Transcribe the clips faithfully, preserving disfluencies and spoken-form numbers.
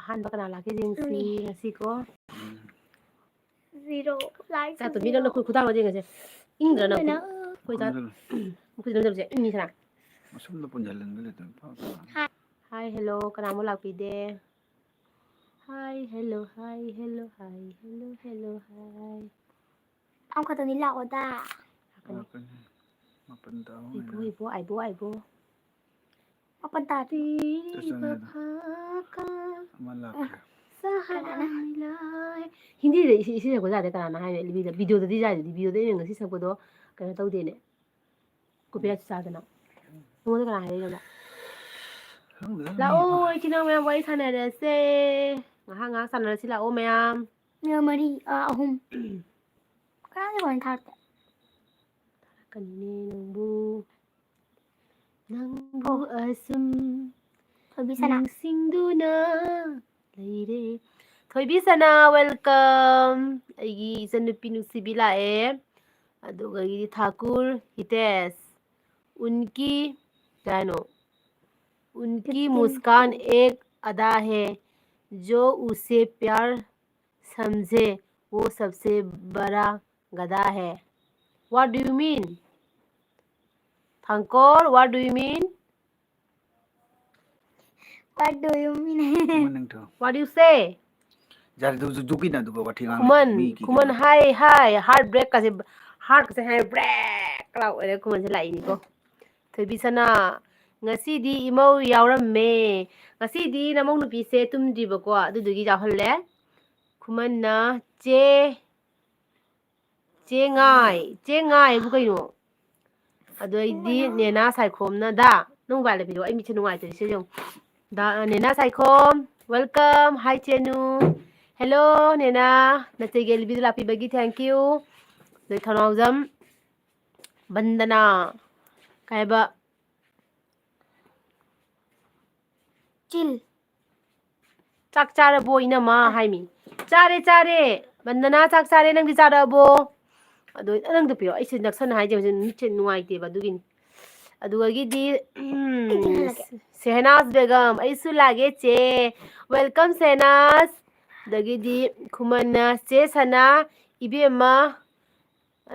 ꯑꯍꯥꯟꯕ ꯀꯅꯥ ꯂꯥꯛꯀꯦ ꯌꯦꯡꯁꯤ꯫ ꯎꯝ꯫ ꯉꯁꯤꯀꯣ꯫ Zero. Like ꯆꯥꯛꯇꯣ ꯃꯤ ꯅꯪꯅ ꯈꯨ- ꯈꯨꯗꯥꯡ ꯑꯃ ꯌꯦꯡꯉꯁꯦ꯫ ꯏꯪꯗ꯭ꯔꯥ ꯅꯪ? ꯏꯪꯗꯅ꯫ ꯑꯩꯈꯣꯏ ꯆꯥꯛ ꯐꯝꯖꯜꯂꯨ꯫ ꯃꯈꯨꯠꯁꯤꯗ ꯅꯝꯖꯕꯁꯦ ꯏꯪꯉꯤꯗꯅ꯫ ꯃꯁꯝꯗꯣ ꯄꯨꯟꯁꯤꯜꯍꯟꯒꯦ ꯂꯩꯇꯅ ꯐꯥꯎ ꯇꯥꯔꯦ꯫ Hi hello ꯀꯅꯥꯃꯨꯛ ꯂꯥꯛꯄꯤꯗꯦ? Hi hello hi hello hi hello hello hi. ꯑꯃꯈꯛꯇꯪꯗꯤ ꯂꯥꯛꯑꯣꯗ꯫ ꯂꯥꯛꯀꯅꯤ꯫ ꯂꯥꯛꯀꯅꯤ꯫ ꯃꯥꯄꯟ ꯇꯥꯕ ꯑꯩꯕꯨ ꯉꯥꯏꯔꯦ꯫ ꯑꯩꯕꯨ ꯑꯩꯕꯨ ꯑꯩꯕꯨ꯫ ꯃꯥꯄꯟ ꯇꯥꯗ꯭ꯔꯤ꯫ ꯆꯠꯁꯅꯨ ꯍꯥꯏꯗꯣ꯫ ꯐꯥꯀ ꯑꯃ ꯂꯥꯛꯈ꯭ꯔꯦ꯫ ꯁꯍꯥꯏ꯫ ꯍꯤꯟꯗꯤꯗ ꯏꯁꯩ ꯏꯁꯩ ꯁꯛꯄ ꯌꯥꯗꯦ ꯀꯅꯥꯅ ꯍꯥꯏꯅꯣ? ꯚꯤꯗꯤꯑꯣꯗꯗꯤ ꯌꯥꯗꯦ꯫ ꯚꯤꯗꯤꯑꯣꯗ ꯑꯩꯅ ꯉꯁꯤ ꯁꯛꯄꯗꯣ ꯀꯩꯅꯣ ꯇꯧꯗꯦꯅꯦ꯫ ꯀꯣꯄꯤꯔꯥꯏꯠ ꯆꯥꯗꯅ꯫ ꯅꯉꯣꯟꯗ ꯀꯅꯥ ꯍꯥꯏꯔꯛꯏꯅꯣ? ꯈꯪꯗꯦꯗ, ꯃꯤ ꯂꯥꯛꯑꯣ ꯏꯆꯤꯟ ꯏꯅꯥꯎ ꯃꯌꯥꯝ ꯋꯥꯔꯤ ꯁꯥꯟꯅꯔꯁꯦ꯫ ꯉꯥꯏꯍꯥꯛ ꯉꯥꯏꯍꯥꯛ ꯁꯥꯟꯅꯔꯁꯤ ꯂꯥꯛꯑꯣ ꯃꯌꯥꯝ꯫ ꯃꯤ ꯃꯔꯤ ꯑ, ꯑꯍꯨꯝ꯫ ꯀꯅꯥꯒꯤ ꯋꯥꯔꯤ ꯊꯥꯔꯛꯇꯦ? ꯀꯅꯤꯅꯦ ꯅꯪꯕꯨ꯫ ꯅꯪꯕꯨ ꯑꯣ꯫ ꯑꯁꯨꯝ ꯊꯣꯏꯕꯤ ꯁꯅꯥ꯫ ꯅꯤꯡꯁꯤꯡꯗꯨꯅ ꯂꯩꯔꯦ꯫ ꯊꯣꯏꯕꯤ ꯁꯅꯥ welcome꯫ ꯑꯩꯒꯤ ꯏꯆꯟꯅꯨꯄꯤ ꯅꯨꯡꯁꯤꯕꯤ ꯂꯥꯛꯑꯦ꯫ ꯑꯗꯨꯒ ꯑꯩꯒꯤ ꯊꯥꯀꯨꯔ ꯍꯤꯇꯦꯁ꯫ उनकी क्या नो? उनकी कितनी मुस्कान एक अदा है, जो उसे प्यार समझे वो सबसे बड़ा गधा है। What do you mean? थांकोर, what do you mean? What do you mean? ꯈꯨꯃꯟ ꯅꯤꯡꯊꯧ꯫ What do you say? ꯌꯥꯔꯦ, ꯑꯗꯨ ꯖꯨ-, ꯖꯨ ꯀꯤꯅ ꯑꯗꯨꯒ ꯋꯥꯊꯤ ꯉꯥꯡꯂꯦ꯫ ꯈꯨꯃꯟ, ꯃꯤ ꯀꯤ ꯈꯨꯃꯟ ꯀꯩꯅꯣ꯫ ꯍꯥꯏ ꯍꯥꯏ heart break ꯀꯁꯦ, heart ꯀꯁꯦ ꯍꯥꯏ break ꯂꯥꯎ ꯑꯣꯏꯔꯦ ꯈꯨꯃꯟꯁꯦ ꯂꯥꯛꯏꯅꯤꯀꯣ꯫ ꯊꯣꯏꯕꯤ ꯁꯅꯥ, ꯉꯁꯤꯗꯤ ꯏꯃꯧ ꯌꯥꯎꯔꯝꯃꯦ꯫ ꯉꯁꯤꯗꯤ ꯅꯃꯧ ꯅꯨꯄꯤꯁꯦ ꯇꯨꯝꯗ꯭ꯔꯤꯕꯀꯣ, ꯑꯗꯨꯗꯨꯒꯤ ꯌꯥꯎꯍꯜꯂꯦ꯫ ꯈꯨꯃꯟꯅ ꯆꯦ, ꯆꯦ ꯉꯥꯏ, ꯆꯦ ꯉꯥꯏꯕꯨ ꯀꯩꯅꯣ? ꯑꯗꯨ ꯑꯩꯗꯤ ꯅꯦꯅꯥ ꯁꯥꯏꯈꯣꯝꯅ ꯗꯥ, ꯅꯪ ꯃꯣꯕꯥꯏꯜꯗ ꯄꯤꯔꯛꯑꯣ, ꯑꯩ ꯃꯤꯠꯁꯦ ꯅꯨꯡꯉꯥꯏꯇ꯭ꯔꯦ, ꯁꯤ ꯌꯦꯡꯉꯨ꯫ ꯗꯥ, ꯅꯦꯅꯥ ꯁꯥꯏꯈꯣꯝ, welcome, hi ꯆꯦꯅꯨ꯫ Hello ꯅꯦꯅꯥ, ꯅꯆꯦ ꯒꯦꯂꯤꯕꯤꯗ ꯂꯥꯛꯄꯤꯕꯒꯤ thank you꯫ ꯑꯗꯩ ꯊꯧꯅꯥꯎꯖꯝ, ꯕꯟꯗꯅꯥ, ꯀꯩ ꯍꯥꯏꯕ? Chill. ꯆꯥꯛ ꯆꯥꯔꯕꯣ ꯏꯅꯝꯃ ꯍꯥꯏꯃꯤ꯫ ꯆꯥꯔꯦ, ꯆꯥꯔꯦ꯫ ꯕꯟꯗꯅꯥ ꯆꯥꯛ ꯆꯥꯔꯦ, ꯅꯪꯗꯤ ꯆꯥꯔꯕꯣ? ꯑꯗꯣ ꯅꯪꯗꯣ ꯄꯤꯔꯛꯑꯣ꯫ ꯑꯩꯁꯦ ꯅꯛꯁꯟꯅ ꯍꯥꯏꯁꯦ ꯍꯧꯖꯤꯛ ꯃꯤꯠꯁꯦ ꯅꯨꯡꯉꯥꯏꯇꯦꯕ ꯑꯗꯨꯒꯤꯅꯤ꯫ ꯑꯗꯨꯗꯒꯤꯗꯤ, ꯎꯝ, ꯑꯩ ꯆꯪꯍꯜꯂꯛꯀꯦ꯫ ꯁꯦꯍꯅꯥꯖ ꯕꯦꯒꯝ, ꯑꯩꯁꯨ ꯂꯥꯛꯑꯒꯦ ꯆꯦ꯫ Welcome, ꯁꯦꯅꯥꯁ꯫ ꯑꯗꯒꯤꯗꯤ ꯈꯨꯃꯟꯅ, "ꯆꯦ ꯁꯅꯥ, ꯏꯕꯦꯝꯃ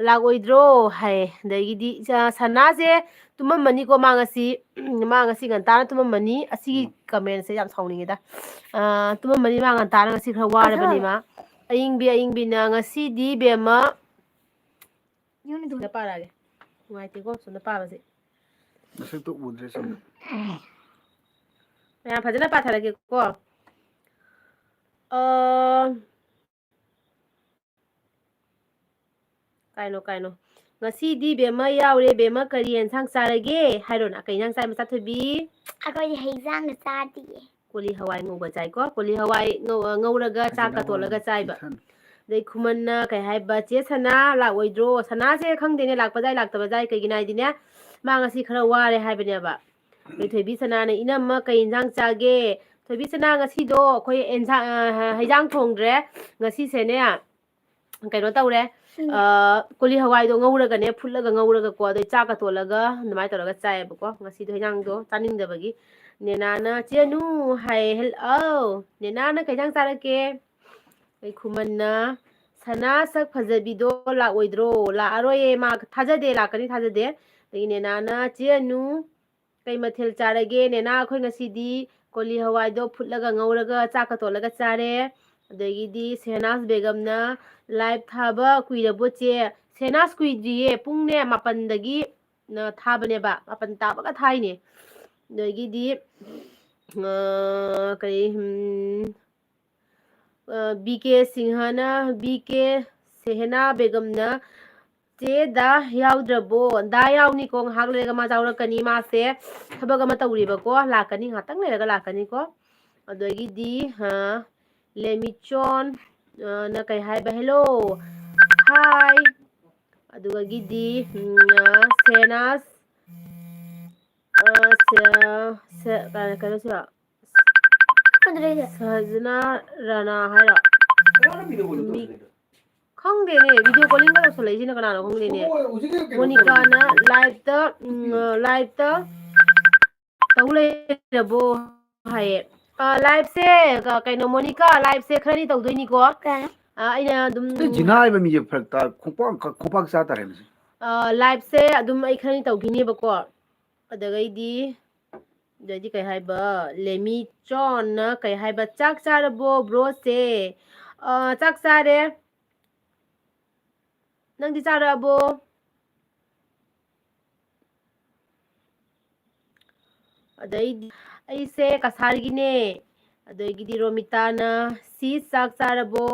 ꯂꯥꯛꯑꯣꯏꯗ꯭ꯔꯣ?" ꯍꯥꯏ꯫ ꯑꯗꯒꯤꯗꯤ ꯏꯆꯥ ꯁꯅꯥꯁꯦ ꯇꯨꯝꯃꯝꯃꯅꯤꯀꯣ, ꯃꯥ ꯉꯁꯤ꯫ ꯃꯥ ꯉꯁꯤ ꯉꯟꯇꯥꯅ ꯇꯨꯝꯃꯝꯃꯅꯤ꯫ ꯑꯁꯤꯒꯤ ꯎꯝ꯫ Commentꯁꯦ ꯌꯥꯝ ꯁꯥꯎꯅꯤꯡꯉꯤꯗ꯫ ꯑꯥ, ꯇꯨꯝꯃꯝꯃꯅꯤ ꯃꯥ ꯉꯟꯇꯥꯅ, ꯉꯁꯤ ꯈꯔ ꯋꯥꯔꯕꯅꯤ ꯃꯥ꯫ ꯑꯌꯤꯡꯕꯤ, ꯑꯌꯤꯡꯕꯤꯅ, "ꯉꯁꯤꯗꯤ ꯏꯕꯦꯝꯃ"꯫ ꯌꯨꯝꯗ ꯄꯥꯔꯛꯑꯒꯦ꯫ ꯅꯨꯡꯉꯥꯏꯇꯦꯀꯣ, ꯁꯣꯝꯗ ꯄꯥꯕꯁꯦ꯫ ꯃꯁꯛꯇꯣ ꯎꯗ꯭ꯔꯦ ꯁꯣꯝꯗ꯫ ꯃꯌꯥꯝ ꯐꯖꯅ ꯄꯥꯊꯔꯛꯀꯦꯀꯣ꯫ ꯑ, ꯀꯥꯏꯅꯣ, ꯀꯥꯏꯅꯣ꯫ "ꯉꯁꯤꯗꯤ ꯕꯦꯝꯃ ꯌꯥꯎꯔꯦ꯫ ꯕꯦꯝꯃ ꯀꯔꯤ ꯑꯦꯟꯁꯥꯡ ꯆꯥꯔꯒꯦ?" ꯍꯥꯏꯔꯣꯅ꯫ ꯀꯩ ꯏꯟꯁꯥꯡ ꯆꯥꯏ, ꯃꯆꯥꯊꯣꯏꯕꯤ? ꯑꯩꯈꯣꯏꯗꯤ ꯍꯩꯖꯥꯡꯒ ꯆꯥꯗꯤꯌꯦ꯫ ꯀꯣꯂꯤ ꯍꯋꯥꯏ ꯉꯧꯕ ꯆꯥꯏꯀꯣ꯫ ꯀꯣꯂꯤ ꯍꯋꯥꯏ ꯉꯧ-, ꯑ, ꯉꯧꯔꯒ ꯆꯥꯛꯀ ꯇꯣꯠꯂꯒ ꯆꯥꯏꯕ꯫ ꯏꯊꯟ꯫ ꯑꯗꯩ ꯈꯨꯃꯟꯅ ꯀꯩ ꯍꯥꯏꯕ, "ꯆꯦ ꯁꯅꯥ ꯂꯥꯛꯑꯣꯏꯗ꯭ꯔꯣ?" ꯁꯅꯥꯁꯦ ꯈꯪꯗꯦꯅꯦ, ꯂꯥꯛꯄ ꯌꯥꯏ, ꯂꯥꯛꯇꯕ ꯌꯥꯏ꯫ ꯀꯩꯒꯤꯅꯣ ꯍꯥꯏꯗꯤꯅꯦ, ꯃꯥ ꯉꯁꯤ ꯈꯔ ꯋꯥꯔꯦ ꯍꯥꯏꯕꯅꯦꯕ꯫ ꯑꯗꯩ ꯊꯣꯏꯕꯤ ꯁꯅꯥꯅ, "ꯏꯅꯝꯃ ꯀꯩ ꯏꯟꯖꯥꯡ ꯆꯥꯒꯦ?" ꯊꯣꯏꯕꯤ ꯁꯅꯥ, ꯉꯁꯤꯗꯣ ꯑꯩꯈꯣꯏ ꯑꯦꯟꯖꯥꯡ, ꯑ, ꯍꯩꯖꯥꯡ ꯊꯣꯡꯗ꯭ꯔꯦ꯫ ꯉꯁꯤꯁꯦꯅꯦ, ꯀꯩꯅꯣ ꯇꯧꯔꯦ, ꯎꯝ꯫ ꯑ, ꯀꯣꯂꯤ ꯍꯋꯥꯏꯗꯣ ꯉꯧꯔꯒꯅꯦ, ꯐꯨꯠꯂꯒ ꯉꯧꯔꯒꯀꯣ, ꯑꯗꯩ ꯆꯥꯛꯀ ꯇꯣꯠꯂꯒ ꯑꯗꯨꯃꯥꯏꯅ ꯇꯧꯔꯒ ꯆꯥꯏꯌꯦꯕꯀꯣ꯫ ꯉꯁꯤꯗꯣ ꯍꯩꯖꯥꯡꯗꯣ ꯆꯥꯅꯤꯡꯗꯕꯒꯤ ꯅꯦꯅꯥꯅ, "ꯆꯦ ꯑꯅꯨ" ꯍꯥꯏꯌꯦ꯫ "ꯍꯦꯜ-, ꯑꯧ, ꯅꯦꯅꯥꯅ ꯀꯩ ꯏꯟꯖꯥꯡ ꯆꯥꯔꯛꯀꯦ?" ꯑꯩ ꯈꯨꯃꯟꯅ, "ꯁꯅꯥ ꯁꯛ ꯐꯖꯕꯤꯗꯣ ꯂꯥꯛꯑꯣꯏꯗ꯭ꯔꯣ?" "ꯂꯥꯛꯑꯔꯣꯏꯌꯦ ꯃꯥ, ꯊꯥꯖꯗꯦ, ꯂꯥꯛꯀꯅꯤ ꯊꯥꯖꯗꯦ"꯫ ꯑꯗꯒꯤ ꯅꯦꯅꯥꯅ, "ꯆꯦ ꯑꯅꯨ, ꯀꯩ ꯃꯊꯦꯜ ꯆꯥꯔꯒꯦ?" "ꯅꯦꯅꯥ, ꯑꯩꯈꯣꯏ ꯉꯁꯤꯗꯤ ꯀꯣꯂꯤ ꯍꯋꯥꯏꯗꯣ ꯐꯨꯠꯂꯒ ꯉꯧꯔꯒ ꯆꯥꯛꯀ ꯇꯣꯠꯂꯒ ꯆꯥꯔꯦ"꯫ ꯑꯗꯒꯤꯗꯤ ꯁꯦꯍꯅꯥꯖ ꯕꯦꯒꯝꯅ, "Live ꯊꯥꯕ ꯀꯨꯏꯔꯕꯣ ꯆꯦ?" ꯁꯦꯍꯅꯥꯖ ꯀꯨꯏꯗ꯭ꯔꯤꯌꯦ, ꯄꯨꯡꯅꯦ ꯃꯥꯄꯟꯗꯒꯤ ꯅ ꯊꯥꯕꯅꯦꯕ, ꯃꯥꯄꯟ ꯇꯥꯕꯒ ꯊꯥꯏꯅꯦ꯫ ꯑꯗꯒꯤꯗꯤ, ꯑ, ꯀꯔꯤ, ꯎꯝ, ꯑ, ꯕꯤ ꯀꯦ ꯁꯤꯡꯍꯅ, ꯕꯤ ꯀꯦ ꯁꯦꯍꯅꯥ ꯕꯦꯒꯝꯅ, "ꯆꯦ ꯗꯥ ꯌꯥꯎꯗ꯭ꯔꯕꯣ?" ꯗꯥ ꯌꯥꯎꯅꯤꯀꯣ, ꯉꯥꯏꯍꯥꯛ ꯂꯩꯔꯒ ꯃꯥ ꯌꯥꯎꯔꯛꯀꯅꯤ꯫ ꯃꯥꯁꯦ ꯊꯕꯛ ꯑꯃ ꯇꯧꯔꯤꯕꯀꯣ, ꯂꯥꯛꯀꯅꯤ, ꯉꯥꯛꯇꯪ ꯂꯩꯔꯒ ꯂꯥꯛꯀꯅꯤꯀꯣ꯫ ꯑꯗꯒꯤꯗꯤ, ꯑ, ꯂꯦꯃꯤꯆꯣꯟ, ꯑ, ꯅ ꯀꯩ ꯍꯥꯏꯕ? "Hello, hi"꯫ ꯑꯗꯨꯒꯤꯗꯤ, ꯎꯝ, ꯑ, ꯁꯦꯅꯥꯁ, ꯑ, ꯁꯦ-, ꯁꯦ-, ꯀ-, ꯀꯩꯅꯣ ꯁꯤꯔꯣ? ꯈꯪꯗ꯭ꯔꯦ ꯑꯩꯁꯦ꯫ ꯁꯖꯅꯥ ꯔꯥꯅꯥ ꯍꯥꯏꯔꯣ? ꯃꯤ-, ꯈꯪꯗꯦꯅꯦ, video callingꯒ ꯇꯧꯁꯜꯂꯛꯏꯁꯤꯅ ꯀꯅꯥꯅꯣ ꯈꯪꯗꯦꯅꯦ꯫ ꯃꯣꯅꯤꯀꯥꯅ liveꯇ, ꯎꯝ, liveꯇ ꯇꯧ ꯂꯩꯔꯕꯣ ꯍꯥꯏꯌꯦ꯫ ꯑ, liveꯁꯦ, ꯑ, ꯀꯩꯅꯣ, ꯃꯣꯅꯤꯀꯥ, liveꯁꯦ ꯈꯔꯅꯤ ꯇꯧꯗꯣꯏꯅꯤꯀꯣ꯫ ꯀꯩ? ꯑ, ꯑꯩꯅ ꯑꯗꯨꯝ ꯑꯦ, ꯖꯤꯅꯥ ꯍꯥꯏꯕ ꯃꯤꯁꯦ ꯐꯔꯛ ꯇꯥ-, ꯈꯣꯡꯄꯥꯛ, ꯈꯣꯡꯄꯥꯛ ꯆꯥ ꯇꯥꯔꯦ ꯃꯁꯤ꯫ ꯑ, liveꯁꯦ ꯑꯗꯨꯝ ꯑꯩ ꯈꯔꯅꯤ ꯇꯧꯈꯤꯅꯦꯕꯀꯣ꯫ ꯑꯗꯒꯩꯗꯤ, ꯑꯗꯩꯗꯤ ꯀꯩ ꯍꯥꯏꯕ, ꯂꯦꯃꯤ ꯆꯣꯟꯅ ꯀꯩ ꯍꯥꯏꯕ, "ꯆꯥꯛ ꯆꯥꯔꯕꯣ bro ꯁꯦ?" ꯑ, ꯆꯥꯛ ꯆꯥꯔꯦ꯫ ꯅꯪꯗꯤ ꯆꯥꯔꯛꯑꯕꯣ? ꯑꯗꯩꯗꯤ, "ꯑꯩꯁꯦ ꯀꯁꯥꯔꯒꯤꯅꯦ"꯫ ꯑꯗꯒꯤꯗꯤ ꯔꯣꯃꯤꯇꯥꯅ, "ꯁꯤꯁ, ꯆꯥꯛ ꯆꯥꯔꯕꯣ?"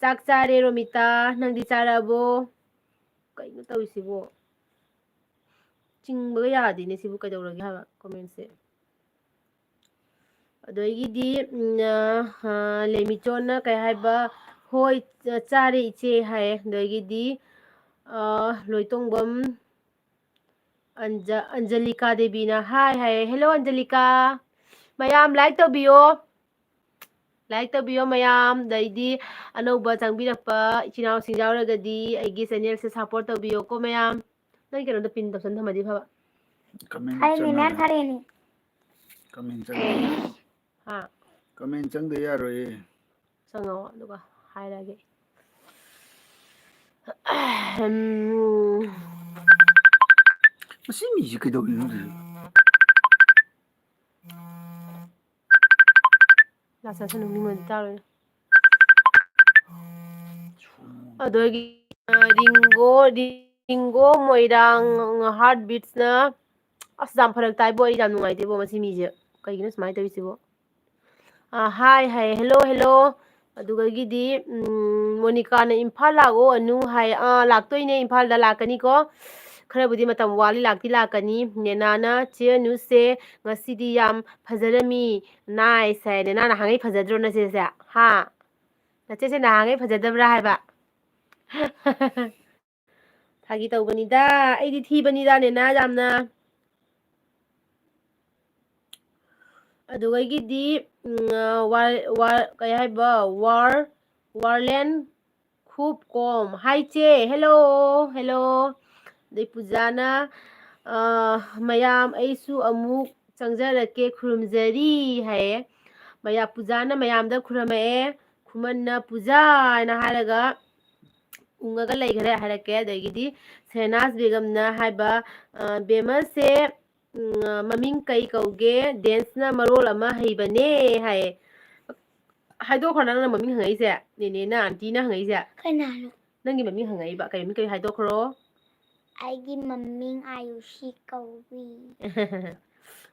"ꯆꯥꯛ ꯆꯥꯔꯦ ꯔꯣꯃꯤꯇꯥ, ꯅꯪꯗꯤ ꯆꯥꯔꯛꯑꯕꯣ?" ꯀꯩꯅꯣ ꯇꯧꯔꯤꯁꯤꯕꯣ? ꯆꯤꯡꯕꯒ ꯌꯥꯗꯦꯅꯦ ꯁꯤꯕꯨ, ꯀꯩꯗꯧꯔꯒꯦ ꯍꯥꯏꯕ commentꯁꯦ꯫ ꯑꯗꯒꯤꯗꯤ, ꯎꯝ, ꯑ, ꯑ, ꯂꯦꯃꯤꯆꯣꯟꯅ ꯀꯩ ꯍꯥꯏꯕ, "ꯍꯣꯏ, ꯆ-, ꯆꯥꯔꯦ ꯏꯆꯦ" ꯍꯥꯏꯌꯦ꯫ ꯑꯗꯒꯤꯗꯤ, ꯑ, ꯂꯣꯏꯇꯣꯡꯕꯝ ꯑꯟꯖ-, ꯑꯟꯖꯂꯤꯀꯥ ꯗꯦꯕꯤꯅ hi ꯍꯥꯏꯌꯦ꯫ Hello ꯑꯟꯖꯂꯤꯀꯥ꯫ ꯃꯌꯥꯝ like ꯇꯧꯕꯤꯌꯣ꯫ Like ꯇꯧꯕꯤꯌꯣ ꯃꯌꯥꯝ꯫ ꯑꯗꯩꯗꯤ ꯑꯅꯧꯕ ꯆꯪꯕꯤꯔꯛꯄ ꯏꯆꯤꯟ ꯏꯅꯥꯎꯁꯤꯡ ꯌꯥꯎꯔꯒꯗꯤ ꯑꯩꯒꯤ channelꯁꯦ support ꯇꯧꯕꯤꯌꯣꯀꯣ ꯃꯌꯥꯝ꯫ ꯅꯪ ꯀꯩꯅꯣꯗ pin ꯇꯧꯁꯟ ꯊꯝꯃꯗꯤ ꯐꯕ꯫ Comment ꯊꯥꯔꯦꯅꯦ, ꯃꯌꯥꯝ ꯆꯪꯉꯒ꯫ ꯊꯥꯔꯦꯅꯦ꯫ Comment ꯆꯪꯉꯒ꯫ ꯍꯥ? Comment ꯆꯪꯗ ꯌꯥꯔꯣꯏꯌꯦ꯫ ꯆꯪꯉꯛꯑꯣ, ꯑꯗꯨꯒ ꯍꯥꯏꯔꯛꯑꯒꯦ꯫ ꯎꯝ꯫ ꯃꯁꯤ ꯃꯤꯁꯤ ꯀꯩꯗꯧꯔꯤꯅꯣ ꯈꯪꯗꯦ꯫ ꯂꯥꯛꯆꯁꯅꯨ, ꯃꯤꯉꯣꯟꯗ ꯇꯥꯔꯣꯏ꯫ ꯑꯗꯒꯤ, ꯑ, ꯔꯤꯡꯒꯣ, ꯔꯤꯡꯒꯣ ꯃꯣꯏꯔꯥꯡ heartbeatsꯅ, ꯑꯁ, ꯌꯥꯝ ꯐꯔꯛ ꯇꯥꯏꯕꯣ, ꯑꯩ ꯌꯥꯝ ꯅꯨꯡꯉꯥꯏꯇꯦꯕꯣ ꯃꯁꯤ ꯃꯤꯁꯦ꯫ ꯀꯩꯒꯤꯅꯣ ꯁꯨꯃꯥꯏꯅ ꯇꯧꯔꯤꯁꯤꯕꯣ? ꯑ, hi ꯍꯥꯏ, hello, hello꯫ ꯑꯗꯨꯗꯒꯤꯗꯤ, ꯎꯝ, ꯃꯣꯅꯤꯀꯥꯅ "ꯏꯝꯐꯥꯜ ꯂꯥꯛꯑꯣ ꯑꯅꯨ" ꯍꯥꯏ꯫ ꯑ, ꯂꯥꯛꯇꯣꯏꯅꯦ, ꯏꯝꯐꯥꯜꯗ ꯂꯥꯛꯀꯅꯤꯀꯣ꯫ ꯈꯔꯕꯨꯗꯤ ꯃꯇꯝ ꯋꯥꯠꯂꯤ, ꯂꯥꯛꯇꯤ ꯂꯥꯛꯀꯅꯤ꯫ ꯅꯦꯅꯥꯅ, "ꯆꯦ ꯑꯅꯨꯁꯦ ꯉꯁꯤꯗꯤ ꯌꯥꯝ ꯐꯖꯔꯝꯃꯤ, nice" ꯍꯥꯏ꯫ ꯅꯦꯅꯥ ꯅꯍꯥꯟꯈꯩ ꯐꯖꯗ꯭ꯔꯣ ꯅꯆꯦꯁꯦ? ꯍꯥ? ꯅꯆꯦꯁꯦ ꯅꯍꯥꯟꯈꯩ ꯐꯖꯗꯕ꯭ꯔꯥ ꯍꯥꯏꯕ? ꯐꯥꯒꯤ ꯇꯧꯕꯅꯤꯗ, ꯑꯩꯗꯤ ꯊꯤꯕꯅꯤꯗ ꯅꯦꯅꯥ ꯌꯥꯝꯅ꯫ ꯑꯗꯨꯗꯒꯤꯗꯤ, ꯎꯝ, ꯑ, ꯋꯥ-, ꯋꯥ-, ꯀꯩ ꯍꯥꯏꯕ, ꯋꯥꯔ-, ꯋꯥꯔꯂꯦꯟ ꯈꯨꯞ ꯀꯣꯝ꯫ Hi ꯆꯦ, hello, hello꯫ ꯑꯗꯩ ꯄꯨꯖꯥꯅ, ꯑ, "ꯃꯌꯥꯝ ꯑꯩꯁꯨ ꯑꯃꯨꯛ ꯆꯪꯖꯔꯛꯀꯦ, ꯈꯨꯔꯨꯝꯖꯔꯤ" ꯍꯥꯏꯌꯦ꯫ ꯃꯌꯥ ꯄꯨꯖꯥꯅ ꯃꯌꯥꯝꯗ ꯈꯨꯔꯝꯃꯛꯑꯦ꯫ ꯈꯨꯃꯟꯅ ꯄꯨꯖꯥ ꯍꯥꯏꯅ ꯍꯥꯏꯔꯒ ꯎꯪꯉꯒ ꯂꯩꯈꯔꯦ꯫ ꯍꯥꯏꯔꯛꯀꯦ꯫ ꯑꯗꯒꯤꯗꯤ ꯁꯦꯅꯥꯁ ꯕꯦꯒꯝꯅ ꯍꯥꯏꯕ, "ꯕꯦꯃꯁꯦ ꯃꯃꯤꯡ ꯀꯩ ꯀꯧꯒꯦ? ꯗꯦꯟꯁꯅ ꯃꯔꯣꯜ ꯑꯃ ꯍꯩꯕꯅꯦ" ꯍꯥꯏꯌꯦ꯫ ꯍꯥꯏꯗꯣꯛꯈ꯭ꯔꯣ ꯅꯪꯅ ꯃꯃꯤꯡ ꯍꯪꯉꯛꯏꯁꯦ, ꯅꯦꯅꯦꯅ, ꯑꯟꯇꯤꯅ ꯍꯪꯉꯛꯏꯁꯦ꯫ ꯀꯅꯥꯅꯣ? ꯅꯪꯒꯤ ꯃꯃꯤꯡ ꯍꯪꯉꯛꯏꯕ꯫ ꯀꯩ ꯃꯃꯤꯡ ꯀꯩ ꯍꯥꯏꯗꯣꯛꯈ꯭ꯔꯣ? ꯑꯩꯒꯤ ꯃꯃꯤꯡ ꯑꯌꯨꯁꯤ ꯀꯧꯏ꯫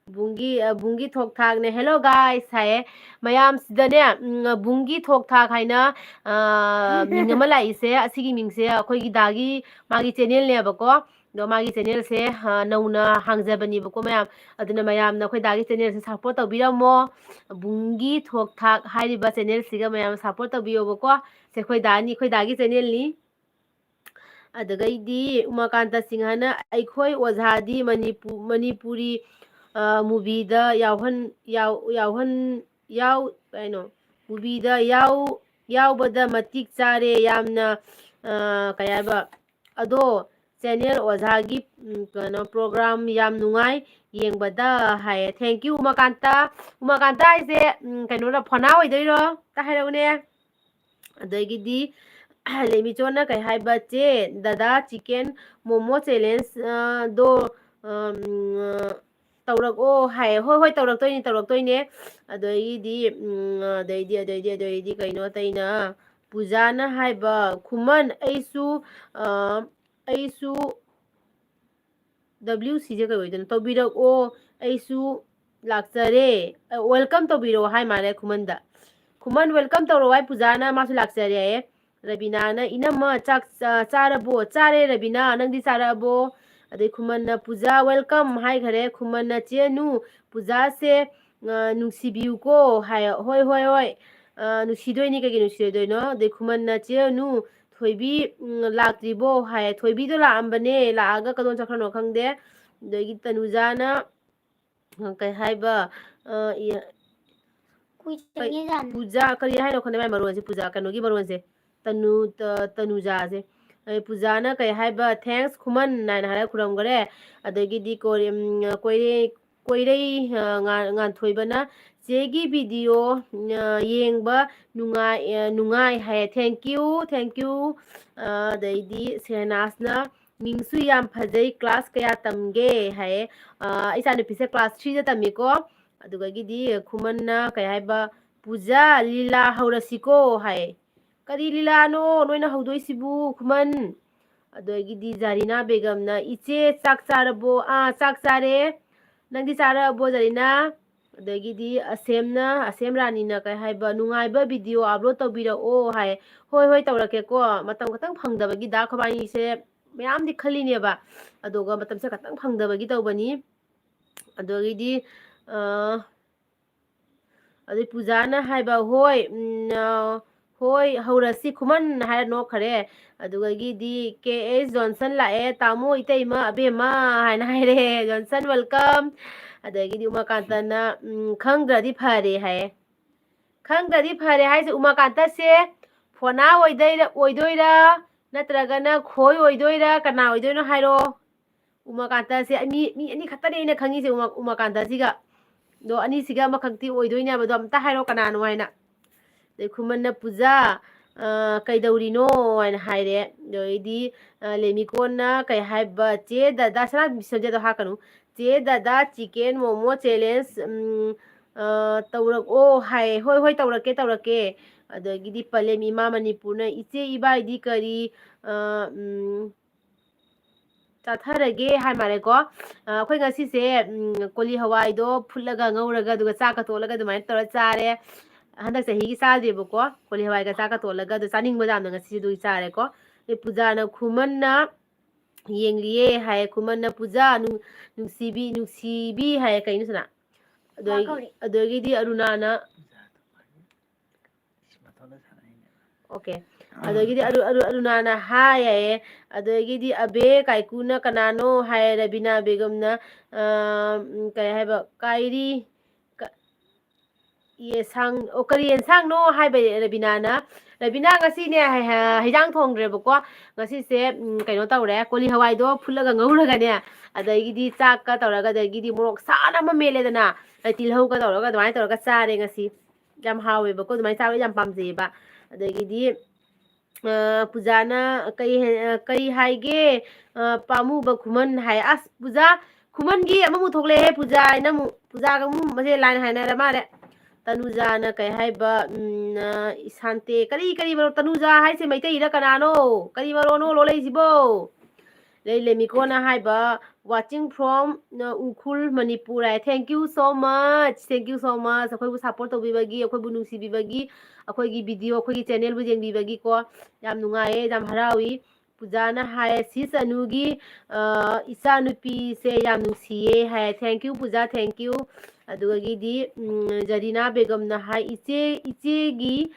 ꯕꯨꯡꯒꯤ, ꯑ, ꯕꯨꯡꯒꯤ ꯊꯣꯛ ꯊꯥꯛꯅꯦ꯫ "Hello guys" ꯍꯥꯏꯌꯦ꯫ ꯃꯌꯥꯝꯁꯤꯗꯅꯦ, ꯎꯝ, ꯕꯨꯡꯒꯤ ꯊꯣꯛ ꯊꯥꯛ ꯍꯥꯏꯅ, ꯑ, ꯃꯤꯡ ꯑꯃ ꯂꯥꯛꯏꯁꯦ, ꯑꯁꯤꯒꯤ ꯃꯤꯡꯁꯦ ꯑꯩꯈꯣꯏꯒꯤ ꯗꯥꯒꯤ ꯃꯥꯒꯤ ꯆꯦꯅꯦꯜꯅꯦꯕꯀꯣ꯫ ꯑꯗꯣ ꯃꯥꯒꯤ ꯆꯦꯅꯦꯜꯁꯦ, ꯑ, ꯅꯧꯅ ꯍꯥꯡꯖꯕꯅꯦꯕꯀꯣ ꯃꯌꯥꯝ꯫ ꯑꯗꯨꯅ ꯃꯌꯥꯝꯅ ꯑꯩꯈꯣꯏ ꯗꯥꯒꯤ ꯆꯦꯅꯦꯜꯁꯦ ꯁꯞꯄꯣꯔꯠ ꯇꯧꯕꯤꯔꯝꯃꯣ꯫ ꯕꯨꯡꯒꯤ ꯊꯣꯛ ꯊꯥꯛ ꯍꯥꯏꯔꯤꯕ ꯆꯦꯅꯦꯜꯁꯤꯒ ꯃꯌꯥꯝ ꯁꯞꯄꯣꯔꯠ ꯇꯧꯕꯤꯌꯣꯕꯀꯣ꯫ ꯁꯦ ꯑꯩꯈꯣꯏ ꯗꯥꯅꯤ, ꯑꯩꯈꯣꯏ ꯗꯥꯒꯤ ꯆꯦꯅꯦꯜꯅꯤ꯫ ꯑꯗꯨꯒꯩꯗꯤ ꯎꯃꯥꯀꯥꯟꯇ ꯁꯤꯡꯍꯅ "ꯑꯩꯈꯣꯏ ꯑꯣꯖꯥꯗꯤ ꯃꯅꯤꯄꯨ-, ꯃꯅꯤꯄꯨꯔꯤ, ꯑ, ꯃꯨꯚꯤꯗ ꯌꯥꯎꯍꯟ-, ꯌꯥꯎ-, ꯌꯥꯎꯍꯟ-, ꯌꯥꯎ-, ꯀꯩꯅꯣ, ꯃꯨꯚꯤꯗ ꯌꯥꯎ-, ꯌꯥꯎꯕꯗ ꯃꯇꯤꯛ ꯆꯥꯔꯦ ꯌꯥꯝꯅ", ꯑ, ꯀꯩ ꯍꯥꯏꯕ, ꯑꯗꯣ ꯆꯦꯅꯦꯜ ꯑꯣꯖꯥꯒꯤ, ꯎꯝ, ꯀꯩꯅꯣ, ꯄ꯭ꯔꯣꯒ꯭ꯔꯥꯝ ꯌꯥꯝ ꯅꯨꯡꯉꯥꯏ ꯌꯦꯡꯕꯗ ꯍꯥꯏꯌꯦ꯫ Thank you, ꯎꯃꯥꯀꯥꯟꯇ꯫ ꯎꯃꯥꯀꯥꯟꯇ ꯍꯥꯏꯁꯦ, ꯎꯝ, ꯀꯩꯅꯣꯔꯣ, ꯐꯣꯅꯥ ꯑꯣꯏꯗꯣꯏꯔꯣ? ꯑꯝꯇ ꯍꯥꯏꯔꯛꯎꯅꯦ꯫ ꯑꯗꯒꯤꯗꯤ ꯂꯦꯃꯤꯆꯣꯟꯅ ꯀꯩ ꯍꯥꯏꯕ, "ꯆꯦ, ꯗꯗꯥ ꯆꯤꯀꯦꯟ ꯃꯣꯃꯣ ꯆꯦꯂꯦꯟꯖ, ꯑ, ꯗꯣ, ꯑꯝ, ꯑ, ꯇꯧꯔꯛꯑꯣ" ꯍꯥꯏꯌꯦ꯫ ꯍꯣꯏ, ꯍꯣꯏ, ꯇꯧꯔꯛꯇꯣꯏꯅꯤ, ꯇꯧꯔꯛꯇꯣꯏꯅꯦ꯫ ꯑꯗꯩꯗꯤ, ꯎꯝ, ꯑꯗꯩꯗꯤ, ꯑꯗꯩꯗꯤ, ꯑꯗꯩꯗꯤ ꯀꯩꯅꯣ ꯑꯇꯩꯅ? ꯄꯨꯖꯥꯅ ꯍꯥꯏꯕ, "ꯈꯨꯃꯟ, ꯑꯩꯁꯨ, ꯑ, ꯑꯩꯁꯨ ꯗꯕ꯭ꯂꯤꯎ ꯁꯤꯁꯦ ꯀꯩ ꯑꯣꯏꯗꯣꯏꯅꯣ? ꯇꯧꯕꯤꯔꯛꯑꯣ, ꯑꯩꯁꯨ ꯂꯥꯛꯆꯔꯦ"꯫ ꯑ, welcome ꯇꯧꯕꯤꯔꯛꯑꯣ ꯍꯥꯏ ꯃꯥꯜꯂꯦ ꯈꯨꯃꯟꯗ꯫ "ꯈꯨꯃꯟ welcome ꯇꯧꯔꯛꯑꯣ" ꯍꯥꯏ ꯄꯨꯖꯥꯅ, ꯃꯥꯁꯨ ꯂꯥꯛꯆꯔꯦ ꯍꯥꯏꯌꯦ꯫ ꯔꯕꯤꯅꯥꯅ, "ꯏꯅꯝꯃ, ꯆꯥꯛ ꯆꯥ-, ꯆꯥꯔꯕꯣ?" "ꯆꯥꯔꯦ ꯔꯕꯤꯅꯥ, ꯅꯪꯗꯤ ꯆꯥꯔꯛꯑꯕꯣ?" ꯑꯗꯩ ꯈꯨꯃꯟꯅ, "ꯄꯨꯖꯥ welcome" ꯍꯥꯏꯈꯔꯦ꯫ ꯈꯨꯃꯟꯅ, "ꯆꯦ ꯑꯅꯨ, ꯄꯨꯖꯥꯁꯦ, ꯑ, ꯅꯨꯡꯁꯤꯕꯤꯌꯨꯀꯣ" ꯍꯥꯏ꯫ "ꯍꯣꯏ, ꯍꯣꯏ, ꯍꯣꯏ, ꯑ, ꯅꯨꯡꯁꯤꯗꯣꯏꯅꯤ, ꯀꯩꯒꯤ ꯅꯨꯡꯁꯤꯔꯣꯏꯗꯣꯏꯅꯣ?" ꯑꯗꯩ ꯈꯨꯃꯟꯅ, "ꯆꯦ ꯑꯅꯨ, ꯊꯣꯏꯕꯤ, ꯎꯝ, ꯂꯥꯛꯇ꯭ꯔꯤꯕꯣ?" ꯍꯥꯏ꯫ ꯊꯣꯏꯕꯤꯗꯣ ꯂꯥꯛꯑꯝꯕꯅꯦ, ꯂꯥꯛꯑꯒ ꯀꯗꯣꯝ ꯆꯠꯈ꯭ꯔꯅꯣ ꯈꯪꯗꯦ꯫ ꯑꯗꯒꯤ ꯇꯅꯨꯖꯥꯅ, ꯑ, ꯀꯩ ꯍꯥꯏꯕ, ꯑ, ꯏ-, ꯀꯨꯏ ꯀꯩ, ꯆꯪꯉꯦ ꯖꯥꯠꯅꯤ꯫ ꯄꯨꯖꯥ, ꯀꯔꯤ ꯍꯥꯏꯅꯣ ꯈꯪꯗꯦ ꯃꯥꯏ ꯃꯔꯣꯟꯁꯦ, ꯄꯨꯖꯥ, ꯀꯩꯅꯣꯒꯤ ꯃꯔꯣꯟꯁꯦ, ꯇꯅꯨ-, ꯇ-, ꯇꯅꯨꯖꯥꯁꯦ꯫ ꯑ, ꯄꯨꯖꯥꯅ ꯀꯩ ꯍꯥꯏꯕ, "Thanks ꯈꯨꯃꯟ" ꯍꯥꯏꯅ ꯍꯥꯏꯔꯒ ꯈꯨꯔꯝꯈꯔꯦ꯫ ꯑꯗꯒꯤꯗꯤ ꯀꯣꯔꯦ-, ꯎꯝ, ꯀꯣꯏꯔꯦ-, ꯀꯣꯏꯔꯩ, ꯑ, ꯉꯥ-, ꯉꯥꯟꯊꯣꯏꯕꯅ, ꯆꯦꯒꯤ ꯚꯤꯗꯤꯑꯣ ꯌꯦꯡꯕ ꯅꯨꯡꯉꯥꯏ, ꯑ, ꯅꯨꯡꯉꯥꯏ ꯍꯥꯏꯌꯦ꯫ Thank you, thank you꯫ ꯑ, ꯑꯗꯩꯗꯤ ꯁꯦꯍꯅꯥꯖꯅ, "ꯃꯤꯡꯁꯨ ꯌꯥꯝ ꯐꯖꯩ, ꯀ꯭ꯂꯥꯁ ꯀꯌꯥ ꯇꯝꯒꯦ?" ꯍꯥꯏꯌꯦ꯫ ꯑ, ꯏꯆꯥꯅꯨꯄꯤꯁꯦ ꯀ꯭ꯂꯥꯁ ꯊ꯭ꯔꯤꯗ ꯇꯝꯃꯤꯀꯣ꯫ ꯑꯗꯨꯗꯒꯤꯗꯤ ꯈꯨꯃꯟꯅ ꯀꯩ ꯍꯥꯏꯕ, "ꯄꯨꯖꯥ, ꯂꯤꯂꯥ ꯍꯧꯔꯁꯤꯀꯣ" ꯍꯥꯏ꯫ "ꯀꯔꯤ ꯂꯤꯂꯥꯅꯣ ꯅꯣꯏꯅ ꯍꯧꯗꯣꯏꯁꯤꯕꯨ, ꯈꯨꯃꯟ?" ꯑꯗꯒꯤꯗꯤ ꯖꯥꯔꯤꯅꯥ ꯕꯦꯒꯝꯅ, "ꯏꯆꯦ, ꯆꯥꯛ ꯆꯥꯔꯕꯣ?" "ꯑꯥ, ꯆꯥꯛ ꯆꯥꯔꯦ꯫ ꯅꯪꯗꯤ ꯆꯥꯔꯕꯣ, ꯖꯥꯔꯤꯅꯥ?" ꯑꯗꯒꯤꯗꯤ ꯑꯁꯦꯝꯅ, ꯑꯁꯦꯝ ꯔꯥꯅꯤꯅ ꯀꯩ ꯍꯥꯏꯕ, "ꯅꯨꯡꯉꯥꯏꯕ ꯚꯤꯗꯤꯑꯣ ꯑꯞꯂꯣꯗ ꯇꯧꯕꯤꯔꯛꯑꯣ" ꯍꯥꯏ꯫ "ꯍꯣꯏ, ꯍꯣꯏ, ꯇꯧꯔꯛꯀꯦꯀꯣ꯫ ꯃꯇꯝ ꯈꯛꯇꯪ ꯐꯪꯗꯕꯒꯤ ꯗꯥ ꯈꯣꯕꯥꯅꯤꯁꯦ ꯃꯌꯥꯝꯗꯤ ꯈꯜꯂꯤꯅꯦꯕ, ꯑꯗꯨꯒ ꯃꯇꯝꯁꯦ ꯈꯛꯇꯪ ꯐꯪꯗꯕꯒꯤ ꯇꯧꯕꯅꯤ"꯫ ꯑꯗꯒꯤꯗꯤ, ꯑ, ꯑꯗꯩ ꯄꯨꯖꯥꯅ ꯍꯥꯏꯕ, "ꯍꯣꯏ, ꯎꯝ, ꯑ, ꯍꯣꯏ, ꯍꯧꯔꯁꯤ ꯈꯨꯃꯟ" ꯍꯥꯏꯔ ꯅꯣꯛꯈꯔꯦ꯫ ꯑꯗꯨꯗꯒꯤꯗꯤ ꯀꯦ ꯑꯦꯁ ꯖꯣꯟꯁꯟ ꯂꯥꯛꯑꯦ, "ꯇꯥꯃꯣ, ꯏꯇꯩꯃ, ꯑꯕꯦꯝꯃ" ꯍꯥꯏꯅ ꯍꯥꯏꯔꯦ꯫ "Johnson, welcome"꯫ ꯑꯗꯒꯤꯗꯤ ꯎꯃꯥꯀꯥꯟꯇꯅ, "ꯎꯝ, ꯈꯪꯗ꯭ꯔꯗꯤ ꯐꯔꯦ" ꯍꯥꯏꯌꯦ꯫ "ꯈꯪꯗ꯭ꯔꯗꯤ ꯐꯔꯦ" ꯍꯥꯏꯁꯦ ꯎꯃꯥꯀꯥꯟꯇꯁꯦ ꯐꯣꯅꯥ ꯑꯣꯏꯗꯣꯏꯔ, ꯑꯣꯏꯗꯣꯏꯔ, ꯅꯠꯇ꯭ꯔꯒꯅ ꯈꯣꯏ ꯑꯣꯏꯗꯣꯏꯔ, ꯀꯅꯥ ꯑꯣꯏꯗꯣꯏꯅꯣ ꯍꯥꯏꯔꯣ? ꯎꯃꯥꯀꯥꯟꯇꯁꯦ ꯑꯅꯤ, ꯃꯤ ꯑꯅꯤ ꯈꯛꯇꯅꯦ ꯑꯩꯅ ꯈꯪꯉꯤꯁꯦ, ꯎꯃꯥ-, ꯎꯃꯥꯀꯥꯟꯇꯁꯤꯒ꯫ ꯑꯗꯣ ꯑꯅꯤꯁꯤꯒ ꯑꯃꯈꯛꯇꯤ ꯑꯣꯏꯗꯣꯏꯅꯦꯕ, ꯑꯗꯣ ꯑꯝꯇ ꯍꯥꯏꯔꯣ ꯀꯅꯥꯅꯣ ꯍꯥꯏꯅ꯫ ꯑꯗꯩ ꯈꯨꯃꯟꯅ, "ꯄꯨꯖꯥ, ꯑ, ꯀꯩꯗꯧꯔꯤꯅꯣ?" ꯍꯥꯏꯅ ꯍꯥꯏꯔꯦ꯫ ꯑꯗꯩꯗꯤ, ꯑ, ꯂꯦꯃꯤꯀꯣꯟꯅ ꯀꯩ ꯍꯥꯏꯕ, "ꯆꯦ ꯗꯗꯥ", ꯁꯅꯥ ꯁꯝꯖꯦꯗꯣ ꯍꯥꯠꯀꯅꯨ꯫ "ꯆꯦ ꯗꯗꯥ, ꯆꯤꯀꯦꯟ ꯃꯣꯃꯣ ꯆꯦꯂꯦꯟꯖ, ꯎꯝ, ꯑ, ꯇꯧꯔꯛꯑꯣ" ꯍꯥꯏꯌꯦ꯫ "ꯍꯣꯏ, ꯍꯣꯏ, ꯇꯧꯔꯛꯀꯦ, ꯇꯧꯔꯛꯀꯦ"꯫ ꯑꯗꯒꯤꯗꯤ ꯄꯂꯦꯝ ꯏꯃꯥ ꯃꯅꯤꯄꯨꯔꯅ, "ꯏꯆꯦ, ꯏꯕꯥꯏꯗꯤ ꯀꯔꯤ, ꯑ, ꯎꯝ, ꯆꯥꯊꯔꯒꯦ" ꯍꯥꯏ ꯃꯥꯜꯂꯦꯀꯣ꯫ ꯑ, ꯑꯩꯈꯣꯏ ꯉꯁꯤꯁꯦ, ꯎꯝ, ꯀꯣꯂꯤ ꯍꯋꯥꯏꯗꯣ ꯐꯨꯠꯂꯒ ꯉꯧꯔꯒ ꯑꯗꯨꯒ ꯆꯥꯛꯀ ꯇꯣꯠꯂꯒ ꯑꯗꯨꯃꯥꯏꯅ ꯇꯧꯔ ꯆꯥꯔꯦ꯫ ꯍꯟꯗꯛ ꯆꯍꯤꯒꯤ ꯆꯥꯗ꯭ꯔꯤꯕꯀꯣ, ꯀꯣꯂꯤ ꯍꯋꯥꯏꯒ ꯆꯥꯛꯀ ꯇꯣꯠꯂꯒ, ꯑꯗꯨ ꯆꯥꯅꯤꯡꯕ ꯌꯥꯝꯅ ꯉꯁꯤꯁꯦ ꯑꯗꯨꯒꯤ ꯆꯥꯔꯦꯀꯣ꯫ ꯑꯗꯩ ꯄꯨꯖꯥꯅ ꯈꯨꯃꯟꯅ ꯌꯦꯡꯂꯤꯌꯦ ꯍꯥꯏꯌꯦ, ꯈꯨꯃꯟꯅ, "ꯄꯨꯖꯥ, ꯅꯨꯡ-, ꯅꯨꯡꯁꯤꯕꯤ, ꯅꯨꯡꯁꯤꯕꯤ" ꯍꯥꯏꯌꯦ, ꯀꯩꯅꯣ ꯁꯤꯅ? ꯑꯗꯨꯗꯒꯤ-, ꯀꯧꯔꯤ꯫ ꯑꯗꯨꯗꯒꯤꯗꯤ ꯑꯔꯨꯅꯥꯅ, ꯑꯣꯀꯦ꯫ ꯑꯗꯒꯤꯗꯤ ꯑꯔꯨ-, ꯑꯔꯨ-, ꯑꯔꯨꯅꯥꯅ ꯍꯥꯏ ꯍꯥꯏꯌꯦ꯫ ꯑꯗꯒꯤꯗꯤ ꯑꯕꯦ ꯀꯥꯏꯀꯨꯅ ꯀꯅꯥꯅꯣ ꯍꯥꯏ, ꯔꯕꯤꯅꯥ ꯕꯦꯒꯝꯅ, ꯑ, ꯎꯝ, ꯀꯩ ꯍꯥꯏꯕ, ꯀꯥꯏꯔꯤ, ꯀ-, ꯌꯦꯁꯥꯡ, ꯑꯣ, ꯀꯔꯤ ꯌꯦꯟꯁꯥꯡꯅꯣ ꯍꯥꯏꯕ ꯔꯕꯤꯅꯥꯅ꯫ ꯔꯕꯤꯅꯥ ꯉꯁꯤꯅꯦ ꯍ-, ꯍ-, ꯍꯩꯖꯥꯡ ꯊꯣꯡꯗ꯭ꯔꯦꯕꯀꯣ꯫ ꯉꯁꯤꯁꯦ, ꯎꯝ, ꯀꯩꯅꯣ ꯇꯧꯔꯦ, ꯀꯣꯂꯤ ꯍꯋꯥꯏꯗꯣ ꯐꯨꯠꯂꯒ ꯉꯧꯔꯒꯅꯦ, ꯑꯗꯒꯤꯗꯤ ꯆꯥꯛꯀ ꯇꯧꯔꯒ, ꯑꯗꯒꯤꯗꯤ ꯃꯣꯔꯣꯛ ꯁꯥꯅ ꯑꯃ ꯃꯦꯠꯂꯦꯗꯅ, ꯑꯩ ꯇꯤꯜꯍꯧꯒ ꯇꯧꯔꯒ ꯑꯗꯨꯃꯥꯏꯅ ꯇꯧꯔꯒ ꯆꯥꯔꯦ ꯉꯁꯤ꯫ ꯌꯥꯝ ꯍꯥꯎꯋꯦꯕꯀꯣ, ꯑꯗꯨꯃꯥꯏꯅ ꯆꯥꯕ ꯌꯥꯝ ꯄꯥꯝꯖꯩꯌꯦꯕ꯫ ꯑꯗꯒꯤꯗꯤ, ꯑ, ꯄꯨꯖꯥꯅ ꯀꯩ ꯍꯥꯏ-, ꯑ, ꯀꯩ ꯍꯥꯏꯒꯦ? ꯑ, ꯄꯥꯝꯃꯨꯕ ꯈꯨꯃꯟ ꯍꯥꯏ꯫ ꯑꯁ, ꯄꯨꯖꯥ, ꯈꯨꯃꯟꯒꯤ ꯑꯃꯃꯨꯛ ꯊꯣꯛꯂꯛꯑꯦ, ꯄꯨꯖꯥ ꯍꯥꯏꯅ ꯑꯃꯨꯛ꯫ ꯄꯨꯖꯥꯒ ꯑꯃꯨꯛ ꯃꯁꯦ line ꯍꯥꯏꯅꯔ ꯃꯥꯜꯂꯦ꯫ ꯇꯅꯨꯖꯥꯅ ꯀꯩ ꯍꯥꯏꯕ, ꯎꯝ, ꯑ, ꯏꯁꯥꯟꯇꯦ, ꯀꯔꯤ, ꯀꯔꯤ ꯃꯔꯣꯟ? ꯇꯅꯨꯖꯥ ꯍꯥꯏꯁꯦ ꯃꯩꯇꯩꯔ ꯀꯅꯥꯅꯣ? ꯀꯔꯤ ꯃꯔꯣꯟꯅꯣ ꯂꯣꯜꯂꯛꯏꯁꯤꯕꯣ? ꯂꯩ ꯂꯩꯃꯤꯀꯣꯅ ꯍꯥꯏꯕ, "Watching from, ꯑ, ꯎꯈ꯭ꯔꯨꯜ, ꯃꯅꯤꯄꯨꯔ" ꯍꯥꯏ꯫ Thank you so much, thank you so much. ꯑꯩꯈꯣꯏꯕꯨ support ꯇꯧꯕꯤꯕꯒꯤ, ꯑꯩꯈꯣꯏꯕꯨ ꯅꯨꯡꯁꯤꯕꯤꯕꯒꯤ, ꯑꯩꯈꯣꯏꯒꯤ video, ꯑꯩꯈꯣꯏꯒꯤ channelꯕꯨ ꯌꯦꯡꯕꯤꯕꯒꯤꯀꯣ, ꯌꯥꯝ ꯅꯨꯡꯉꯥꯏꯌꯦ, ꯌꯥꯝ ꯍꯔꯥꯎꯏ꯫ ꯄꯨꯖꯥꯅ ꯍꯥꯏ, "ꯁꯤꯁ ꯑꯅꯨꯒꯤ, ꯑ, ꯏꯆꯥꯅꯨꯄꯤꯁꯦ ꯌꯥꯝ ꯅꯨꯡꯁꯤꯌꯦ" ꯍꯥꯏ꯫ Thank you Puja, thank you꯫ ꯑꯗꯨꯗꯒꯤꯗꯤ, ꯎꯝ, ꯖꯔꯤꯅꯥ ꯕꯦꯒꯝꯅ ꯍꯥꯏ, "ꯏꯆꯦ, ꯏꯆꯦꯒꯤ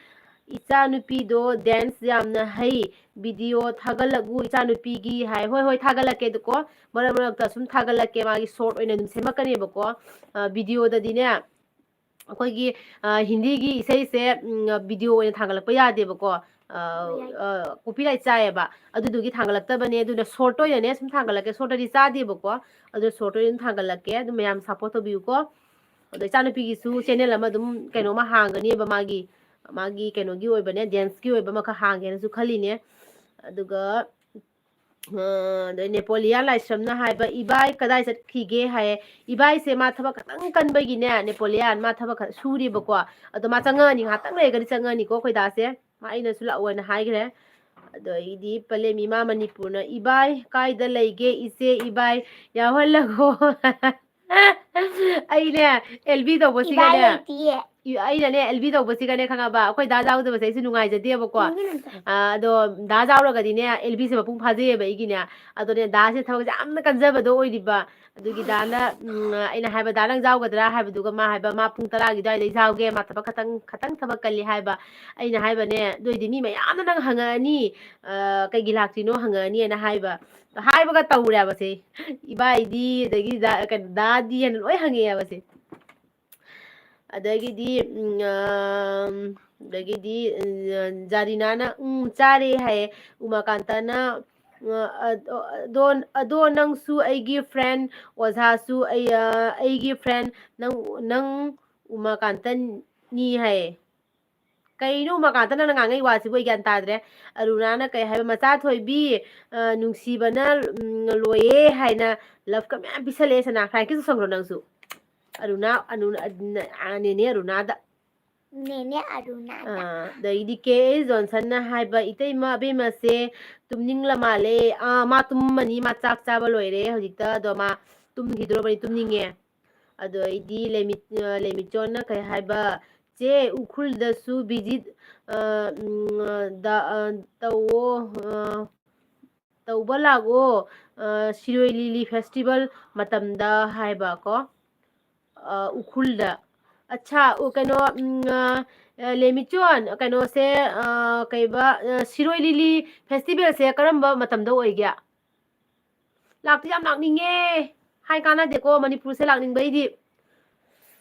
ꯏꯆꯥꯅꯨꯄꯤꯗꯣ dance ꯌꯥꯝꯅ ꯍꯩ, video ꯊꯥꯒꯠꯂꯛꯎ ꯏꯆꯥꯅꯨꯄꯤꯒꯤ" ꯍꯥꯏ꯫ ꯍꯣꯏ, ꯍꯣꯏ, ꯊꯥꯒꯠꯂꯛꯀꯦ꯫ ꯑꯗꯨꯀꯣ, ꯃꯔꯛ ꯃꯔꯛꯇ ꯁꯨꯝ ꯊꯥꯒꯠꯂꯛꯀꯦ, ꯃꯥꯒꯤ short ꯑꯣꯏꯅ ꯑꯗꯨꯝ ꯁꯦꯝꯃꯛꯀꯅꯦꯕꯀꯣ꯫ ꯑ, videoꯗꯗꯤꯅꯦ, ꯑꯩꯈꯣꯏꯒꯤ, ꯑ, ꯍꯤꯟꯗꯤꯒꯤ ꯏꯁꯩꯁꯦ, ꯎꯝ, video ꯑꯣꯏꯅ ꯊꯥꯒꯠꯂꯛꯄ ꯌꯥꯗꯦꯕꯀꯣ꯫ ꯑ, ꯌꯥꯏ꯫ ꯑ, copyright ꯆꯥꯏꯌꯦꯕ꯫ ꯑꯗꯨꯗꯨꯒꯤ ꯊꯥꯡꯒꯠꯂꯛꯇꯕꯅꯦ꯫ ꯑꯗꯨꯅ short ꯑꯣꯏꯅꯅꯦ ꯁꯨꯝ ꯊꯥꯡꯒꯠꯂꯛꯀꯦ꯫ Shortꯇꯗꯤ ꯆꯥꯗꯦꯕꯀꯣ꯫ ꯑꯗꯨ short ꯑꯣꯏꯅ ꯊꯥꯡꯒꯠꯂꯛꯀꯦ꯫ ꯑꯗꯨ ꯃꯌꯥꯝ support ꯇꯧꯕꯤꯌꯨꯀꯣ꯫ ꯑꯗꯣ ꯏꯆꯥꯅꯨꯄꯤꯒꯤꯁꯨ channel ꯑꯃ ꯑꯗꯨꯝ ꯀꯩꯅꯣꯝꯃ ꯍꯥꯡꯒꯅꯦꯕ ꯃꯥꯒꯤ꯫ ꯃꯥꯒꯤ ꯀꯩꯅꯣꯒꯤ ꯑꯣꯏꯕꯅꯦ, danceꯀꯤ ꯑꯣꯏꯕ ꯑꯃꯈꯛ ꯍꯥꯡꯒꯦꯅꯁꯨ ꯈꯜꯂꯤꯅꯦ꯫ ꯑꯗꯨꯒ, ꯑ, ꯑꯗꯩ ꯅꯦꯄꯣꯂꯤꯌꯥꯟ ꯂꯥꯏꯁ꯭ꯔꯝꯅ ꯍꯥꯏꯕ, "ꯏꯕꯥꯏ ꯀꯗꯥꯏ ꯆꯠꯈꯤꯒꯦ?" ꯍꯥꯏꯌꯦ꯫ ꯏꯕꯥꯏꯁꯦ ꯃꯥ ꯊꯕꯛ ꯈꯇꯪ ꯀꯟꯕꯒꯤꯅꯦ, ꯅꯦꯄꯣꯂꯤꯌꯥꯟ ꯃꯥ ꯊꯕꯛ ꯈꯔ ꯁꯨꯔꯤꯕꯀꯣ꯫ ꯑꯗꯣ ꯃꯥ ꯆꯪꯉꯛꯑꯅꯤ, ꯉꯥꯏꯍꯥꯛꯇꯪ ꯂꯩꯔꯒꯗꯤ ꯆꯪꯉꯛꯑꯅꯤꯀꯣ ꯑꯩꯈꯣꯏ ꯗꯥꯁꯦ꯫ ꯃꯥ ꯑꯩꯅꯁꯨ ꯂꯥꯛꯑꯣꯅ ꯍꯥꯏꯈ꯭ꯔꯦ꯫ ꯑꯗꯣ ꯑꯩꯗꯤ ꯄꯂꯦꯝ ꯏꯃꯥ ꯃꯅꯤꯄꯨꯔꯅ, "ꯏꯕꯥꯏ ꯀꯥꯏꯗ ꯂꯩꯒꯦ? ꯏꯆꯦ ꯏꯕꯥꯏ ꯌꯥꯎꯍꯜꯂꯒꯣ꯫" ꯑꯩꯅꯦ, ꯑꯦꯜ ꯕꯤ ꯏꯕꯥꯏ ꯇꯧꯕꯁꯤꯒꯅꯦ, ꯂꯩꯇꯤꯌꯦ꯫ ꯏ-, ꯑꯩꯅꯅꯦ, ꯑꯦꯜ ꯕꯤ ꯇꯧꯕꯁꯤꯒꯅꯦ, ꯈꯪꯉꯕ? ꯑꯩꯈꯣꯏ ꯗꯥ ꯌꯥꯎꯗꯕꯁꯦ ꯑꯩꯁꯨ ꯅꯨꯡꯉꯥꯏꯖꯗꯦꯕꯀꯣ꯫ ꯅꯪꯒꯤ ꯅꯠꯇꯦ꯫ ꯑ, ꯑꯗꯣ ꯗꯥ ꯌꯥꯎꯔꯒꯗꯤꯅꯦ, ꯑꯦꯜ ꯕꯤꯁꯦ ꯃꯄꯨꯡ ꯐꯥꯖꯩꯌꯦꯕ ꯑꯩꯒꯤꯅꯦ꯫ ꯑꯗꯣꯅꯦ, ꯗꯥꯁꯦ ꯊꯕꯛꯁꯦ ꯌꯥꯝꯅ ꯀꯟꯖꯕꯗꯣ ꯑꯣꯏꯔꯤꯕ꯫ ꯑꯗꯨꯒꯤ ꯗꯥꯅ, ꯎꯝ, ꯑꯩꯅ ꯍꯥꯏꯕ, "ꯗꯥ, ꯅꯪ ꯌꯥꯎꯒꯗ꯭ꯔꯥ?" ꯍꯥꯏꯕꯗꯨꯒ ꯃꯥ ꯍꯥꯏꯕ, "ꯃꯥ ꯄꯨꯡ ꯇꯔꯥꯒꯤ ꯑꯗꯨꯋꯥꯏꯗ ꯌꯥꯎꯒꯦ, ꯃꯥ ꯊꯕꯛ ꯈꯇꯪ, ꯈꯇꯪ ꯊꯕꯛ ꯀꯜꯂꯤ" ꯍꯥꯏꯕ꯫ ꯑꯩꯅ ꯍꯥꯏꯕꯅꯦ, "ꯑꯗꯨ ꯑꯣꯏꯗꯤ ꯃꯤ ꯃꯌꯥꯝꯅ ꯅꯪ ꯍꯪꯉꯛꯑꯅꯤ, ꯑ, ꯀꯩꯒꯤ ꯂꯥꯛꯇ꯭ꯔꯤꯅꯣ ꯍꯪꯉꯛꯑꯅꯤꯅ" ꯍꯥꯏꯕ꯫ ꯍꯥꯏꯕꯒ ꯇꯧꯔꯦꯕꯁꯦ꯫ ꯏꯕꯥꯏꯗꯤ, ꯑꯗꯒꯤ ꯗꯥ-, ꯀꯩꯅꯣ, ꯗꯥꯗꯤ ꯍꯥꯏꯅ ꯂꯣꯏ ꯍꯪꯉꯛꯑꯦꯕꯁꯦ꯫ ꯑꯗꯒꯤꯗꯤ, ꯎꯝ, ꯑꯝ, ꯑꯗꯒꯤꯗꯤ, ꯎꯝ, ꯖꯥꯔꯤꯅꯥꯅ, "ꯎꯝ, ꯆꯥꯔꯦ" ꯍꯥꯏꯌꯦ꯫ ꯎꯃꯥꯀꯥꯟꯇꯅ, ꯑ, ꯑꯗꯣ, ꯑꯗꯣ, ꯑꯗꯣ ꯅꯪꯁꯨ ꯑꯩꯒꯤ friend, ꯑꯣꯖꯥꯁꯨ ꯑꯩ, ꯑ, ꯑꯩꯒꯤ friend, ꯅꯪ, ꯅꯪ ꯎꯃꯥꯀꯥꯟꯇꯅꯤ ꯍꯥꯏꯌꯦ꯫ ꯀꯩꯅꯣ ꯎꯃꯥꯀꯥꯟꯇ ꯅꯪꯅ ꯉꯥꯡꯉꯛꯏ ꯋꯥꯁꯤꯕꯨ? ꯑꯩ ꯒ꯭ꯌꯥꯟ ꯇꯥꯗ꯭ꯔꯦ꯫ ꯑꯔꯨꯅꯥꯅ ꯀꯩ ꯍꯥꯏꯕ? "ꯃꯆꯥ ꯊꯣꯏꯕꯤ, ꯑ, ꯅꯨꯡꯁꯤꯕꯅ, ꯎꯝ, ꯂꯣꯏꯌꯦ" ꯍꯥꯏꯅ love ꯀ ꯃꯌꯥꯝ ꯄꯤꯁꯜꯂꯛꯑꯦ ꯁꯅꯥ꯫ ꯐ꯭ꯔꯥꯟꯀꯤꯁꯨ ꯁꯪꯈ꯭ꯔꯣ ꯅꯪꯁꯨ꯫ ꯑꯔꯨꯅꯥ, ꯑꯅꯨ-, ꯑ, ꯅꯦꯅꯦ ꯑꯔꯨꯅꯥꯗ꯫ ꯅꯦꯅꯦ ꯑꯔꯨꯅꯥꯗ꯫ ꯑꯥ, ꯑꯗꯩꯗꯤ ꯀꯦ ꯑꯦꯁ ꯖꯣꯟꯁꯟꯅ ꯍꯥꯏꯕ, "ꯏꯇꯩꯃ ꯑꯕꯦꯝꯃꯁꯦ ꯇꯨꯝꯅꯤꯡꯂ ꯃꯥꯜꯂꯦ꯫" ꯑꯥ, ꯃꯥ ꯇꯨꯝꯃꯅꯤ, ꯃꯥ ꯆꯥꯛ ꯆꯥꯕ ꯂꯣꯏꯔꯦ ꯍꯧꯖꯤꯛꯇ, ꯑꯗꯣ ꯃꯥ ꯇꯨꯝꯈꯤꯗ꯭ꯔꯣꯕꯅꯤ, ꯇꯨꯝꯅꯤꯡꯉꯦ꯫ ꯑꯗꯣ ꯑꯩꯗꯤ ꯂꯩꯃꯤ-, ꯑ, ꯂꯩꯃꯤꯆꯣꯟꯅ ꯀꯩ ꯍꯥꯏꯕ, "ꯆꯦ, ꯎꯈ꯭ꯔꯨꯜꯗꯁꯨ visit, ꯑ, ꯎꯝ, ꯑ, ꯗ, ꯑ, ꯇꯧꯋꯣ, ꯑ, ꯇꯧꯕ ꯂꯥꯛꯑꯣ, ꯑ, ꯁꯤꯔꯣꯏ ꯂꯤꯂꯤ festival ꯃꯇꯝꯗ" ꯍꯥꯏꯕꯀꯣ꯫ ꯑ, ꯎꯈ꯭ꯔꯨꯜꯗ꯫ ꯑꯠꯁꯥ, ꯎ, ꯀꯩꯅꯣ, ꯎꯝ, ꯑ, ꯑ, ꯂꯦꯃꯤꯆꯣꯟ, ꯀꯩꯅꯣꯁꯦ, ꯑ, ꯀꯩꯕ, ꯑ, ꯁꯤꯔꯣꯏ ꯂꯤꯂꯤ festivalꯁꯦ ꯀꯔꯝꯕ ꯃꯇꯝꯗ ꯑꯣꯏꯒꯦ? ꯂꯥꯛꯇꯤ ꯌꯥꯝ ꯂꯥꯛꯅꯤꯡꯉꯦ꯫ ꯍꯥꯏ ꯀꯥꯟꯅꯗꯦꯀꯣ, ꯃꯅꯤꯄꯨꯔꯁꯦ ꯂꯥꯛꯅꯤꯡꯕꯩꯗꯤ꯫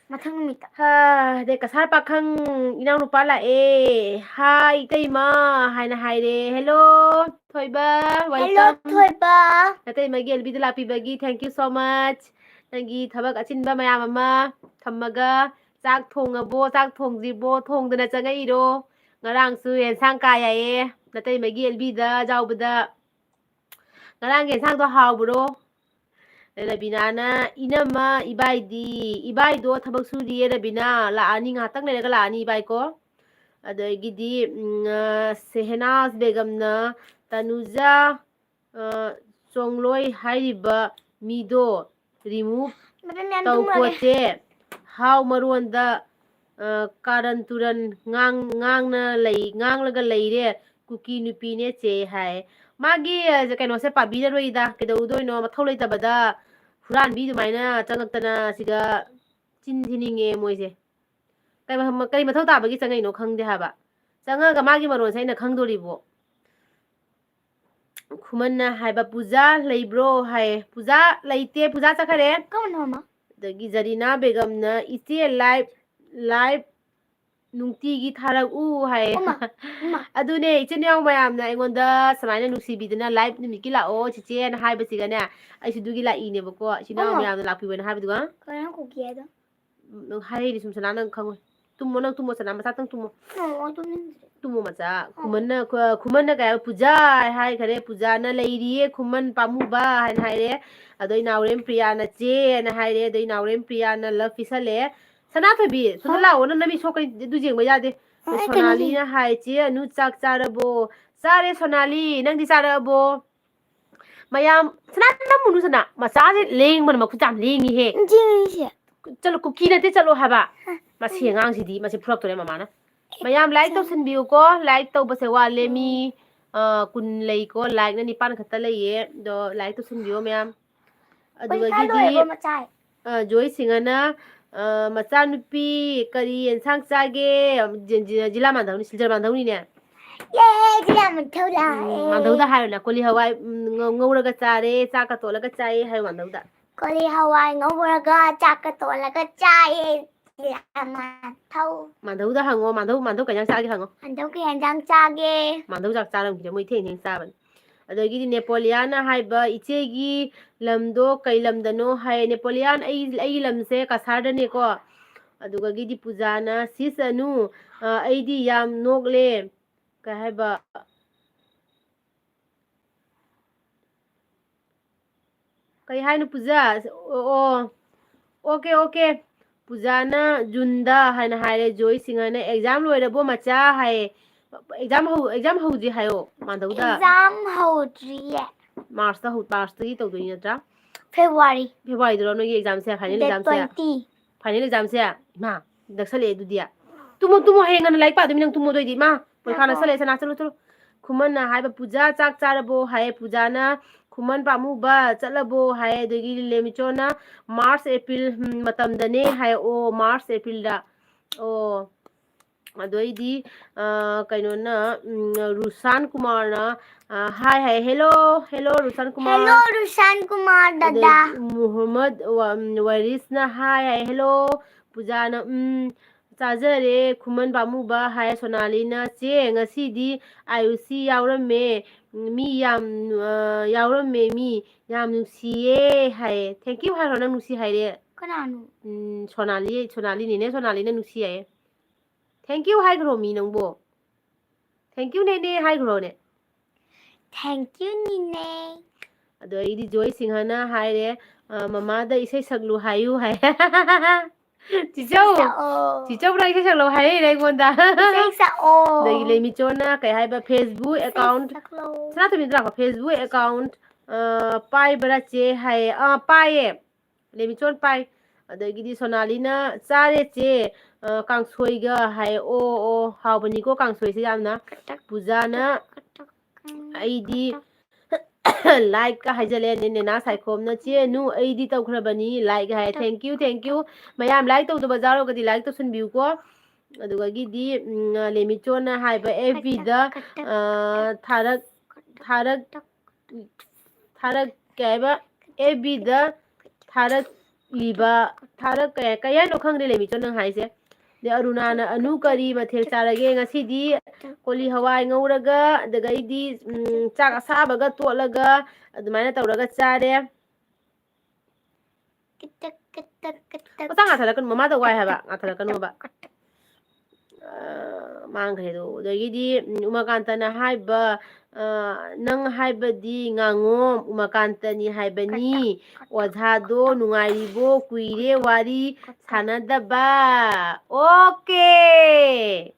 ꯃꯊꯪ ꯅꯨꯃꯤꯠꯇ꯫ ꯍꯥ, ꯑꯗꯩ ꯀꯁꯥꯔ ꯄꯥꯈꯪ ꯏꯅꯥꯎꯅꯨꯄꯥ ꯂꯥꯛꯑꯦ꯫ "Hi, ꯏꯇꯩꯃ" ꯍꯥꯏꯅ ꯍꯥꯏꯔꯦ꯫ "Hello, ꯊꯣꯏꯕ, hello, welcome꯫ ꯊꯣꯏꯕ꯫ ꯅꯇꯩꯃꯒꯤ ꯑꯦꯜꯕꯤꯗ ꯂꯥꯛꯄꯤꯕꯒꯤ thank you so much꯫ ꯅꯪꯒꯤ ꯊꯕꯛ ꯑꯆꯤꯟꯕ ꯃꯌꯥꯝ ꯑꯃ ꯊꯝꯃꯒ ꯆꯥꯛ ꯊꯣꯡꯉꯕꯣ? ꯆꯥꯛ ꯊꯣꯡꯗ꯭ꯔꯤꯕꯣ? ꯊꯣꯡꯗꯅ ꯆꯪꯉꯛꯏꯔꯣ? ꯉꯔꯥꯡꯁꯨ ꯌꯦꯟꯁꯥꯡ ꯀꯥ ꯌꯥꯏꯌꯦ ꯅꯇꯩꯃꯒꯤ ꯑꯦꯜꯕꯤꯗ ꯌꯥꯎꯕꯗ꯫ ꯉꯔꯥꯡꯒꯤ ꯌꯦꯟꯁꯥꯡꯗꯣ ꯍꯥꯎꯕ꯭ꯔꯣ?" ꯔꯕꯤꯅꯥꯅ, "ꯏꯅꯝꯃ, ꯏꯕꯥꯏꯗꯤ?" "ꯏꯕꯥꯏꯗꯣ ꯊꯕꯛ ꯁꯨꯔꯤꯌꯦ ꯔꯕꯤꯅꯥ, ꯂꯥꯛꯑꯅꯤ, ꯉꯥꯏꯍꯥꯛꯇꯪ ꯂꯩꯔꯒ ꯂꯥꯛꯑꯅꯤ ꯏꯕꯥꯏꯀꯣ꯫" ꯑꯗꯒꯤꯗꯤ, ꯎꯝ, ꯑ, ꯁꯦꯍꯦꯅꯥꯖ ꯕꯦꯒꯝꯅ, "ꯇꯅꯨꯖꯥ, ꯑ, ꯆꯣꯡꯂꯣꯏ ꯍꯥꯏꯔꯤꯕ ꯃꯤꯗꯣ remove ꯃꯇꯝ ꯌꯥꯝ ꯇꯧ ꯇꯨꯝꯃꯨꯔꯒꯦ꯫ ꯈꯣꯠꯁꯦ, ꯍꯥꯎ ꯃꯔꯣꯟꯗ, ꯑ, ꯀꯥꯔꯟ ꯇꯨꯔꯟ ꯉꯥꯡ-, ꯉꯥꯡꯅ ꯂꯩ, ꯉꯥꯡꯂꯒ ꯂꯩꯔꯦ, ꯀꯨꯀꯤ ꯅꯨꯄꯤꯅꯦ ꯆꯦ" ꯍꯥꯏ꯫ ꯃꯥꯒꯤ, ꯑ, ꯀꯩꯅꯣꯁꯦ ꯄꯥꯕꯤꯔꯔꯣꯏꯗ, ꯀꯩꯗꯧꯗꯣꯏꯅꯣ? ꯃꯊꯧ ꯂꯩꯇꯕꯗ ꯍꯨꯔꯥꯟꯕꯤ ꯑꯗꯨꯃꯥꯏꯅ ꯆꯪꯉꯛꯇꯅ ꯁꯤꯗ ꯆꯤꯟ ꯊꯤꯅꯤꯡꯉꯦ ꯃꯣꯏꯁꯦ꯫ ꯀꯩ ꯃ-, ꯀꯔꯤ ꯃꯊꯧ ꯇꯥꯕꯒꯤ ꯆꯪꯉꯛꯏꯅꯣ ꯈꯪꯗꯦ ꯍꯥꯏꯕ꯫ ꯆꯪꯉꯒ ꯃꯥꯒꯤ ꯃꯔꯣꯟꯁꯦ ꯑꯩꯅ ꯈꯪꯗꯣꯔꯤꯕꯣ? ꯈꯨꯃꯟꯅ ꯍꯥꯏꯕ, "ꯄꯨꯖꯥ ꯂꯩꯕ꯭ꯔꯣ?" ꯍꯥꯏꯌꯦ꯫ "ꯄꯨꯖꯥ ꯂꯩꯇꯦ, ꯄꯨꯖꯥ ꯆꯠꯈꯔꯦ꯫" ꯀꯃꯥꯏꯅ ꯃꯥ? ꯑꯗꯒꯤ ꯖꯔꯤꯅꯥ ꯕꯦꯒꯝꯅ, "ꯏꯆꯦ live, live ꯅꯨꯡꯇꯤꯒꯤ ꯊꯥꯔꯛꯎ ꯍꯥꯏ꯫ ꯑꯗꯨꯅꯦ, ꯏꯆꯤꯟ ꯏꯅꯥꯎ ꯃꯌꯥꯝꯅ ꯑꯩꯉꯣꯟꯗ ꯁꯨꯃꯥꯏꯅ ꯅꯨꯡꯁꯤꯕꯤꯗꯅ live ꯅꯨꯃꯤꯠꯀꯤ ꯂꯥꯛꯑꯣ ꯆꯤꯆꯦꯅ ꯍꯥꯏꯕꯁꯤꯒꯅꯦ, ꯑꯩꯁꯨ ꯑꯗꯨꯒꯤ ꯂꯥꯛꯏꯅꯦꯕꯀꯣ꯫ ꯏꯆꯤꯟ ꯏꯅꯥꯎ ꯃꯌꯥꯝꯅ ꯂꯥꯛꯄꯤꯌꯣꯅ ꯍꯥꯏꯕꯗꯨꯒ꯫ ꯀꯩꯅꯣ ꯀꯨꯀꯤ ꯍꯥꯏꯗꯣ? ꯎꯝ, ꯍꯥꯏꯔꯛꯏꯅꯦ ꯁꯨꯝ ꯁꯅꯥ, ꯅꯪ ꯈꯪꯉꯣꯏ꯫ ꯇꯨꯝꯃꯣ, ꯅꯪ ꯇꯨꯝꯃꯣ ꯁꯅꯥ, ꯃꯆꯥꯇꯪ ꯇꯨꯝꯃꯣ꯫ ꯇꯨꯝꯃꯣ, ꯇꯨꯝꯅꯤꯡꯗ꯭ꯔꯦ꯫ ꯇꯨꯝꯃꯣ ꯃꯆꯥ꯫ ꯈꯨꯃꯟꯅ, ꯈꯨ-, ꯈꯨꯃꯟꯅ ꯀꯩ ꯍꯥꯏꯕ? "ꯄꯨꯖꯥ" ꯍꯥꯏꯈꯔꯦ, ꯄꯨꯖꯥꯅ "ꯂꯩꯔꯤꯌꯦ ꯈꯨꯃꯟ ꯄꯥꯝꯃꯨꯕ" ꯍꯥꯏꯅ ꯍꯥꯏꯔꯦ꯫ ꯑꯗꯩ ꯅꯥꯎꯔꯦꯝ ꯄ꯭ꯔꯤꯌꯥꯅ "ꯆꯦ" ꯍꯥꯏꯅ ꯍꯥꯏꯔꯦ꯫ ꯑꯗꯩ ꯅꯥꯎꯔꯦꯝ ꯄ꯭ꯔꯤꯌꯥꯅ "love" ꯄꯤꯁꯜꯂꯦ꯫ ꯁꯅꯥꯊꯣꯏꯕꯤ, ꯁꯣꯝꯗ ꯂꯥꯛꯑꯣ, ꯅꯪ ꯅꯃꯤꯠ ꯁꯣꯛꯀꯅꯤ, ꯑꯗꯨ ꯌꯦꯡꯕ ꯌꯥꯗꯦ꯫ ꯑꯗꯩ ꯁꯣꯅꯥꯂꯤꯅ ꯍꯥꯏ, "ꯆꯦ ꯑꯅꯨ ꯆꯥꯛ ꯆꯥꯔꯕꯣ?" "ꯆꯥꯔꯦ ꯁꯣꯅꯥꯂꯤ, ꯅꯪꯗꯤ ꯆꯥꯔꯛꯑꯕꯣ?" ꯃꯌꯥꯝ, ꯁꯅꯥ ꯅꯝꯃꯨꯅꯨ ꯁꯅꯥ, ꯃꯆꯥꯁꯦ ꯂꯦꯡꯕꯅ ꯃꯈꯨꯠ ꯌꯥꯝ ꯂꯦꯡꯉꯤꯍꯦ꯫ ꯆꯠꯂꯣ, ꯀꯨꯀꯤ ꯅꯠꯇꯦ, ꯆꯠꯂꯣ ꯍꯥꯏꯕ꯫ ꯃꯁꯤ ꯑꯉꯥꯡꯁꯤꯗꯤ, ꯃꯁꯤ ꯐꯨꯔꯛꯇꯣꯔꯦ ꯃꯃꯥꯅ꯫ ꯃꯌꯥꯝ like ꯇꯧꯁꯟꯕꯤꯌꯨꯀꯣ, like ꯇꯧꯕꯁꯦ ꯋꯥꯠꯂꯦ, ꯃꯤ, ꯑ, ꯀꯨꯟ ꯂꯩꯀꯣ, like ꯅ ꯅꯤꯄꯥꯟ ꯈꯛꯇ ꯂꯩꯌꯦ, ꯑꯗꯣ like ꯇꯧꯁꯟꯕꯤꯌꯣ ꯃꯌꯥꯝ꯫ ꯑꯗꯨꯗꯒꯤꯗꯤ, ꯑ, ꯖꯣꯏ ꯁꯤꯡꯍꯅ, ꯑ, "ꯃꯆꯥꯅꯨꯄꯤ ꯀꯔꯤ ꯌꯦꯟꯁꯥꯡ ꯆꯥꯒꯦ?" ꯖꯤ-, ꯖꯤ-, ꯖꯤꯂꯥ ꯃꯥꯟꯗꯧꯅꯤ, ꯁꯤꯜꯆꯔ ꯃꯥꯟꯗꯧꯅꯤꯅꯦ꯫ ꯌꯦ, ꯖꯤꯂꯥ ꯃꯥꯟꯗꯧ ꯂꯥꯛꯑꯦ꯫ ꯎꯝ, ꯃꯥꯟꯗꯧꯗ ꯍꯥꯏꯌꯨꯅ, "ꯀꯣꯂꯤ ꯍꯋꯥꯏ, ꯎꯝ, ꯉꯧ-, ꯉꯧꯔꯒ ꯆꯥꯔꯦ, ꯆꯥꯛꯀ ꯇꯣꯠꯂꯒ ꯆꯥꯏꯌꯦ" ꯍꯥꯏꯌꯨ ꯃꯥꯟꯗꯧꯗ꯫ "ꯀꯣꯂꯤ ꯍꯋꯥꯏ ꯉꯧꯔꯒ ꯆꯥꯛꯀ ꯇꯣꯠꯂꯒ ꯆꯥꯏꯌꯦ"꯫ ꯖꯤꯂꯥ ꯃꯥꯟꯗꯧ꯫ ꯃꯥꯟꯗꯧꯗ ꯍꯪꯉꯣ, ꯃꯥꯟꯗꯧ, ꯃꯥꯟꯗꯧ ꯀꯩ ꯏꯟꯖꯥꯡ ꯆꯥꯒꯦ ꯍꯪꯉꯣ꯫ ꯃꯥꯟꯗꯧ ꯀꯩ ꯏꯟꯖꯥꯡ ꯆꯥꯒꯦ? ꯃꯥꯟꯗꯧ ꯆꯥꯛ ꯆꯥꯔꯝꯈꯤꯔꯣꯏ, ꯃꯣꯏ ꯊꯦꯡ ꯊꯦꯡ ꯆꯥꯕꯅꯤ꯫ ꯑꯗꯒꯤꯗꯤ ꯅꯦꯄꯣꯂꯤꯌꯥꯅ ꯍꯥꯏꯕ, "ꯏꯆꯦꯒꯤ ꯂꯝꯗꯣ ꯀꯩ ꯂꯝꯗꯅꯣ?" ꯍꯥꯏ꯫ ꯅꯦꯄꯣꯂꯤꯌꯥꯟ, "ꯑꯩ, ꯑꯩꯒꯤ ꯂꯝꯁꯦ ꯀꯁꯥꯔꯗꯅꯦꯀꯣ"꯫ ꯑꯗꯨꯒꯒꯤꯗꯤ ꯄꯨꯖꯥꯅ, "ꯁꯤꯁ ꯑꯅꯨ, ꯑ, ꯑꯩꯗꯤ ꯌꯥꯝ ꯅꯣꯛꯂꯦ"꯫ ꯀꯩ ꯍꯥꯏꯕ? ꯀꯩ ꯍꯥꯏꯅꯣ ꯄꯨꯖꯥ? ꯑꯣ, ꯑꯣ꯫ Okay, okay. ꯄꯨꯖꯥꯅ ꯖꯨꯟꯗ ꯍꯥꯏꯅ ꯍꯥꯏꯔꯦ꯫ ꯖꯣꯏ ꯁꯤꯡꯍꯅ "ꯑꯦꯛꯖꯥꯝ ꯂꯣꯏꯔꯕꯣ ꯃꯆꯥ?" ꯍꯥꯏꯌꯦ꯫ ꯑꯦꯛꯖꯥꯝ ꯍꯧ-, ꯑꯦꯛꯖꯥꯝ ꯍꯧꯗ꯭ꯔꯤ ꯍꯥꯏꯌꯣ, ꯃꯥꯟꯗꯧꯗ꯫ ꯑꯦꯛꯖꯥꯝ ꯍꯧꯗ꯭ꯔꯤꯌꯦ꯫ ꯃꯥꯔꯁꯇ ꯍꯧ-, ꯃꯥꯔꯁꯇꯒꯤ ꯇꯧꯗꯣꯏꯅꯤ ꯅꯠꯇ꯭ꯔꯥ? ꯐꯦꯕ꯭ꯔꯨꯋꯥꯔꯤ꯫ ꯐꯦꯕ꯭ꯔꯨꯋꯥꯔꯤꯗꯔꯣ ꯅꯣꯏꯒꯤ ꯑꯦꯛꯖꯥꯝꯁꯦ, ꯐꯥꯏꯅꯦꯜ ꯑꯦꯛꯖꯥꯝꯁꯦ? Date twenty. ꯐꯥꯏꯅꯦꯜ ꯑꯦꯛꯖꯥꯝꯁꯦ? ꯏꯃꯥ, ꯅꯛꯁꯜꯂꯛꯑꯦ ꯑꯗꯨꯗꯤ꯫ ꯇꯨꯝꯃꯣ, ꯇꯨꯝꯃꯣ, ꯍꯌꯦꯡ ꯉꯟꯅ ꯂꯥꯏꯔꯤꯛ ꯄꯥꯗꯣꯏꯃꯤ ꯅꯪ, ꯇꯨꯝꯃꯣ ꯑꯗꯨꯑꯣꯏꯗꯤ꯫ ꯏꯃꯥ, ꯄꯔꯤꯈꯥ ꯅꯛꯁꯜꯂꯛꯑꯦ, ꯁꯅꯥ, ꯆꯠꯂꯣ, ꯆꯠꯂꯣ꯫ ꯈꯨꯃꯟꯅ ꯍꯥꯏꯕ, "ꯄꯨꯖꯥ ꯆꯥꯛ ꯆꯥꯔꯕꯣ?" ꯍꯥꯏꯌꯦ꯫ ꯄꯨꯖꯥꯅ, "ꯈꯨꯃꯟ ꯄꯥꯝꯃꯨꯕ ꯆꯠꯂꯕꯣ?" ꯍꯥꯏꯌꯦ꯫ ꯑꯗꯒꯤ ꯂꯦꯃꯤꯆꯣꯅ, "ꯃꯥꯔꯆ, ꯑꯦꯄ꯭ꯔꯤꯜ, ꯎꯝ, ꯃꯇꯝꯗꯅꯦ" ꯍꯥꯏ꯫ ꯑꯣ, ꯃꯥꯔꯆ, ꯑꯦꯄ꯭ꯔꯤꯜꯗ꯫ ꯑꯣ꯫ ꯑꯗꯩꯗꯤ, ꯑ, ꯀꯩꯅꯣꯅ, ꯎꯝ, ꯔꯨꯁꯥꯟ ꯀꯨꯃꯥꯔꯅ, ꯑ, ꯍꯥꯏ ꯍꯥꯏ, "Hello, hello, ꯔꯨꯁꯥꯟ Kumar". Hello, ꯔꯨꯁꯥꯟ Kumar ꯗꯗꯥ꯫ ꯑꯗꯩ ꯃꯨꯍꯝꯃꯗ ꯋꯥ-, ꯎꯝ, ꯋꯥꯔꯤꯁꯅ ꯍꯥꯏ ꯍꯥꯏ, "Hello, ꯄꯨꯖꯥꯅ, ꯎꯝ, ꯆꯥꯖꯔꯦ꯫ ꯈꯨꯃꯟ ꯄꯥꯝꯃꯨꯕ ꯍꯥꯏ ꯁꯣꯅꯥꯂꯤꯅ, "ꯆꯦ, ꯉꯁꯤꯗꯤ ꯑꯥꯏ ꯌꯨ ꯁꯤ ꯌꯥꯎꯔꯝꯃꯦ, ꯃꯤ ꯌꯥꯝ, ꯑ, ꯌꯥꯎꯔꯝꯃꯦ, ꯃꯤ ꯌꯥꯝ ꯅꯨꯡꯁꯤꯌꯦ" ꯍꯥꯏꯌꯦ꯫ Thank you ꯍꯥꯏꯔꯣ, ꯅꯪ ꯅꯨꯡꯁꯤ ꯍꯥꯏꯔꯦ꯫ ꯀꯅꯥꯅꯣ? ꯎꯝ, ꯁꯣꯅꯥꯂꯤ, ꯁꯣꯅꯥꯂꯤꯅꯤꯅꯦ, ꯁꯣꯅꯥꯂꯤꯅ ꯅꯨꯡꯁꯤ ꯍꯥꯏꯌꯦ꯫ Thank you ꯍꯥꯏꯈ꯭ꯔꯣ ꯃꯤ ꯅꯪꯕꯣ꯫ Thank you ꯅꯦꯅꯦ ꯍꯥꯏꯈ꯭ꯔꯣꯅꯦ꯫ Thank you ꯅꯤꯅꯦ꯫ ꯑꯗꯣ ꯑꯩꯗꯤ ꯖꯣꯏ ꯁꯤꯡꯍꯅ ꯍꯥꯏꯔꯦ, ꯑ, "ꯃꯃꯥꯗ ꯏꯁꯩ ꯁꯛꯂꯨ ꯍꯥꯏꯌꯨ" ꯍꯥꯏ꯫ ꯆꯤꯆꯧ! ꯏꯁꯩ ꯁꯛꯑꯣ꯫ ꯆꯤꯆꯧꯅ ꯏꯁꯩ ꯁꯛꯂꯣ ꯍꯥꯏꯔꯛꯏꯔꯦ ꯑꯩꯉꯣꯟꯗ꯫ ꯏꯁꯩ ꯁꯛꯑꯣ꯫ ꯑꯗꯒꯤ ꯂꯩꯃꯤꯆꯣꯟꯅ ꯀꯩ ꯍꯥꯏꯕ, Facebook ꯏꯁꯩ account, ꯁꯛꯂꯣ꯫ ꯁꯅꯥꯇꯣꯝꯕꯤ ꯂꯥꯛꯄ, "Facebook account, ꯑ, ꯄꯥꯏꯕ꯭ꯔꯥ ꯆꯦ?" ꯍꯥꯏꯌꯦ꯫ ꯑꯥ, ꯄꯥꯏꯌꯦ꯫ ꯂꯦꯃꯤꯆꯣꯟ ꯄꯥꯏ꯫ ꯑꯗꯒꯤꯗꯤ ꯁꯣꯅꯥꯂꯤꯅ, "ꯆꯥꯔꯦ ꯆꯦ, ꯑ, ꯀꯥꯡꯁꯣꯏꯒ" ꯍꯥꯏ꯫ ꯑꯣ, ꯑꯣ, ꯍꯥꯎꯕꯅꯤꯀꯣ ꯀꯥꯡꯁꯣꯏꯁꯦ ꯌꯥꯝꯅ꯫ ꯄꯨꯖꯥꯅ, "ꯑꯩꯗꯤ" like ꯀ ꯍꯥꯏꯖꯜꯂꯦ꯫ ꯅꯦ-, ꯅꯦꯅꯥ ꯁꯥꯏꯈꯣꯝꯅ, "ꯆꯦ ꯅꯨ, ꯑꯩꯗꯤ ꯇꯧꯈ꯭ꯔꯕꯅꯤ like" high. Thank you, thank you꯫ ꯃꯌꯥꯝ like ꯇꯧꯗꯕ ꯌꯥꯎꯔꯒꯗꯤ like ꯇꯧꯁꯟꯕꯤꯌꯨꯀꯣ꯫ ꯑꯗꯨꯗꯒꯤꯗꯤ, ꯎꯝ, ꯂꯦꯃꯤꯆꯣꯟꯅ ꯍꯥꯏꯕ, "F B ꯗ, ꯑ, ꯊꯥꯔꯛ-, ꯊꯥꯔꯛ-, ꯊꯥꯔꯛ-, ꯀꯩ ꯍꯥꯏꯕ? F B ꯗ ꯊꯥꯔꯛꯂꯤꯕ", ꯊꯥꯔꯛ-, ꯀꯩ, ꯀꯩ ꯍꯥꯏꯅꯣ ꯈꯪꯗꯦ, ꯂꯦꯃꯤꯆꯣꯟ ꯅꯪ ꯍꯥꯏꯁꯦ꯫ ꯑꯗꯩ ꯑꯔꯨꯅꯥꯅ, "ꯑꯅꯨ ꯀꯔꯤ ꯃꯊꯦꯜ ꯆꯥꯔꯒꯦ?" "ꯉꯁꯤꯗꯤ ꯀꯣꯂꯤ ꯍꯋꯥꯏ ꯉꯧꯔꯒ, ꯑꯗꯨꯗꯒꯤꯗꯤ, ꯎꯝ, ꯆꯥꯛ ꯑꯁꯥꯕꯒ ꯇꯣꯠꯂꯒ ꯑꯗꯨꯃꯥꯏꯅ ꯇꯧꯔꯒ ꯆꯥꯔꯦ"꯫ ꯀꯤꯇꯛ, ꯀꯤꯇꯛ, ꯀꯤꯇꯛ꯫ ꯃꯆꯥ ꯉꯥꯊꯔꯛꯀꯅꯨ, ꯃꯃꯥꯗ ꯋꯥꯏ ꯍꯥꯏꯕ, ꯉꯥꯊꯔꯛꯀꯅꯣꯕ꯫ ꯑ, ꯃꯥꯡꯈ꯭ꯔꯦꯗꯣ꯫ ꯑꯗꯒꯤꯗꯤ, ꯎꯝ, ꯎꯃꯥꯀꯥꯟꯇꯅ ꯍꯥꯏꯕ, ꯑ, "ꯅꯪ ꯍꯥꯏꯕꯗꯤ ꯉꯥꯉꯣꯝ ꯎꯃꯥꯀꯥꯟꯇꯅꯤ ꯍꯥꯏꯕꯅꯤ꯫ ꯑꯣꯖꯥꯗꯣ ꯅꯨꯡꯉꯥꯏꯔꯤꯕꯣ? ꯀꯨꯏꯔꯦ ꯋꯥꯔꯤ ꯁꯥꯟꯅꯗꯕ"꯫ Okay꯫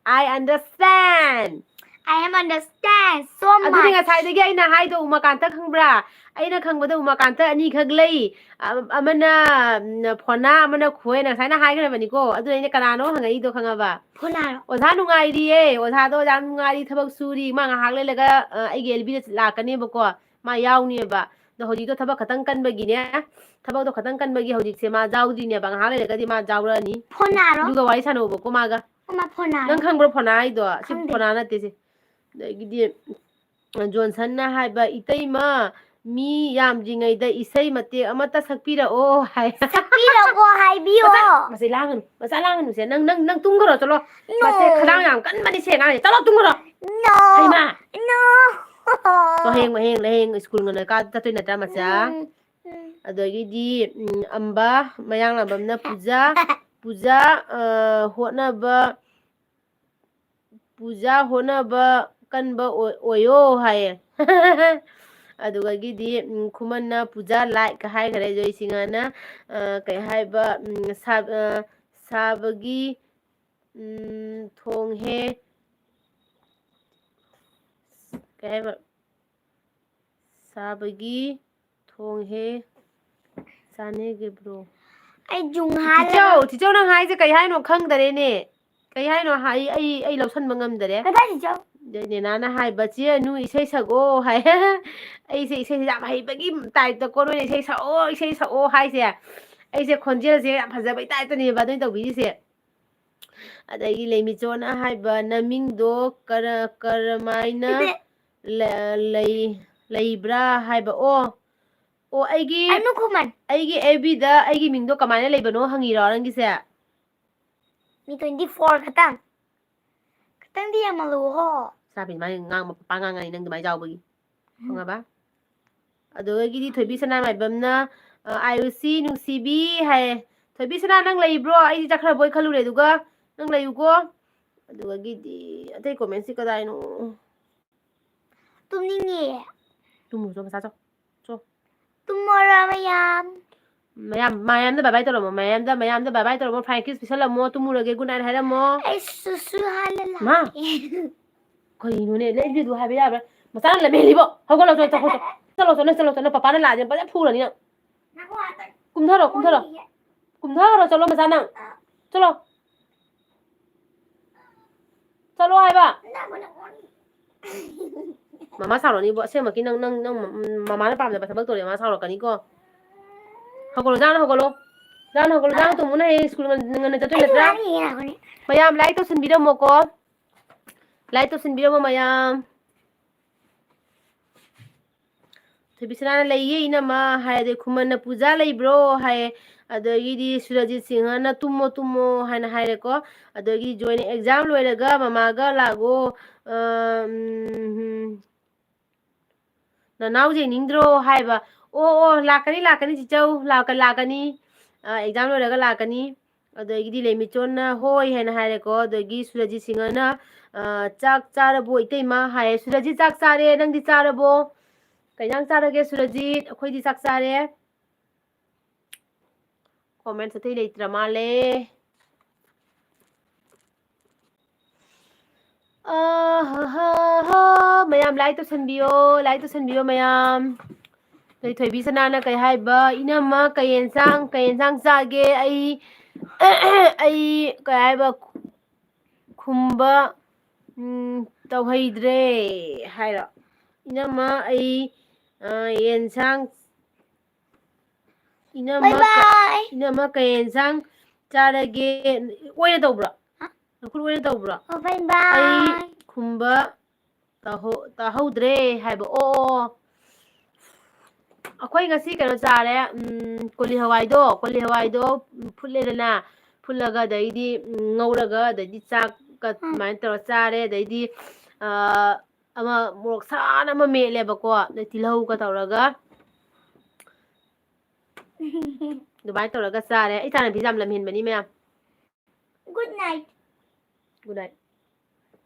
I understand꯫ I am understand so much꯫ ꯑꯗꯨꯗꯤ ꯉꯁꯥꯏꯗꯒꯤ ꯑꯩꯅ ꯍꯥꯏꯗꯣ ꯎꯃꯥꯀꯥꯟꯇ ꯈꯪꯕ꯭ꯔꯥ? ꯑꯩꯅ ꯈꯪꯕꯗ ꯎꯃꯥꯀꯥꯟꯇ ꯑꯅꯤꯈꯛ ꯂꯩ꯫ ꯑ-, ꯑꯃꯅ, ꯎꯝ, ꯐꯣꯅꯥ, ꯑꯃꯅ ꯈꯣꯏ, ꯉꯁꯥꯏꯅ ꯍꯥꯏꯈ꯭ꯔꯕꯅꯤꯀꯣ꯫ ꯑꯗꯨꯅ ꯑꯩꯅ ꯀꯅꯥꯅꯣ ꯍꯪꯉꯛꯏꯗꯣ ꯈꯪꯉꯕ? ꯐꯣꯅꯥꯔꯣ? ꯑꯣꯖꯥ ꯅꯨꯡꯉꯥꯏꯔꯤꯌꯦ꯫ ꯑꯣꯖꯥꯗꯣ ꯑꯣꯖꯥ ꯅꯨꯡꯉꯥꯏꯔꯤ, ꯊꯕꯛ ꯁꯨꯔꯤ꯫ ꯃꯥ ꯉꯥꯏꯍꯥꯛ ꯂꯩꯔꯒ, ꯑ, ꯑꯩꯒꯤ L B ꯗ ꯂꯥꯛꯀꯅꯦꯕꯀꯣ꯫ ꯃꯥ ꯌꯥꯎꯅꯦꯕ꯫ ꯑꯗꯣ ꯍꯧꯖꯤꯛꯇꯣ ꯊꯕꯛ ꯈꯇꯪ ꯀꯟꯕꯒꯤꯅꯦ꯫ ꯊꯕꯛꯇꯣ ꯈꯇꯪ ꯀꯟꯕꯒꯤ ꯍꯧꯖꯤꯛꯁꯦ ꯃꯥ ꯌꯥꯎꯗ꯭ꯔꯤꯅꯦꯕ꯫ ꯉꯥꯏꯍꯥꯛ ꯂꯩꯔꯒꯗꯤ ꯃꯥ ꯌꯥꯎꯔꯛꯑꯅꯤ꯫ ꯐꯣꯅꯥꯔꯣ? ꯑꯗꯨꯒ ꯋꯥꯔꯤ ꯁꯥꯟꯅꯧꯕꯀꯣ ꯃꯥꯒ꯫ ꯑꯃ ꯐꯣꯅꯥꯔꯣ? ꯅꯪ ꯈꯪꯕ꯭ꯔꯣ ꯐꯣꯅꯥ ꯍꯥꯏꯗꯣ? ꯁꯤ ꯈꯪꯗꯦ꯫ ꯐꯣꯅꯥ ꯅꯠꯇꯦ ꯁꯤ꯫ ꯑꯗꯒꯤꯗꯤ ꯖꯣꯟꯁꯟꯅ ꯍꯥꯏꯕ, "ꯏꯇꯩꯃ, ꯃꯤ ꯌꯥꯝꯗ꯭ꯔꯤꯉꯩꯗ ꯏꯁꯩ ꯃꯇꯦꯛ ꯑꯃꯠꯇ ꯁꯛꯄꯤꯔꯛꯑꯣ ꯍꯥꯏ꯫ ꯁꯛꯄꯤꯔꯛꯑꯣ ꯍꯥꯏꯕꯤꯌꯣ꯫ ꯃꯆꯥ ꯂꯥꯡꯒꯅꯨ, ꯃꯆꯥ ꯂꯥꯡꯒꯅꯨꯁꯦ꯫ ꯅꯪ ꯅꯪ ꯅꯪ ꯇꯨꯝꯈ꯭ꯔꯣ, ꯆꯠꯂꯣ꯫ ꯃꯁꯦ ꯈꯗꯥꯡ ꯌꯥꯝ ꯀꯟꯕꯅꯤ ꯁꯦ ꯑꯉꯥꯡꯁꯦ꯫ ꯆꯠꯂꯣ ꯇꯨꯝꯈ꯭ꯔꯣ꯫ No. ꯍꯩꯃꯥ꯫ No. ꯆꯣ, ꯍꯌꯦꯡ ꯍꯌꯦꯡ ꯍꯌꯦꯡ ꯁ꯭ꯀꯨꯜ ꯉꯟꯅ ꯀꯥ ꯆꯠꯇꯣꯏ ꯅꯠꯇ꯭ꯔꯥ ꯃꯆꯥ? ꯎꯝ, ꯎꯝ. ꯑꯗꯒꯤꯗꯤ ꯎꯝ, ꯑꯝꯕ, ꯃꯌꯥꯡꯂꯥꯝꯕꯝꯅ ꯄꯨꯖꯥ, ꯄꯨꯖꯥ ꯑ, ꯍꯣꯠꯅꯕ ꯄꯨꯖꯥ ꯍꯣꯠꯅꯕ ꯀꯟꯕ ꯑꯣꯏ- ꯑꯣꯏꯌꯣ ꯍꯥꯏꯌꯦ꯫ ꯑꯗꯨꯗꯒꯤꯗꯤ ꯎꯝ, ꯈꯨꯃꯟꯅ ꯄꯨꯖꯥ ꯂꯥꯏꯛ ꯍꯥꯏꯈ꯭ꯔꯦ꯫ ꯖꯣꯏꯁꯤꯡꯍꯅ ꯑ, ꯀꯩ ꯍꯥꯏꯕ ꯎꯝ, ꯁꯥ- ꯑ, ꯁꯥꯕꯒꯤ ꯎꯝ, ꯊꯣꯡ ꯍꯦ ꯀꯩ ꯍꯥꯏꯕ ꯁꯥꯕꯒꯤ ꯊꯣꯡ ꯍꯦ ꯆꯥꯅꯦꯒꯦ ꯕ꯭ꯔꯣ꯫ ꯑꯩ ꯖꯨꯡ ꯍꯥꯜꯂꯦ꯫ ꯇꯤꯆꯧ, ꯇꯤꯆꯧ ꯅꯪ ꯍꯥꯏꯁꯦ ꯀꯩ ꯍꯥꯏꯅꯣ ꯈꯪꯗꯔꯦꯅꯦ꯫ ꯀꯩ ꯍꯥꯏꯅꯣ ꯍꯥꯏ ꯑꯩ ꯑꯩ ꯂꯧꯁꯟꯕ ꯉꯝꯗꯔꯦ꯫ ꯀꯗꯥꯏ ꯇꯤꯆꯧ? ꯅꯦꯅꯥꯅ ꯍꯥꯏꯕ ꯆꯦ ꯑꯅꯨ ꯏꯁꯩ ꯁꯛꯑꯣ ꯍꯥꯏ꯫ ꯑꯩꯁꯦ ꯏꯁꯩꯁꯦ ꯌꯥꯝ ꯍꯩꯕꯒꯤ ꯇꯥꯏꯞꯇꯀꯣ ꯅꯣꯏꯅ ꯏꯁꯩ ꯁꯛꯑꯣ ꯏꯁꯩ ꯁꯛꯑꯣ ꯍꯥꯏꯁꯦ꯫ ꯑꯩꯁꯦ ꯈꯣꯟꯖꯦꯜꯁꯦ ꯌꯥꯝ ꯐꯖꯕꯩ ꯇꯥꯏꯞꯇꯅꯦꯕ ꯅꯣꯏ ꯇꯧꯕꯤꯔꯤꯁꯦ꯫ ꯑꯗꯒꯤ ꯂꯩꯃꯤꯆꯣꯅ ꯍꯥꯏꯕ ꯅꯃꯤꯡꯗꯣ ꯀꯔ- ꯀꯔꯝꯃꯥꯏꯅ ꯂ- ꯂꯩ- ꯂꯩꯕ꯭ꯔꯥ ꯍꯥꯏꯕ꯫ ꯑꯣ ꯑꯣ ꯑꯩꯒꯤ ꯑꯅꯨ ꯈꯨꯃꯟ꯫ ꯑꯩꯒꯤ ꯑꯦꯐ ꯕꯤꯗ ꯑꯩꯒꯤ ꯃꯤꯡꯗꯣ ꯀꯃꯥꯏꯅ ꯂꯩꯕꯅꯣ ꯍꯪꯉꯤꯔꯣ ꯅꯪꯒꯤꯁꯦ? ꯃꯤ twenty four ꯈꯛꯇꯪ꯫ ꯈꯤꯇꯪꯗꯤ ꯌꯥꯝꯃꯜꯂꯨꯍꯣ꯫ ꯆꯥꯕꯤ ꯃꯥꯏ ꯉꯥꯡꯕ ꯄꯄꯥ ꯉꯥꯡꯉꯅꯤ ꯅꯪ ꯑꯗꯨꯃꯥꯏꯅ ꯆꯥꯎꯕꯒꯤ꯫ ꯈꯪꯉꯕ? ꯑꯗꯨꯗꯒꯤꯗꯤ ꯊꯣꯏꯕꯤ ꯁꯅꯥꯃꯥꯏꯕꯝꯅ ꯑꯥꯏ ꯑꯣ ꯁꯤ ꯅꯨꯡꯁꯤꯕꯤ ꯍꯥꯏꯌꯦ꯫ ꯊꯣꯏꯕꯤ ꯁꯅꯥ ꯅꯪ ꯂꯩꯕ꯭ꯔꯣ? ꯑꯩꯗꯤ ꯆꯠꯈ꯭ꯔꯕꯣꯏ ꯈꯜꯂꯨꯔꯦ꯫ ꯑꯗꯨꯒ ꯅꯪ ꯂꯩꯌꯨꯀꯣ꯫ ꯑꯗꯨꯗꯒꯤꯗꯤ ꯑꯇꯩ ꯀꯣꯃꯦꯟꯁꯤ ꯀꯗꯥꯏꯅꯣ? ꯇꯨꯝꯅꯤꯡꯉꯦ꯫ ꯇꯨꯝꯃꯨꯆꯣ ꯃꯆꯥ ꯆꯣ꯫ ꯆꯣ꯫ ꯇꯨꯝꯃꯣꯔꯣ ꯃꯌꯥꯝ꯫ ꯃꯌꯥꯝ ꯃꯌꯥꯝꯗ ꯕꯥꯏ ꯕꯥꯏ ꯇꯧꯔꯝꯃꯣ꯫ ꯃꯌꯥꯝꯗ ꯃꯌꯥꯝꯗ ꯕꯥꯏ ꯕꯥꯏ ꯇꯧꯔꯝꯃꯣ꯫ Flying kiss ꯄꯤꯁꯜꯂꯝꯃꯣ꯫ ꯇꯨꯝꯃꯨꯔꯒꯦ good night ꯍꯥꯏꯔꯝꯃꯣ꯫ ꯑꯩ ꯁꯨꯁꯨ ꯍꯥꯜꯂꯦ ꯃꯥ꯫ ꯂꯥꯛꯀꯦ꯫ ꯀꯩꯅꯣꯅꯦ ꯂꯩꯕꯤꯗꯨ ꯍꯥꯏꯕ ꯌꯥꯕ꯭ꯔꯥ? ꯃꯆꯥꯅ ꯂꯝꯍꯦꯜꯂꯤꯕꯣ꯫ ꯍꯧꯒꯠꯂꯣ ꯆꯣ ꯆꯣ ꯆꯣ꯫ ꯆꯠꯂꯣ ꯆꯠꯂꯣ ꯆꯠꯂꯣ ꯆꯠꯂꯣ꯫ ꯄꯄꯥꯅ ꯂꯥꯛꯑꯗꯤ ꯐꯖꯅ ꯐꯨꯔꯅꯤ ꯅꯪ꯫ ꯀꯨꯝꯊꯔꯣ ꯀꯨꯝꯊꯔꯣ꯫ ꯀꯨꯝꯊꯔꯣ ꯆꯠꯂꯣ ꯃꯆꯥ ꯅꯪ꯫ ꯆꯠꯂꯣ꯫ ꯆꯠꯂꯣ ꯍꯥꯏꯕ꯫ ꯃꯃꯥ ꯁꯥꯎꯔꯛꯅꯤꯕꯣ ꯑꯁꯦꯡꯕꯒꯤ ꯅꯪ ꯅꯪ ꯅꯪ ꯃꯃꯥꯅ ꯄꯥꯝꯗꯕ ꯊꯕꯛ ꯇꯧꯔꯦ ꯃꯃꯥ ꯁꯥꯎꯔꯛꯀꯅꯤꯀꯣ꯫ ꯍꯧꯒꯠꯂꯣ ꯖꯥꯅ ꯍꯧꯒꯠꯂꯣ꯫ ꯖꯥꯅ ꯍꯧꯒꯠꯂꯣ ꯖꯥꯅ ꯇꯨꯝꯃꯨꯅ ꯍꯌꯦꯡ ꯁ꯭ꯀꯨꯜ ꯉꯟꯅ ꯆꯠꯇꯣꯏ ꯅꯠꯇ꯭ꯔꯥ? ꯃꯌꯥꯝ ꯂꯥꯏꯛ ꯇꯧꯁꯟꯕꯤꯔꯝꯃꯣꯀꯣ꯫ ꯂꯥꯏꯛ ꯇꯧꯁꯟꯕꯤꯔꯝꯃꯣ ꯃꯌꯥꯝ꯫ ꯊꯣꯏꯕꯤꯁꯅꯥꯅ "ꯂꯩꯌꯦ ꯏꯅꯝꯃ" ꯍꯥꯏ, ꯑꯗꯩ ꯈꯨꯃꯟꯅ "ꯄꯨꯖꯥ ꯂꯩꯕ꯭ꯔꯣ?" ꯍꯥꯏ, ꯑꯗꯒꯤꯗꯤ ꯁꯨꯔꯖꯤꯠ ꯁꯤꯡꯍꯅ "ꯇꯨꯝꯃꯣ, ꯇꯨꯝꯃꯣ" ꯍꯥꯏꯅ ꯍꯥꯏꯔꯦꯀꯣ꯫ ꯑꯗꯒꯤ ꯖꯣꯏꯅ "ꯑꯦꯛꯖꯥꯝ ꯂꯣꯏꯔꯒ ꯃꯃꯥꯒ ꯂꯥꯛꯑꯣ, ꯑ, ꯎꯝ, ꯎꯝ, "ꯅꯅꯥꯎ ꯌꯦꯡꯅꯤꯡꯗ꯭ꯔꯣ?" ꯍꯥꯏꯕ꯫ "ꯑꯣ, ꯑꯣ, ꯂꯥꯛꯀꯅꯤ, ꯂꯥꯛꯀꯅꯤ ꯆꯤꯆꯧ, ꯂꯥꯛꯀ-, ꯂꯥꯛꯀꯅꯤ꯫ ꯑ, ꯑꯦꯛꯖꯥꯝ ꯂꯣꯏꯔꯒ ꯂꯥꯛꯀꯅꯤ"꯫ ꯑꯗꯒꯤꯗꯤ ꯂꯩꯃꯤꯆꯣꯟꯅ "ꯍꯣꯏ" ꯍꯥꯏꯅ ꯍꯥꯏꯔꯦꯀꯣ꯫ ꯑꯗꯒꯤ ꯁꯨꯔꯖꯤꯠ ꯁꯤꯡꯍꯅ, ꯑ, "ꯆꯥꯛ ꯆꯥꯔꯕꯣ ꯏꯇꯩꯃ?" ꯍꯥꯏꯌꯦ꯫ "ꯁꯨꯔꯖꯤꯠ, ꯆꯥꯛ ꯆꯥꯔꯦ, ꯅꯪꯗꯤ ꯆꯥꯔꯕꯣ? ꯀꯩ ꯏꯟꯖꯥꯡ ꯆꯥꯔꯒꯦ ꯁꯨꯔꯖꯤꯠ?" "ꯑꯩꯈꯣꯏꯗꯤ ꯆꯥꯛ ꯆꯥꯔꯦ"꯫ Comments ꯑꯇꯩ ꯂꯩꯇ꯭ꯔ ꯃꯥꯜꯂꯦ꯫ ꯑꯍꯍꯍ, ꯃꯌꯥꯝ like ꯇꯧꯁꯟꯕꯤꯌꯣ, like ꯇꯧꯁꯟꯕꯤꯌꯣ ꯃꯌꯥꯝ꯫ ꯑꯗꯩ ꯊꯣꯏꯕꯤ ꯁꯅꯥꯅ ꯀꯩ ꯍꯥꯏꯕ? "ꯏꯅꯝꯃ, ꯀꯩ ꯌꯦꯟꯁꯥꯡ, ꯀꯩ ꯌꯦꯟꯁꯥꯡ ꯆꯥꯒꯦ? ꯑꯩ, ꯑꯩ ꯀꯩ ꯍꯥꯏꯕ? ꯈꯨꯝꯕ, ꯎꯝ, ꯇꯧꯍꯩꯗ꯭ꯔꯦ" ꯍꯥꯏꯔꯣ? "ꯏꯅꯝꯃ, ꯑꯩ, ꯑ, ꯌꯦꯟꯁꯥꯡ, ꯏꯅꯝꯃ, bye bye꯫ ꯏꯅꯝꯃ, ꯀꯩ ꯌꯦꯟꯁꯥꯡ ꯆꯥꯔꯒꯦ?" ꯑꯣꯏꯅ ꯇꯧꯕ꯭ꯔꯣ? ꯍꯥ? ꯅꯈꯨꯠ ꯑꯣꯏꯅ ꯇꯧꯕ꯭ꯔꯣ? ꯑꯣ, bye bye꯫ "ꯑꯩ ꯈꯨꯝꯕ ꯇꯥꯍꯧ-, ꯇꯥꯍꯧꯗ꯭ꯔꯦ" ꯍꯥꯏꯕ꯫ ꯑꯣ, ꯑꯣ, ꯑꯣ꯫ ꯑꯩꯈꯣꯏ ꯉꯁꯤ ꯀꯩꯅꯣ ꯆꯥꯔꯦ, ꯎꯝ, ꯀꯣꯂꯤ ꯍꯋꯥꯏꯗꯣ, ꯀꯣꯂꯤ ꯍꯋꯥꯏꯗꯣ ꯐꯨꯠꯂꯦꯗꯅ, ꯐꯨꯠꯂꯒ ꯑꯗꯩꯗꯤ, ꯎꯝ, ꯉꯧꯔꯒ ꯑꯗꯩꯗꯤ ꯆꯥꯛꯀ ꯎꯝ꯫ ꯑꯗꯨꯃꯥꯏꯅ ꯇꯧꯔ ꯆꯥꯔꯦ꯫ ꯑꯗꯩꯗꯤ, ꯑ, ꯑꯃ ꯃꯣꯔꯣꯛ ꯁꯥꯅ ꯑꯃ ꯃꯦꯠꯂꯦꯕꯀꯣ, ꯑꯗꯩ ꯇꯤꯜꯍꯧꯒ ꯇꯧꯔꯒ꯫ ꯑꯗꯨꯃꯥꯏꯅ ꯇꯧꯔꯒ ꯆꯥꯔꯦ꯫ ꯑꯩ ꯏꯆꯥꯅꯨꯄꯤꯁꯦ ꯌꯥꯝ ꯂꯝꯍꯦꯟꯕꯅꯤ ꯃꯌꯥꯝ꯫ Good night꯫ Good night꯫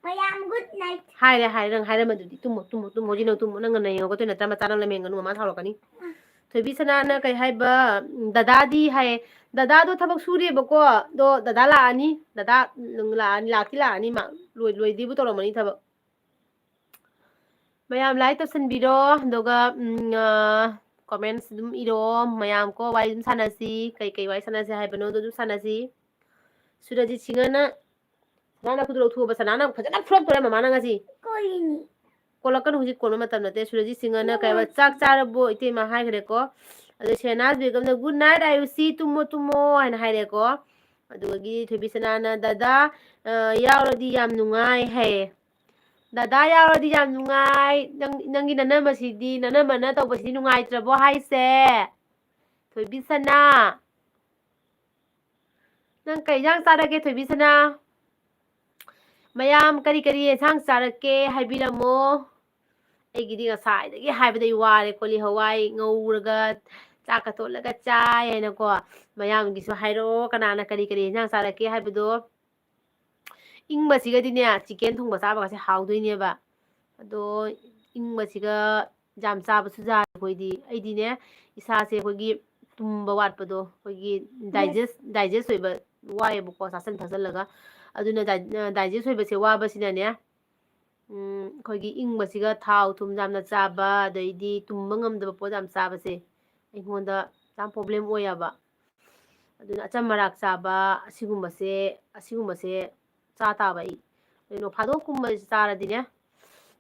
ꯃꯌꯥꯝ good night꯫ ꯍꯥꯏꯔꯦ, ꯍꯥꯏꯔꯦ, ꯅꯪ ꯍꯥꯏꯔꯝꯃꯗꯨꯗꯤ꯫ "ꯇꯨꯝꯃꯣ, ꯇꯨꯝꯃꯣ, ꯇꯨꯝꯃꯣ, ꯍꯧꯖꯤꯛ ꯅꯪ ꯇꯨꯝꯃꯣ, ꯅꯪ ꯉꯟꯅ ꯌꯦꯡꯉꯒ ꯇꯣꯏꯅ ꯅꯆꯥ ꯃꯆꯥ ꯅꯪ ꯂꯝꯍꯦꯟꯒꯅꯨ, ꯃꯃꯥ ꯁꯥꯎꯔꯛꯀꯅꯤ"꯫ ꯎꯝ꯫ ꯊꯣꯏꯕꯤ ꯁꯅꯥꯅ ꯀꯩ ꯍꯥꯏꯕ? "ꯗꯗꯥꯗꯤ" ꯍꯥꯏꯌꯦ꯫ ꯗꯗꯥꯗꯣ ꯊꯕꯛ ꯁꯨꯔꯤꯕꯀꯣ, ꯑꯗꯣ ꯗꯗꯥ ꯂꯥꯛꯑꯅꯤ, ꯗꯗꯥ ꯂꯥꯛꯑꯅꯤ, ꯂꯥꯛꯇꯤ ꯂꯥꯛꯑꯅꯤ ꯃꯥ, ꯂꯣꯏ-, ꯂꯣꯏꯗꯤꯕꯨ ꯇꯧꯔꯝꯃꯅꯤ ꯊꯕꯛ꯫ ꯃꯌꯥꯝ like ꯇꯧꯁꯟꯕꯤꯔꯣ, ꯑꯗꯨꯒ, ꯎꯝ, ꯑ, comments ꯑꯗꯨꯝ ꯏꯔꯛꯑꯣ ꯃꯌꯥꯝ ꯀꯣ, ꯋꯥꯔꯤ ꯑꯗꯨꯝ ꯁꯥꯟꯅꯁꯤ, ꯀꯩ ꯀꯩ ꯋꯥꯔꯤ ꯁꯥꯟꯅꯁꯤ ꯍꯥꯏꯕꯅꯣꯗꯣ ꯑꯗꯨꯝ ꯁꯥꯟꯅꯁꯤ꯫ ꯁꯨꯔꯖꯤꯠ ꯁꯤꯡꯍꯅ, ꯁꯅꯥꯅ ꯈꯨꯗꯣꯜ ꯂꯧꯊꯣꯛꯑꯕ, ꯁꯅꯥꯅ ꯐꯖꯅ ꯐꯨꯔꯛꯇꯣꯔꯦ ꯃꯃꯥꯅ ꯉꯁꯤ꯫ ꯀꯣꯜꯂꯤꯅꯤ꯫ ꯀꯣꯜꯂꯛꯀꯅꯨ, ꯍꯧꯖꯤꯛ ꯀꯣꯟꯕ ꯃꯇꯝ ꯅꯠꯇꯦ꯫ ꯁꯨꯔꯖꯤꯠ ꯁꯤꯡꯍꯅ ꯀꯩ ꯍꯥꯏꯕ? ꯎꯝ꯫ "ꯆꯥꯛ ꯆꯥꯔꯕꯣ ꯏꯇꯩꯃ?" ꯍꯥꯏꯈ꯭ꯔꯦꯀꯣ꯫ ꯑꯗꯣ ꯁꯦꯅꯥꯖ ꯕꯦꯒꯝꯅ "Good night ꯑꯥꯌꯨꯁꯤ, ꯇꯨꯝꯃꯣ ꯇꯨꯝꯃꯣ" ꯍꯥꯏꯅ ꯍꯥꯏꯔꯦꯀꯣ꯫ ꯑꯗꯨꯗꯒꯤ ꯊꯣꯏꯕꯤ ꯁꯅꯥꯅ "ꯗꯗꯥ, ꯑ, ꯌꯥꯎꯔꯗꯤ ꯌꯥꯝ ꯅꯨꯡꯉꯥꯏ" ꯍꯥꯏꯌꯦ꯫ ꯗꯗꯥ ꯌꯥꯎꯔꯗꯤ ꯌꯥꯝ ꯅꯨꯡꯉꯥꯏ꯫ ꯅꯪ, ꯅꯪꯒꯤ ꯅꯅꯝꯃꯁꯤꯗꯤ, ꯅꯅꯝꯃꯅ ꯇꯧꯕꯁꯤꯗꯤ ꯅꯨꯡꯉꯥꯏꯇ꯭ꯔꯕꯣ ꯍꯥꯏꯁꯦ? ꯊꯣꯏꯕꯤ ꯁꯅꯥ꯫ ꯅꯪ ꯀꯩ ꯏꯟꯖꯥꯡ ꯆꯥꯔꯒꯦ, ꯊꯣꯏꯕꯤ ꯁꯅꯥ? ꯃꯌꯥꯝ ꯀꯔꯤ ꯀꯔꯤ ꯌꯦꯟꯁꯥꯡ ꯆꯥꯔꯛꯀꯦ ꯍꯥꯏꯕꯤꯔꯝꯃꯣ꯫ ꯑꯩꯒꯤꯗꯤ ꯉꯁꯥꯏꯗꯒꯤ ꯍꯥꯏꯕꯗ ꯑꯩ ꯋꯥꯔꯦ꯫ ꯀꯣꯂꯤ ꯍꯋꯥꯏ ꯉꯧꯔꯒ ꯆꯥꯛꯀ ꯇꯣꯠꯂꯒ ꯆꯥꯏ ꯍꯥꯏꯅꯀꯣ꯫ ꯃꯌꯥꯝꯒꯤꯁꯨ ꯍꯥꯏꯔꯛꯑꯣ, ꯀꯅꯥꯅ ꯀꯔꯤ ꯀꯔꯤ ꯌꯦꯟꯁꯥꯡ ꯆꯥꯔꯛꯀꯦ ꯍꯥꯏꯕꯗꯣ꯫ ꯏꯪꯕꯁꯤꯒꯗꯤꯅꯦ, ꯆꯤꯀꯦꯟ ꯊꯣꯡꯕ ꯆꯥꯕꯒꯁꯦ ꯍꯥꯎꯗꯣꯏꯅꯦꯕ꯫ ꯑꯗꯣ ꯏꯪꯕꯁꯤꯒ ꯌꯥꯝ ꯆꯥꯕꯁꯨ ꯌꯥꯗꯦ ꯑꯩꯈꯣꯏꯗꯤ꯫ ꯑꯩꯗꯤꯅꯦ, ꯏꯁꯥꯁꯦ ꯑꯩꯈꯣꯏꯒꯤ ꯇꯨꯝꯕ ꯋꯥꯠꯄꯗꯣ, ꯑꯩꯈꯣꯏꯒꯤ ꯗꯥꯏꯖꯦꯁ, ꯗꯥꯏꯖꯦꯁ ꯑꯣꯏꯕ ꯋꯥꯏꯑꯦꯕꯀꯣ, ꯆꯥꯁꯤꯟ ꯊꯛꯆꯜꯂꯒ꯫ ꯑꯗꯨꯅ ꯗꯥꯏ-, ꯗꯥꯏꯖꯦꯁ ꯑꯣꯏꯕꯁꯦ ꯋꯥꯕꯁꯤꯅꯅꯦ, ꯎꯝ, ꯑꯩꯈꯣꯏꯒꯤ ꯏꯪꯕꯁꯤꯒ ꯊꯥꯎ ꯊꯨꯝ ꯌꯥꯝꯅ ꯆꯥꯕ, ꯑꯗꯩꯗꯤ ꯇꯨꯝꯕ ꯉꯝꯗꯕ ꯄꯣꯠ ꯌꯥꯝ ꯆꯥꯕꯁꯦ ꯑꯩꯉꯣꯟꯗ ꯌꯥꯝ ꯄ꯭ꯔꯣꯕ꯭ꯂꯦꯝ ꯑꯣꯏꯌꯦꯕ꯫ ꯑꯗꯨꯅ ꯑꯆꯝ ꯑꯔꯥꯛ ꯆꯥꯕ ꯑꯁꯤꯒꯨꯝꯕꯁꯦ, ꯑꯁꯤꯒꯨꯝꯕꯁꯦ ꯆꯥ ꯇꯥꯕ ꯑꯩ꯫ ꯑꯗꯩ ꯅꯣꯡ ꯐꯥꯗꯣꯛꯀꯨꯝꯕ ꯆꯥꯔꯗꯤꯅꯦ,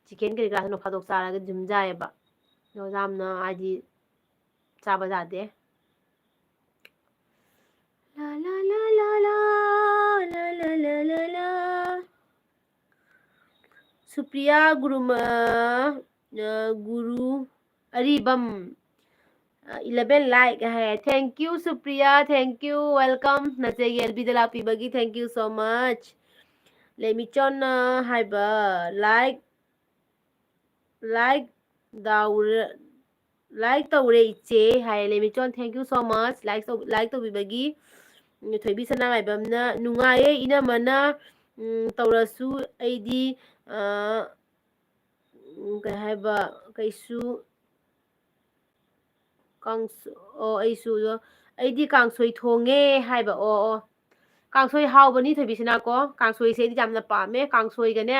ꯆꯤꯀꯦꯟ ꯀꯔꯤ ꯀꯔꯥꯁꯦ ꯅꯣꯡ ꯐꯥꯗꯣꯛ ꯆꯥꯔꯒ ꯑꯗꯨꯝ ꯌꯥꯏꯑꯕ꯫ ꯑꯗꯣ ꯌꯥꯝꯅ ꯍꯥꯏꯗꯤ ꯆꯥꯕ ꯌꯥꯗꯦ꯫ ꯂꯥ, ꯂꯥ, ꯂꯥ, ꯂꯥ, ꯂꯥ, ꯂꯥ, ꯂꯥ, ꯂꯥ, ꯂꯥ, ꯂꯥ꯫ ꯁꯨꯄ꯭ꯔꯤꯌꯥ ꯒꯨꯔꯨꯃ-, ꯑ, ꯒꯨꯔꯨ ꯑꯔꯤꯕꯝ, ꯑ, eleven like high. Thank you, Supriya, thank you, welcome꯫ ꯅꯆꯦꯒꯤ L B the ꯂꯥꯛꯄꯤꯕꯒꯤ thank you so much꯫ ꯂꯩꯃꯤꯆꯣꯟꯅ ꯍꯥꯏꯕ, like, like ꯗꯥꯎꯔ-, like ꯇꯧꯔꯦ ꯏꯆꯦ ꯍꯥꯏ꯫ ꯂꯩꯃꯤꯆꯣꯟ, thank you so much, like ꯇꯧ-, like ꯇꯧꯕꯤꯕꯒꯤ꯫ ꯎꯝ, ꯊꯣꯏꯕꯤ ꯁꯅꯥꯃꯥꯏꯕꯝꯅ, "ꯅꯨꯡꯉꯥꯏꯌꯦ ꯏꯅꯝꯃꯅ, ꯎꯝ, ꯇꯧꯔꯁꯨ ꯑꯩꯗꯤ, ꯑ, ꯎꯝ, ꯀꯩ ꯍꯥꯏꯕ, ꯀꯩꯁꯨ ꯀꯥꯡꯁ-, ꯑꯣ, ꯑꯩꯁꯨ ꯑꯗꯣ, ꯑꯩꯗꯤ ꯀꯥꯡꯁꯣꯏ ꯊꯣꯡꯉꯦ" ꯍꯥꯏꯕ꯫ ꯑꯣ, ꯑꯣ꯫ ꯀꯥꯡꯁꯣꯏ ꯍꯥꯎꯕꯅꯤ, ꯊꯣꯏꯕꯤꯁꯤꯅꯀꯣ꯫ ꯀꯥꯡꯁꯣꯏꯁꯦ ꯑꯩꯗꯤ ꯌꯥꯝꯅ ꯄꯥꯝꯃꯦ꯫ ꯀꯥꯡꯁꯣꯏꯒꯅꯦ,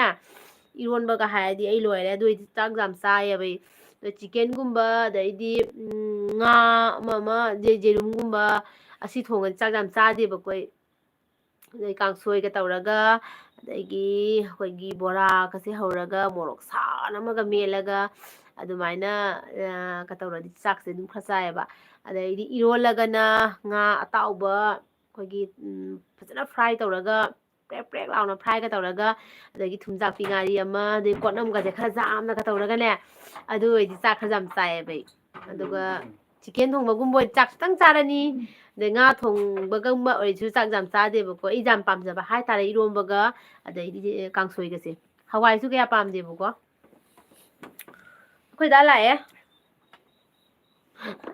ꯏꯔꯣꯟꯕꯒ ꯍꯥꯏꯔꯗꯤ ꯑꯩ ꯂꯣꯏꯔꯦ꯫ ꯑꯗꯨ ꯑꯣꯏꯗꯤ ꯆꯥꯛ ꯌꯥꯝ ꯆꯥꯏꯌꯦꯕ ꯑꯩ꯫ ꯑꯗꯣ ꯆꯤꯀꯦꯟꯒꯨꯝꯕ, ꯑꯗꯩꯗꯤ, ꯎꯝ, ꯉꯥ ꯑꯃ ꯑꯃ, ꯖꯦ-, ꯌꯦꯔꯨꯝꯒꯨꯝꯕ, ꯑꯁꯤ ꯊꯣꯡꯉꯗꯤ ꯆꯥꯛ ꯌꯥꯝ ꯆꯥꯗꯦꯕꯀꯣ ꯑꯩ꯫ ꯑꯗꯩ ꯀꯥꯡꯁꯣꯏꯒ ꯇꯧꯔꯒ, ꯑꯗꯒꯤ ꯑꯩꯈꯣꯏꯒꯤ ꯕꯣꯔꯥꯒꯁꯦ ꯍꯧꯔꯒ, ꯃꯣꯔꯣꯛ ꯁꯥꯅ ꯑꯃꯒ ꯃꯦꯠꯂꯒ, ꯑꯗꯨꯃꯥꯏꯅ, ꯑ, ꯀ ꯇꯧꯔꯗꯤ ꯆꯥꯛꯁꯦ ꯑꯗꯨꯝ ꯈꯔ ꯆꯥꯏꯌꯦꯕ꯫ ꯑꯗꯩꯗꯤ ꯏꯔꯣꯜꯂꯒꯅ ꯉꯥ ꯑꯇꯥꯎꯕ, ꯑꯩꯈꯣꯏꯒꯤ, ꯎꯝ, ꯐꯖꯅ fry ꯇꯧꯔꯒ, ꯄ꯭ꯔꯦꯛ ꯄ꯭ꯔꯦꯛ ꯂꯥꯎꯅ ꯐ꯭ꯔꯥꯏꯒ ꯇꯧꯔꯒ, ꯑꯗꯒꯤ ꯊꯨꯝꯖꯥꯛꯄꯤ ꯉꯥꯔꯤ ꯑꯃ, ꯑꯗꯩ ꯀꯣꯠꯅꯝꯒꯁꯦ ꯈꯔ ꯌꯥꯝꯅꯒ ꯇꯧꯔꯒꯅꯦ, ꯑꯗꯨ ꯑꯣꯏꯔꯗꯤ ꯆꯥꯛ ꯈꯔ ꯌꯥꯝ ꯆꯥꯏꯌꯦꯕ ꯑꯩ꯫ ꯑꯗꯨꯒ ꯆꯤꯀꯦꯟ ꯊꯣꯡꯕꯒꯨꯝꯕ ꯑꯣꯏꯔꯗꯤ ꯆꯥꯛ ꯈꯤꯇꯪ ꯆꯥꯔꯅꯤ, ꯑꯗꯩ ꯉꯥ ꯊꯣꯡꯕꯒꯨꯝꯕ ꯑꯣꯏꯔꯁꯨ ꯆꯥꯛ ꯌꯥꯝ ꯆꯥꯗꯦꯕꯀꯣ꯫ ꯑꯩ ꯌꯥꯝ ꯄꯥꯝꯖꯕ ꯍꯥꯏꯇꯥꯔꯦ ꯏꯔꯣꯝꯕꯒ, ꯑꯗꯩꯗꯤ ꯀꯥꯡꯁꯣꯏꯒꯁꯦ꯫ ꯍꯋꯥꯏꯁꯨ ꯀꯌꯥ ꯄꯥꯝꯗꯦꯕꯀꯣ꯫ ꯑꯩꯈꯣꯏ ꯗꯥ ꯂꯥꯛꯑꯦ꯫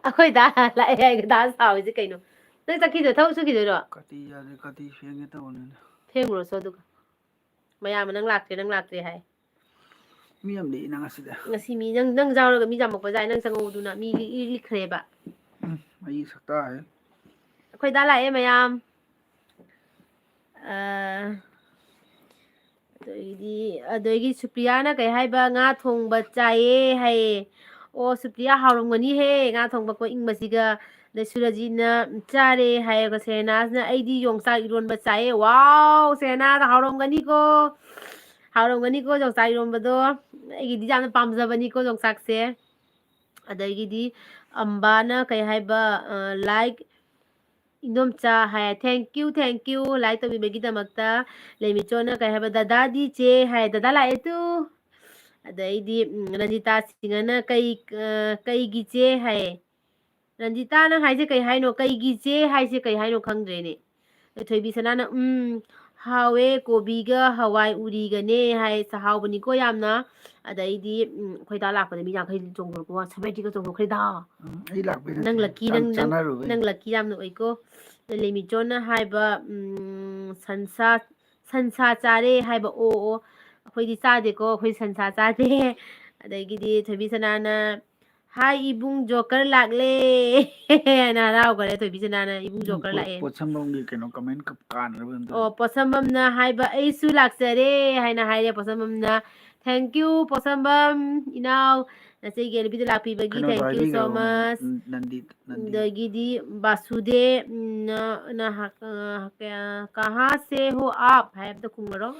ꯑꯩꯈꯣꯏ ꯗꯥ ꯂꯥꯛꯑꯦ ꯍꯥꯏꯒ ꯗꯥ ꯁꯥꯎꯔꯤꯁꯦ ꯀꯩꯅꯣ? ꯅꯪ ꯆꯠꯈꯤꯗꯣ ꯊꯕꯛ ꯁꯨꯈꯤꯗꯣꯏꯔꯣ? ꯀꯥꯇꯤ ꯌꯥꯗ꯭ꯔꯦ, ꯀꯥꯇꯤ ꯐꯦꯡꯒꯦ ꯇꯧꯕꯅꯤꯅ꯫ ꯐꯦꯡꯉꯨꯔꯣꯁꯣ ꯑꯗꯨꯒ꯫ ꯃꯌꯥꯝ ꯅꯪ ꯂꯥꯛꯇ꯭ꯔꯦ, ꯅꯪ ꯂꯥꯛꯇ꯭ꯔꯦ ꯍꯥꯏ꯫ ꯃꯤ ꯌꯥꯝ ꯂꯤꯛꯏꯅ ꯉꯁꯤꯗꯤ꯫ ꯉꯁꯤ ꯃꯤ ꯅꯪ, ꯅꯪ ꯌꯥꯎꯔꯒ ꯃꯤ ꯌꯥꯝꯃꯛꯄ ꯌꯥꯏ, ꯅꯪ ꯆꯪꯍꯧꯗꯨꯅ ꯃꯤ ꯂꯤ-, ꯂꯤ-, ꯂꯤꯛꯈ꯭ꯔꯦꯕ꯫ ꯎꯝ, ꯑꯩ ꯁꯛꯇꯥ ꯍꯥꯏ꯫ ꯑꯩꯈꯣꯏ ꯗꯥ ꯂꯥꯛꯑꯦ ꯃꯌꯥꯝ꯫ ꯑ, ꯑꯗꯒꯤꯗꯤ, ꯑꯗꯒꯤ ꯁꯨꯄ꯭ꯔꯤꯌꯥꯅ ꯀꯩ ꯍꯥꯏꯕ, "ꯉꯥ ꯊꯣꯡꯕ ꯆꯥꯏꯌꯦ" ꯍꯥꯏꯌꯦ꯫ ꯑꯣ, ꯁꯨꯄ꯭ꯔꯤꯌꯥ ꯍꯥꯎꯔꯝꯒꯅꯤꯍꯦ, ꯉꯥ ꯊꯣꯡꯕꯀꯣ ꯏꯪꯕꯁꯤꯒ꯫ ꯑꯗꯩ ꯁꯨꯔꯖꯤꯠꯅ "ꯆꯥꯔꯦ" ꯍꯥꯏꯌꯦ, ꯁꯦꯔꯦꯅꯥꯁꯅ "ꯑꯩꯗꯤ ꯌꯣꯡꯆꯥꯛ ꯏꯔꯣꯟꯕ ꯆꯥꯏꯌꯦ"꯫ ꯋꯥꯎ, ꯁꯦꯔꯦꯅꯥꯗ ꯍꯥꯎꯔꯝꯒꯅꯤꯀꯣ, ꯍꯥꯎꯔꯝꯒꯅꯤꯀꯣ ꯌꯣꯡꯆꯥꯛ ꯏꯔꯣꯟꯕꯗꯣ꯫ ꯑꯩꯒꯤꯗꯤ ꯌꯥꯝꯅ ꯄꯥꯝꯖꯕꯅꯤꯀꯣ ꯌꯣꯡꯆꯥꯛꯁꯦ꯫ ꯑꯗꯒꯤꯗꯤ ꯑꯝꯕꯥꯅ ꯀꯩ ꯍꯥꯏꯕ, ꯑ, "Like ꯏꯟꯗꯣꯝꯆꯥ" high. Thank you, thank you, like ꯇꯧꯕꯤꯕꯒꯤꯗꯃꯛꯇ꯫ ꯂꯩꯃꯤꯆꯣꯅ ꯀꯩ ꯍꯥꯏꯕ, "ꯗꯗꯥꯗꯤ ꯆꯦ" ꯍꯥꯏ꯫ ꯗꯗꯥ ꯂꯥꯛꯑꯦ ꯇꯨ꯫ ꯑꯗꯩꯗꯤ, ꯎꯝ, ꯔꯟꯖꯤꯇꯥ ꯁꯤꯡꯍꯅ "ꯀꯩ, ꯑ, ꯀꯩꯒꯤ ꯆꯦ?" ꯍꯥꯏ꯫ ꯔꯟꯖꯤꯇꯥ, ꯅꯪ ꯍꯥꯏꯁꯦ ꯀꯩ ꯍꯥꯏꯅꯣ? "ꯀꯩꯒꯤ ꯆꯦ" ꯍꯥꯏꯁꯦ ꯀꯩ ꯍꯥꯏꯅꯣ ꯈꯪꯗ꯭ꯔꯦꯅꯦ꯫ ꯊꯣꯏꯕꯤ ꯁꯅꯥꯅ, "ꯎꯝ, ꯍꯥꯎꯋꯦ, ꯀꯣꯕꯤꯒ ꯍꯋꯥꯏ ꯎꯔꯤꯒꯅꯦ" ꯍꯥꯏ꯫ ꯆꯥ ꯍꯥꯎꯕꯅꯤꯀꯣ ꯌꯥꯝꯅ꯫ ꯑꯗꯩꯗꯤ, ꯎꯝ, ꯑꯩꯈꯣꯏ ꯗꯥ ꯂꯥꯛꯄꯗ ꯃꯤ ꯌꯥꯡꯈꯩ ꯆꯣꯡꯊꯣꯔꯛꯄ, seventy ꯒ ꯆꯣꯡꯊꯣꯛꯈ꯭ꯔꯦꯗ꯫ ꯎꯝ, ꯑꯩ ꯂꯥꯛꯄꯩ ꯅꯠꯇꯦ꯫ ꯅꯪ lucky, ꯌꯥꯝ ꯅꯪ, ꯅꯪ, ꯆꯥꯟꯅꯔꯨꯕꯩ꯫ ꯅꯪ lucky ꯌꯥꯝꯅ ꯑꯣꯏꯀꯣ꯫ ꯂꯦꯃꯤꯆꯣꯟꯅ ꯍꯥꯏꯕ, ꯎꯝ, "ꯁꯟꯁꯥ, ꯁꯟꯁꯥ ꯆꯥꯔꯦ" ꯍꯥꯏꯕ꯫ ꯑꯣ, ꯑꯣ, ꯑꯩꯈꯣꯏꯗꯤ ꯆꯥꯗꯦꯀꯣ, ꯑꯩꯈꯣꯏ ꯁꯟꯁꯥ ꯆꯥꯗꯦ꯫ ꯑꯗꯒꯤꯗꯤ ꯊꯣꯏꯕꯤ ꯁꯅꯥꯅ, "ꯍꯥꯏ ꯏꯕꯨꯡ, ꯖꯣꯀꯔ ꯂꯥꯛꯂꯦ" ꯍꯥꯏꯅ ꯍꯔꯥꯎꯈꯔꯦ ꯊꯣꯏꯕꯤ ꯁꯅꯥꯅ, "ꯏꯕꯨꯡ ꯎꯝ, ꯖꯣꯀꯔ ꯄꯣ-, ꯂꯥꯛꯑꯦ"꯫ ꯄꯣꯠꯁꯝꯕꯝꯒꯤ ꯀꯩꯅꯣ comment ꯀ-, ꯀꯥꯟꯅꯕ ꯑꯝꯇ ꯑꯣ, ꯄꯣꯠꯁꯝꯕꯝꯅ ꯍꯥꯏꯕ, "ꯑꯩꯁꯨ ꯂꯥꯛꯆꯔꯦ" ꯍꯥꯏꯅ ꯍꯥꯏꯔꯦ ꯄꯣꯠꯁꯝꯕꯝꯅ꯫ Thank you, ꯄꯣꯠꯁꯝꯕꯝ ꯏꯅꯥꯎ, ꯅꯆꯦꯒꯤ ꯑꯦꯜꯕꯤꯗ ꯂꯥꯛꯄꯤꯕꯒꯤ ꯀꯩꯅꯣꯗꯣ thank you so ꯍꯥꯏꯕꯤꯈ꯭ꯔꯣ, much꯫ ꯅꯟꯗꯤꯠ, ꯅꯟꯗꯤꯠ꯫ ꯑꯗꯒꯤꯗꯤ ꯕꯥꯁꯨꯗꯦꯕꯅ ꯍ-, ꯑ, ꯀꯌꯥ, "ꯀꯍꯥ ꯁꯦ ꯍꯣ ꯑꯥꯞ?" ꯍꯥꯏꯕꯗ ꯈꯨꯝꯃꯔꯣ꯫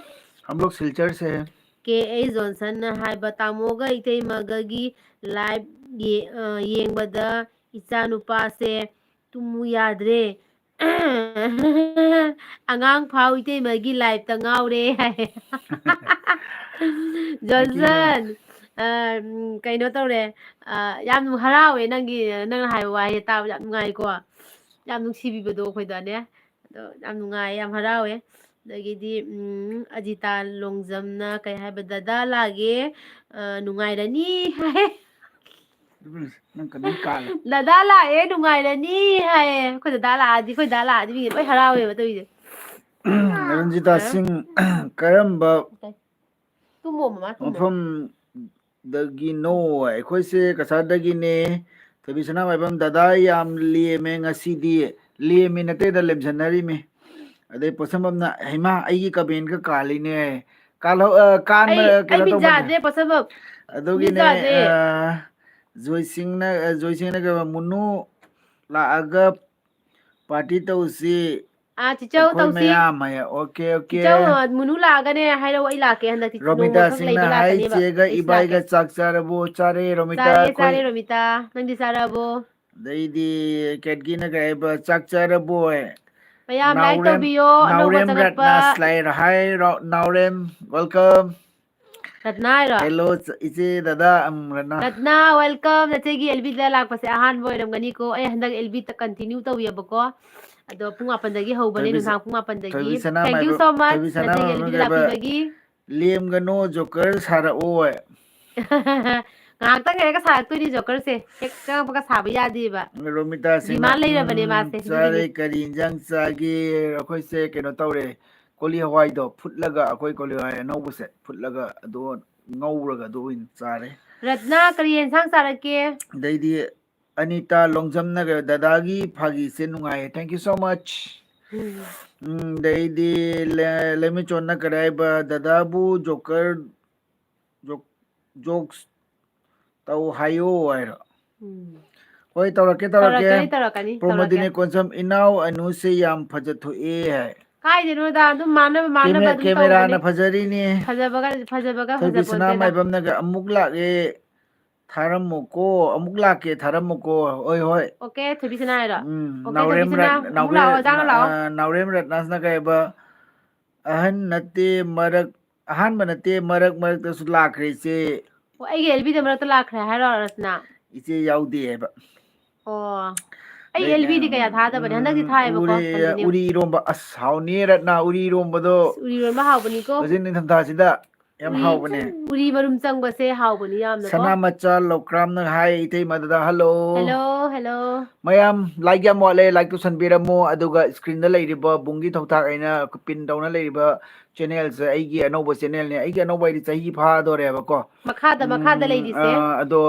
हम लोग सिलचर से हैं꯫ ꯀꯦ ꯑꯦ ꯖꯣꯟꯁꯟꯅ ꯍꯥꯏꯕ, "ꯇꯥꯃꯣꯒ ꯏꯇꯩꯃꯒꯒꯤ live ꯌꯦ-, ꯑ, ꯌꯦꯡꯕꯗ ꯏꯆꯥ ꯅꯨꯄꯥꯁꯦ ꯇꯨꯝꯃꯨ ꯌꯥꯗ꯭ꯔꯦ, "ꯑꯉꯥꯡ ꯐꯥꯎ ꯏꯇꯩꯃꯒꯤ live ꯇ ꯉꯥꯎꯔꯦ" ꯍꯥꯏ꯫ Thank you, ꯖꯣꯟꯁꯟ, ꯑ, ꯎꯝ, ꯀꯩꯅꯣ ꯇꯧꯔꯦ, ꯑ, ꯌꯥꯝ ꯍꯔꯥꯎꯋꯦ ꯅꯪꯒꯤ, ꯅꯪꯅ ꯍꯥꯏꯕ ꯋꯥꯍꯩ ꯇꯥꯕ ꯌꯥꯝ ꯅꯨꯡꯉꯥꯏꯀꯣ, ꯌꯥꯝ ꯅꯨꯡꯁꯤꯕꯤꯕꯗꯣ ꯑꯩꯈꯣꯏꯗꯅꯦ꯫ ꯑꯗꯣ ꯌꯥꯝ ꯅꯨꯡꯉꯥꯏ, ꯌꯥꯝ ꯍꯔꯥꯎꯋꯦ꯫ ꯑꯗꯒꯤꯗꯤ, ꯎꯝ, ꯑꯖꯤꯇꯥ ꯂꯣꯡꯖꯝꯅ ꯀꯩ ꯍꯥꯏꯕ, "ꯗꯗꯥ ꯂꯥꯛꯑꯦ, ꯑ, ꯅꯨꯡꯉꯥꯏꯔꯅꯤ" ꯍꯥꯏ꯫ ꯅꯪ ꯀꯩꯅꯣꯝ ꯀꯥꯜꯂꯦ꯫ "ꯗꯗꯥ ꯂꯥꯛꯑꯦ, ꯅꯨꯡꯉꯥꯏꯔꯅꯤ" ꯍꯥꯏꯌꯦ꯫ ꯑꯩꯈꯣꯏ ꯗꯗꯥ ꯂꯥꯛꯑꯗꯤ, ꯑꯩꯈꯣꯏ ꯗꯗꯥ ꯂꯥꯛꯑꯗꯤ ꯃꯤꯒꯤ ꯂꯣꯏ ꯍꯔꯥꯎꯋꯦꯕ ꯇꯧꯔꯤꯁꯦ꯫ ꯔꯟꯖꯤꯇꯥ ꯑ? ꯁꯤꯡ, ꯀꯔꯝꯕ ꯇꯨꯝꯃꯣ ꯃꯃꯥ, ꯇꯨꯝꯃꯣ꯫ ꯃꯐꯝꯗꯒꯤꯅꯣ? ꯑꯩꯈꯣꯏꯁꯦ ꯀꯁꯥꯔꯗꯒꯤꯅꯦ꯫ ꯊꯣꯏꯕꯤ ꯁꯅꯥꯃꯥꯏꯕꯝ, "ꯗꯗꯥ ꯌꯥꯝ ꯂꯦꯝꯃꯦ ꯉꯁꯤꯗꯤ"꯫ ꯂꯦꯝꯃꯤ ꯅꯠꯇꯦꯗ, ꯂꯦꯝꯁꯟꯅꯔꯤꯃꯤ꯫ ꯑꯗꯩ ꯄꯣꯠꯁꯝꯕꯝꯅ, "ꯍꯩꯃꯥ, ꯑꯩꯒꯤ comment ꯀ ꯀꯥꯜꯂꯤꯅꯦ"꯫ ꯀꯥꯜꯍꯧ-, ꯑ, ꯀꯥꯟꯕ, ꯑꯩ, ꯀꯩꯅꯣ ꯑꯩ ꯃꯤꯠ ꯇꯧꯕꯅꯦ꯫ ꯌꯥꯗ꯭ꯔꯦ ꯄꯣꯠꯁꯝꯕꯝ꯫ ꯑꯗꯨꯒꯤꯅꯦ, ꯃꯤꯠ ꯌꯥꯗ꯭ꯔꯦ꯫ ꯑ, ꯖꯣꯏꯁꯤꯡꯅ, ꯑ, ꯖꯣꯏꯁꯤꯡꯅ ꯀꯩꯕ, "ꯃꯨꯅꯨ ꯂꯥꯛꯑꯒ party ꯇꯧꯁꯤ ꯑꯥ, ꯆꯤꯆꯧ ꯑꯩꯈꯣꯏ ꯇꯧꯁꯤ꯫ ꯃꯌꯥꯝ" ꯍꯥꯏꯌꯦ꯫ Okay, okay꯫ ꯆꯤꯆꯧ, ꯑ, ꯃꯨꯅꯨ ꯂꯥꯛꯑꯒꯅꯦ ꯍꯥꯏꯔꯛꯑꯣ, ꯑꯩ ꯂꯥꯛꯀꯦ ꯍꯟꯗꯛꯇꯤ꯫ ꯅꯣꯡꯃ ꯔꯣꯃꯤꯇꯥꯁꯤꯡꯅ ꯈꯛ ꯂꯩꯕ ꯍꯥꯏ, ꯂꯥꯛꯀꯅꯦꯕ꯫ "ꯆꯦꯒ ꯑꯩꯁꯨ ꯏꯕꯥꯏꯒ ꯂꯥꯛꯀꯦ꯫ ꯆꯥꯛ ꯆꯥꯔꯕꯣ?" "ꯆꯥꯔꯦ, ꯔꯣꯃꯤꯇꯥ, ꯆꯥꯔꯦ, ꯑꯩꯈꯣꯏ"꯫ ꯆꯥꯔꯦ, ꯔꯣꯃꯤꯇꯥ꯫ ꯅꯪꯗꯤ ꯆꯥꯔꯕꯣ? ꯑꯗꯩꯗꯤ ꯀꯦꯠꯀꯤꯅ ꯀꯩ ꯍꯥꯏꯕ, "ꯆꯥꯛ ꯆꯥꯔꯕꯣ?" ꯃꯌꯥꯝ like ꯅꯥꯎꯔꯦꯝ, ꯇꯧꯕꯤꯌꯣ, ꯑꯅꯧꯕ ꯅꯥꯎꯔꯦꯝ ꯆꯪꯉꯛꯄ꯫ ꯔꯠꯅꯥꯁ ꯂꯩꯔ ꯍꯥꯏ, ꯔꯣ-, ꯅꯥꯎꯔꯦꯝ, welcome꯫ ꯔꯠꯅꯥ ꯍꯥꯏꯔꯣ? Hello, ꯏꯆꯦ, ꯗꯗꯥ, ꯎꯝ, Ratna. Ratna, welcome꯫ ꯅꯆꯦꯒꯤ L B ꯗ ꯂꯥꯛꯄꯁꯦ ꯑꯍꯥꯟꯕ ꯑꯣꯏꯔꯝꯒꯅꯤꯀꯣ꯫ ꯑꯩ ꯍꯟꯗꯛ L B ꯇ continue ꯇꯧꯋꯦꯕꯀꯣ꯫ ꯑꯗꯣ ꯄꯨꯡ ꯃꯥꯄꯟꯗꯒꯤ ꯍꯧꯕꯅꯦ, ꯊꯣꯏꯕꯤ ꯁ-, ꯅꯨꯡꯗꯥꯡ ꯄꯨꯡ ꯃꯥꯄꯟꯗꯒꯤ꯫ ꯊꯣꯏꯕꯤ ꯁꯅꯥ Thank you ꯃꯥꯏꯕ-, so much, ꯊꯣꯏꯕꯤ ꯁꯅꯥ ꯅꯆꯦꯒꯤ L B ꯗ ꯃꯥꯏꯕꯝꯒꯤ ꯂꯥꯛꯄꯤꯕꯒꯤ꯫ "ꯂꯦꯝꯒꯅꯣ, ꯖꯣꯀꯔ ꯁꯥꯔꯛꯑꯣ" ꯍꯥꯏ꯫ ꯉꯥꯏꯍꯥꯛꯇꯪ ꯂꯩꯔꯒ ꯁꯥꯔꯛꯇꯣꯏꯅꯤ ꯖꯣꯀꯔꯁꯦ꯫ ꯍꯦꯛ ꯆꯪꯉꯛꯄꯒ ꯁꯥꯕ ꯌꯥꯗꯦꯕ꯫ ꯔꯣꯃꯤꯇꯥꯁꯤꯅ, demand ꯂꯩꯔꯕꯅꯦ ꯎꯝ, ꯃꯥꯁꯦ, ꯆꯥꯔꯦ꯫ ꯑꯗꯨꯒꯤꯅꯤ꯫ "ꯀꯔꯤ ꯏꯟꯖꯥꯡ ꯆꯥꯒꯦ?" ꯑꯩꯈꯣꯏꯁꯦ ꯀꯩꯅꯣ ꯇꯧꯔꯦ, ꯀꯣꯂꯤ ꯍꯋꯥꯏꯗꯣ ꯐꯨꯠꯂꯒ, ꯑꯩꯈꯣꯏ ꯀꯣꯂꯤ ꯍꯋꯥꯏ ꯑꯅꯧꯕꯁꯦ ꯐꯨꯠꯂꯒ ꯑꯗꯨ ꯉꯧꯔꯒ ꯑꯗꯨ ꯑꯣꯏꯅ ꯆꯥꯔꯦ꯫ ꯔꯠꯅꯥ, ꯀꯔꯤ ꯌꯦꯟꯁꯥꯡ ꯆꯥꯔꯛꯀꯦ? ꯑꯗꯩꯗꯤ ꯑꯅꯤꯇꯥ ꯂꯣꯡꯖꯝꯅꯒ, "ꯗꯗꯥꯒꯤ ꯐꯥꯒꯤꯁꯦ ꯅꯨꯡꯉꯥꯏꯌꯦ, thank you so much"꯫ ꯎꯝ꯫ ꯎꯝ, ꯑꯗꯩꯗꯤ ꯂꯦ-, ꯂꯩꯃꯆꯣꯟꯅ ꯀꯔꯤ ꯍꯥꯏꯕ, "ꯗꯗꯥꯕꯨ ꯖꯣꯀꯔ, ꯖꯣꯛ-, jokes ꯇꯧ ꯍꯥꯏꯌꯣ" ꯍꯥꯏꯔꯣ? ꯎꯝ꯫ ꯍꯣꯏ, ꯇꯧꯔꯛꯀꯦ, ꯇꯧꯔꯛꯀꯦ꯫ ꯇꯧꯔꯛꯀꯅꯤ, ꯇꯧꯔꯛꯀꯅꯤ, ꯄ꯭ꯔꯣꯃꯣꯗꯤꯅꯤ ꯇꯧꯔꯛꯀꯦ꯫ ꯀꯣꯟꯁꯝ, "ꯏꯅꯥꯎ ꯑꯅꯨꯁꯦ ꯌꯥꯝ ꯐꯖꯊꯣꯛꯑꯦ" ꯍꯥꯏ꯫ ꯀꯥꯏꯗꯩꯅꯣꯗ, ꯑꯗꯨꯝ ꯃꯥꯟꯅꯕ, ꯃꯥꯟꯅꯕ ꯀꯦꯃꯦ-, ꯑꯗꯨꯝ ꯀꯦꯃꯦꯔꯥꯅ ꯇꯧꯕꯅꯦ꯫ ꯐꯖꯔꯤꯅꯦ꯫ ꯐꯖꯕꯒ, ꯐꯖꯕꯒ ꯊꯣꯏꯕꯤ ꯐꯖꯄꯣꯟꯇꯦꯗ꯫ ꯁꯅꯥꯃꯥꯏꯕꯝꯅꯒ ꯑꯃꯨꯛ ꯂꯥꯛꯑꯦ꯫ ꯊꯥꯔꯝꯃꯣꯀꯣ, ꯑꯃꯨꯛ ꯂꯥꯛꯀꯦ, ꯊꯥꯔꯝꯃꯣꯀꯣ꯫ ꯍꯣꯏ, ꯍꯣꯏ꯫ ꯑꯣꯀꯦ, ꯊꯣꯏꯕꯤꯁꯅꯥ ꯍꯥꯏꯔꯣ? ꯎꯝ, ꯑꯣꯀꯦ, ꯅꯥꯎꯔꯦꯝ ꯊꯣꯏꯕꯤꯁꯅꯥ, ꯔꯠ-, ꯑꯃꯨꯛ ꯅꯥꯎꯔꯦꯝ, ꯂꯥꯛꯑꯣ, ꯍꯧꯖꯤꯛ ꯂꯥꯛꯑꯣ꯫ ꯑ, ꯅꯥꯎꯔꯦꯝ ꯔꯠꯅꯥꯁꯅ ꯀꯩ ꯍꯥꯏꯕ? "ꯑꯍꯟ ꯅꯠꯇꯦ, ꯃꯔꯛ, ꯑꯍꯥꯟꯕ ꯅꯠꯇꯦ, ꯃꯔꯛ ꯃꯔꯛꯇꯁꯨ ꯂꯥꯛꯈ꯭ꯔꯦ, ꯏꯆꯦ꯫ ꯑꯣ, ꯑꯩꯒꯤ ꯑꯦꯜ ꯕꯤꯗ ꯃꯔꯛꯇ ꯂꯥꯛꯈ꯭ꯔꯦ ꯍꯥꯏꯔꯣ, ꯔꯠꯅꯥ? ꯏꯆꯦ ꯌꯥꯎꯗꯦ ꯍꯥꯏꯕ꯫ ꯑꯣ, ꯑꯩ ꯑꯗꯩ ꯑꯦꯜ ꯕꯤꯗꯤ ꯀꯌꯥ ꯊꯥꯗꯕꯅꯦ, ꯍꯟꯗꯛꯇꯤ ꯎꯝ, ꯊꯥꯏꯌꯦꯕꯀꯣ, ꯎꯔꯤ, continue꯫ ꯎꯔꯤ ꯏꯔꯣꯝꯕ, ꯑꯁ, ꯍꯥꯎꯅꯤꯌꯦ, ꯔꯠꯅꯥ, ꯎꯔꯤ ꯏꯔꯣꯝꯕꯗꯣ꯫ ꯑꯁ, ꯎꯔꯤ ꯏꯔꯣꯝꯕ ꯍꯥꯎꯕꯅꯤꯀꯣ꯫ ꯍꯧꯖꯤꯛ ꯅꯤꯡꯊꯝꯊꯥꯁꯤꯗ ꯌꯥꯝ ꯎꯔꯤ, ꯍꯥꯎꯕꯅꯦ꯫ ꯎꯔꯤ ꯃꯔꯨꯝ ꯆꯪꯕꯁꯦ ꯍꯥꯎꯕꯅꯤ ꯌꯥꯝꯅꯀꯣ꯫ ꯁꯅꯥ ꯃꯆꯥ ꯂꯧꯀ꯭ꯔꯥꯝꯅ ꯍꯥꯏ, ꯏꯇꯩꯃꯗꯨꯗ, "ꯍꯜꯂꯣ꯫ Hello, hello. ꯃꯌꯥꯝ, ꯂꯥꯏꯛ ꯌꯥꯝ ꯋꯥꯠꯂꯦ, ꯂꯥꯏꯛ ꯇꯧꯁꯟꯕꯤꯔꯝꯃꯣ, ꯑꯗꯨꯒ ꯁ꯭ꯀ꯭ꯔꯤꯟꯗ ꯂꯩꯔꯤꯕ ꯕꯨꯡꯒꯤ ꯊꯧꯊꯥꯛ" ꯍꯥꯏꯅ ꯄꯤꯟ ꯇꯧꯅ ꯂꯩꯔꯤꯕ ꯆꯦꯅꯦꯜꯁꯦ ꯑꯩꯒꯤ ꯑꯅꯧꯕ ꯆꯦꯅꯦꯜꯅꯦ꯫ ꯑꯩꯒꯤ ꯑꯅꯧꯕ ꯍꯥꯏꯗꯤ ꯆꯍꯤ ꯐꯥꯗꯣꯔꯦꯕꯀꯣ꯫ ꯃꯈꯥꯗ, ꯃꯈꯥꯗ ꯎꯝ, ꯂꯩꯔꯤꯁꯦ꯫ ꯑ, ꯑꯗꯣ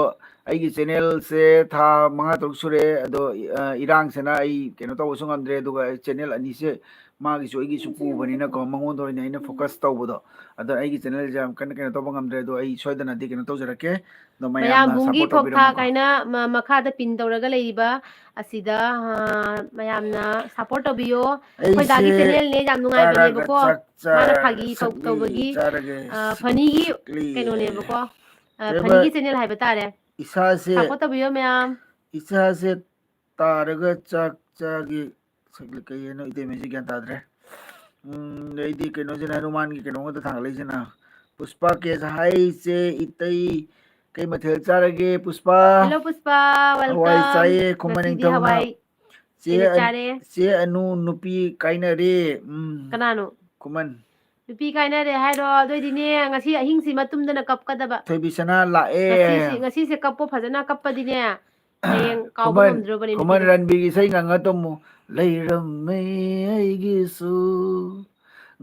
ꯑꯩꯒꯤ ꯆꯦꯅꯦꯜꯁꯦ ꯊꯥ ꯃꯉꯥ ꯇꯔꯨꯛ ꯁꯨꯔꯦ, ꯑꯗꯣ, ꯑ, ꯏꯔꯥꯡꯁꯤꯅ ꯑꯩ ꯀꯩꯅꯣ ꯇꯧꯕꯁꯨ ꯉꯝꯗ꯭ꯔꯦ, ꯑꯗꯨꯒ ꯑꯩ ꯆꯦꯅꯦꯜ ꯑꯅꯤꯁꯦ ꯃꯥꯒꯤꯁꯨ ꯑꯩꯒꯤꯁꯨ ꯄꯨꯕꯅꯤꯅꯀꯣ, ꯃꯉꯣꯟꯗ ꯑꯣꯏꯅ ꯑꯩꯅ ꯐꯣꯀꯁ ꯇꯧꯕꯗꯣ, ꯑꯗꯣ ꯑꯩꯒꯤ ꯆꯦꯅꯦꯜꯁꯦ ꯌꯥꯝ ꯀꯟꯅ ꯀꯩꯅꯣ ꯇꯧꯕ ꯉꯝꯗ꯭ꯔꯦ, ꯑꯗꯣ ꯑꯩ ꯁꯣꯏꯗꯅꯗꯤ ꯀꯩꯅꯣ ꯇꯧꯖꯔꯛꯀꯦ꯫ ꯑꯗꯣ ꯃꯌꯥꯝ ꯃꯌꯥꯝꯅ ꯕꯨꯡꯒꯤ support ꯊꯣꯛ ꯊꯥꯛ ꯇꯧꯕꯤꯔꯝꯃꯨꯀꯣ꯫ ꯍꯥꯏꯅ ꯃ-, ꯃꯈꯥꯗ ꯄꯤꯟ ꯇꯧꯔꯒ ꯂꯩꯔꯤꯕ ꯑꯁꯤꯗ, ꯑ, ꯃꯌꯥꯝꯅ support ꯇꯧꯕꯤꯌꯣ꯫ ꯑꯩꯈꯣꯏ ꯗꯥꯒꯤ ꯑꯩꯁꯦ ꯆꯦꯅꯦꯜꯅꯦ, ꯌꯥꯝ ꯆꯥꯔꯒ ꯅꯨꯡꯉꯥꯏꯕꯅꯦꯕꯀꯣ꯫ ꯆꯥꯛ ꯃꯥꯅ ꯆꯥꯔꯒ ꯐꯥꯒꯤ ꯇꯧ-, ꯁꯛꯂꯤ ꯇꯧꯕꯒꯤ, ꯆꯥꯔꯒ ꯑ, ꯁꯛ-, ꯐꯅꯤꯒꯤ ꯁꯛꯂꯤ ꯀꯩꯅꯣꯅꯦꯕꯀꯣ꯫ ꯍꯥꯏꯌꯦ꯫ ꯑ, ꯀꯩꯕ ꯐꯅꯤꯒꯤ ꯆꯦꯅꯦꯜ ꯍꯥꯏꯕ ꯇꯥꯔꯦ꯫ ꯏꯁꯥꯁꯦ, support ꯇꯧꯕꯤꯌꯣ ꯃꯌꯥꯝ꯫ ꯏꯁꯥꯁꯦ ꯇꯥꯔꯒ ꯆꯥꯛ ꯆꯥꯒꯦ꯫ ꯁꯛꯂꯤ ꯀꯩ ꯍꯥꯏꯅꯣ? ꯏꯇꯩꯃꯩꯁꯦ ꯒ꯭ꯌꯥꯟ ꯇꯥꯗ꯭ꯔꯦ꯫ ꯎꯝ, ꯑꯗꯩꯗꯤ ꯀꯩꯅꯣꯁꯤꯅ, ꯍꯅꯨꯃꯥꯟꯒꯤ ꯀꯩꯅꯣ ꯉꯥꯛꯇ ꯊꯥꯡꯒꯠꯂꯛꯏꯁꯤꯅ꯫ ꯄꯨꯁꯄꯥ ꯀꯦꯁ ꯍꯥꯏꯁꯦ, ꯏꯇꯩ, ꯀꯩ ꯃꯊꯦꯜ ꯆꯥꯔꯒꯦ, ꯄꯨꯁꯄꯥ? ꯍꯦꯜꯂꯣ, ꯄꯨꯁꯄꯥ, ꯍꯋꯥꯏ welcome꯫ ꯆꯥꯏꯌꯦ, ꯈꯨꯃꯟ ꯉꯁꯤꯗꯤ ꯅꯤꯡꯊꯧꯅ꯫ ꯍꯋꯥꯏ ꯆꯦ ꯑꯣꯏꯅ ꯑ-, ꯆꯥꯔꯦ꯫ ꯆꯦ ꯑꯅꯨ, ꯅꯨꯄꯤ ꯀꯥꯏꯅꯔꯦ꯫ ꯎꯝ꯫ ꯀꯅꯥꯅꯣ? ꯈꯨꯃꯟ꯫ ꯅꯨꯄꯤ ꯀꯥꯏꯅꯔꯦ ꯍꯥꯏꯔꯣ? ꯑꯗꯨꯑꯣꯏꯗꯤꯅꯦ, ꯉꯁꯤ ꯑꯍꯤꯡꯁꯤꯃ ꯇꯨꯝꯗꯅ ꯀꯞꯀꯗꯕ꯫ ꯊꯣꯏꯕꯤꯁꯅꯥ ꯂꯥꯛꯑꯦ꯫ ꯉꯁꯤꯁꯦ, ꯉꯁꯤꯁꯦ ꯀꯞꯄꯣ ꯐꯖꯅ, ꯀꯞꯄꯗꯤꯅꯦ, ꯍꯌꯦꯡ ꯀꯥꯎꯕ ꯈꯨꯃꯟ, ꯉꯝꯗ꯭ꯔꯣꯕꯅꯦ ꯈꯨꯃꯟ ꯅꯨꯄꯤꯗꯣ꯫ ꯔꯟꯕꯤꯔꯒꯤ ꯏꯁꯩ ꯉꯪꯉ ꯇꯨꯝꯃꯨ꯫ "ꯂꯩꯔꯝꯃꯦ ꯑꯩꯒꯤꯁꯨ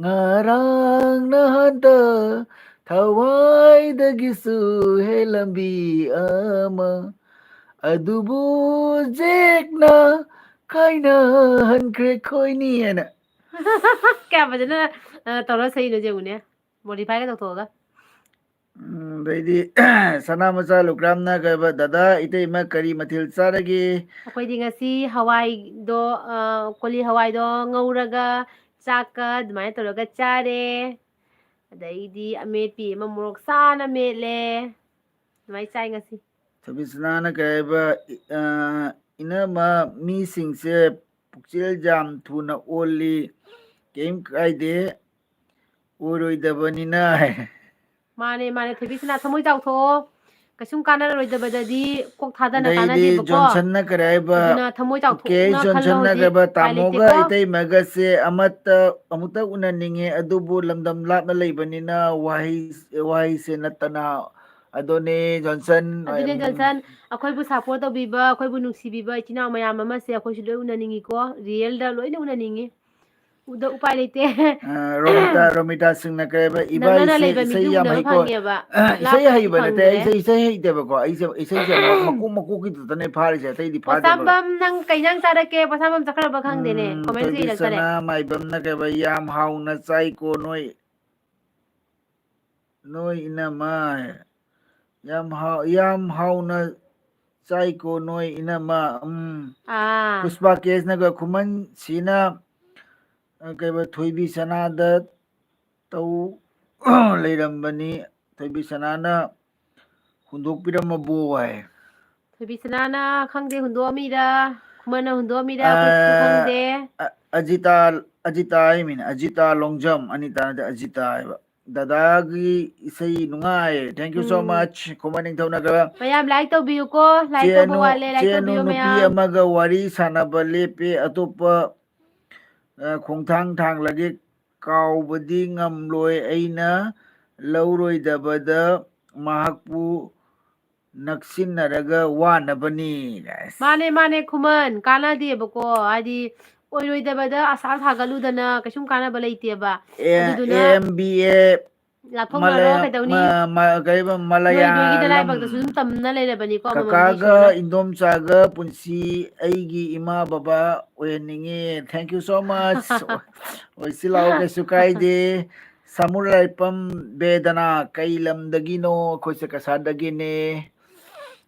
ꯉꯔꯥꯡ ꯅꯍꯥꯟꯇ ꯊꯋꯥꯏꯗꯒꯤꯁꯨ ꯍꯦꯜꯂꯝꯕꯤ ꯑꯃ, ꯑꯗꯨꯕꯨ ꯍꯧꯖꯤꯛꯅ ꯀꯥꯏꯅꯍꯟꯈ꯭ꯔꯦ ꯈꯣꯏꯅꯤ" ꯍꯥꯏꯅ꯫ ꯀꯌꯥ ꯐꯖꯅ, ꯑ, ꯇꯧꯔ ꯁꯛꯏꯅꯣ ꯌꯦꯡꯉꯨꯅꯦ, modifyꯒ ꯇꯧꯊꯣꯛꯑꯒ꯫ ꯎꯝ, ꯑꯗꯩꯗꯤ ꯁꯅꯥ ꯃꯆꯥ ꯂꯨꯀ꯭ꯔꯥꯝꯅ ꯀꯩꯕ, "ꯗꯗꯥ, ꯏꯇꯩꯃ ꯀꯔꯤ ꯃꯊꯦꯜ ꯆꯥꯔꯒꯦ?" ꯑꯩꯈꯣꯏꯗꯤ ꯉꯁꯤ ꯍꯋꯥꯏꯗꯣ, ꯑ, ꯀꯣꯂꯤ ꯍꯋꯥꯏꯗꯣ ꯉꯧꯔꯒ ꯆꯥꯛꯀ ꯑꯗꯨꯃꯥꯏꯅ ꯇꯧꯔꯒ ꯆꯥꯔꯦ꯫ ꯑꯗꯩꯗꯤ ꯑꯃꯦꯠꯄꯤ ꯑꯃ ꯃꯣꯔꯣꯛ ꯁꯥꯅ ꯃꯦꯠꯂꯦ꯫ ꯑꯗꯨꯃꯥꯏꯅ ꯆꯥꯏ ꯉꯁꯤ꯫ ꯊꯕꯤꯁꯅꯥꯅ ꯀꯩ ꯍꯥꯏꯕ, ꯏ-, ꯑ, "ꯏꯅꯝꯃ, ꯃꯤꯁꯤꯡꯁꯦ ꯄꯨꯛꯆꯦꯜ ꯌꯥꯝ ꯊꯨꯅ ꯑꯣꯜꯂꯤ, ꯀꯩꯝ ꯀꯥꯏꯗꯦ, ꯑꯣꯏꯔꯣꯏꯗꯕꯅꯤꯅ" ꯍꯥꯏ꯫ ꯃꯥꯅꯦ, ꯃꯥꯅꯦ, ꯊꯣꯏꯕꯤꯁꯅꯥ, ꯊꯃꯣꯏ ꯆꯥꯎꯊꯣꯛꯑꯣ꯫ ꯀꯩꯁꯨꯝ ꯀꯥꯟꯅꯔꯣꯏꯗꯕꯗꯗꯤ ꯀꯣꯛ ꯊꯥꯗꯅ ꯑꯗꯩꯗꯤ ꯀꯥꯟꯅꯗꯦꯕꯀꯣ꯫ ꯖꯣꯟꯁꯟꯅ ꯀꯔꯤ ꯍꯥꯏꯕ, ꯑꯗꯨꯅ ꯊꯃꯣꯏ ꯀꯦ ꯑꯦꯁ ꯆꯥꯎꯊꯣꯛꯅ ꯈꯜꯂꯣ ꯖꯣꯟꯁꯟꯅ ꯍꯧꯖꯤꯛ꯫ ꯀꯔꯤ ꯍꯥꯏꯕ, ꯎꯄꯥꯏ "ꯇꯥꯃꯣꯒ ꯂꯩꯇꯦꯀꯣ꯫ ꯏꯇꯩꯃꯒꯁꯦ ꯑꯃꯠꯇ, ꯑꯃꯨꯛꯇ ꯎꯅꯅꯤꯡꯉꯦ, ꯑꯗꯨꯕꯨ ꯂꯝꯗꯝ ꯂꯥꯞꯅ ꯂꯩꯕꯅꯤꯅ ꯋꯥꯍꯩ, ꯋꯥꯍꯩꯁꯦ ꯅꯠꯇꯅ", ꯑꯗꯨꯅꯦ ꯖꯣꯟꯁꯟ꯫ ꯑꯗꯨꯅꯦ ꯎꯝ꯫ ꯖꯣꯟꯁꯟ, ꯑꯩꯈꯣꯏꯕꯨ ꯁꯞꯄꯣꯔꯠ ꯇꯧꯕꯤꯕ, ꯑꯩꯈꯣꯏꯕꯨ ꯅꯨꯡꯁꯤꯕꯤꯕ ꯏꯆꯤꯟ ꯏꯅꯥꯎ ꯃꯌꯥꯝ ꯑꯃꯁꯦ ꯑꯩꯈꯣꯏꯁꯨ ꯂꯣꯏ ꯎꯅꯅꯤꯡꯉꯤꯀꯣ, ꯔꯤꯌꯦꯜꯗ ꯂꯣꯏꯅ ꯎꯅꯅꯤꯡꯉꯤ꯫ ꯎꯗ ꯎꯄꯥꯏ ꯂꯩꯇꯦ꯫ ꯑ, ꯔꯣꯃꯤꯇꯥ, ꯔꯣꯃꯤꯇꯥ ꯁꯤꯡꯅ ꯀꯔꯤ ꯍꯥꯏꯕ, "ꯏꯕꯥ, ꯅꯛꯅꯅ ꯏꯁꯩ, ꯂꯩꯕ ꯏꯁꯩ ꯃꯤꯗꯤ ꯌꯥꯝ ꯎꯅꯕ ꯍꯩꯀꯣ"꯫ ꯐꯪꯉꯦꯕ, ꯑ, ꯏꯁꯩ ꯂꯥꯞꯄꯗꯤ ꯍꯩꯕ ꯅꯠꯇꯦ, ꯐꯪꯗ꯭ꯔꯦ꯫ ꯑꯩ ꯏꯁꯩ, ꯏꯁꯩ ꯍꯩꯇꯦꯕꯀꯣ꯫ ꯑꯩꯁꯦ, ꯏꯁꯩꯁꯦ ꯃꯀꯣꯛ, ꯃꯀꯣꯛꯀꯤꯗꯨꯗꯅꯦ ꯐꯥꯔꯤꯁꯦ, ꯑꯇꯩꯗꯤ ꯐꯥꯗꯦꯕ꯫ ꯄꯣꯁꯥꯝꯕꯝ, ꯅꯪ ꯀꯩ ꯏꯟꯖꯥꯡ ꯆꯥꯔꯛꯀꯦ? ꯄꯣꯁꯥꯝꯕꯝ ꯆꯠꯈ꯭ꯔꯕ ꯈꯪꯗꯦꯅꯦ, ꯎꯝ, ꯀꯃꯦꯟꯁꯨ ꯊꯣꯏꯕꯤ ꯏꯔꯛꯇꯔꯦ꯫ ꯁꯅꯥ ꯃꯥꯏꯕꯝꯅ ꯀꯩ ꯍꯥꯏꯕ, "ꯌꯥꯝ ꯍꯥꯎꯅ ꯆꯥꯏꯀꯣ ꯅꯣꯏ, ꯅꯣꯏ ꯏꯅꯝꯃ"꯫ ꯌꯥꯝ ꯍꯥꯎ-, ꯌꯥꯝ ꯍꯥꯎꯅ ꯆꯥꯏꯀꯣ ꯅꯣꯏ ꯏꯅꯝꯃ꯫ ꯎꯝ꯫ ꯑꯥ꯫ ꯄꯨꯁꯄꯥ ꯀꯦꯁꯅꯒ ꯈꯨꯃꯟ ꯁꯤꯅ, ꯑ, ꯀꯩꯕ, ꯊꯣꯏꯕꯤ ꯁꯅꯥꯗ ꯇꯧ ꯂꯩꯔꯝꯕꯅꯤ꯫ ꯊꯣꯏꯕꯤ ꯁꯅꯥꯅ ꯍꯨꯟꯗꯣꯛꯄꯤꯔꯝꯃꯕꯣ ꯍꯥꯏ꯫ ꯊꯣꯏꯕꯤ ꯁꯅꯥꯅ ꯈꯪꯗꯦ ꯍꯨꯟꯗꯣꯛꯑꯃꯤꯔ, ꯈꯨꯃꯟꯅ ꯍꯨꯟꯗꯣꯛꯑꯃꯤꯔ, ꯑꯩꯈꯣꯏꯁꯨ ꯑ, ꯈꯪꯗꯦ꯫ ꯑ, ꯑꯖꯤꯇꯥ, ꯑꯖꯤꯇꯥ ꯍꯥꯏꯃꯤꯅꯦ, ꯑꯖꯤꯇꯥ ꯂꯣꯡꯖꯝ, ꯑꯅꯤꯇꯥ ꯅꯠꯇꯦ, ꯑꯖꯤꯇꯥ ꯍꯥꯏꯕ꯫ ꯗꯗꯥꯒꯤ ꯏꯁꯩ ꯅꯨꯡꯉꯥꯏ꯫ Thank you so um. Much꯫ ꯈꯨꯃꯟ ꯅꯤꯡꯊꯧꯅꯒ꯫ ꯃꯌꯥꯝ like ꯇꯧꯕꯤꯌꯨꯀꯣ, like ꯆꯦ ꯇꯧꯕ ꯑꯅꯨ-, ꯋꯥꯠꯂꯦ, like ꯆꯦ ꯑꯅꯨ ꯇꯧꯕꯤꯌꯣ ꯅꯨꯄꯤ ꯃꯌꯥꯝ꯫ ꯑꯃꯒ ꯋꯥꯔꯤ ꯁꯥꯟꯅꯕ ꯂꯦꯞꯄꯦ, ꯑꯇꯣꯞꯄ, ꯑ, ꯈꯣꯡꯊꯥꯡ ꯊꯥꯡꯂꯒꯦ꯫ ꯀꯥꯎꯕꯗꯤ ꯉꯝꯂꯣꯏ, ꯑꯩꯅ ꯂꯧꯔꯣꯏꯗꯕꯗ ꯃꯍꯥꯛꯄꯨ ꯅꯛꯁꯤꯟꯅꯔꯒ ꯋꯥꯅꯕꯅꯤ꯫ ꯃꯥꯅꯦ, ꯃꯥꯅꯦ, ꯈꯨꯃꯟ, ꯀꯥꯟꯅꯗꯦꯕꯀꯣ꯫ ꯍꯥꯏꯗꯤ, ꯑꯣꯏꯔꯣꯏꯗꯕꯗ ꯑꯁꯥ ꯁꯥꯒꯠꯂꯨꯗꯅ ꯀꯩꯁꯨꯝ ꯀꯥꯟꯅꯕ ꯂꯩꯇꯦꯕ꯫ ꯑꯦ, ꯑꯗꯨꯗꯨꯅ ꯑꯦꯝ ꯕꯤ ꯑꯦ ꯂꯥꯞꯊꯣꯛꯅꯔꯣ, ꯃꯂꯌꯥ-, ꯀꯩꯗꯧꯅꯤ? ꯃ-, ꯃ-, ꯀꯩꯕ, ꯅꯣꯏ ꯅꯣꯏꯒꯤ ꯃꯂꯌꯥꯂꯝ ꯅꯔꯥꯏꯕꯛꯇꯁꯨ ꯑꯗꯨꯝ ꯇꯝꯅ ꯂꯩꯔꯕꯅꯤꯀꯣ, ꯑꯃꯃꯝꯗꯤ ꯀꯀꯥꯒ ꯏꯁꯣꯔꯅ꯫ ꯏꯟꯗꯣꯝꯆꯥꯒ ꯄꯨꯟꯁꯤ ꯑꯩꯒꯤ ꯏꯃꯥ ꯕꯕꯥ ꯑꯣꯏꯍꯟꯅꯤꯡꯉꯤ꯫ Thank you so much꯫ ꯑꯣꯏꯁꯤ ꯂꯥꯛꯑꯣ, ꯀꯩꯁꯨ ꯀꯥꯏꯗꯦ꯫ ꯁꯥꯃꯨꯔꯥꯏꯄꯝ ꯕꯦꯗꯅꯥ, ꯀꯩ ꯂꯝꯗꯒꯤꯅꯣ? ꯑꯩꯈꯣꯏꯁꯦ ꯀꯁꯥꯔꯗꯒꯤꯅꯦ꯫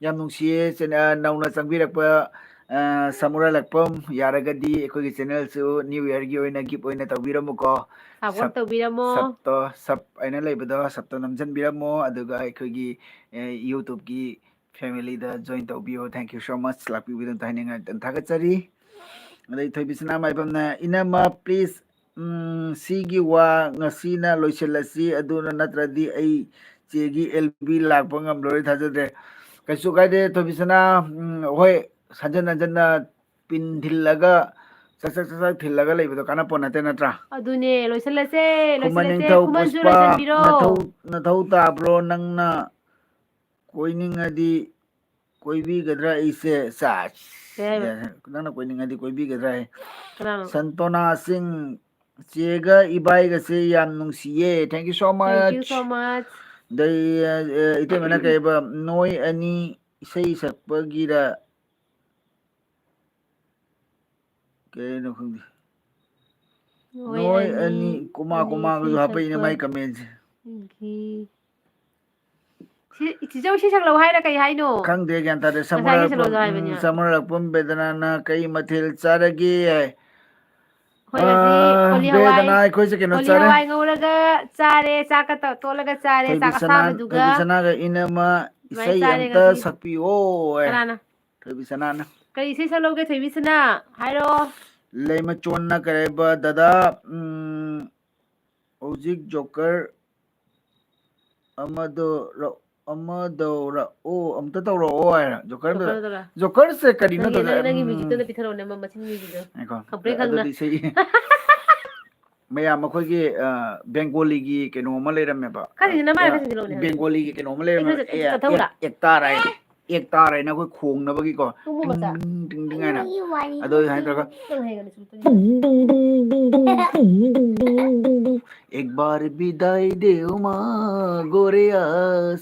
ꯌꯥꯝ ꯅꯨꯡꯁꯤꯌꯦ, ꯆꯦꯅꯦ-, ꯑ, ꯅꯧꯅ ꯆꯪꯕꯤꯔꯛꯄ, ꯑ, ꯁꯥꯃꯨꯔꯥꯏꯂꯛꯄꯝ꯫ ꯌꯥꯔꯒꯗꯤ ꯑꯩꯈꯣꯏꯒꯤ channelꯁꯨ New Yearꯒꯤ ꯑꯣꯏꯅ gift ꯑꯣꯏꯅ ꯇꯧꯕꯤꯔꯝꯃꯨꯀꯣ꯫ Support ꯁꯞ-, ꯇꯧꯕꯤꯔꯝꯃꯣ꯫ Subꯇꯣ, sub ꯍꯥꯏꯅ ꯂꯩꯕꯗꯣ, subꯇꯣ ꯅꯝꯖꯟꯕꯤꯔꯝꯃꯣ꯫ ꯑꯗꯨꯒ ꯑꯩꯈꯣꯏꯒꯤ, ꯑ, YouTubeꯀꯤ Family ꯗ join ꯇꯧꯕꯤꯌꯣ꯫ Thank you so much꯫ ꯂꯥꯛꯄꯤꯕꯒꯤꯗꯃꯛꯇ ꯍꯥꯏꯅꯤꯡꯉꯥꯏ ꯊꯥꯒꯠꯆꯔꯤ꯫ ꯑꯗꯩ ꯊꯣꯏꯕꯤꯁꯅꯥ ꯃꯥꯏꯕꯝꯅ, "ꯏꯅꯝꯃ, please, ꯎꯝ, ꯁꯤꯒꯤ ꯋꯥ ꯉꯁꯤꯅ ꯂꯣꯏꯁꯤꯜꯂꯁꯤ, ꯑꯗꯨꯅ ꯅꯠꯇ꯭ꯔꯗꯤ ꯑꯩ ꯆꯦꯒꯤ L B ꯂꯥꯛꯄ ꯉꯝꯂꯔꯣꯏ, ꯊꯥꯖꯗ꯭ꯔꯦ꯫" ꯀꯩꯁꯨ ꯀꯥꯏꯗꯦ ꯊꯣꯏꯕꯤꯁꯅꯥ, ꯎꯝ, ꯍꯣꯏ, ꯍꯟꯖꯟ ꯍꯟꯖꯟꯅ ꯄꯤꯟ ꯊꯤꯜꯂꯒ, ꯆꯛ ꯆꯛ ꯆꯛ ꯆꯛ ꯊꯤꯜꯂꯒ ꯂꯩꯕꯗꯣ ꯀꯥꯟꯅꯄꯣꯠ ꯅꯠꯇꯦ, ꯅꯠꯇ꯭ꯔꯥ? ꯑꯗꯨꯅꯦ, ꯂꯣꯏꯁꯤꯜꯂꯁꯦ, ꯈꯨꯃꯟ ꯂꯣꯏꯁꯤꯜꯂꯁꯦ, ꯅꯤꯡꯊꯧ ꯈꯨꯃꯟꯁꯨ ꯄꯨꯁꯄꯥ, ꯂꯣꯏꯁꯤꯟꯕꯤꯔꯣ꯫ ꯅꯊꯧ, ꯅꯊꯧ ꯇꯥꯕ꯭ꯔꯣ? ꯅꯪꯅ ꯀꯣꯏꯅꯤꯡꯉꯗꯤ ꯀꯣꯏꯕꯤꯒꯗ꯭ꯔꯥ ꯑꯩꯁꯦ? ꯁꯥꯁ꯫ ꯀꯩ ꯍꯥꯏꯕ? ꯌꯥꯔꯦ꯫ ꯅꯪꯅ ꯀꯣꯏꯅꯤꯡꯉꯗꯤ ꯀꯣꯏꯕꯤꯒꯗ꯭ꯔꯥ ꯍꯥꯏ꯫ ꯀꯅꯥꯅꯣ? ꯁꯟꯇꯣꯅꯥ ꯁꯤꯡ, "ꯆꯦꯒ ꯏꯕꯥꯏꯒꯁꯦ ꯌꯥꯝ ꯅꯨꯡꯁꯤꯌꯦ꯫ Thank you so much." Thank you so much꯫ ꯑꯗꯩ, ꯑ, ꯑ, ꯏꯇꯩꯃꯅ ꯀꯩꯕ, "ꯅꯣꯏ ꯑꯅꯤ ꯏꯁꯩ ꯁꯛꯄꯒꯤꯔ?" ꯀꯩꯅꯣ ꯈꯪꯗꯦ꯫ ꯅꯣꯏ ꯅꯣꯏ ꯑꯅꯤ, ꯑꯅꯤ, ꯀꯨꯃꯥ, ꯑꯅꯤ ꯀꯨꯃꯥꯒꯁꯨ ꯏꯁꯩ ꯍꯥꯞꯄꯛꯏꯅꯦ ꯁꯛꯄ ꯃꯥꯏ comment ꯁꯦ꯫ ꯒꯤ꯫ ꯁꯤ, ꯆꯤꯆꯧ ꯏꯁꯩ ꯁꯛꯂꯛꯑꯣ ꯍꯥꯏꯔ ꯀꯩ ꯍꯥꯏꯅꯣ? ꯈꯪꯗꯦ, ꯒ꯭ꯌꯥꯟ ꯇꯥꯗꯦ꯫ ꯉꯁꯥꯏꯒꯤ ꯁꯃꯔ-, ꯁꯛꯂꯛꯑꯣꯁꯨ ꯍꯥꯏꯕꯅꯤ꯫ ꯎꯝ, ꯁꯃꯔ ꯑꯄꯨꯝ ꯕꯦꯗꯅꯥꯅ ꯀꯩ ꯃꯊꯦꯜ ꯆꯥꯔꯒꯦ ꯍꯥꯏ꯫ ꯑꯩꯈꯣꯏ ꯉꯁꯤ ꯑꯥ, ꯀꯣꯂꯤ ꯍꯋꯥꯏ, ꯕꯦꯗꯅꯥ ꯑꯩꯈꯣꯏꯁꯦ ꯀꯩꯅꯣ ꯀꯣꯂꯤ ꯆꯥꯔꯦ꯫ ꯍꯋꯥꯏ ꯉꯧꯔꯒ ꯆꯥꯔꯦ, ꯆꯥꯛꯀ ꯇ-, ꯇꯣꯠꯂꯒ ꯆꯥꯔꯦ, ꯆꯥꯛ ꯊꯣꯏꯕꯤꯁꯅꯥ-, ꯑꯁꯥꯕꯗꯨꯒ꯫ ꯊꯣꯏꯕꯤꯁꯅꯥꯒ ꯏꯅꯝꯃ ꯑꯗꯨꯃꯥꯏꯅ ꯏꯁꯩ ꯆꯥꯔꯦ ꯑꯝꯇ ꯉꯁꯤ꯫ ꯁꯛꯄꯤꯌꯣ ꯍꯥꯏ꯫ ꯀꯅꯥꯅ? ꯊꯣꯏꯕꯤꯁꯅꯥꯅ꯫ ꯀꯔꯤ ꯏꯁꯩ ꯁꯛꯂꯧꯒꯦ ꯊꯣꯏꯕꯤꯁꯅꯥ? ꯍꯥꯏꯔꯣ꯫ ꯂꯩꯃꯆꯣꯟꯅ ꯀꯔꯤ ꯍꯥꯏꯕ, ꯗꯗꯥ, ꯎꯝ, ꯍꯧꯖꯤꯛ ꯖꯣꯀꯔ ꯑꯃꯗꯣ ꯔ-, ꯑꯃꯗꯣ ꯔ-, ꯑꯣ, ꯑꯝꯇ ꯇꯧꯔꯛꯑꯣ ꯍꯥꯏꯔ꯫ ꯖꯣꯀꯔꯗ-, ꯖꯣꯀꯔꯗꯣ ꯔ-, ꯖꯣꯀꯔꯁꯦ ꯀꯔꯤꯅꯣ ꯅꯪꯒꯤ, ꯇꯧꯔꯦ? ꯅꯪ, ꯅꯪꯒꯤ ꯎꯝ꯫ Music ꯇꯣ ꯑꯝꯇ ꯄꯤꯊꯔꯛꯑꯣꯅꯦ, ꯃ-, ꯃꯆꯤꯟ music ꯇꯣ꯫ ꯉꯥꯏꯈꯣ꯫ ꯈꯪꯄ꯭ꯔꯦꯛ ꯈꯪꯅ꯫ ꯑꯗꯨꯗꯤ ꯏꯁꯩ ꯃꯌꯥꯝ ꯑꯩꯈꯣꯏꯒꯤ, ꯑ, ꯕꯦꯡꯒꯣꯂꯤꯒꯤ ꯀꯩꯅꯣ ꯑꯃ ꯂꯩꯔꯝꯃꯦꯕ꯫ ꯈꯔ ꯁꯤꯡꯖꯤꯜꯂꯨ, ꯃꯥꯅ ꯑ, ꯈꯔ ꯁꯤꯡꯖꯤꯜꯂꯨꯅꯦ꯫ ꯕꯦꯡꯒꯣꯂꯤꯒꯤ ꯀꯩꯅꯣ ꯑꯃ ꯑꯩ ꯂꯩꯔꯝꯃꯦꯕ꯫ ꯈꯔ ꯑꯦ, ꯆꯠꯊꯧꯔꯥ? ꯑꯦꯛ-, ꯑꯦꯛꯇꯥꯔ ꯍꯥꯏ-, ꯑꯦꯛꯇꯥꯔ ꯍꯥꯏꯅ ꯑꯩꯈꯣꯏ ꯈꯣꯡꯅꯕꯒꯤꯀꯣ꯫ ꯇꯨꯝꯃꯨ ꯃꯆꯥ꯫ ꯇꯤꯡ, ꯇꯤꯡ, ꯇꯤꯡ ꯍꯥꯏꯅ꯫ ꯑꯗꯣ ꯑꯗꯨꯃꯥꯏꯅ ꯇꯧꯔꯒ ꯅꯪ ꯍꯌꯦꯡ ꯁꯨꯝ ꯇꯨꯝ꯫ ꯕꯨꯡ, ꯕꯨꯡ, ꯕꯨꯡ, ꯕꯨꯡ, ꯕꯨꯡ, ꯕꯨꯡ, ꯕꯨꯡ, ꯕꯨꯡ, ꯕꯨꯡ, ꯕꯨꯡ, ꯕꯨꯡ, ꯕꯨꯡ꯫ ꯑꯦꯛ ꯕꯥꯔ ꯕꯤꯗꯥꯏ ꯗꯦꯎ ꯃꯥ ꯒꯣꯔꯤꯌꯥ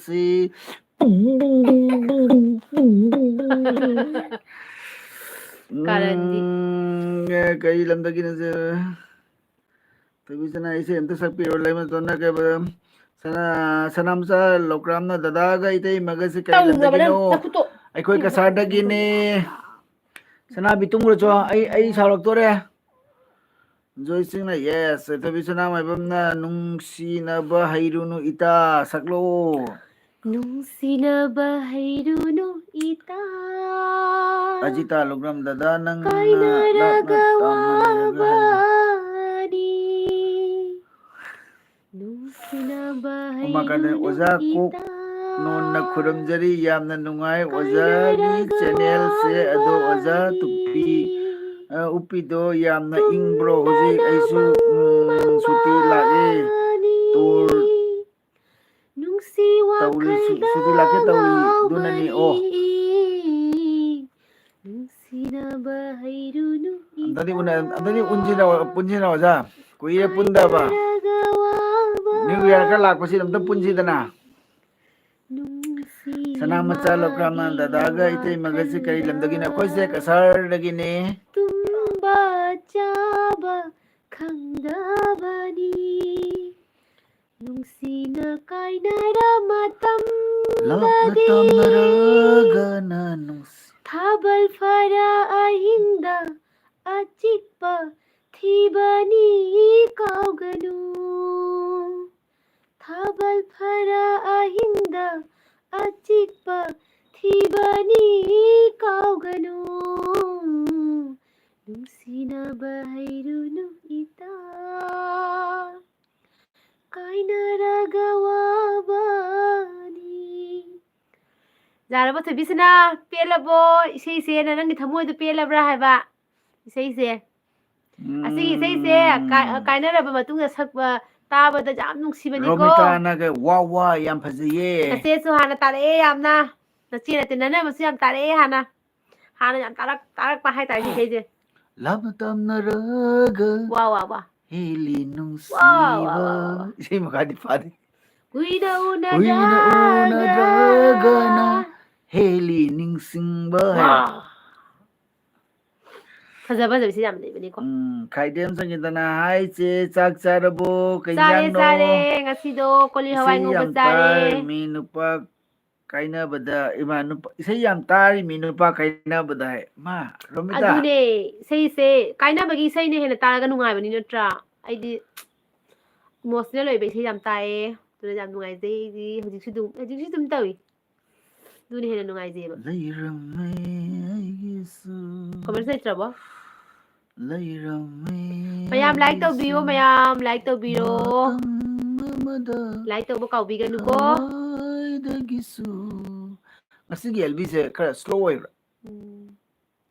ꯁꯤ꯫ ꯕꯨꯡ, ꯕꯨꯡ, ꯕꯨꯡ, ꯕꯨꯡ, ꯕꯨꯡ, ꯕꯨꯡ, ꯕꯨꯡ, ꯕꯨꯡ, ꯕꯨꯡ꯫ ꯀꯥꯔꯟꯗꯤ꯫ ꯎꯝ, ꯑꯦ, ꯀꯔꯤ ꯂꯝꯗꯒꯤꯅꯣ ꯁꯦ? ꯊꯣꯏꯕꯤꯁꯅꯥ ꯏꯁꯩ ꯑꯝꯇ ꯁꯛꯄꯤꯔꯣ, ꯂꯩꯃꯇꯣꯟꯅ ꯀꯩꯕ? ꯁꯅꯥ-, ꯁꯅꯥꯃꯆꯥ ꯂꯧꯀ꯭ꯔꯥꯝꯅ ꯗꯗꯥꯒ ꯏꯇꯩꯃꯒꯁꯦ ꯀꯔꯤ ꯇꯧꯅꯕ ꯅꯪ ꯂꯝꯗꯒꯤꯅꯣ? ꯅꯈꯨꯠꯇꯣ꯫ ꯑꯩꯈꯣꯏ ꯀꯁꯥꯔꯗꯒꯤꯅꯦ꯫ ꯁꯅꯥꯕꯤ ꯇꯨꯝꯈ꯭ꯔꯣ ꯆꯣ, ꯑꯩ, ꯑꯩ ꯁꯥꯎꯔꯛꯇꯣꯔꯦ꯫ ꯖꯣꯏꯁꯤꯡꯅ, yes꯫ ꯊꯣꯏꯕꯤꯁꯅꯥ ꯃꯥꯏꯕꯝꯅ, "ꯅꯨꯡꯁꯤꯅꯕ ꯍꯩꯔꯨꯅꯨ ꯏꯇꯥ", ꯁꯛꯂꯛꯑꯣ꯫ ꯅꯨꯡꯁꯤꯅꯕ ꯍꯩꯔꯨꯅꯨ ꯏꯇꯥ꯫ ꯑꯖꯤꯇꯥ ꯂꯨꯒ꯭ꯔꯝ ꯗꯗꯥ, ꯅꯪꯅ ꯀꯥꯏꯅꯔꯒ ꯂꯥꯞꯅ ꯇꯥꯝꯅꯔꯒ ꯍꯥꯏꯕ꯫ ꯋꯥꯕꯅꯤ꯫ ꯅꯨꯡꯁꯤꯅꯕ ꯎꯃꯥ ꯀꯥꯏꯗꯅ ꯍꯩꯔꯨꯅꯨ ꯑꯣꯖꯥ ꯀꯣꯛ ꯏꯇꯥ꯫ ꯅꯣꯟꯅ ꯈꯨꯔꯨꯝꯖꯔꯤ꯫ ꯌꯥꯝꯅ ꯅꯨꯡꯉꯥꯏ ꯑꯣꯖꯥꯒꯤ ꯀꯥꯏꯅꯔꯒ ꯆꯦꯅꯦꯜꯁꯦ꯫ ꯑꯗꯣ ꯑꯣꯖꯥ ꯋꯥꯕꯅꯤ꯫ ꯇꯨꯄꯤ, ꯑ, ꯎꯞꯄꯤꯗꯣ ꯌꯥꯝꯅ ꯏꯪꯕ꯭ꯔꯣ? ꯍꯧꯖꯤꯛ ꯑꯩꯁꯨ, ꯎꯝ, ꯁꯨꯇꯤ ꯂꯥꯛꯑꯦ꯫ ꯇꯨꯔ ꯅꯨꯡꯁꯤ ꯇꯧꯔꯤ, ꯁꯨ-, ꯋꯥꯈꯜꯗ ꯁꯨꯇꯤ ꯂꯥꯛꯀꯦ ꯇꯧꯔꯤ꯫ ꯑꯗꯨꯅꯅꯤ꯫ ꯑꯣ꯫ ꯉꯥꯎꯕꯅꯤ꯫ ꯅꯨꯡꯁꯤꯅꯕ ꯍꯩꯔꯨꯅꯨ ꯑꯝꯇꯗꯤ ꯏꯇꯥ꯫ ꯎꯅ-, ꯑꯝꯇꯗꯤ ꯎꯟꯁꯤꯅ-, ꯄꯨꯟꯁꯤꯅ ꯑꯣꯖꯥ꯫ ꯀꯨꯏꯔꯦ ꯄꯨꯟꯗꯕ꯫ ꯀꯥꯏꯅꯔꯒ ꯋꯥꯕ꯫ New Year ꯈꯔ ꯂꯥꯛꯄꯁꯤꯗ ꯑꯝꯇ ꯄꯨꯟꯁꯤꯗꯅ꯫ ꯅꯨꯡꯁꯤ ꯁꯅꯥ ꯃꯆꯥ ꯂꯧꯈ꯭ꯔꯥꯝꯅ ꯗꯗꯥꯒ ꯏꯇꯩꯃꯒꯁꯦ ꯀꯔꯤ ꯂꯝꯗꯒꯤꯅꯣ? ꯑꯩꯈꯣꯏꯁꯦ ꯀꯁꯥꯔꯗꯒꯤꯅꯦ꯫ ꯇꯨꯝꯕ ꯆꯥꯕ ꯈꯪꯗꯕꯅꯤ꯫ ꯅꯨꯡꯁꯤꯅ ꯀꯥꯏꯅꯔ ꯃꯇꯝꯗꯗꯤ꯫ ꯂꯥꯞꯅ ꯇꯥꯝꯅꯔꯒꯅ ꯅꯨꯡꯁꯤ꯫ ꯊꯥꯕꯜ ꯐꯔ ꯑꯍꯤꯡꯗ ꯑꯆꯤꯛꯄ ꯊꯤꯕꯅꯤ ꯀꯥꯎꯒꯅꯨ꯫ ꯊꯥꯕꯜ ꯐꯔ ꯑꯍꯤꯡꯗ ꯑꯆꯤꯛꯄ ꯊꯤꯕꯅꯤ ꯀꯥꯎꯒꯅꯨ꯫ ꯅꯨꯡꯁꯤꯅꯕ ꯍꯩꯔꯨꯅꯨ ꯏꯇꯥ꯫ ꯀꯥꯏꯅꯔꯒ ꯋꯥꯕꯅꯤ꯫ ꯌꯥꯔꯕꯣ ꯊꯣꯏꯕꯤꯁꯅꯥ? ꯄꯦꯜꯂꯕꯣ? ꯏꯁꯩꯁꯦ ꯅꯪꯒꯤ ꯊꯃꯣꯏꯗꯣ ꯄꯦꯜꯂꯕ꯭ꯔꯥ ꯍꯥꯏꯕ? ꯏꯁꯩꯁꯦ꯫ ꯑꯁꯤꯒꯤ ꯏꯁꯩꯁꯦ ꯀꯥꯏ-, ꯎꯝ꯫ ꯀꯥꯏꯅꯔꯕ ꯃꯇꯨꯡꯗ ꯁꯛꯄ, ꯇꯥꯕꯗ ꯌꯥꯝ ꯅꯨꯡꯁꯤꯕꯅꯤꯀꯣ꯫ ꯔꯣꯃꯤꯇꯥꯅꯒ ꯋꯥ ꯋꯥ ꯌꯥꯝ ꯐꯖꯩꯌꯦ꯫ ꯅꯆꯦꯁꯨ ꯍꯥꯟꯅ ꯇꯥꯔꯛꯑꯦ ꯌꯥꯝꯅ꯫ ꯅꯆꯦ ꯅꯠꯇꯦ, ꯅꯅꯝꯃꯁꯨ ꯌꯥꯝ ꯇꯥꯔꯛꯑꯦ ꯍꯥꯟꯅ꯫ ꯍꯥꯟꯅ ꯌꯥꯝ ꯇꯥꯔꯛ-, ꯇꯥꯔꯛꯄ ꯍꯥꯏꯇꯥꯔꯦ ꯁꯤ ꯏꯁꯩꯁꯦ꯫ ꯂꯥꯞꯅ ꯇꯥꯝꯅꯔꯒ ꯋꯥ, ꯋꯥ, ꯋꯥ꯫ ꯍꯦꯜꯂꯤ ꯅꯨꯡꯁꯤꯕ꯫ ꯋꯥ, ꯋꯥ, ꯋꯥ, ꯋꯥ꯫ ꯏꯁꯩ ꯃꯈꯥꯗꯤ ꯐꯥꯗꯦ꯫ ꯀꯨꯏꯅ ꯀꯨꯏꯅ ꯎꯅꯗ꯭ꯔꯒꯅ ꯎꯅꯗ꯭ꯔꯒꯅ ꯍꯦꯜꯂꯤ ꯅꯤꯡꯁꯤꯡꯕ ꯍꯥꯏ꯫ ꯋꯥ꯫ ꯐꯖ ꯐꯖꯕꯁꯤ ꯌꯥꯝ ꯂꯩꯕꯅꯤꯀꯣ꯫ ꯎꯝ, ꯈꯥꯏꯗꯦꯝ ꯁꯪꯒꯤꯇꯅ ꯍꯥꯏꯁꯦ, ꯆꯥꯛ ꯆꯥꯔꯕꯣ? ꯀꯩ ꯆꯥꯔꯦ, ꯏꯟꯖꯥꯡꯅꯣ? ꯆꯥꯔꯦ꯫ ꯉꯁꯤꯗꯣ ꯀꯣꯂꯤ ꯍꯋꯥꯏ ꯏꯁꯩ ꯉꯧꯕ ꯌꯥꯝ ꯆꯥꯔꯦ꯫ ꯇꯥꯔꯤꯃꯤ ꯅꯨꯄꯥ ꯀꯥꯏꯅꯕꯗ, ꯏꯃꯥ, ꯅꯨꯄꯥ, ꯏꯁꯩ ꯌꯥꯝ ꯇꯥꯔꯤꯃꯤ ꯅꯨꯄꯥ ꯀꯥꯏꯅꯕꯗ ꯍꯥꯏ꯫ ꯃꯥ, ꯔꯣꯃꯤꯇꯥ꯫ ꯑꯗꯨꯅꯦ, ꯏꯁꯩꯁꯦ ꯀꯥꯏꯅꯕꯒꯤ ꯏꯁꯩꯅ ꯍꯦꯟꯅ ꯇꯥꯔꯒ ꯅꯨꯡꯉꯥꯏꯕꯅꯤ ꯅꯠꯇ꯭ꯔꯥ? ꯑꯩꯗꯤ emotional ꯑꯣꯏꯕ ꯏꯁꯩ ꯌꯥꯝ ꯇꯥꯏꯌꯦ꯫ ꯑꯗꯨꯅ ꯌꯥꯝ ꯅꯨꯡꯉꯥꯏꯖꯩ ꯑꯩꯗꯤ꯫ ꯍꯧꯖꯤꯛꯁꯨ ꯑꯗꯨꯝ, ꯍꯧꯖꯤꯛꯁꯨ ꯑꯗꯨꯝ ꯇꯧꯏ꯫ ꯑꯗꯨꯅ ꯍꯦꯟꯅ ꯅꯨꯡꯉꯥꯏꯖꯩꯕ꯫ ꯂꯩꯔꯝꯃꯦ ꯑꯩꯒꯤꯁꯨ꯫ Comments ꯂꯩꯇ꯭ꯔꯕꯣ? ꯂꯩꯔꯝꯃꯦ ꯃꯌꯥꯝ like ꯇꯧꯕꯤꯌꯣ, ꯑꯩꯒꯤꯁꯨ꯫ ꯃꯌꯥꯝ like ꯇꯧꯕꯤꯔꯣ꯫ ꯃꯇꯝ ꯑꯃꯗ like ꯇꯧꯕ ꯀꯥꯎꯕꯤꯒꯅꯨꯀꯣ꯫ ꯊꯋꯥꯏꯗꯒꯤꯁꯨ꯫ ꯉꯁꯤꯒꯤ ꯑꯦꯜꯕꯤꯁꯦ ꯈꯔ slow ꯑꯣꯏꯕ꯭ꯔꯥ? ꯎꯝ꯫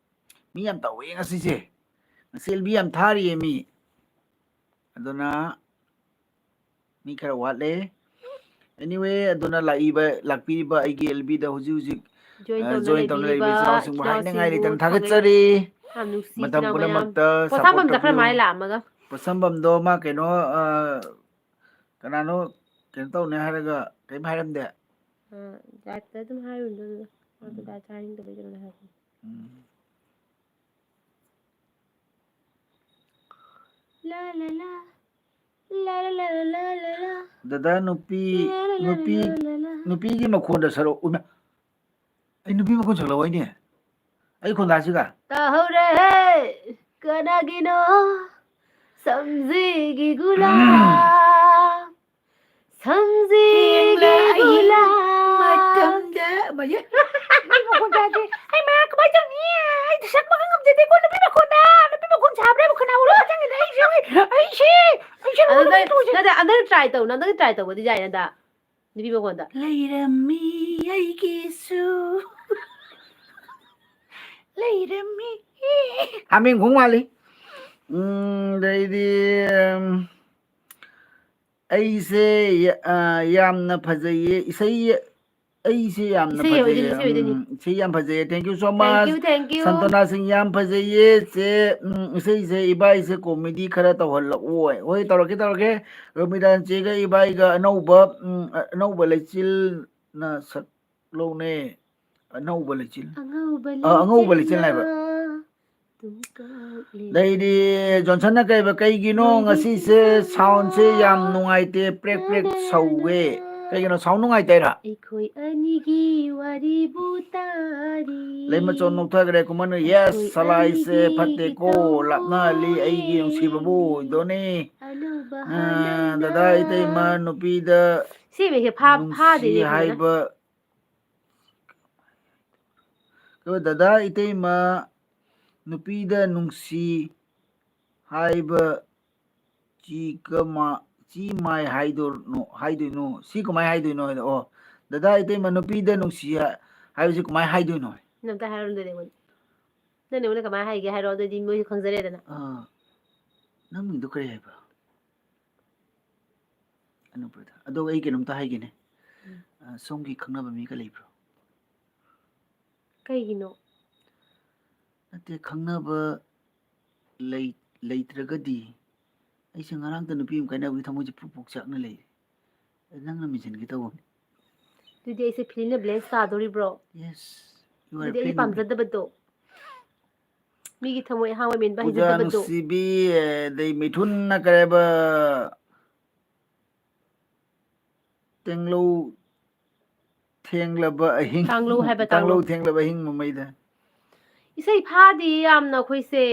ꯃꯤ ꯌꯥꯝ ꯇꯧꯋꯦ ꯉꯁꯤꯁꯦ꯫ ꯉꯁꯤ ꯑꯦꯜꯕꯤ ꯌꯥꯝ ꯊꯥꯔꯤꯌꯦ ꯃꯤ꯫ ꯑꯗꯨꯅ ꯃꯤ ꯈꯔ ꯋꯥꯠꯂꯦ꯫ Anyway, ꯑꯗꯨꯅ ꯂꯥꯛꯏꯕ, ꯂꯥꯛꯄꯤꯔꯤꯕ ꯑꯩꯒꯤ ꯑꯦꯜꯕꯤꯗ ꯍꯧꯖꯤꯛ ꯍꯧꯖꯤꯛ, join ꯑ, ꯇꯧꯅ join ꯇꯧꯅ ꯂꯩꯕꯤꯔꯤꯕ ꯂꯩꯕꯤꯔꯤꯕ ꯏꯆꯤꯟ ꯏꯅꯥꯎꯁꯤꯡꯕꯨ ꯏꯆꯤꯟ ꯏꯅꯥꯎꯁꯤꯡꯕꯨ ꯍꯥꯏꯅꯤꯡꯉꯥꯏ ꯂꯩꯇꯅ ꯈꯪꯉꯩ-, ꯊꯥꯒꯠꯆꯔꯤ꯫ ꯌꯥꯝ ꯅꯨꯡꯁꯤ ꯃꯇꯝ ꯏꯆꯤꯟ ꯏꯅꯥꯎ ꯃꯌꯥꯝ꯫ ꯄꯨꯝꯅꯃꯛꯇ ꯄꯣꯁꯥꯝꯕꯝ support ꯆꯠꯈ꯭ꯔ ꯇꯧꯕꯤꯌꯨ꯫ ꯃꯥꯜꯂꯦ ꯂꯥꯛꯑꯝꯃꯒ꯫ ꯄꯣꯁꯥꯝꯕꯝꯗꯣ ꯃꯥ ꯀꯩꯅꯣ, ꯑ, ꯀꯅꯥꯅꯣ ꯀꯩꯅꯣ ꯇꯧꯅꯤ ꯍꯥꯏꯔꯒ ꯀꯔꯤꯝ ꯍꯥꯏꯔꯝꯗꯦ꯫ ꯑ, ꯖꯥꯠꯇ ꯑꯗꯨꯝ ꯍꯥꯏꯔꯨꯅꯨ ꯑꯗꯨꯗꯣ꯫ ꯃꯥꯗꯣ ꯎꯝ꯫ ꯖꯥꯠꯇ ꯍꯥꯏꯅꯤꯡꯗꯕꯩ ꯀꯩꯅꯣ ꯍꯥꯏꯕꯅꯤ꯫ ꯎꯝ꯫ ꯂꯥ ꯂꯥ ꯂꯥ꯫ ꯂꯥ ꯂꯥ ꯂꯥ ꯂꯥ ꯂꯥ ꯂꯥ꯫ ꯗꯗꯥ, ꯅꯨꯄꯤ, ꯂꯥ ꯂꯥ ꯂꯥ ꯅꯨꯄꯤ, ꯂꯥ ꯂꯥ ꯂꯥ꯫ ꯅꯨꯄꯤꯒꯤ ꯃꯈꯣꯟꯗ ꯁꯔꯨꯛ, ꯎꯏꯃꯥ, ꯑꯩ ꯅꯨꯄꯤ ꯃꯈꯣꯟ ꯁꯛꯂꯛꯑꯣꯏꯅꯦ꯫ ꯑꯩ ꯈꯣꯟꯗꯥꯁꯤꯒ꯫ ꯇꯥꯍꯧꯔꯦꯍꯦ, ꯀꯅꯥꯒꯤꯅꯣ? ꯁꯝꯖꯤꯒꯤ ꯒꯨꯂꯥꯞ, ꯁꯝꯖꯤꯒꯤ ꯌꯦꯡꯂ ꯑꯩ ꯒꯨꯂꯥꯞ꯫ ꯃꯇꯝꯗ, ꯃꯌꯦ-, ꯃꯤ ꯃꯈꯣꯟ ꯇꯥꯗꯦ꯫ ꯑꯩ ꯃꯥ ꯀꯃꯥꯏ ꯇꯧꯅꯤ? ꯑꯩ ꯁꯛꯄꯒ ꯉꯝꯖꯗꯦꯀꯣ, ꯅꯨꯄꯤ ꯃꯈꯣꯟꯗ꯫ ꯅꯨꯄꯤ ꯃꯈꯣꯟ ꯁꯥꯕ꯭ꯔꯥ? ꯃꯈꯣꯟ ꯍꯧꯔ ꯆꯪꯉꯤꯗ ꯑꯩꯁꯦ, ꯑꯩꯁꯦ, ꯑꯩꯁꯦ ꯑꯗꯨ ꯅꯪ, ꯇꯧꯁꯦ꯫ ꯅꯠꯇꯦ, ꯍꯟꯗꯛ try ꯇꯧ, ꯅꯪ ꯍꯟꯗꯛ try ꯇꯧꯕꯗꯤ ꯌꯥꯏ, ꯅꯟꯗꯥ꯫ ꯅꯨꯄꯤ ꯃꯈꯣꯟꯗ꯫ ꯂꯩꯔꯝꯃꯤ ꯑꯩꯒꯤꯁꯨ꯫ ꯂꯩꯔꯝꯃꯤ꯫ ꯍꯥꯃꯦꯡ ꯈꯣꯡ ꯃꯥꯜꯂꯤ꯫ ꯎꯝ, ꯑꯗꯩꯗꯤ, ꯎꯝ, ꯑꯩꯁꯦ ꯌꯥ-, ꯑ, ꯌꯥꯝꯅ ꯐꯖꯩꯌꯦ꯫ ꯏꯁꯩ, ꯑꯩꯁꯦ ꯌꯥꯝꯅ ꯏꯁꯩ ꯐꯖꯩꯌꯦ꯫ ꯑꯣꯏꯗꯣꯏꯅꯤ, ꯏꯁꯩ ꯑꯣꯏꯗꯣꯏꯅꯤ꯫ ꯎꯝ, ꯏꯁꯩ ꯌꯥꯝ ꯐꯖꯩꯌꯦ꯫ Thank you so much꯫ Thank you, thank you꯫ ꯁꯟꯇꯣꯅꯥ ꯁꯤꯡ ꯌꯥꯝ ꯐꯖꯩꯌꯦ, ꯆꯦ꯫ ꯎꯝ, ꯏꯁꯩꯁꯦ ꯏꯕꯥꯏꯁꯦ comedy ꯈꯔ ꯇꯧꯍꯜꯂꯛꯑꯣ꯫ ꯍꯣꯏ, ꯇꯧꯔꯛꯀꯦ, ꯇꯧꯔꯛꯀꯦ꯫ ꯔꯣꯃꯤꯇꯥ ꯆꯦꯒ ꯏꯕꯥꯏꯒ ꯑꯅꯧꯕ, ꯎꯝ, ꯑ-, ꯑꯅꯧꯕ ꯂꯩꯆꯤꯜꯅ ꯁꯛꯂꯧꯅꯦ꯫ ꯑꯅꯧꯕ ꯂꯩꯆꯤꯜ꯫ ꯑꯉꯧꯕ ꯑ, ꯑꯉꯧꯕ ꯂꯩꯆꯤꯜ ꯂꯩꯆꯤꯜꯅ ꯍꯥꯏꯕ꯫ ꯑꯗꯨꯝ ꯀꯥꯎꯂꯦ꯫ ꯑꯗꯩꯗꯤ ꯖꯣꯟꯁꯟꯅ ꯀꯩꯕ, "ꯀꯩꯒꯤꯅꯣ ꯉꯁꯤꯁꯦ soundꯁꯦ ꯌꯥꯝ ꯅꯨꯡꯉꯥꯏꯇꯦ, ꯄ꯭ꯔꯦꯛ ꯄ꯭ꯔꯦꯛ ꯁꯧꯋꯦ?" ꯀꯩꯒꯤꯅꯣ, ꯁꯥꯎꯟ ꯅꯨꯡꯉꯥꯏꯇꯩꯔꯥ? ꯑꯩꯈꯣꯏ ꯑꯅꯤꯒꯤ ꯋꯥꯔꯤꯕꯨ ꯇꯥꯔꯤ꯫ ꯂꯩꯃꯆꯣꯟ ꯅꯣꯛꯊꯈ꯭ꯔꯦ꯫ ꯀꯨꯃꯟ, ꯌꯦꯁ, ꯑꯩꯈꯣꯏ ꯁꯂꯥꯏꯁꯦ ꯑꯅꯤꯒꯤ ꯐꯠꯇꯦꯀꯣ, ꯏꯊꯧ ꯂꯥꯞꯅꯍꯜꯂꯤ ꯑꯩꯒꯤ ꯂꯣꯏꯔꯦ꯫ ꯅꯨꯡꯁꯤꯕꯕꯨ ꯑꯣꯏꯗꯣꯅꯤ꯫ ꯑꯅꯧꯕ ꯑ, ꯍꯥꯟꯅꯅ꯫ ꯗꯗꯥ ꯏꯇꯩꯃ ꯅꯨꯄꯤꯗ ꯁꯤ ꯃꯤꯁꯦ ꯐꯥ- ꯐꯥꯗꯦꯅꯦ ꯅꯨꯡꯁꯤ ꯐꯖꯅ꯫ ꯍꯥꯏꯕ, ꯑꯗꯣ ꯗꯗꯥ ꯏꯇꯩꯃ ꯅꯨꯄꯤꯗ ꯅꯨꯡꯁꯤ ꯍꯥꯏꯕ ꯆꯤ ꯀꯃ-, ꯆꯤ ꯃꯥꯏ ꯍꯥꯏꯗꯣꯏꯅꯣ, ꯍꯥꯏꯗꯣꯏꯅꯣ? ꯁꯤ ꯀꯃꯥꯏ ꯍꯥꯏꯗꯣꯏꯅꯣ ꯍꯥꯏꯗꯣ? ꯑꯣ, ꯗꯗꯥ ꯏꯇꯩꯃ ꯅꯨꯄꯤꯗ ꯅꯨꯡꯁꯤ ꯍꯥꯏ-, ꯍꯥꯏꯕꯁꯤ ꯀꯃꯥꯏ ꯍꯥꯏꯗꯣꯏꯅꯣ? ꯅꯪ ꯑꯝꯇ ꯍꯥꯏꯔꯣ ꯑꯗꯨꯗꯤ ꯑꯩꯉꯣꯟꯗ꯫ ꯅꯪ ꯑꯩꯉꯣꯟꯗ ꯀꯃꯥꯏ ꯍꯥꯏꯒꯦ ꯍꯥꯏꯔꯣ, ꯑꯗꯨꯗꯤ ꯃꯣꯏꯁꯨ ꯈꯪꯖꯔꯦꯗꯅ꯫ ꯑꯥ, ꯅꯪ ꯃꯤꯡꯗꯣ ꯀꯔꯤ ꯍꯥꯏꯕ? ꯑꯅꯨꯄ꯭ꯔꯗ꯫ ꯑꯗꯣ ꯑꯩ ꯀꯩꯅꯣꯝꯇ ꯍꯥꯏꯒꯦꯅꯦ꯫ ꯎꯝ꯫ ꯑ, ꯁꯣꯝꯒꯤ ꯈꯪꯅꯕ ꯃꯤꯒ ꯂꯩꯕ꯭ꯔꯣ? ꯀꯩꯒꯤꯅꯣ? ꯅꯠꯇꯦ, ꯈꯪꯅꯕ ꯂꯩ-, ꯂꯩꯇ꯭ꯔꯒꯗꯤ ꯑꯩꯁꯦ ꯉꯔꯥꯡꯇ ꯅꯨꯄꯤ ꯑꯃ ꯀꯥꯏꯅꯕꯒꯤ ꯊꯃꯣꯏꯁꯦ ꯄꯨꯛ ꯄꯨꯛ ꯆꯥꯛꯅ ꯂꯩꯔꯦ꯫ ꯑꯗ ꯅꯪꯅ ꯃꯦꯟꯁꯤꯟꯒꯦ ꯇꯧꯕꯅꯤ꯫ ꯑꯗꯨꯗꯤ ꯑꯩꯁꯦ ꯐꯤꯂꯤꯡꯅ ꯕ꯭ꯂꯦꯁ ꯇꯥꯗꯣꯔꯤꯕ꯭ꯔꯣ? Yes, you are ꯑꯗꯨꯗꯤ ꯑꯩ feeling ꯄꯥꯝꯖꯗꯕꯗꯣ꯫ ꯃꯤꯒꯤ ꯊꯃꯣꯏ ꯑꯍꯥꯡꯕ ꯃꯦꯟꯕ ꯄꯨꯖꯥ ꯍꯩꯖꯗꯕꯗꯣ꯫ ꯅꯨꯡꯁꯤꯕꯤ, ꯑꯗꯩ ꯃꯤꯊꯨꯟꯅ ꯀꯔꯦꯕ ꯇꯦꯡꯂꯧ ꯊꯦꯡꯂꯕ ꯑꯍꯤꯡ꯫ ꯇꯥꯡꯂꯧ ꯍꯥꯏꯕ, ꯇꯥꯡꯂꯧ ꯇꯥꯡꯂꯧ꯫ ꯊꯦꯡꯂꯕ ꯑꯍꯤꯡ ꯃꯃꯩꯗ꯫ ꯏꯁꯩ ꯐꯥꯗꯤ ꯌꯥꯝꯅ ꯑꯩꯈꯣꯏꯁꯦ꯫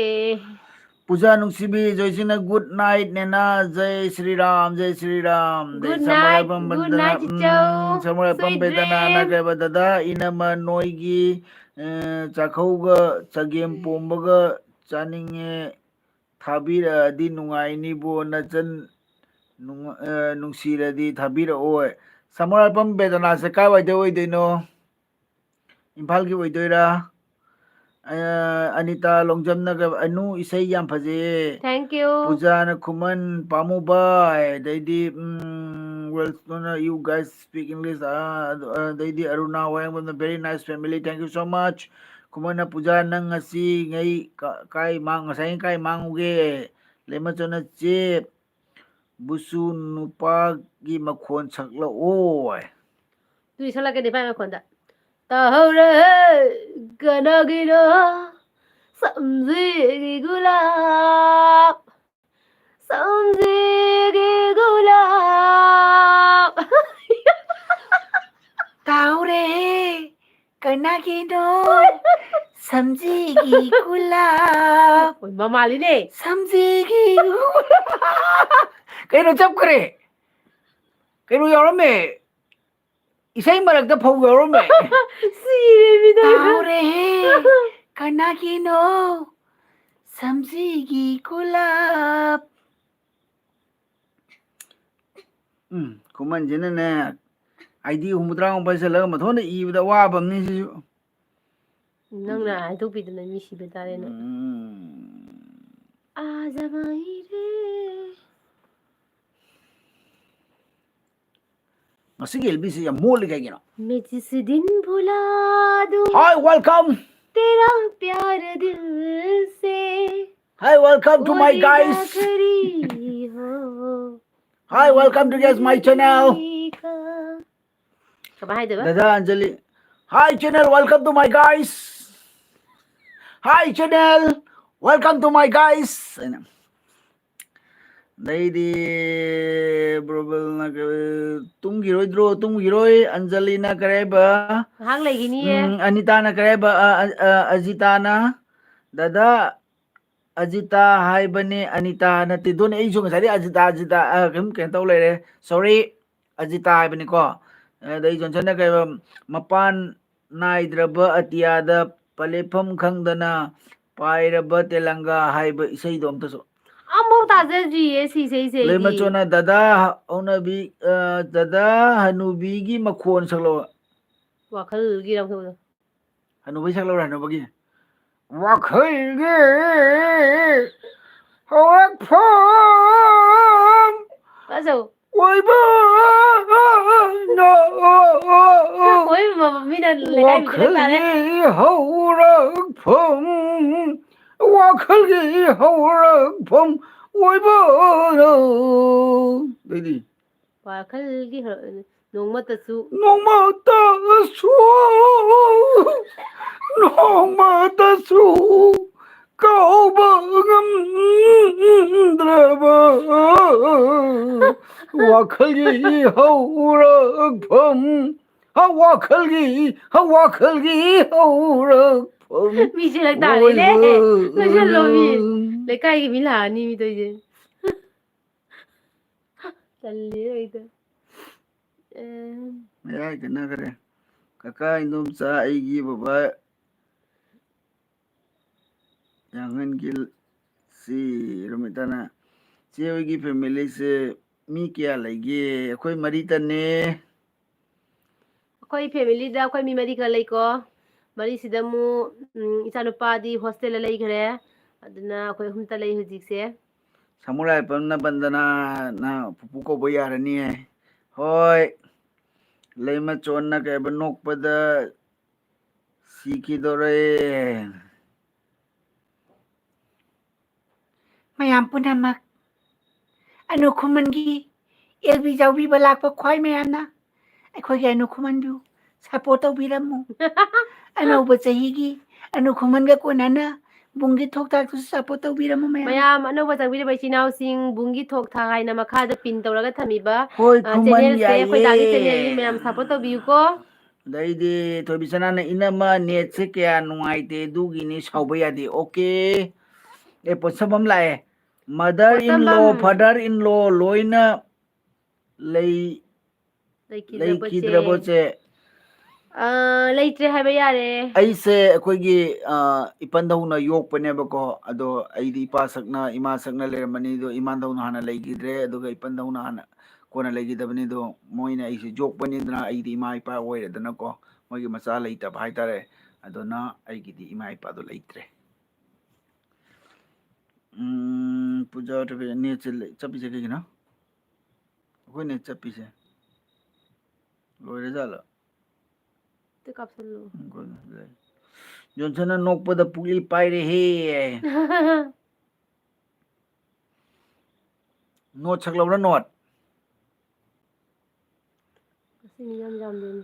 ꯄꯨꯖꯥ ꯅꯨꯡꯁꯤꯕꯤ, ꯖꯣꯏꯁꯤꯅ good night ꯅꯦꯅꯥ, ꯖꯩ ꯁ꯭ꯔꯤ ꯔꯥꯝ, ꯖꯩ ꯁ꯭ꯔꯤ ꯔꯥꯝ꯫ ꯑꯗꯩ good night, ꯁꯃꯔꯥꯏꯕꯝ good ꯕꯟꯗꯅ, night, ꯎꯝ, ꯆꯤꯆꯧ꯫ ꯁꯃꯔꯥꯏꯕꯝ Sweet ꯕꯦꯗꯅꯥꯅ dream꯫ ꯀꯩꯕ, "ꯗꯗꯥ, ꯏꯅꯝꯃ ꯅꯣꯏꯒꯤ, ꯑ, ꯆꯥꯛꯈꯧꯒ ꯆꯒꯦꯝ ꯄꯣꯝꯕꯒ ꯆꯥꯅꯤꯡꯉꯦ, ꯊꯥꯕꯤꯔꯛꯑꯗꯤ ꯅꯨꯡꯉꯥꯏꯅꯤꯕꯣ, ꯅꯆꯟ ꯅꯨꯡ-, ꯑ, ꯅꯨꯡꯁꯤꯔꯗꯤ ꯊꯥꯕꯤꯔꯛꯑꯣ"꯫ ꯁꯃꯔꯥꯏꯕꯝ ꯕꯦꯗꯅꯥꯁꯦ ꯀꯥꯏꯋꯥꯏꯗ ꯑꯣꯏꯗꯣꯏꯅꯣ? ꯏꯝꯐꯥꯜꯒꯤ ꯑꯣꯏꯗꯣꯏꯔꯥ? ꯑ, ꯑꯅꯤꯇꯥ ꯂꯣꯡꯖꯝꯅꯒ, "ꯑꯅꯨ, ꯏꯁꯩ ꯌꯥꯝ ꯐꯖꯩꯌꯦ"꯫ Thank you꯫ ꯄꯨꯖꯥꯅ ꯈꯨꯃꯟ ꯄꯥꯝꯃꯨꯕ, ꯑꯗꯩꯗꯤ, ꯎꯝ, well, no, no, you guys speak English, ꯑ, ꯑꯗꯩꯗꯤ ꯑꯔꯨꯅꯥ ꯋꯥꯌꯦꯡꯕꯝꯅ, "Very nice family, thank you so much"꯫ ꯈꯨꯃꯟꯅ, "ꯄꯨꯖꯥ, ꯅꯪ ꯉꯁꯤ ꯉꯩ ꯀ-, ꯀꯥꯏ ꯃꯥꯡ-, ꯉꯁꯥꯏ ꯀꯥꯏ ꯃꯥꯡꯉꯨꯒꯦ?" ꯂꯩꯃꯆꯣꯟꯅ, "ꯆꯦ, ꯕꯨꯁꯨ ꯅꯨꯄꯥꯒꯤ ꯃꯈꯣꯟ ꯁꯛꯂꯛꯑꯣ"꯫ ꯑꯗꯨꯗꯤ ꯁꯛꯂꯛꯀꯦꯅꯦ ꯏꯄꯥꯒꯤ ꯃꯈꯣꯟꯗ꯫ ꯇꯥꯍꯧꯔꯦ ꯀꯅꯥꯒꯤꯅꯣ ꯁꯝꯖꯤꯒꯤ ꯒꯨꯂꯥꯞ, ꯁꯝꯖꯤꯒꯤ ꯒꯨꯂꯥꯞ꯫ ꯀꯅꯥꯒꯤꯅꯣ ꯁꯝꯖꯤꯒꯤ ꯀꯨꯂꯥꯞ? ꯍꯣꯏ, ꯃꯃꯥꯜꯂꯤꯅꯦ꯫ ꯁꯝꯖꯤꯒꯤ ꯀꯩꯅꯣ ꯆꯞꯈ꯭ꯔꯦ? ꯀꯩꯅꯣ ꯌꯥꯎꯔꯝꯃꯦ? ꯏꯁꯩ ꯃꯔꯛꯇ ꯐꯧ ꯌꯥꯎꯔꯝꯃꯦ? ꯁꯤꯔꯦ ꯃꯤꯗꯣ꯫ ꯇꯥꯍꯧꯔꯦꯍꯦ꯫ ꯀꯅꯥꯒꯤꯅꯣ ꯁꯝꯖꯤꯒꯤ ꯀꯨꯂꯥꯞ? ꯎꯝ, ꯈꯨꯃꯟꯁꯤꯅꯅꯦ, ID ꯍꯨꯝꯐꯨꯇꯔꯥꯃꯨꯛ ꯄꯥꯏꯁꯜꯂꯒ ꯃꯊꯣꯟꯗ ꯏꯕꯗ ꯑꯋꯥꯕ ꯑꯃꯅꯤ ꯁꯤꯁꯨ꯫ ꯅꯪꯅ ꯍꯥꯏꯗꯣꯛꯄꯤꯗꯅ ꯃꯤ ꯁꯤꯕ ꯇꯥꯔꯦꯅ꯫ ꯎꯝ꯫ ꯑꯥꯖ ꯍꯃꯥꯏꯔꯦ꯫ ꯉꯁꯤꯒꯤ ꯑꯦꯜꯕꯤꯁꯤ ꯌꯥꯝ ꯃꯣꯜꯂꯤ ꯀꯩꯒꯤꯅꯣ? मैं जिस दिन भुला दूं Hi, welcome. तेरा प्यार दिल से। Hi, welcome to my वो दिन guys. आखिरी हो Hi, welcome to guys, my channel. जिंदगी का। ꯀꯃꯥꯏ ꯍꯥꯏꯗꯣꯏꯕ? ꯗꯗꯥ Anjali. Hi, channel, welcome to my guys. Hi, channel, welcome to my guys. ꯑꯩꯅ ꯑꯗꯩꯗꯤ ꯕ꯭ꯔꯣꯕꯦꯜꯅ ꯀꯩ, ꯇꯨꯝꯈꯤꯔꯣꯏꯗ꯭ꯔꯣ? ꯇꯨꯝꯈꯤꯔꯣꯏ꯫ ꯑꯟꯖꯂꯤꯅ ꯀꯔꯤ ꯍꯥꯏꯕ? ꯉꯥꯏꯍꯥꯛ ꯂꯩꯈꯤꯅꯤꯌꯦ꯫ ꯎꯝ, ꯑꯅꯤꯇꯥꯅ ꯀꯔꯤ ꯍꯥꯏꯕ? ꯑ, ꯑ, ꯑ, ꯑꯖꯤꯇꯥꯅ, ꯗꯗꯥ ꯑꯖꯤꯇꯥ ꯍꯥꯏꯕꯅꯦ, ꯑꯅꯤꯇꯥ ꯅꯠꯇꯦ꯫ ꯑꯗꯨꯅꯦ ꯑꯩꯁꯨ ꯉꯁꯥꯏꯗꯩ ꯑꯖꯤꯇꯥ, ꯑꯖꯤꯇꯥ, ꯑ, ꯀꯩꯝ, ꯀꯩꯅꯣ ꯇꯧ ꯂꯩꯔꯦ꯫ Sorry, ꯑꯖꯤꯇꯥ ꯍꯥꯏꯕꯅꯤꯀꯣ꯫ ꯑꯗꯩ ꯖꯣꯟꯁꯟꯅ ꯀꯩ ꯍꯥꯏꯕ? ꯃꯄꯥꯟ ꯅꯥꯏꯗ꯭ꯔꯕ ꯑꯇꯤꯌꯥꯗ ꯄꯂꯦꯞꯐꯝ ꯈꯪꯗꯅ ꯄꯥꯏꯔꯕ ꯇꯦꯂꯪꯒꯥ ꯍꯥꯏꯕ ꯏꯁꯩꯗꯣ ꯑꯝꯇꯁꯨ꯫ ꯑꯝꯐꯥꯎ ꯇꯥꯖꯗ꯭ꯔꯤꯌꯦ ꯁꯤ ꯏꯁꯩꯁꯦ ꯑꯩꯗꯤ꯫ ꯂꯩꯃꯆꯣꯟꯅ ꯗꯗꯥ ꯍꯧꯅꯕꯤ, ꯑ, ꯗꯗꯥ ꯍꯅꯨꯕꯤꯒꯤ ꯃꯈꯣꯟ ꯁꯛꯂꯛꯑꯣ꯫ ꯋꯥꯈꯜꯒꯤ ꯂꯧꯊꯣꯛꯄꯗꯣ꯫ ꯍꯅꯨꯕꯩ ꯁꯛꯂꯛꯑꯣꯔꯥ, ꯍꯅꯨꯕꯒꯤ? ꯋꯥꯈꯜꯒꯤ ꯍꯧꯔꯛꯐꯝ ꯐꯖꯧ꯫ ꯑꯣꯏꯕꯅ ꯍꯣꯏ, ꯃ-, ꯃꯤꯅ ꯂꯩꯀꯥꯏ ꯃꯤꯗ ꯇꯥꯔꯦ꯫ ꯋꯥꯈꯜꯒꯤ ꯍꯧꯔꯛꯐꯝ, ꯋꯥꯈꯜꯒꯤ ꯍꯧꯔꯛꯐꯝ ꯑꯣꯏꯕꯅ꯫ ꯑꯗꯩꯗꯤ? ꯋꯥꯈꯜꯒꯤ ꯍꯧꯔꯛ-, ꯅꯣꯡꯃꯇꯁꯨ꯫ ꯅꯣꯡꯃꯇꯁꯨ, ꯅꯣꯡꯃꯇꯁꯨ ꯀꯥꯎꯕ ꯉꯝꯗ꯭ꯔꯕ ꯋꯥꯈꯜꯒꯤ ꯍꯧꯔꯛꯐꯝ ꯋꯥꯈꯜꯒꯤ, ꯋꯥꯈꯜꯒꯤ ꯍꯧꯔꯛꯐꯝ ꯃꯤ ꯆꯦꯜꯂꯛ ꯇꯥꯔꯦꯅꯦ꯫ ꯑꯣꯏꯕ ꯂꯣꯏꯁꯜꯂꯣ ꯃꯤ꯫ ꯂꯩꯀꯥꯏꯒꯤ ꯃꯤ ꯂꯥꯛꯑꯅꯤ ꯃꯤ ꯇꯧꯔꯤꯁꯦ꯫ ꯇꯜꯂꯦ ꯑꯩꯗ꯫ ꯑꯦ꯫ ꯃꯌꯥꯏ ꯀꯟꯅꯈ꯭ꯔꯦ꯫ ꯀꯀꯥ, ꯏꯟꯗꯣꯝꯆꯥ, ꯑꯩꯒꯤ ꯕꯕꯥ ꯌꯥꯡꯍꯟꯒꯤꯜ ꯁꯤ ꯔꯣꯃꯤꯇꯥꯅ, "ꯆꯦ ꯍꯣꯏꯒꯤ ꯐꯦꯃꯤꯂꯤꯁꯦ ꯃꯤ ꯀꯌꯥ ꯂꯩꯒꯦ?" ꯑꯩꯈꯣꯏ ꯃꯔꯤꯇꯅꯦ꯫ ꯑꯩꯈꯣꯏ ꯐꯦꯃꯤꯂꯤꯗ ꯑꯩꯈꯣꯏ ꯃꯤ ꯃꯔꯤꯈꯛ ꯂꯩꯀꯣ꯫ ꯃꯔꯤꯁꯤꯗ ꯑꯃꯨꯛ, ꯎꯝ, ꯏꯆꯥꯅꯨꯄꯥꯗꯤ ꯍꯣꯁꯇꯦꯜꯗ ꯂꯩꯈ꯭ꯔꯦ꯫ ꯑꯗꯨꯅ ꯑꯩꯈꯣꯏ ꯑꯍꯨꯝꯇ ꯂꯩ ꯍꯧꯖꯤꯛꯁꯦ꯫ ꯁꯃꯨꯔꯥꯏ ꯄꯝꯅ ꯕꯟꯗꯅꯥꯅ ꯄꯨꯄꯨ ꯀꯧꯕ ꯌꯥꯔꯅꯤꯌꯦ꯫ ꯍꯣꯏ꯫ ꯂꯩꯃꯆꯣꯟꯅ ꯀꯩ ꯍꯥꯏꯕ, ꯅꯣꯛꯄꯗ ꯁꯤꯈꯤꯗꯣꯔꯦ꯫ ꯃꯌꯥꯝ ꯄꯨꯝꯅꯃꯛ ꯑꯅꯨ ꯈꯨꯃꯟꯒꯤ ꯑꯦꯜ ꯕꯤ ꯌꯥꯎꯕꯤꯕ ꯂꯥꯛꯄ ꯈ꯭ꯋꯥꯏ ꯃꯌꯥꯝꯅ ꯑꯩꯈꯣꯏꯒꯤ ꯑꯅꯨ ꯈꯨꯃꯟꯕꯨ ꯁꯞꯄꯣꯔꯠ ꯇꯧꯕꯤꯔꯝꯃꯨ꯫ ꯑꯅꯧꯕ ꯆꯍꯤꯒꯤ ꯑꯅꯨ ꯈꯨꯃꯟꯒ ꯀꯣꯟꯅꯅ ꯕꯨꯡꯒꯤ ꯊꯣꯛ ꯊꯥꯛꯇꯨꯁꯨ ꯁꯞꯄꯣꯔꯠ ꯇꯧꯕꯤꯔꯝꯃꯨ ꯃꯌꯥꯝ꯫ ꯃꯌꯥꯝ ꯑꯅꯧꯕ ꯆꯪꯕꯤꯔꯤꯕ ꯏꯆꯤꯟ ꯏꯅꯥꯎꯁꯤꯡ, ꯕꯨꯡꯒꯤ ꯊꯣꯛ ꯊꯥꯛ ꯍꯥꯏꯅ ꯃꯈꯥꯗ ꯄꯤꯟ ꯇꯧꯔꯒ ꯊꯝꯃꯤꯕ, ꯍꯣꯏ, ꯑ, ꯈꯨꯃꯟ ꯆꯦꯅꯦꯜꯁꯦ ꯑꯩꯈꯣꯏ ꯗꯥꯒꯤ ꯌꯥꯏꯌꯦ꯫ ꯆꯦꯅꯦꯜꯅꯤ, ꯃꯌꯥꯝ ꯁꯞꯄꯣꯔꯠ ꯇꯧꯕꯤꯌꯨꯀꯣ꯫ ꯑꯗꯩꯗꯤ ꯊꯣꯏꯕꯤꯁꯅꯥꯅ, "ꯏꯅꯝꯃ, ꯅꯦꯠꯁꯦ ꯀꯌꯥ ꯅꯨꯡꯉꯥꯏꯇꯦ, ꯑꯗꯨꯒꯤꯅꯤ, ꯁꯥꯎꯕ ꯌꯥꯗꯦ"꯫ ꯑꯣꯀꯦ꯫ ꯑꯦ, ꯄꯣꯠꯁꯝ ꯑꯃ ꯂꯥꯛꯑꯦ꯫ ꯃꯗꯔ ꯏꯟ ꯂꯣ, ꯄꯣꯠꯁꯝꯕꯝ꯫ ꯐꯥꯗꯔ ꯏꯟ ꯂꯣ ꯂꯣꯏꯅ ꯂꯩ-, ꯂꯩꯈꯤꯗ꯭ꯔꯕꯣ ꯂꯩꯈꯤꯗ꯭ꯔꯕꯣ ꯆꯦ? ꯆꯦ? ꯑ, ꯂꯩꯇ꯭ꯔꯦ ꯍꯥꯏꯕ ꯌꯥꯔꯦ꯫ ꯑꯩꯁꯦ ꯑꯩꯈꯣꯏꯒꯤ, ꯑ, ꯏꯄꯟꯗꯧꯅ ꯌꯣꯛꯄꯅꯦꯕꯀꯣ꯫ ꯑꯗꯣ ꯑꯩꯗꯤ ꯏꯄꯥ ꯁꯛꯅ, ꯏꯃꯥ ꯁꯛꯅ ꯂꯩꯔꯝꯕꯅꯤ꯫ ꯑꯗꯣ ꯏꯃꯥꯟꯗꯧꯅ ꯍꯥꯟꯅ ꯂꯩꯈꯤꯗ꯭ꯔꯦ, ꯑꯗꯨꯒ ꯏꯄꯟꯗꯧꯅ ꯍꯥꯟꯅ ꯀꯣꯟꯅ ꯂꯩꯈꯤꯗꯕꯅꯤ꯫ ꯑꯗꯣ ꯃꯣꯏꯅ ꯑꯩꯁꯦ ꯌꯣꯛꯄꯅꯤꯗꯅ ꯑꯩꯗꯤ ꯏꯃꯥ ꯏꯄꯥ ꯑꯣꯏꯔꯦꯗꯅꯀꯣ꯫ ꯃꯣꯏꯒꯤ ꯃꯆꯥ ꯂꯩꯇꯕ ꯍꯥꯏꯇꯥꯔꯦ꯫ ꯑꯗꯨꯅ ꯑꯩꯒꯤꯗꯤ ꯏꯃꯥ ꯏꯄꯥꯗꯣ ꯂꯩꯇ꯭ꯔꯦ꯫ ꯎꯝ, ꯄꯨꯖꯥ ꯇꯣꯕꯤ, ꯅꯦꯠꯁꯦ ꯂꯩ-, ꯆꯞꯄꯤꯁꯦ ꯀꯩꯒꯤꯅꯣ? ꯑꯩꯈꯣꯏ ꯅꯦꯠ ꯆꯞꯄꯤꯁꯦ ꯂꯣꯏꯔꯖꯥꯠꯂꯣ? ꯑꯝꯇ ꯀꯥꯞꯁꯜꯂꯨ꯫ ꯎꯝ, ꯑꯩꯈꯣꯏ ꯅꯦꯠ ꯂꯩ꯫ ꯖꯣꯟꯁꯟꯅ ꯅꯣꯛꯄꯗ ꯄꯨꯛꯂꯤ ꯄꯥꯏꯔꯦꯍꯦ꯫ Note ꯁꯛꯂꯧꯔ note? ꯉꯁꯤ ꯃꯤ ꯌꯥꯝ ꯌꯥꯝꯗꯦꯅꯦ꯫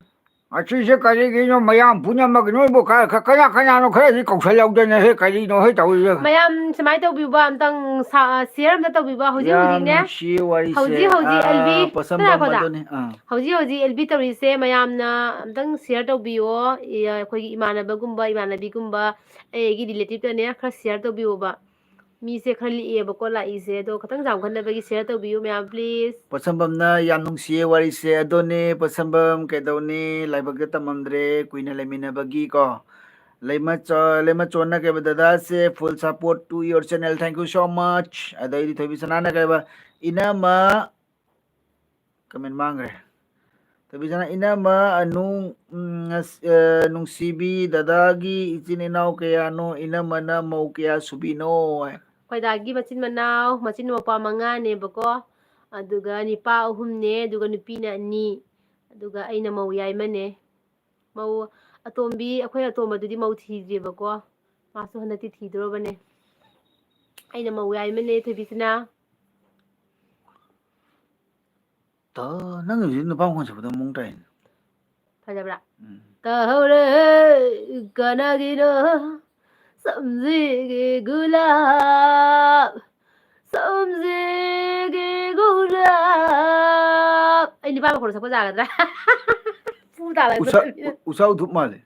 ꯑꯁꯤꯁꯦ ꯀꯔꯤꯒꯤꯅꯣ? ꯃꯌꯥꯝ ꯄꯨꯝꯅꯃꯛ ꯅꯣꯏꯕꯨ ꯈꯔ, ꯈꯔ, ꯀꯅꯥ ꯀꯅꯥꯅꯣ ꯈꯔꯗꯤ ꯀꯧꯁꯜꯍꯧꯗꯅ ꯍꯦ, ꯀꯔꯤꯅꯣ ꯍꯦ ꯇꯧꯔꯤꯁꯦ? ꯃꯌꯥꯝ ꯁꯨꯃꯥꯏꯅ ꯇꯧꯕꯤꯌꯨꯕ, ꯑꯝꯇꯪ ꯁꯥ-, share ꯑꯝꯇ ꯇꯧꯕꯤꯌꯨꯕ꯫ ꯍꯧꯖꯤꯛ ꯌꯥꯝ ꯍꯧꯖꯤꯛꯅꯦ, ꯅꯨꯡꯁꯤꯌꯦ ꯋꯥꯔꯤꯁꯦ꯫ ꯍꯧꯖꯤꯛ ꯍꯧꯖꯤꯛ ꯑꯥ, ꯑꯦꯜ ꯕꯤ, ꯄꯁꯝꯕꯝ ꯉꯥꯏꯈꯣꯗ꯫ ꯑꯗꯨꯅꯤ꯫ ꯑꯥ꯫ ꯍꯧꯖꯤꯛ ꯍꯧꯖꯤꯛ ꯑꯦꯜ ꯕꯤ ꯇꯧꯔꯤꯁꯦ ꯃꯌꯥꯝꯅ ꯑꯝꯇꯪ share ꯇꯧꯕꯤꯌꯣ꯫ ꯏ-, ꯑꯩꯈꯣꯏꯒꯤ ꯏꯃꯥꯟꯅꯕꯒꯨꯝꯕ, ꯏꯃꯥꯟꯅꯕꯤꯒꯨꯝꯕ, ꯑꯩꯒꯤ relative ꯇꯅꯦ ꯈꯔ share ꯇꯧꯕꯤꯌꯣꯕ꯫ ꯃꯤꯁꯦ ꯈꯔ ꯂꯤꯛꯑꯦꯕꯀꯣ ꯂꯥꯛꯏꯁꯦ, ꯑꯗꯣ ꯈꯤꯇꯪ ꯆꯥꯎꯈꯠꯅꯕꯒꯤ share ꯇꯧꯕꯤꯌꯨ ꯃꯌꯥꯝ, please꯫ ꯄꯣꯠꯁꯝꯕꯝꯅ ꯌꯥꯝ ꯅꯨꯡꯁꯤꯌꯦ ꯋꯥꯔꯤꯁꯦ꯫ ꯑꯗꯨꯅꯦ ꯄꯣꯠꯁꯝꯕꯝ, ꯀꯩꯗꯧꯅꯤ, ꯂꯥꯏꯕꯛꯇ ꯇꯝꯃꯝꯗ꯭ꯔꯦ ꯀꯨꯏꯅ ꯂꯩꯃꯤꯟꯅꯕꯒꯤ ꯀꯣ꯫ ꯂꯩꯃꯆꯣ-, ꯂꯩꯃꯆꯣꯟꯅ ꯀꯩꯕ, "ꯗꯗꯥꯁꯦ full support to your channel, thank you so much"꯫ ꯑꯗꯩꯗꯤ ꯊꯣꯏꯕꯤꯁꯅꯥꯅ ꯀꯩꯕ, "ꯏꯅꯝꯃ", comment ꯃꯥꯡꯈ꯭ꯔꯦ꯫ ꯊꯣꯏꯕꯤꯁꯅꯥ, "ꯏꯅꯝꯃ ꯑꯅꯨ, ꯎꯝ, ꯉꯁ-, ꯑ, ꯅꯨꯡꯁꯤꯕꯤ, ꯗꯗꯥꯒꯤ ꯏꯆꯤꯟ ꯏꯅꯥꯎ ꯀꯌꯥꯅꯣ? ꯏꯅꯝꯃꯅ ꯃꯧ ꯀꯌꯥ ꯁꯨꯕꯤꯅꯣ?" ꯍꯥꯏ꯫ ꯑꯩꯈꯣꯏ ꯗꯥꯒꯤ ꯃꯆꯤꯟ ꯃꯅꯥꯎ, ꯃꯆꯤꯟ ꯃꯧꯄ꯭ꯋꯥ ꯃꯉꯥꯅꯦꯕꯀꯣ꯫ ꯑꯗꯨꯒ ꯅꯤꯄꯥ ꯑꯍꯨꯝꯅꯦ, ꯑꯗꯨꯒ ꯅꯨꯄꯤꯅ ꯑꯅꯤ, ꯑꯗꯨꯒ ꯑꯩꯅ ꯃꯧ ꯌꯥꯏꯃꯅꯦ꯫ ꯃꯧ ꯑꯇꯣꯝꯕꯤ, ꯑꯩꯈꯣꯏ ꯑꯇꯣꯝꯕꯗꯨꯗꯤ ꯃꯧ ꯊꯤꯗ꯭ꯔꯤꯕꯀꯣ, ꯃꯥꯁꯨ ꯍꯟꯗꯛꯇꯤ ꯊꯤꯗꯣꯔꯕꯅꯦ꯫ ꯑꯩꯅ ꯃꯧ ꯌꯥꯏꯃꯅꯦ, ꯊꯣꯏꯕꯤꯁꯅꯥ꯫ ꯇ-, ꯅꯪꯒꯤꯁꯤ ꯅꯨꯄꯥ ꯃꯈꯣꯟ ꯁꯛꯄꯗ ꯃꯑꯣꯡ ꯇꯥꯏꯅꯦ꯫ ꯐꯖꯕ꯭ꯔꯥ? ꯎꯝ꯫ ꯇꯥꯍꯧꯔꯦ, ꯀꯅꯥꯒꯤꯅꯣ? ꯁꯝꯖꯤꯒꯤ ꯒꯨꯂꯥꯞ, ꯁꯝꯖꯤꯒꯤ ꯒꯨꯂꯥꯞ꯫ ꯑꯩ ꯅꯤꯄꯥ ꯃꯈꯣꯟ ꯁꯛꯄ ꯌꯥꯒꯗ꯭ꯔꯥ? ꯄꯨ ꯇꯥꯔꯛꯇꯣꯔꯦ꯫ ꯎꯁꯥ-, ꯎ-, ꯎꯁꯥ ꯎꯊꯨꯞ ꯃꯥꯜꯂꯦ꯫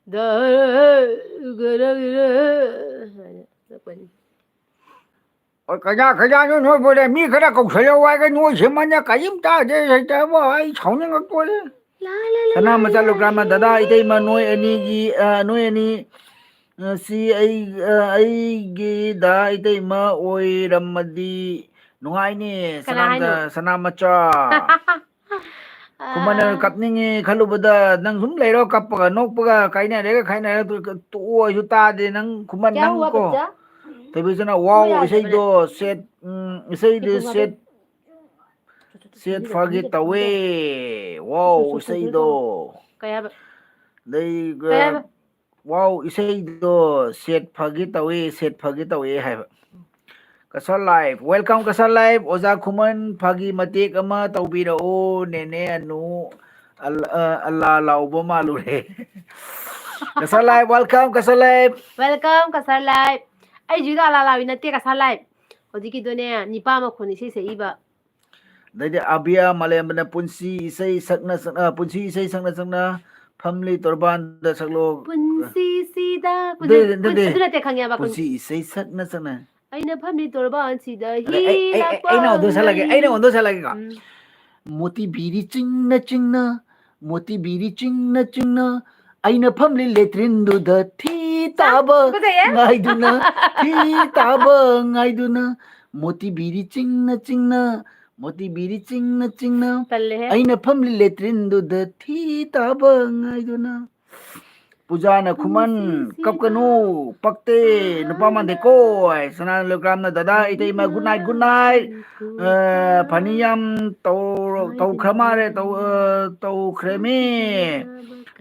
ꯗꯥ-, ꯒꯔ-, ꯒꯔ-, ꯁꯨꯃꯥꯏꯅ ꯁꯛꯄꯅꯤ꯫ ꯑꯣ, ꯀꯌꯥ, ꯀꯌꯥꯅꯣ ꯅꯣꯏꯕꯨꯅꯦ? ꯃꯤ ꯈꯔ ꯀꯧꯁꯜꯂꯛꯑꯣ ꯍꯥꯏꯒ ꯅꯣꯏ ꯁꯤꯃꯅ ꯀꯔꯤꯝ ꯇꯥꯗꯦ, ꯍꯩꯇꯕ, ꯑꯩ ꯁꯥꯎꯅꯤꯡꯉꯛꯇꯣꯔꯦ꯫ ꯂꯥ, ꯂꯥ, ꯂꯥ, ꯁꯅꯥ ꯂꯥ, ꯃꯆꯥ ꯂꯥ, ꯂꯨꯀ꯭ꯔꯥꯃ, ꯂꯥ, ꯗꯗꯥ, ꯂꯥ꯫ ꯏꯇꯩꯃ, ꯅꯣꯏ ꯑꯅꯤꯒꯤ, ꯑ, ꯅꯣꯏ ꯑꯅꯤ, ꯑ, ꯁꯤ ꯑꯩ, ꯑ, ꯑꯩꯒꯤ ꯗꯥ ꯏꯇꯩꯃ ꯑꯣꯏꯔꯝꯃꯗꯤ ꯅꯨꯡꯉꯥꯏꯅꯤ꯫ ꯀꯅꯥ ꯁꯅꯥ ꯍꯥꯏꯅꯣ? ꯃꯆꯥ, ꯁꯅꯥ ꯃꯆꯥ꯫ ꯈꯨꯃꯟꯅ ꯑꯥ꯫ ꯀꯞꯅꯤꯡꯉꯦ ꯈꯜꯂꯨꯕꯗ ꯅꯪ ꯁꯨꯝ ꯂꯩꯔꯣ, ꯀꯞꯄꯒ, ꯅꯣꯛꯄꯒ, ꯀꯥꯏꯅꯔꯦꯒ, ꯈꯥꯏꯅꯔꯦ, ꯇꯣꯛꯑꯣ, ꯑꯩꯁꯨ ꯇꯥꯗꯦ ꯅꯪ ꯈꯨꯃꯟ ꯀꯌꯥ ꯅꯪ ꯍꯨꯋꯥ ꯀꯣ꯫ ꯕꯆꯥ? ꯊꯣꯏꯕꯤꯁꯅꯥ, ꯋꯥꯎ, ꯌꯥꯗꯕꯅꯦ꯫ ꯏꯁꯩꯗꯣ ꯁꯦꯠ, ꯎꯝ, ꯏꯁꯩꯗꯣ ꯏꯕꯨꯡ ꯁꯦꯠ, ꯍꯥꯏꯕ꯫ ꯁꯦꯠ ꯐꯥꯒꯦ ꯇꯧꯋꯦ꯫ ꯋꯥꯎ, ꯏꯁꯩꯗꯣ꯫ ꯀꯩ ꯍꯥꯏꯕ? ꯑꯗꯩ, ꯀꯩ ꯍꯥꯏꯕ? ꯋꯥꯎ, ꯏꯁꯩꯗꯣ ꯁꯦꯠ ꯐꯒꯦ ꯇꯧꯏ, ꯁꯦꯠ ꯐꯒꯦ ꯇꯧꯏ ꯍꯥꯏꯕ꯫ Cachar Live, welcome Cachar Live꯫ ꯑꯣꯖꯥ ꯈꯨꯃꯟ, ꯐꯥꯒꯤ ꯃꯇꯦꯛ ꯑꯃ ꯇꯧꯕꯤꯔꯛꯎ, ꯅꯦꯅꯦ ꯑꯅꯨ꯫ ꯑꯜ-, ꯑ, ꯑꯜꯂꯥ ꯂꯥꯎꯕ ꯃꯥꯜꯂꯨꯔꯦ꯫ Kasar life, welcome, Kasar life. Welcome, Kasar life. ꯑꯩ ꯖꯨꯏꯗ ꯑꯜꯂꯥ ꯂꯥꯎꯕꯤ ꯅꯠꯇꯦ, ꯀꯁꯥꯔ ꯂꯥꯏꯐ꯫ ꯍꯧꯖꯤꯛꯀꯤꯗꯨꯅꯦ, ꯅꯤꯄꯥ ꯃꯈꯣꯟ ꯏꯁꯩ ꯁꯛꯏꯕ꯫ ꯑꯗꯩꯗꯤ ꯑꯕꯤꯌꯥ ꯃꯥꯂꯦꯝꯕꯅ ꯄꯨꯟꯁꯤ ꯏꯁꯩ ꯁꯛꯅ ꯁꯛꯅ, ꯄꯨꯟꯁꯤ ꯏꯁꯩ ꯁꯛꯅ ꯁꯛꯅ ꯐꯝꯂꯤ ꯇꯣꯔꯕꯥꯟꯗ ꯁꯛꯂꯣ꯫ ꯄꯨꯟꯁꯤꯁꯤꯗ, ꯑꯗꯨ, ꯄꯨꯟ-, ꯅꯠꯇꯦ꯫ ꯑꯗꯨ ꯅꯠꯇꯦ, ꯈꯪꯉꯦꯕ, ꯄꯨꯟ-, ꯄꯨꯟꯁꯤ ꯏꯁꯩ ꯁꯛꯅ ꯁꯛꯅ꯫ ꯑꯩꯅ ꯐꯝꯂꯤ ꯇꯣꯔꯕꯥꯟꯁꯤꯗ ꯑꯗꯩ ꯑꯩ, ꯑꯩ, ꯑꯩ, ꯑꯩꯅ ꯑꯣꯟꯊꯣꯛ ꯁꯛꯂꯛꯀꯦ, ꯑꯩꯅ ꯑꯣꯟꯊꯣꯛ ꯁꯛꯂꯛꯀꯦꯀꯣ꯫ ꯎꯝ꯫ ꯃꯣꯇꯤ ꯕꯤꯔꯤ ꯆꯤꯡꯅ ꯆꯤꯡꯅ, ꯃꯣꯇꯤ ꯕꯤꯔꯤ ꯆꯤꯡꯅ ꯆꯤꯡꯅ, ꯑꯩꯅ ꯐꯝꯂꯤ ꯂꯦꯇ꯭ꯔꯤꯟꯗꯨꯗ ꯊꯤ ꯇꯥꯕ ꯐꯖꯩꯌꯦ꯫ ꯉꯥꯏꯗꯨꯅ, ꯊꯤ ꯇꯥꯕ ꯉꯥꯏꯗꯨꯅ, ꯃꯣꯇꯤ ꯕꯤꯔꯤ ꯆꯤꯡꯅ ꯆꯤꯡꯅ, ꯃꯣꯇꯤ ꯕꯤꯔꯤ ꯆꯤꯡꯅ ꯆꯤꯡꯅ, ꯇꯜꯂꯦꯍꯦ꯫ ꯑꯩꯅ ꯐꯝꯂꯤ ꯂꯦꯇ꯭ꯔꯤꯟꯗꯨꯗ ꯊꯤ ꯇꯥꯕ ꯉꯥꯏꯗꯨꯅ꯫ ꯄꯨꯖꯥꯅ ꯈꯨꯃꯟ, ꯄꯨꯟꯁꯤꯁꯤꯗ꯫ ꯀꯞꯀꯅꯨ, ꯄꯛꯇꯦ, ꯅꯨꯄꯥ ꯃꯥꯟꯗꯦ ꯀꯣꯏ꯫ ꯁꯅꯥ ꯂꯩꯀ꯭ꯔꯥꯝꯅ, "ꯗꯗꯥ, ꯏꯇꯩꯃ, good night, good night꯫ ꯑ, ꯐꯅꯤ ꯌꯥꯝ ꯇꯧ-, ꯇꯧꯈ꯭ꯔ ꯃꯥꯜꯂꯦ, ꯇꯧ-, ꯑ, ꯇꯧꯈ꯭ꯔꯦꯃꯤ"꯫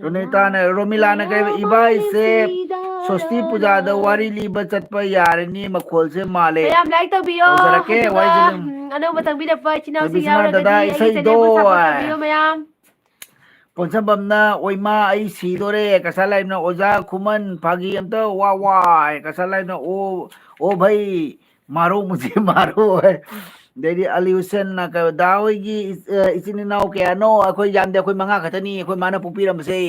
ꯔꯣꯅꯤꯇꯥꯅ, ꯔꯣꯃꯤꯂꯥꯅ ꯀꯩ, "ꯏꯕꯥꯏꯁꯦ ꯁ꯭ꯋꯁꯇꯤ ꯄꯨꯖꯥꯗ ꯋꯥꯔꯤ ꯂꯤꯕ ꯆꯠꯄ ꯌꯥꯔꯅꯤ, ꯃꯈꯣꯜꯁꯦ ꯃꯥꯜꯂꯦ"꯫ ꯃꯌꯥꯝ like ꯇꯧꯕꯤꯌꯣ꯫ ꯇꯧꯖꯔꯛꯀꯦ, ꯑꯗꯨꯒ, ꯋꯥꯏꯁꯦ ꯑꯗꯨꯝ꯫ ꯎꯝ, ꯑꯅꯧꯕ ꯆꯪꯕꯤꯔꯛꯄ ꯏꯆꯤꯟ ꯏꯅꯥꯎꯁꯤꯡ ꯕꯤꯁꯅꯥ ꯗꯗꯥ, ꯌꯥꯎꯔꯒꯗꯤ ꯑꯩꯒꯤ ꯏꯁꯩꯗꯣ꯫ channelꯕꯨ support ꯇꯧꯕꯤꯌꯣ ꯃꯌꯥꯝ꯫ ꯄꯣꯟꯁꯝꯕꯝꯅ, "ꯑꯣꯏꯃꯥ, ꯑꯩ ꯁꯤꯗꯣꯔꯦ, ꯀꯁꯥꯔ ꯂꯥꯏꯐꯅ ꯑꯣꯖꯥ ꯈꯨꯃꯟ ꯐꯥꯒꯤ ꯑꯝꯇ ꯋꯥ ꯋꯥ"꯫ ꯀꯁꯥꯔ ꯂꯥꯏꯐꯅ, "ꯑꯣ, ꯑꯣ ꯚꯩ, ꯃꯥꯔꯣ ꯃꯨꯖꯦ ꯃꯥꯔꯣ" ꯍꯥꯏ꯫ ꯑꯗꯩꯗꯤ ꯑꯂꯤ ꯍꯨꯁꯦꯟꯅ, "ꯀ-, ꯗꯥ ꯍꯣꯏꯒꯤ ꯏꯆ-, ꯑ, ꯏꯆꯤꯟ ꯏꯅꯥꯎ ꯀꯌꯥꯅꯣ?" ꯑꯩꯈꯣꯏ ꯌꯥꯝꯗꯦ, ꯑꯩꯈꯣꯏ ꯃꯉꯥ ꯈꯛꯇꯅꯤ, ꯑꯩꯈꯣꯏ ꯃꯥꯅ ꯄꯣꯛꯄꯤꯔꯝꯕꯁꯦ꯫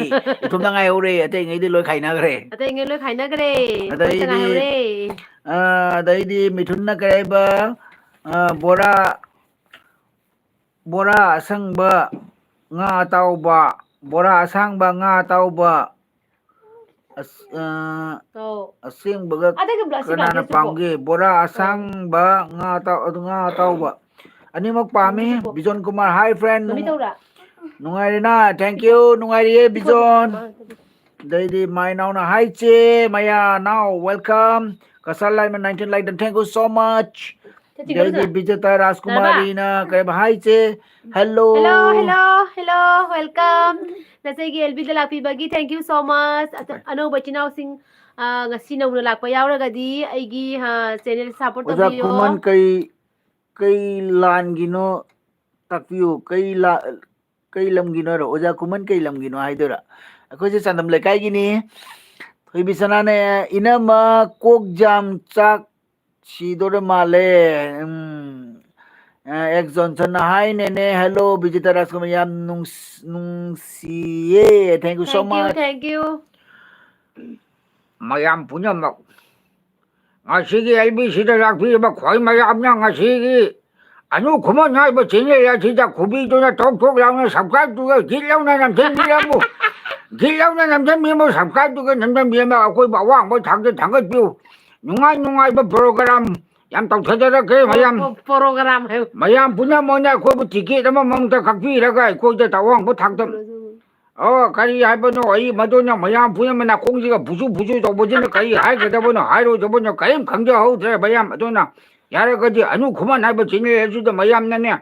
ꯏꯊꯣꯝꯇ ꯉꯥꯏꯍꯧꯔꯦ, ꯑꯇꯩꯉꯩꯗꯤ ꯂꯣꯏ ꯈꯥꯏꯅꯈ꯭ꯔꯦ꯫ ꯑꯇꯩꯉꯩ ꯂꯣꯏ ꯈꯥꯏꯅꯈ꯭ꯔꯦ꯫ ꯑꯩꯈꯣꯏ ꯈꯛꯇ ꯑꯗꯩꯗꯤ, ꯉꯥꯏꯍꯧꯔꯦ꯫ ꯑ, ꯑꯗꯩꯗꯤ ꯃꯤꯊꯨꯟꯅ ꯀꯩ ꯍꯥꯏꯕ, ꯑ, ꯕꯣꯔꯥ, ꯕꯣꯔꯥ ꯑꯁꯪꯕ, ꯉꯥ ꯑꯇꯥꯎꯕ, ꯕꯣꯔꯥ ꯑꯁꯥꯡꯕ, ꯉꯥ ꯑꯇꯥꯎꯕ꯫ ꯑꯁ, ꯑ, ꯑꯧ꯫ ꯑꯁꯦꯡꯕꯒ ꯑꯗꯒꯤ ꯕ꯭ꯂ-, ꯁꯤ ꯀꯅꯥꯅ ꯕ꯭ꯂꯥꯡꯀꯦꯠꯁꯤꯕꯣ? ꯄꯥꯝꯒꯦ? ꯕꯣꯔꯥ ꯑꯧ꯫ ꯑꯁꯥꯡꯕ, ꯉꯥ ꯑꯇꯥꯎ-, ꯑꯗꯨ ꯉꯥ ꯑꯇꯥꯎꯕ꯫ ꯑꯅꯤꯃꯛ ꯄꯥꯝꯃꯤ꯫ ꯃꯃꯤꯁꯤꯕꯣ? ꯕꯤꯖꯣꯟ ꯀꯨꯃꯥꯔ, hi friend, ꯃꯃꯤ ꯅꯨꯡ-, ꯇꯧꯔꯥ? ꯅꯨꯡꯉꯥꯏꯔꯤꯅ? Thank you, ꯅꯨꯡꯉꯥꯏꯔꯤꯌꯦ, ꯕꯤꯖꯣꯟ꯫ ꯑꯗꯩꯗꯤ ꯃꯥꯏ ꯅꯥꯎꯅ, hi ꯆꯦ ꯃꯌꯥ ꯅꯥꯎ, welcome꯫ Cachar ꯂꯥꯏꯃ nineteen like, thank you so much꯫ ꯆꯠꯁꯤ, ꯀꯩꯅꯣ ꯑꯗꯩꯗꯤ ꯁꯥꯟꯅ-, ꯕꯤꯖꯦꯇꯥ ꯔꯥꯖꯀꯨꯃꯥꯔꯤꯅ ꯀꯩꯕ, hi ꯆꯦ, hello꯫ Hello, hello, hello, welcome꯫ ꯅꯆꯦꯒꯤ ꯑꯦꯜꯕꯤꯗ ꯂꯥꯛꯄꯤꯕꯒꯤ thank you so much꯫ ꯑꯆ-, ꯑꯅꯧꯕ ꯏꯆꯤꯟ ꯏꯅꯥꯎꯁꯤꯡ, ꯑ, ꯉꯁꯤ ꯅꯧꯅ ꯂꯥꯛꯄ ꯌꯥꯎꯔꯒꯗꯤ ꯑꯩꯒꯤ, ꯑ, channel support ꯑꯣꯖꯥ ꯇꯧꯕꯤꯌꯣ꯫ ꯈꯨꯃꯟ, ꯀꯩ, ꯀꯩ ꯂꯥꯟꯒꯤꯅꯣ ꯇꯥꯛꯄꯤꯌꯨ꯫ ꯀꯩ ꯂꯥ-, ꯀꯩ ꯂꯝꯒꯤꯅꯣ ꯍꯥꯏꯔꯣ? ꯑꯣꯖꯥ ꯈꯨꯃꯟ ꯀꯩ ꯂꯝꯒꯤꯅꯣ ꯍꯥꯏꯗꯣꯏꯔꯥ? ꯑꯩꯈꯣꯏꯁꯦ ꯆꯥꯟꯗꯝ ꯂꯩꯀꯥꯏꯒꯤꯅꯤ꯫ ꯊꯣꯏꯕꯤꯁꯅꯥꯅꯦ, ꯏꯅꯝꯃ ꯀꯣꯛꯖꯥꯝ ꯆꯥꯛ ꯁꯤꯗꯣꯔꯦ ꯃꯥꯜꯂꯦ꯫ ꯎꯝ꯫ ꯑ, ꯑꯦꯛꯁ ꯖꯣꯟꯁꯟꯅ, "Hi ꯅꯦꯅꯦ, hello ꯕꯤꯖꯤꯇꯥ ꯔꯥꯖꯀꯨꯃꯥꯔ, ꯌꯥꯝ ꯅꯨꯡꯁ-, ꯅꯨꯡꯁꯤꯌꯦ, thank you so much." Thank you, thank you. ꯃꯌꯥꯝ ꯄꯨꯝꯅꯃꯛ ꯉꯁꯤꯒꯤ ꯑꯦꯜ ꯕꯤ ꯁꯤꯗ ꯂꯥꯛꯄꯤꯔꯤꯕ ꯈ꯭ꯋꯥꯏ ꯃꯌꯥꯝꯅ ꯉꯁꯤꯒꯤ ꯑꯅꯨ ꯈꯨꯃꯟ ꯍꯥꯏꯕ ꯆꯦꯅꯦꯜ ꯑꯁꯤꯗ ꯈꯨꯕꯤꯗꯨꯅ ꯇꯣꯛ ꯇꯣꯛ ꯂꯥꯎꯅ subscribe ꯇꯨꯒ ꯒꯤꯠ ꯂꯥꯎꯅ ꯅꯝꯁꯤꯟꯕꯤꯔꯝꯃꯨ꯫ ꯒꯤꯠ ꯂꯥꯎꯅ ꯅꯝꯁꯤꯟꯕꯤꯔꯝꯃꯨ, subscribe ꯇꯨꯒ ꯅꯝꯁꯤꯟꯕꯤꯔꯝꯃꯨ꯫ ꯑꯩꯈꯣꯏꯕꯨ ꯑꯋꯥꯡꯕ ꯊꯥꯛꯇ ꯊꯥꯡꯒꯠꯄꯤꯌꯨ꯫ ꯅꯨꯡꯉꯥꯏ ꯅꯨꯡꯉꯥꯏꯕ program ꯌꯥꯝ ꯇꯧꯊꯖꯔꯛꯀꯦ ꯃꯌꯥꯝ꯫ ꯄ꯭ꯔꯣ-, ꯄ꯭ꯔꯣꯒ꯭ꯔꯥꯝ ꯍꯥꯏꯌꯨ꯫ ꯃꯌꯥꯝ ꯄꯨꯝꯅꯃꯛꯅ ꯑꯩꯈꯣꯏꯕꯨ ꯇꯤꯀꯦꯠ ꯑꯃꯃꯝꯇ ꯀꯛꯄꯤꯔꯒ ꯑꯩꯈꯣꯏꯗ ꯑꯋꯥꯡꯕ ꯊꯥꯛꯇ ꯑꯣ, ꯀꯔꯤ ꯍꯥꯏꯕꯅꯣ? ꯑꯩ ꯃꯗꯨꯅ ꯃꯌꯥꯝ ꯄꯨꯝꯅꯃꯛ ꯅꯥꯀꯣꯡꯁꯤꯒ ꯐꯨꯁꯨ ꯐꯨꯁꯨ ꯇꯧꯕꯁꯤꯅ ꯀꯔꯤ ꯍꯥꯏꯒꯗꯕꯅꯣ, ꯍꯥꯏꯔꯣꯏꯗꯕꯅꯣ ꯀꯔꯤꯝ ꯈꯪꯖꯍꯧꯗ꯭ꯔꯦ ꯃꯌꯥꯝ꯫ ꯑꯗꯨꯅ ꯌꯥꯔꯒꯗꯤ ꯑꯅꯨ ꯈꯨꯃꯟ ꯍꯥꯏꯕ ꯆꯦꯅꯦꯜ ꯑꯁꯤꯗ ꯃꯌꯥꯝꯅꯅꯦ,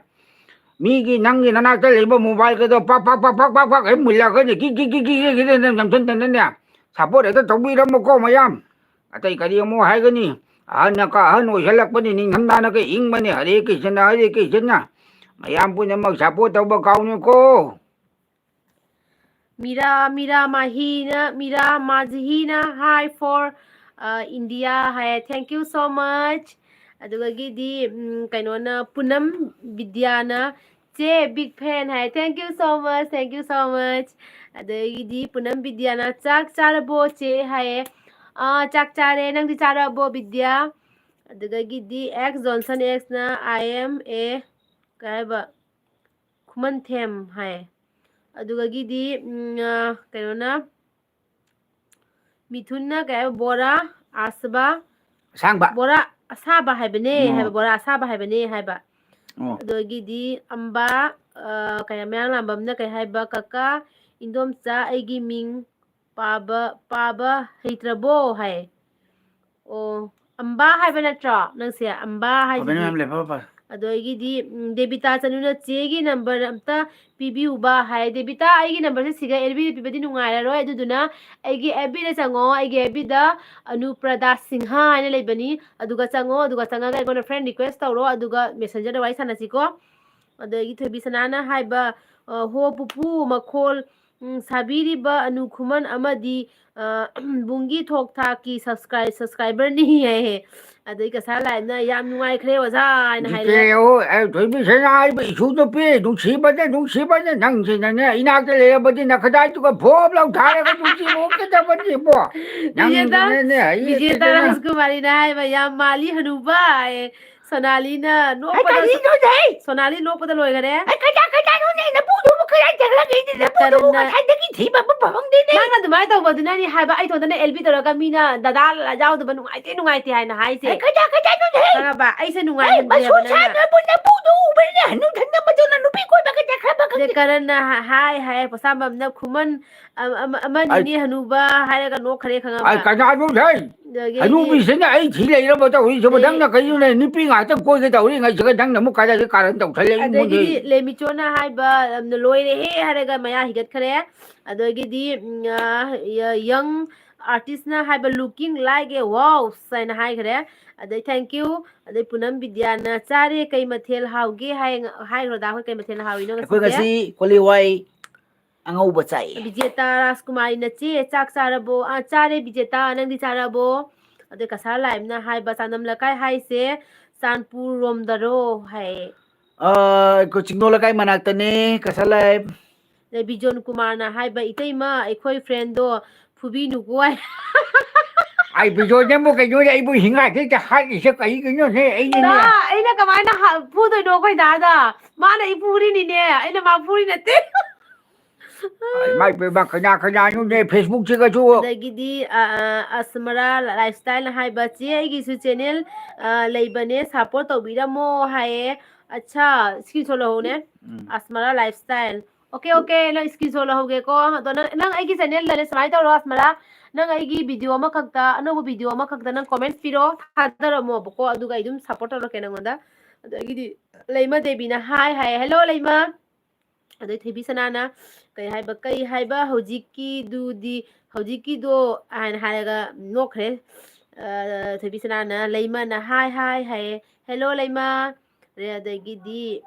ꯃꯤꯒꯤ ꯅꯪꯒꯤ ꯅꯅꯥꯛꯇ ꯂꯩꯕ ꯃꯣꯕꯥꯏꯜꯒꯗꯣ ꯄꯥꯛ ꯄꯥꯛ ꯄꯥꯛ ꯄꯥꯛ ꯄꯥꯛ ꯄꯥꯛ ꯍꯦꯛ ꯃꯨꯜꯂꯛꯑꯒꯅꯦ ꯀꯤ ꯀꯤ ꯀꯤ ꯀꯤ ꯀꯤ ꯀꯤ ꯅꯝꯁꯤꯟꯗꯅꯅꯦ support ꯍꯦꯛꯇ ꯇꯧꯕꯤꯔꯝꯃꯨꯀꯣ ꯃꯌꯥꯝ꯫ ꯑꯇꯩ ꯀꯔꯤ ꯑꯃꯨꯛ ꯍꯥꯏꯒꯅꯤ? ꯑꯍꯟꯅ ꯀ-, ꯑꯍꯟ ꯑꯣꯏꯁꯜꯂꯛꯄꯅꯤ, ꯅꯤꯡꯊꯝꯊꯥꯅꯒ ꯏꯪꯕꯅꯤ꯫ ꯍꯔꯦ ꯀ꯭ꯔꯤꯁꯅ, ꯍꯔꯦ ꯀ꯭ꯔꯤꯁꯅ꯫ ꯃꯌꯥꯝ ꯄꯨꯝꯅꯃꯛ support ꯇꯧꯕ ꯀꯥꯎꯅꯨꯀꯣ꯫ ꯃꯤꯔꯥ, ꯃꯤꯔꯥ ꯃꯥꯍꯤꯅ, ꯃꯤꯔꯥ ꯃꯥꯖꯤꯍꯤꯅ, "Hi for, ꯑ, India" high, thank you so much꯫ ꯑꯗꯨꯗꯒꯤꯗꯤ, ꯎꯝ, ꯀꯩꯅꯣꯅ, ꯄꯨꯅꯝ ꯕꯤꯗ꯭ꯌꯥꯅ, "ꯆꯦ, big fan" high, thank you so much, thank you so much꯫ ꯑꯗꯒꯤꯗꯤ ꯄꯨꯅꯝ ꯕꯤꯗ꯭ꯌꯥꯅ, "ꯆꯥꯛ ꯆꯥꯔꯕꯣ ꯆꯦ?" ꯍꯥꯏꯌꯦ꯫ "ꯑꯥ, ꯆꯥꯛ ꯆꯥꯔꯦ, ꯅꯪꯗꯤ ꯆꯥꯔꯕꯣ ꯕꯤꯗ꯭ꯌꯥ?" ꯑꯗꯨꯗꯒꯤꯗꯤ X Johnson action, "I am a" ꯀꯩ ꯍꯥꯏꯕ? ꯈꯨꯃꯟꯊꯦꯝ ꯍꯥꯏ꯫ ꯑꯗꯨꯗꯒꯤꯗꯤ, ꯎꯝ, ꯑ, ꯀꯩꯅꯣꯅ, ꯃꯤꯊꯨꯟꯅ ꯀꯩ ꯍꯥꯏꯕ? ꯕꯣꯔꯥ ꯑꯁꯥꯕ꯫ ꯑꯁꯥꯡꯕ꯫ ꯕꯣꯔꯥ ꯑꯁꯥꯕ ꯍꯥꯏꯕꯅꯦ ꯑꯣ꯫ ꯍꯥꯏꯕ, ꯕꯣꯔꯥ ꯑꯁꯥꯕ ꯍꯥꯏꯕꯅꯦ ꯍꯥꯏꯕ꯫ ꯑꯣ꯫ ꯑꯗꯨꯗꯒꯤꯗꯤ ꯑꯝꯕꯥ, ꯑ, ꯀꯩ, ꯃꯌꯥꯡꯂꯥꯝꯕꯝꯅ ꯀꯩ ꯍꯥꯏꯕ? "ꯀꯀꯥ, ꯏꯟꯗꯣꯝꯆꯥ, ꯑꯩꯒꯤ ꯃꯤꯡ ꯄꯥꯕ, ꯄꯥꯕ ꯍꯩꯇ꯭ꯔꯕꯣ?" ꯍꯥꯏ꯫ ꯑꯣ, ꯑꯝꯕꯥ ꯍꯥꯏꯕ ꯅꯠꯇ꯭ꯔꯣ ꯅꯪꯁꯦ? ꯑꯝꯕꯥ ꯍꯥꯏꯁꯤꯗꯤ꯫ ꯃꯌꯥꯝ ꯂꯩ, ꯐꯕ ꯐꯔꯦ꯫ ꯑꯗꯒꯤꯗꯤ, ꯎꯝ, ꯗꯦꯕꯤꯇꯥ ꯆꯅꯨꯅ, "ꯆꯦꯒꯤ ꯅꯝꯕꯔ ꯑꯝꯇ ꯄꯤꯕꯤꯌꯨꯕ" ꯍꯥꯏ꯫ ꯗꯦꯕꯤꯇꯥ, ꯑꯩꯒꯤ ꯅꯝꯕꯔꯁꯦ ꯁꯤꯗ ꯑꯦꯜꯕꯤꯗ ꯄꯤꯕꯗꯤ ꯅꯨꯡꯉꯥꯏꯔꯔꯣꯏ, ꯑꯗꯨꯗꯨꯅ ꯑꯩꯒꯤ ꯑꯦꯐ ꯕꯤꯗ ꯆꯪꯉꯣ, ꯑꯩꯒꯤ ꯑꯦꯐ ꯕꯤꯗ ꯑꯅꯨꯄ꯭ꯔꯗꯥ ꯁꯤꯡꯍ ꯍꯥꯏꯅ ꯂꯩꯕꯅꯤ, ꯑꯗꯨꯒ ꯆꯪꯉꯣ, ꯑꯗꯨꯒ ꯆꯪꯉꯒ ꯑꯩꯉꯣꯟꯗ friend request ꯇꯧꯔꯣ, ꯑꯗꯨꯒ messengerꯗ ꯋꯥꯔꯤ ꯁꯥꯟꯅꯁꯤꯀꯣ꯫ ꯑꯗꯒꯤ ꯊꯣꯏꯕꯤ ꯁꯅꯥꯅ ꯍꯥꯏꯕ, ꯑ, "ꯍꯣ ꯄꯨꯄꯨ, ꯃꯈꯣꯜ, ꯎꯝ, ꯁꯥꯕꯤꯔꯤꯕ ꯑꯅꯨ ꯈꯨꯃꯟ ꯑꯃꯗꯤ, ꯑ, ꯕꯨꯡꯒꯤ ꯊꯣꯛ ꯊꯥꯛꯀꯤ subscribe-, subscriber-ꯅꯤ" ꯍꯥꯏꯌꯦ꯫ ꯑꯗꯩ ꯀꯁꯥꯔ ꯂꯥꯏꯕꯅ "ꯌꯥꯝ ꯅꯨꯡꯉꯥꯏꯈ꯭ꯔꯦ ꯑꯣꯖꯥ" ꯍꯥꯏꯅ ꯍꯥꯏꯔꯦ꯫ ꯆꯤꯆꯦ ꯍꯣꯏ, ꯑꯩ ꯊꯣꯏꯕꯤ ꯁꯅꯥ ꯍꯥꯏꯕ ꯏꯁꯨ ꯅꯨꯄꯤ, ꯅꯨꯡꯁꯤꯕꯅ, ꯅꯨꯡꯁꯤꯕꯅ, ꯅꯪꯁꯤꯅꯅꯦ, ꯏꯅꯥꯛꯇ ꯂꯩꯔꯕꯗꯤ ꯅꯈꯗꯥꯏꯗꯨꯒ ꯐꯣꯞ ꯂꯥꯎ ꯊꯥꯔꯒ ꯅꯨꯡꯁꯤꯔꯣꯛꯀꯗꯕꯅꯤꯕꯣ꯫ ꯕꯤꯖꯦꯇꯥ, ꯅꯪꯁꯤꯅꯅꯦ, ꯑꯩ ꯕꯤꯖꯦꯇꯥ ꯀꯩꯗꯧꯅ ꯔꯥꯖꯀꯨꯃꯥꯔꯤꯅ ꯍꯥꯏꯕ, "ꯌꯥꯝ ꯃꯥꯜꯂꯤ ꯍꯅꯨꯕ" ꯍꯥꯏꯌꯦ꯫ ꯁꯣꯅꯥꯂꯤꯅ ꯅꯣꯛꯄꯗ, ꯀꯔꯤꯅꯣꯅꯦ? ꯁꯣꯅꯥꯂꯤ ꯅꯣꯛꯄꯗ ꯂꯣꯏꯈꯔꯦ꯫ ꯑꯩ ꯀꯗꯥ-, ꯀꯗꯥꯏꯅꯣꯅꯦ? ꯅꯄꯨꯗꯨꯕꯨ ꯀꯗꯥꯏ ꯆꯠꯈ꯭ꯔꯒꯦꯅꯦ? ꯅꯄꯨꯗꯨꯕꯨ ꯀꯔꯟꯅ-, ꯉꯁꯥꯏꯗꯒꯤ ꯊꯤꯕ ꯑꯃ ꯐꯪꯗꯦꯅꯦ꯫ ꯅꯪ ꯑꯗꯨꯃꯥꯏꯅ ꯇꯧꯕꯗꯨꯅꯅꯤ ꯍꯥꯏꯕ, ꯑꯩ ꯏꯊꯣꯟꯗꯅ ꯑꯦꯜ ꯕꯤ ꯇꯧꯔꯒ ꯃꯤꯅ ꯗꯗꯥ ꯌꯥꯎꯗꯕ ꯅꯨꯡꯉꯥꯏꯇꯦ, ꯅꯨꯡꯉꯥꯏꯇꯦ ꯍꯥꯏꯅ ꯍꯥꯏꯁꯦ꯫ ꯑꯩ ꯀꯗꯥ-, ꯀꯗꯥꯏꯅꯣꯅꯦ? ꯈꯪꯉꯕ? ꯑꯩꯁꯦ ꯑꯩ ꯅꯨꯡꯉꯥꯏꯍꯟꯗꯦꯕ ꯃꯁꯨ ꯅꯪꯅ꯫ ꯁꯥꯟꯅꯕ ꯅꯄꯨꯗꯨ ꯎꯕꯅꯤꯅ ꯍꯅꯨꯊꯪꯅ ꯃꯗꯨꯅ ꯅꯨꯄꯤ ꯀꯣꯏꯕ ꯀꯗꯥ ꯈꯔ ꯐꯪꯗꯦ꯫ ꯀꯔꯟꯅ ꯍꯥ-, ꯍꯥꯏ, ꯍꯥꯏ, ꯄꯣꯁꯥꯝꯕꯝꯅ ꯈꯨꯃꯟ ꯑ-, ꯑꯃ-, ꯑꯃꯅꯤꯅꯦ ꯑꯩ ꯍꯅꯨꯕ ꯍꯥꯏꯔꯒ ꯅꯣꯛꯈ꯭ꯔꯦ, ꯈꯪꯉꯕ? ꯑꯩ ꯀꯅꯥꯅꯣ ꯍꯥꯏ? ꯑꯗꯒꯤꯗꯤ ꯍꯅꯨꯕꯤꯁꯤꯅ ꯑꯩ ꯊꯤ ꯂꯩꯔꯕ ꯇꯧꯔꯤꯁꯤꯕꯨ, ꯑꯦ, ꯅꯪꯅ ꯀꯩꯅꯣꯅꯦ? ꯅꯨꯄꯤ ꯉꯥꯛꯇ ꯀꯣꯏꯒꯦ ꯇꯧꯔꯤꯉꯩꯁꯤꯒ ꯅꯪꯅ ꯑꯃꯨꯛ ꯀꯥꯏꯗꯒꯤ ꯀꯥꯔꯟ ꯇꯧꯁꯜꯂꯛꯏ ꯑꯩꯉꯣꯟꯗ? ꯑꯗꯒꯤꯗꯤ ꯂꯦꯃꯤꯆꯣꯅ ꯍꯥꯏꯕ, ꯌꯥꯝꯅ ꯂꯣꯏꯔꯦꯍꯦ ꯍꯥꯏꯔꯒ ꯃꯌꯥ ꯍꯤꯒꯠꯈ꯭ꯔꯦ꯫ ꯑꯗꯒꯤꯗꯤ, ꯎꯝ, ꯑ, ꯌ-, young artist-ꯅ ꯍꯥꯏꯕ "looking like a wow" ꯍꯥꯏꯅ ꯍꯥꯏꯈ꯭ꯔꯦ꯫ ꯑꯗꯩ "Thank you"꯫ ꯑꯗꯩ ꯄꯨꯅꯝ ꯕꯤꯗ꯭ꯌꯥꯅ "ꯆꯥꯔꯦ, ꯀꯩ ꯃꯊꯦꯜ ꯍꯥꯎꯒꯦ?" ꯍꯥꯏ, ꯍꯥꯏꯈ꯭ꯔꯣꯗ, ꯑꯩꯈꯣꯏ ꯀꯩ ꯃꯊꯦꯜ ꯍꯥꯎꯔꯤꯅꯣ ꯑꯩꯈꯣꯏ ꯉꯁꯤꯁꯦ? ꯉꯁꯤ ꯀꯣꯂꯤ ꯍꯋꯥꯏ ꯑꯉꯧꯕ ꯆꯥꯏꯌꯦ꯫ ꯕꯤꯖꯦꯇꯥ ꯔꯥꯖꯀꯨꯃꯥꯔꯤꯅ, "ꯆꯦ, ꯆꯥꯛ ꯆꯥꯔꯕꯣ?" "ꯑꯥ, ꯆꯥꯔꯦ ꯕꯤꯖꯦꯇꯥ, ꯅꯪꯗꯤ ꯆꯥꯔꯕꯣ?" ꯑꯗꯩ ꯀꯁꯥꯔ ꯂꯥꯏꯕꯅ ꯍꯥꯏꯕ, "ꯆꯥꯅꯝ ꯂꯩꯀꯥꯏ ꯍꯥꯏꯁꯦ ꯆꯥꯟꯄꯨꯔ ꯔꯣꯝꯗꯔꯣ?" ꯍꯥꯏꯌꯦ꯫ ꯑ, ꯑꯩꯈꯣꯏ ꯆꯤꯡꯗꯣꯟ ꯂꯩꯀꯥꯏ ꯃꯅꯥꯛꯇꯅꯦ, ꯀꯁꯥꯔ ꯂꯥꯏꯕ꯫ ꯑꯗꯩ ꯕꯤꯖꯣꯟ ꯀꯨꯃꯥꯔꯅ ꯍꯥꯏꯕ, "ꯏꯇꯩꯃ, ꯑꯩꯈꯣꯏ friend-ꯗꯣ ꯐꯨꯕꯤꯅꯨꯀꯣ" ꯍꯥꯏ꯫ ꯑꯩ ꯕꯤꯖꯣꯟ ꯅꯪꯕꯨ ꯀꯩꯅꯣꯅꯦ, ꯑꯩꯕꯨ ꯍꯤꯡꯒꯥꯏꯗ ꯍꯦꯛꯇ ꯍꯥꯠꯂꯤꯁꯦ ꯀꯩꯒꯤꯅꯣꯅꯦ? ꯑꯩꯅꯅꯦ꯫ ꯇꯥ, ꯑꯩꯅ ꯀꯃꯥꯏꯅ ꯍꯥ-, ꯐꯨꯗꯣꯏꯅꯣ ꯑꯩꯈꯣꯏ ꯗꯥꯗ? ꯃꯥꯅ ꯑꯩ ꯐꯨꯔꯤꯅꯤꯅꯦ, ꯑꯩꯅ ꯃꯥ ꯐꯨꯔꯤ ꯅꯠꯇꯦ꯫ ꯑꯩ ꯃꯥꯏ ꯄꯦꯝꯃ, ꯀꯅꯥ ꯀꯅꯥꯅꯣꯅꯦ Facebook-ꯁꯤꯒꯁꯨ? ꯑꯗꯒꯤꯗꯤ, ꯑ, ꯑ, ꯑꯁꯃꯔꯥ lifestyle ꯍꯥꯏꯕ, "ꯆꯦ, ꯑꯩꯒꯤꯁꯨ channel, ꯑ, ꯂꯩꯕꯅꯦ, support ꯇꯧꯕꯤꯔꯝꯃꯣ" ꯍꯥꯏꯌꯦ꯫ ꯑꯠꯁꯥ, screenshot ꯂꯧꯍꯧꯅꯦ꯫ ꯎꯝ꯫ ꯑꯁꯃꯔꯥ lifestyle꯫ Okay, okay, ꯅꯪ screenshot ꯂꯧꯍꯧꯒꯦꯀꯣ꯫ ꯑꯗꯣ ꯅꯪ, ꯅꯪ ꯑꯩꯒꯤ channel-ꯗꯅꯦ ꯁꯨꯃꯥꯏꯅ ꯇꯧꯔꯣ, ꯑꯁꯃꯔꯥ꯫ ꯅꯪ ꯑꯩꯒꯤ video ꯑꯃꯈꯛꯇ, ꯑꯅꯧꯕ video ꯑꯃꯈꯛꯇ ꯅꯪ comment ꯄꯤꯔꯣ, ꯊꯥꯗꯔꯝꯃꯣꯕꯀꯣ, ꯑꯗꯨꯒ ꯑꯩ ꯑꯗꯨꯝ support ꯇꯧꯔꯛꯀꯦ ꯅꯪꯉꯣꯟꯗ꯫ ꯑꯗꯒꯤꯗꯤ ꯂꯩꯃ ꯗꯦꯕꯤꯅ hi ꯍꯥꯏꯌꯦ꯫ Hello, ꯂꯩꯃ꯫ ꯑꯗꯩ ꯊꯣꯏꯕꯤ ꯁꯅꯥꯅ ꯀꯩ ꯍꯥꯏꯕ, "ꯀꯩ ꯍꯥꯏꯕ ꯍꯧꯖꯤꯛꯀꯤꯗꯨꯗꯤ, ꯍꯧꯖꯤꯛꯀꯤꯗꯣ?" ꯍꯥꯏꯅ ꯍꯥꯏꯔꯒ ꯅꯣꯛꯈ꯭ꯔꯦ꯫ ꯑ, ꯊꯣꯏꯕꯤ ꯁꯅꯥꯅ, ꯂꯩꯃꯅ hi hi ꯍꯥꯏꯌꯦ꯫ Hello, ꯂꯩꯃ꯫ ꯑꯗꯩ, ꯑꯗꯒꯤꯗꯤ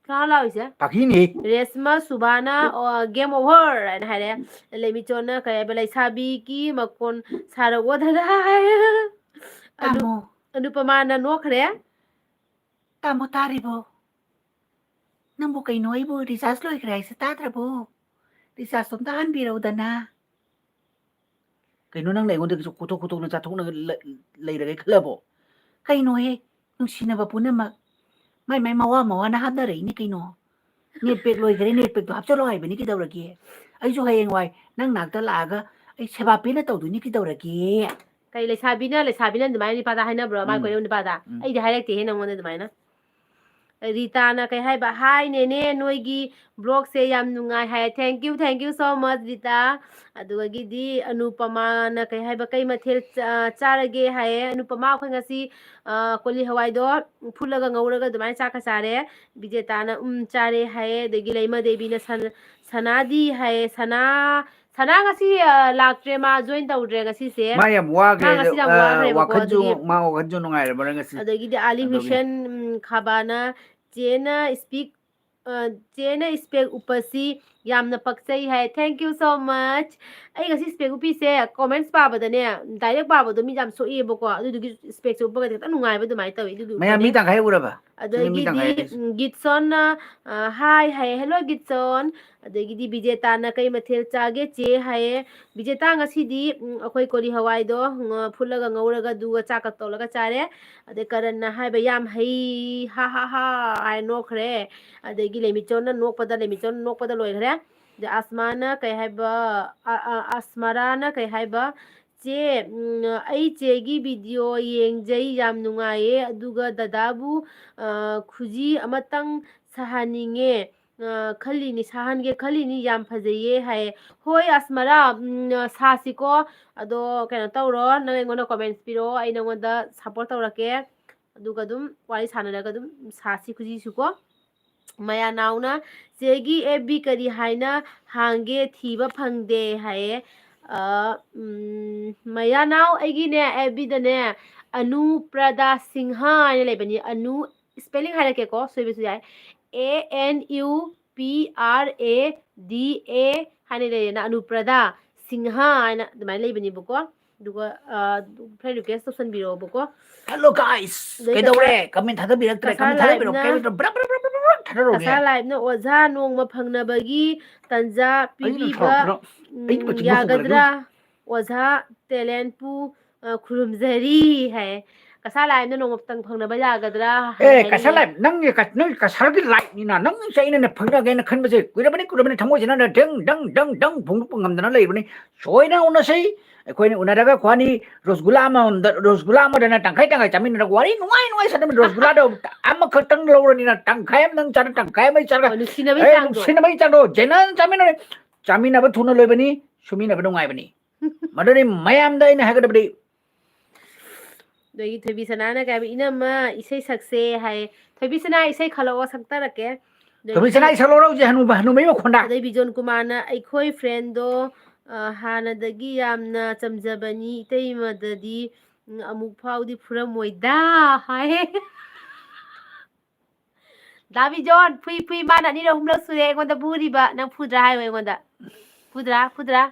ꯀꯅꯥ ꯂꯥꯎꯔꯤꯁꯦ? ꯄꯥꯈꯤꯅꯦ꯫ ꯔꯦꯁꯃ ꯁꯨꯕꯥꯅ, ꯑꯣ, "Game over" ꯍꯥꯏꯅ ꯍꯥꯏꯔꯦ꯫ ꯂꯩꯃꯤꯆꯣꯟꯅ ꯀꯩ ꯍꯥꯏꯕ, "ꯂꯩꯁꯥꯕꯤꯒꯤ ꯃꯈꯣꯟ ꯁꯥꯔꯛꯑꯣꯗꯅ" ꯍꯥꯏ꯫ ꯑꯅꯨ-, ꯇꯥꯃꯣ꯫ ꯑꯅꯨꯄꯃꯥꯅ ꯅꯣꯛꯈ꯭ꯔꯦ꯫ ꯇꯥꯃꯣ ꯇꯥꯔꯤꯕꯣ? ꯅꯪꯕꯨ ꯀꯩꯅꯣ, ꯑꯩꯕꯨ recharge ꯂꯣꯏꯈ꯭ꯔꯦ ꯍꯥꯏꯁꯦ ꯇꯥꯗ꯭ꯔꯕꯣ? Recharge ꯑꯝꯇ ꯍꯥꯟꯕꯤꯔꯛꯎꯗꯅ꯫ ꯀꯩꯅꯣ ꯅꯪꯅ ꯑꯩꯉꯣꯟꯗ ꯈꯣꯠꯇꯣꯛ ꯈꯣꯠꯇꯣꯛꯅ ꯆꯥꯊꯣꯛꯅ ꯂ-, ꯂꯩꯔꯒꯦ ꯈꯜꯂꯕꯣ? ꯀꯩꯅꯣꯍꯦ, ꯅꯨꯡꯁꯤꯅꯕ ꯄꯨꯝꯅꯃꯛ ꯃꯥꯏ ꯃꯥꯏ ꯃꯋꯥ ꯃꯋꯥꯅ ꯍꯥꯞꯅꯔꯛꯏꯅꯤ ꯀꯩꯅꯣ꯫ Net pack ꯂꯣꯏꯈꯔꯦ, net packꯇꯣ ꯍꯥꯞꯆꯜꯂꯣ ꯍꯥꯏꯕꯅꯤ ꯀꯩꯗꯧꯔꯒꯦ? ꯑꯩꯁꯨ ꯍꯌꯦꯡꯋꯥꯏ ꯅꯪ ꯅꯥꯛꯇ ꯂꯥꯛꯑꯒ ꯑꯩ ꯁꯦꯕꯥ ꯄꯦꯟꯅ ꯇꯧꯗꯣꯏꯅꯤ ꯀꯩꯗꯧꯔꯒꯦ? ꯀꯩ ꯂꯩꯁꯥꯕꯤꯅ, ꯂꯩꯁꯥꯕꯤꯅ ꯑꯗꯨꯃꯥꯏꯅ ꯅꯨꯄꯥꯗ ꯍꯥꯏꯅꯕ꯭ꯔꯣ? ꯃꯥ ꯎꯝ꯫ ꯀꯣꯏꯅꯕ ꯅꯨꯄꯥꯗ? ꯎꯝ꯫ ꯑꯩꯗꯤ ꯍꯥꯏꯔꯛꯇꯦꯍꯦ ꯅꯪꯉꯣꯟꯗ ꯑꯗꯨꯃꯥꯏꯅ꯫ ꯔꯤꯇꯥꯅ ꯀꯩ ꯍꯥꯏꯕ? "Hi ꯅꯦꯅꯦ, ꯅꯣꯏꯒꯤ vlogꯁꯦ ꯌꯥꯝ ꯅꯨꯡꯉꯥꯏ" ꯍꯥꯏ꯫ Thank you, thank you so much, Rita. ꯑꯗꯨꯗꯒꯤꯗꯤ ꯑꯅꯨꯄꯃꯥꯅ ꯀꯩ ꯍꯥꯏꯕ? "ꯀꯩ ꯃꯊꯦꯜ ꯆꯥ-, ꯆꯥꯔꯒꯦ?" ꯍꯥꯏꯌꯦ꯫ ꯑꯅꯨꯄꯃꯥ, ꯑꯩꯈꯣꯏ ꯉꯁꯤ, ꯑ, ꯀꯣꯂꯤ ꯍꯋꯥꯏꯗꯣ ꯐꯨꯠꯂꯒ ꯉꯧꯔꯒ ꯑꯗꯨꯃꯥꯏꯅ ꯆꯥꯛꯀ ꯆꯥꯔꯦ꯫ ꯕꯤꯖꯦꯇꯥꯅ "ꯎꯝ, ꯆꯥꯔꯦ" ꯍꯥꯏꯌꯦ꯫ ꯑꯗꯒꯤ ꯂꯩꯃ ꯗꯦꯕꯤꯅ ꯁꯟ-, ꯁꯅꯥꯗꯤ ꯍꯥꯏꯌꯦ꯫ ꯁꯅꯥ, ꯁꯅꯥ ꯉꯁꯤ, ꯑ, ꯂꯥꯛꯇ꯭ꯔꯦ, ꯃꯥ join ꯇꯧꯗ꯭ꯔꯦ ꯉꯁꯤꯁꯦ꯫ ꯃꯥ ꯌꯥꯝ ꯋꯥꯈ꯭ꯔꯦ, ꯃꯥ ꯉꯁꯤ ꯌꯥꯝ ꯑ, ꯋꯥꯈ꯭ꯔꯦꯕꯀꯣ, ꯋꯥꯈꯜꯁꯨ, ꯑꯗꯨꯒꯤ ꯃꯥ ꯋꯥꯈꯜꯁꯨ ꯅꯨꯡꯉꯥꯏꯔꯝꯃꯔꯣꯏ ꯉꯁꯤ꯫ ꯑꯗꯒꯤꯗꯤ ꯑꯥꯂꯤ ꯑꯗꯨꯒꯤ꯫ ꯍꯨꯏꯁꯦꯟ, ꯎꯝ, ꯈꯥꯕꯥꯅ, "ꯆꯦꯅ speak, ꯑ, ꯆꯦꯅ spec ꯎꯞꯄꯁꯤ ꯌꯥꯝꯅ ꯄꯛꯆꯩ" ꯍꯥꯏ꯫ Thank you so much꯫ ꯑꯩ ꯉꯁꯤ spec ꯎꯞꯄꯤꯁꯦ comments ꯄꯥꯕꯗꯅꯦ, direct ꯄꯥꯕꯗꯣ ꯃꯤ ꯌꯥꯝ ꯁꯣꯛꯏꯕꯀꯣ, ꯑꯗꯨꯗꯨꯒꯤ specꯁꯦ ꯎꯞꯄꯒꯗꯤ ꯈꯤꯇꯪ ꯅꯨꯡꯉꯥꯏꯕ ꯑꯗꯨꯃꯥꯏꯅ ꯇꯧꯋꯤ꯫ ꯑꯗꯨꯗꯨ ꯃꯌꯥꯝ ꯃꯤ ꯇꯪꯈꯥꯏ ꯎꯔꯕ? ꯁꯤꯅ ꯃꯤ ꯑꯗꯒꯤꯗꯤ, ꯇꯪꯈꯥꯏ ꯍꯥꯏꯁꯦ꯫ ꯎꯝ, ꯒꯤꯠꯁꯣꯟꯅ, ꯑ, "Hi" ꯍꯥꯏꯌꯦ꯫ "Hello ꯒꯤꯠꯁꯣꯟ"꯫ ꯑꯗꯒꯤꯗꯤ ꯕꯤꯖꯦꯇꯥꯅ "ꯀꯩ ꯃꯊꯦꯜ ꯆꯥꯒꯦ ꯆꯦ?" ꯍꯥꯏꯌꯦ꯫ ꯕꯤꯖꯦꯇꯥ, ꯉꯁꯤꯗꯤ, ꯎꯝ, ꯑꯩꯈꯣꯏ ꯀꯣꯂꯤ ꯍꯋꯥꯏꯗꯣ, ꯎꯝ, ꯐꯨꯠꯂꯒ ꯉꯧꯔꯒ ꯑꯗꯨꯒ ꯆꯥꯛꯀ ꯇꯧꯔꯒ ꯆꯥꯔꯦ꯫ ꯑꯗꯩ ꯀꯔꯟꯅ ꯍꯥꯏꯕ, "ꯌꯥꯝ ꯍꯩ, ꯍꯥ ꯍꯥ ꯍꯥ" ꯍꯥꯏꯅ ꯅꯣꯛꯈ꯭ꯔꯦ꯫ ꯑꯗꯒꯤ ꯂꯩꯃꯤꯆꯣꯟꯅ ꯅꯣꯛꯄꯗ, ꯂꯩꯃꯤꯆꯣꯟꯅ ꯅꯣꯛꯄꯗ ꯂꯣꯏꯈ꯭ꯔꯦ꯫ ꯑꯗꯩ ꯑꯁꯃꯥꯅ ꯀꯩ ꯍꯥꯏꯕ, ꯑ, ꯑ, ꯑꯁꯃꯔꯥꯅ ꯀꯩ ꯍꯥꯏꯕ, "ꯆꯦ, ꯎꯝ, ꯑꯩ ꯆꯦꯒꯤ video ꯌꯦꯡꯖꯩ, ꯌꯥꯝ ꯅꯨꯡꯉꯥꯏꯌꯦ, ꯑꯗꯨꯒ ꯗꯗꯥꯕꯨ, ꯑ, ꯈꯨꯖꯤ ꯑꯃꯇꯪ ꯁꯥꯍꯟꯅꯤꯡꯉꯦ, ꯑ, ꯈꯜꯂꯤꯅꯤ, ꯁꯥꯍꯟꯒꯦ ꯈꯜꯂꯤꯅꯤ, ꯌꯥꯝ ꯐꯖꯩꯌꯦ" ꯍꯥꯏꯌꯦ꯫ ꯍꯣꯏ ꯑꯁꯃꯔꯥ, ꯎꯝ, ꯁꯥꯁꯤꯀꯣ꯫ ꯑꯗꯣ ꯀꯩꯅꯣ ꯇꯧꯔꯣ, ꯅꯪ ꯑꯩꯉꯣꯟꯗ comments ꯄꯤꯔꯛꯑꯣ, ꯑꯩ ꯅꯪꯉꯣꯟꯗ support ꯇꯧꯔꯛꯀꯦ꯫ ꯑꯗꯨꯒ ꯑꯗꯨꯝ ꯋꯥꯔꯤ ꯁꯥꯟꯅꯔꯒ ꯑꯗꯨꯝ ꯁꯥꯁꯤ ꯈꯨꯖꯤꯁꯨꯀꯣ꯫ ꯃꯌꯥꯅꯥꯎꯅ, "ꯆꯦꯒꯤ F B ꯀꯔꯤ ꯍꯥꯏꯅ ꯍꯥꯡꯒꯦ? ꯊꯤꯕ ꯐꯪꯗꯦ" ꯍꯥꯏꯌꯦ꯫ ꯑ, ꯎꯝ, ꯃꯌꯥꯅꯥꯎ, ꯑꯩꯒꯤꯅꯦ, F Bꯗꯅꯦ, ꯑꯅꯨ ꯄ꯭ꯔꯗꯥ ꯁꯤꯡꯍ ꯍꯥꯏꯅ ꯂꯩꯕꯅꯤ꯫ ꯑꯅꯨ, spelling ꯍꯥꯏꯔꯛꯀꯦꯀꯣ, ꯁꯣꯏꯕꯁꯨ ꯌꯥꯏ꯫ A N U P R A D A ꯍꯥꯏꯅ ꯂꯩꯔꯦꯅ, ꯑꯅꯨꯄ꯭ꯔꯗꯥ ꯁꯤꯡꯍ ꯍꯥꯏꯅ ꯑꯗꯨꯃꯥꯏꯅ ꯂꯩꯕꯅꯦꯕꯀꯣ꯫ ꯑꯗꯨꯒ, ꯑ, friend request ꯇꯧꯁꯟꯕꯤꯔꯛꯑꯣꯕꯀꯣ꯫ Hello guys, ꯑꯗꯩ ꯀꯩꯗꯧꯔꯦ? Comment ꯊꯥꯗꯕꯤꯔꯛꯇ꯭ꯔꯦ? ꯀꯁꯥꯔ Comment ꯊꯥꯗꯕꯤꯔꯛꯑꯣ꯫ ꯂꯥꯏꯞꯅ, ꯀꯩ ꯇꯧ-, ꯕ꯭ꯔ, ꯕ꯭ꯔ, ꯕ꯭ꯔ, ꯕ꯭ꯔ, ꯕ꯭ꯔ ꯊꯥꯗꯔꯛꯑꯣꯅꯦ꯫ ꯀꯁꯥꯔ ꯂꯥꯏꯞꯅ ꯑꯣꯖꯥ ꯅꯣꯡꯃ ꯐꯪꯅꯕꯒꯤ ꯇꯟꯖꯥ ꯑꯩꯅ ꯄꯤꯕꯤꯕ, ꯊꯥꯔꯛꯄ꯭ꯔꯣ? ꯎꯝ, ꯑꯩ ꯃꯆꯤꯟ ꯃꯈꯣꯟ ꯌꯥꯒꯗ꯭ꯔꯥ? ꯀꯜꯂꯛꯀꯅꯨ꯫ ꯑꯣꯖꯥ ꯇꯦꯂꯦꯟꯄꯨ, ꯑ, ꯈꯨꯔꯨꯝꯖꯔꯤ ꯍꯥꯏ꯫ ꯀꯁꯥꯔ ꯂꯥꯏꯞꯅ ꯅꯣꯡꯃꯇꯪ ꯐꯪꯅꯕ ꯌꯥꯒꯗ꯭ꯔꯥ ꯍꯥꯏ, ꯑꯦ, ꯍꯥꯏꯅꯤꯡꯉꯦ꯫ ꯀꯁꯥꯔ ꯂꯥꯏꯞ, ꯅꯪꯒꯤ ꯀ-, ꯅꯪꯒꯤ ꯀꯁꯥꯔꯒꯤ ꯂꯥꯏꯞꯅꯤꯅ, ꯅꯪꯁꯦ ꯑꯩꯅꯅꯦ ꯐꯪꯅꯒꯦꯅ ꯈꯟꯕꯁꯦ ꯀꯨꯏꯔꯕꯅꯤ, ꯀꯨꯏꯔꯕꯅꯤ, ꯊꯃꯣꯏꯁꯤꯅꯅꯦ ꯗꯪ, ꯗꯪ, ꯗꯪ, ꯗꯪ ꯐꯣꯡꯗꯣꯛꯄ ꯉꯝꯗꯅ ꯂꯩꯕꯅꯤ꯫ ꯁꯣꯏꯗꯅ ꯎꯅꯁꯤ꯫ ꯑꯩꯈꯣꯏꯅ ꯎꯅꯔꯒ ꯈ꯭ꯋꯥꯅꯤ ꯔꯣꯁꯒꯨꯂꯥ ꯑꯃꯃꯝꯗ, ꯔꯣꯁꯒꯨꯂꯥ ꯑꯃꯗꯅ ꯇꯪꯈꯥꯏ ꯇꯪꯈꯥꯏ ꯆꯥꯃꯤꯟꯅꯔꯒ ꯋꯥꯔꯤ ꯅꯨꯡꯉꯥꯏ ꯅꯨꯡꯉꯥꯏ ꯁꯥꯟꯅꯃꯤꯟꯅ-, ꯔꯣꯁꯒꯨꯂꯥꯗꯣ ꯑꯃꯈꯛꯇꯪ ꯂꯧꯔꯅꯤꯅ ꯇꯪꯈꯥꯏ ꯑꯃ ꯅꯪ ꯆꯥꯔ ꯇꯪꯈꯥꯏ ꯑꯃ ꯑꯩ ꯆꯥꯔꯒ, ꯑꯣ, ꯅꯨꯡꯁꯤꯅꯕꯒꯤ ꯑꯦ, ꯆꯥꯡꯗꯣ꯫ ꯅꯨꯡꯁꯤꯅꯕꯒꯤ ꯆꯥꯡꯗꯣ, ꯖꯦꯅꯔꯦꯜ ꯆꯥꯃꯤꯟꯅꯔꯦ꯫ ꯆꯥꯃꯤꯟꯅꯕ ꯊꯨꯅ ꯂꯣꯏꯕꯅꯤ, ꯁꯨꯃꯤꯟꯅꯕ ꯅꯨꯡꯉꯥꯏꯕꯅꯤ꯫ ꯃꯗꯨꯅꯤ ꯃꯌꯥꯝꯗ ꯑꯩꯅ ꯍꯥꯏꯒꯗꯕꯗꯤ꯫ ꯑꯗꯒꯤ ꯊꯣꯏꯕꯤ ꯁꯅꯥꯅ ꯀꯩ ꯍꯥꯏꯕ, "ꯏꯅꯝꯃ, ꯏꯁꯩ ꯁꯛꯁꯦ" ꯍꯥꯏ꯫ ꯊꯣꯏꯕꯤ ꯁꯅꯥ, ꯏꯁꯩ ꯈꯜꯂꯛꯑꯣ, ꯁꯛꯇꯔꯛꯀꯦ꯫ ꯑꯗꯒꯤ ꯊꯣꯏꯕꯤ ꯁꯅꯥ, ꯏꯁꯩ ꯁꯛꯂꯛꯑꯣ ꯍꯧꯖꯤꯛ, ꯍꯅꯨꯕ, ꯍꯅꯨꯕꯩ ꯃꯈꯣꯟꯗ꯫ ꯑꯗꯩ ꯕꯤꯖꯣꯟ ꯀꯨꯃꯥꯔꯅ, "ꯑꯩꯈꯣꯏ friendꯗꯣ, ꯑ, ꯍꯥꯟꯅꯗꯒꯤ ꯌꯥꯝꯅ ꯆꯝꯖꯕꯅꯤ, ꯏꯇꯩꯃꯗꯗꯤ, ꯎꯝ, ꯑꯃꯨꯛ ꯐꯥꯎꯗꯤ ꯐꯨꯔꯝꯃꯣꯏꯗ" ꯍꯥꯏ꯫ ꯗꯥ ꯕꯤꯖꯣꯟ, ꯐꯨꯏ, ꯐꯨꯏ, ꯃꯥꯅ ꯑꯅꯤꯔꯛ ꯑꯍꯨꯝꯂꯛ ꯁꯨꯔꯦ ꯑꯩꯉꯣꯟꯗ ꯐꯨꯔꯤꯕ꯫ ꯅꯪ ꯐꯨꯗ꯭ꯔꯥ ꯍꯥꯏꯌꯣ ꯑꯩꯉꯣꯟꯗ꯫ ꯐꯨꯗ꯭ꯔꯥ? ꯐꯨꯗ꯭ꯔꯥ?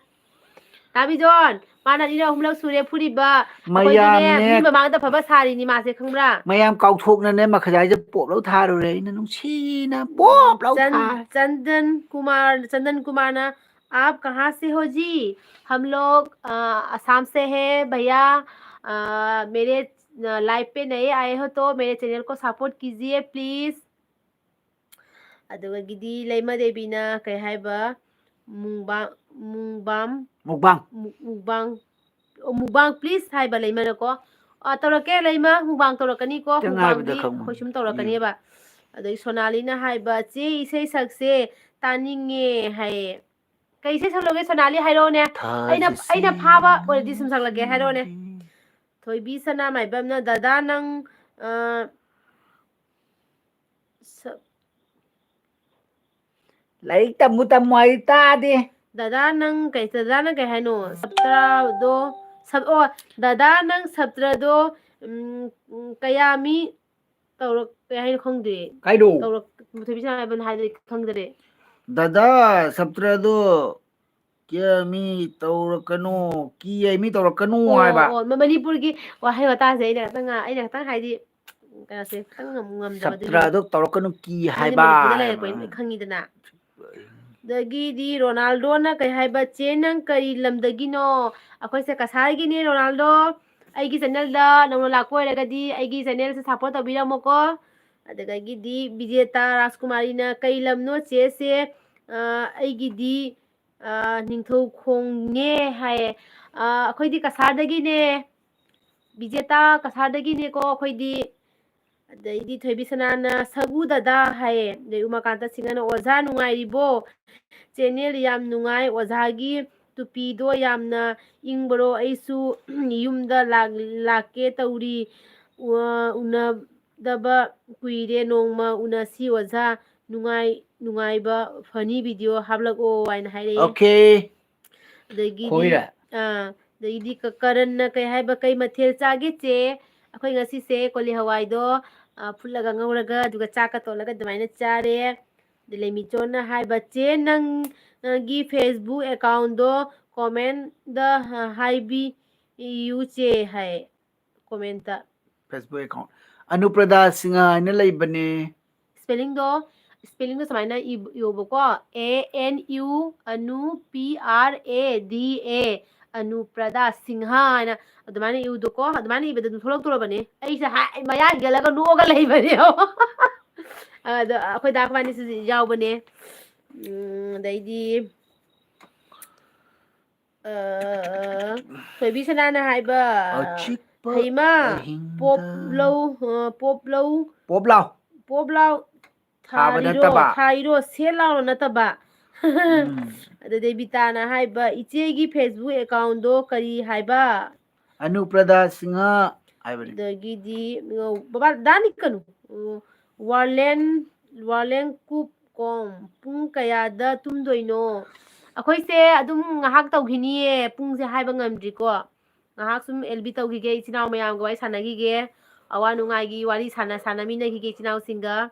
ꯗꯥ ꯕꯤꯖꯣꯟ, ꯃꯥꯅ ꯑꯅꯤꯔꯛ ꯑꯍꯨꯝꯂꯛ ꯁꯨꯔꯦ ꯐꯨꯔꯤꯕ꯫ ꯑꯩꯈꯣꯏꯗꯤꯅꯦ, ꯃꯌꯥꯝꯅꯦ, ꯃꯤ ꯃꯃꯥꯡꯗ ꯐꯕ ꯁꯥꯔꯤꯅꯤ ꯃꯥꯁꯦ, ꯈꯪꯕ꯭ꯔꯥ? ꯃꯌꯥꯝ ꯀꯥꯎꯊꯣꯛꯅꯅꯦ ꯃꯈꯖꯥꯏꯁꯦ ꯄꯣꯞ ꯂꯧ ꯊꯥꯔꯨꯔꯦ ꯑꯩꯅ ꯅꯨꯡꯁꯤꯅ ꯄꯣꯞ ꯂꯧ ꯆꯟ-, ꯊꯥꯔꯦ꯫ ꯆꯟꯗꯟ ꯀꯨꯃꯥꯔ, ꯆꯟꯗꯟ ꯀꯨꯃꯥꯔꯅ, "आप कहाँ से हो जी? हम लोग, अ, असम से हैं भैया, अ, मेरे, अ, live पे नए आए हो तो मेरे channel को support कीजिए please।" ꯑꯗꯨꯗꯒꯤꯗꯤ ꯂꯩꯃ ꯗꯦꯕꯤꯅ ꯀꯩ ꯍꯥꯏꯕ, ꯃꯨꯡꯕꯥꯡ, ꯃꯨꯡꯕꯥꯝ, ꯃꯨꯛꯕꯥꯡ꯫ ꯃꯨ-, ꯃꯨꯛꯕꯥꯡ, ꯑꯣ, ꯃꯨꯛꯕꯥꯡ please ꯍꯥꯏꯕ ꯂꯩꯃꯅꯀꯣ꯫ ꯑ, ꯇꯧꯔꯛꯀꯦ ꯂꯩꯃ, ꯃꯨꯛꯕꯥꯡ ꯇꯧꯔꯛꯀꯅꯤꯀꯣ, ꯈꯤꯇꯪ ꯍꯥꯏꯕꯗ ꯃꯨꯛꯕꯥꯡꯗꯤ ꯈꯪꯕꯅꯤ꯫ ꯑꯩꯈꯣꯏ ꯁꯨꯝ ꯇꯧꯔꯛꯀꯅꯦꯕ꯫ ꯎꯝ꯫ ꯑꯗꯩ ꯁꯣꯅꯥꯂꯤꯅ ꯍꯥꯏꯕ, "ꯆꯦ, ꯏꯁꯩ ꯁꯛꯁꯦ ꯇꯥꯅꯤꯡꯉꯦ" ꯍꯥꯏꯌꯦ꯫ ꯀꯩ ꯏꯁꯩ ꯁꯛꯂꯨꯒꯦ ꯁꯣꯅꯥꯂꯤ, ꯍꯥꯏꯔꯛꯑꯣꯅꯦ꯫ ꯑꯩꯅ, ꯊꯥꯖꯁꯤ꯫ ꯑꯩꯅ ꯐꯥꯕ ꯑꯣꯏꯔꯗꯤ ꯁꯨꯝ ꯁꯛꯂꯛꯀꯦ, ꯍꯥꯏꯔꯛꯑꯣꯅꯦ꯫ ꯊꯣꯏꯕꯤ ꯁꯅꯥꯃꯥꯏꯕꯝꯅ, "ꯗꯗꯥ ꯅꯪ, ꯑ, ꯁ-" ꯂꯥꯏꯔꯤꯛ ꯇꯝꯃꯨ ꯇꯝꯃꯨ ꯍꯥꯏ ꯇꯥꯗꯦ꯫ ꯗꯗꯥ ꯅꯪ ꯀꯩ, ꯗꯗꯥ ꯅꯪ ꯀꯩ ꯍꯥꯏꯅꯣ? ꯁꯞꯇ꯭ꯔꯥꯗꯣ, ꯁꯞ-, ꯑꯣ, ꯗꯗꯥ ꯅꯪ ꯁꯞꯇ꯭ꯔꯗꯣ, ꯎꯝ, ꯎꯝ, ꯀꯌꯥ ꯃꯤ ꯇꯧꯔꯛ-, ꯀꯩ ꯍꯥꯏꯅꯣ ꯈꯪꯗꯦ꯫ ꯀꯩꯅꯣ? ꯇꯧꯔꯛ-, ꯃꯨꯊꯣꯏꯕꯤ ꯁꯅꯥ ꯍꯥꯏꯕꯅ ꯍꯥꯏꯗꯤ ꯈꯪꯗꯔꯦ꯫ ꯗꯗꯥ, ꯁꯞꯇ꯭ꯔꯗꯣ ꯀꯤ ꯃꯤ ꯇꯧꯔꯛꯀꯅꯨ, ꯀꯤ ꯍꯥꯏ ꯃꯤ ꯇꯧꯔꯛꯀꯅꯨ ꯑꯣ, ꯍꯥꯏꯕ꯫ ꯑꯣ, ꯃ-, ꯃꯅꯤꯄꯨꯔꯒꯤ ꯋꯥꯍꯩ ꯋꯥꯇꯥꯁꯦ ꯑꯩꯅ ꯈꯇꯪ ꯉꯥ-, ꯑꯩꯅ ꯈꯇꯪ ꯍꯥꯏꯗꯤ ꯀꯩꯅꯣꯁꯦ ꯈꯇꯪ ꯉꯝ-, ꯉꯝꯗꯕ ꯑꯗꯨꯒꯤ꯫ ꯁꯞꯇ꯭ꯔꯗꯣ ꯇꯧꯔꯛꯀꯅꯨ ꯀꯤ ꯅꯪꯗꯤ ꯍꯥꯏꯕ꯫ ꯃꯅꯤꯄꯨꯔꯗ ꯂꯩꯔꯛꯄꯅꯤꯅ ꯈꯪꯉꯤꯗꯅ꯫ ꯑꯗꯒꯤꯗꯤ ꯔꯣꯅꯥꯜꯗꯣꯅ ꯀꯩ ꯍꯥꯏꯕ, "ꯆꯦ ꯅꯪ ꯀꯔꯤ ꯂꯝꯗꯒꯤꯅꯣ?" ꯑꯩꯈꯣꯏꯁꯦ ꯀꯁꯥꯔꯒꯤꯅꯦ ꯔꯣꯅꯥꯜꯗꯣ꯫ ꯑꯩꯒꯤ channelꯗ ꯅꯧꯅ ꯂꯥꯛꯄ ꯑꯣꯏꯔꯒꯗꯤ ꯑꯩꯒꯤ channelꯁꯦ support ꯇꯧꯕꯤꯔꯝꯃꯣꯀꯣ꯫ ꯑꯗꯨꯗꯒꯤꯗꯤ ꯕꯤꯖꯦꯇꯥ ꯔꯥꯖꯀꯨꯃꯥꯔꯤꯅ, "ꯀꯩ ꯂꯝꯅꯣ ꯆꯦꯁꯦ?" ꯑ, ꯑꯩꯒꯤꯗꯤ, ꯑ, ꯅꯤꯡꯊꯧꯈꯣꯡꯅꯦ ꯍꯥꯏꯌꯦ꯫ ꯑ, ꯑꯩꯈꯣꯏꯗꯤ ꯀꯁꯥꯔꯗꯒꯤꯅꯦ꯫ ꯕꯤꯖꯦꯇꯥ ꯀꯁꯥꯔꯗꯒꯤꯅꯦꯀꯣ ꯑꯩꯈꯣꯏꯗꯤ꯫ ꯑꯗꯩꯗꯤ ꯊꯣꯏꯕꯤ ꯁꯅꯥꯅ, "ꯁꯒꯨ ꯗꯗꯥ" ꯍꯥꯏꯌꯦ꯫ ꯑꯗꯩ ꯎꯃꯥꯀꯥꯟꯇ ꯁꯤꯡꯍꯅ, "ꯑꯣꯖꯥ ꯅꯨꯡꯉꯥꯏꯔꯤꯕꯣ? Channel ꯌꯥꯝ ꯅꯨꯡꯉꯥꯏ꯫ ꯑꯣꯖꯥꯒꯤ ꯇꯨꯄꯤꯗꯣ ꯌꯥꯝꯅ ꯏꯪꯕ꯭ꯔꯣ? ꯑꯩꯁꯨ ꯌꯨꯝꯗ ꯂꯥꯛ-, ꯂꯥꯛꯀꯦ ꯇꯧꯔꯤ꯫ ꯎ-, ꯎꯅꯗꯕ ꯀꯨꯏꯔꯦ꯫ ꯅꯣꯡꯃ ꯎꯅꯁꯤ ꯑꯣꯖꯥ꯫ ꯅꯨꯡꯉꯥꯏ-, ꯅꯨꯡꯉꯥꯏꯕ funny video ꯍꯥꯞꯂꯛꯑꯣ" ꯍꯥꯏꯅ ꯍꯥꯏꯔꯛꯑꯦ꯫ OK꯫ ꯑꯗꯒꯤꯗꯤ, ꯈꯣꯏꯔꯦ꯫ ꯑꯥ, ꯑꯗꯒꯤꯗꯤ ꯀ-, ꯀꯔꯟꯅ ꯀꯩ ꯍꯥꯏꯕ, "ꯀꯩ ꯃꯊꯦꯜ ꯆꯥꯒꯦ ꯆꯦ?" ꯑꯩꯈꯣꯏ ꯉꯁꯤꯁꯦ ꯀꯣꯂꯤ ꯍꯋꯥꯏꯗꯣ, ꯑ, ꯐꯨꯠꯂꯒ ꯉꯧꯔꯒ ꯑꯗꯨꯒ ꯆꯥꯛꯀ ꯇꯣꯠꯂꯒ ꯑꯗꯨꯃꯥꯏꯅ ꯆꯥꯔꯦ꯫ ꯑꯗꯩ ꯂꯩꯃꯤꯆꯣꯟꯅ ꯍꯥꯏꯕ, "ꯆꯦ ꯅꯪ, ꯅꯪꯒꯤ Facebook accountꯗꯣ commentꯗ, ꯑ, ꯍꯥꯏꯕꯤꯌꯨ ꯆꯦ" ꯍꯥꯏ, commentꯇ꯫ Facebook account꯫ ꯑꯅꯨꯄ꯭ꯔꯗꯥ ꯁꯤꯡꯍ ꯍꯥꯏꯅ ꯂꯩꯕꯅꯦ꯫ Spellingꯗꯣ, spellingꯗꯣ ꯁꯨꯃꯥꯏꯅ ꯏꯕ-, ꯏꯌꯣꯕꯀꯣ, A N U, Anu, P R A D A, ꯑꯅꯨꯄ꯭ꯔꯗꯥ Singh ꯍꯥꯏꯅ ꯑꯗꯨꯃꯥꯏꯅ ꯏꯌꯨꯗꯀꯣ꯫ ꯑꯗꯨꯃꯥꯏꯅ ꯏꯕꯗ ꯑꯗꯨꯝ ꯊꯣꯛꯂꯛꯇꯣꯔꯕꯅꯤ꯫ ꯑꯩꯁꯦ ꯍꯥꯏ-, ꯃꯌꯥ ꯍꯤꯒꯠꯂꯒ ꯅꯣꯛꯑꯒ ꯂꯩꯕꯅꯦ꯫ ꯑꯗꯣ ꯑꯩꯈꯣꯏ ꯗꯥ ꯑꯩꯈꯣꯏꯕꯥꯅꯤꯁꯤꯁꯨ ꯌꯥꯎꯕꯅꯦ꯫ ꯎꯝ, ꯑꯗꯩꯗꯤ, ꯑ, ꯊꯣꯏꯕꯤ ꯁꯅꯥꯅ ꯍꯥꯏꯕ, ꯑꯆꯤꯛꯄ "ꯍꯩꯃꯥ, ꯑꯍꯤꯡꯗ꯫ ꯄꯣꯞ ꯂꯧ, ꯑ, ꯄꯣꯞ ꯂꯧ, ꯄꯣꯞ ꯂꯥꯎ꯫ ꯄꯣꯞ ꯂꯥꯎ, ꯊꯥꯕ ꯊꯥꯔꯤꯔꯣ, ꯅꯠꯇꯕ꯫ ꯊꯥꯔꯤꯔꯣ, ꯁꯦꯠ ꯂꯥꯎꯅ ꯅꯠꯇꯕ?" ꯎꯝ꯫ ꯑꯗꯨꯗꯩ ꯕꯤꯇꯥꯅ ꯍꯥꯏꯕ, "ꯏꯆꯦꯒꯤ Facebook accountꯗꯣ ꯀꯔꯤ ꯍꯥꯏꯕ?" ꯑꯅꯨꯄ꯭ꯔꯗꯥ ꯁꯤꯡꯍ ꯍꯥꯏꯕꯅꯤ꯫ ꯑꯗꯒꯤꯗꯤ, ꯕꯕꯥ, ꯗꯥ ꯅꯤꯛꯀꯅꯨ꯫ ꯎꯝ, ꯋꯥꯔꯂꯦꯟ, ꯋꯥꯔꯂꯦꯟ ꯀꯨꯞ ꯀꯣꯝ, "ꯄꯨꯡ ꯀꯌꯥꯗ ꯇꯨꯝꯗꯣꯏꯅꯣ?" ꯑꯩꯈꯣꯏꯁꯦ ꯑꯗꯨꯝ ꯉꯥꯏꯍꯥꯛ ꯇꯧꯈꯤꯅꯤꯌꯦ, ꯄꯨꯡꯁꯦ ꯍꯥꯏꯕ ꯉꯝꯗ꯭ꯔꯤꯀꯣ꯫ ꯉꯥꯏꯍꯥꯛ ꯁꯨꯝ L B ꯇꯧꯈꯤꯒꯦ, ꯏꯆꯤꯟ ꯏꯅꯥꯎ ꯃꯌꯥꯝꯒ ꯋꯥꯔꯤ ꯁꯥꯟꯅꯈꯤꯒꯦ, ꯑꯋꯥ ꯅꯨꯡꯉꯥꯏꯒꯤ ꯋꯥꯔꯤ ꯁꯥꯟꯅ ꯁꯥꯟꯅꯃꯤꯟꯅꯈꯤꯒꯦ ꯏꯆꯤꯟ ꯏꯅꯥꯎꯁꯤꯡꯒ꯫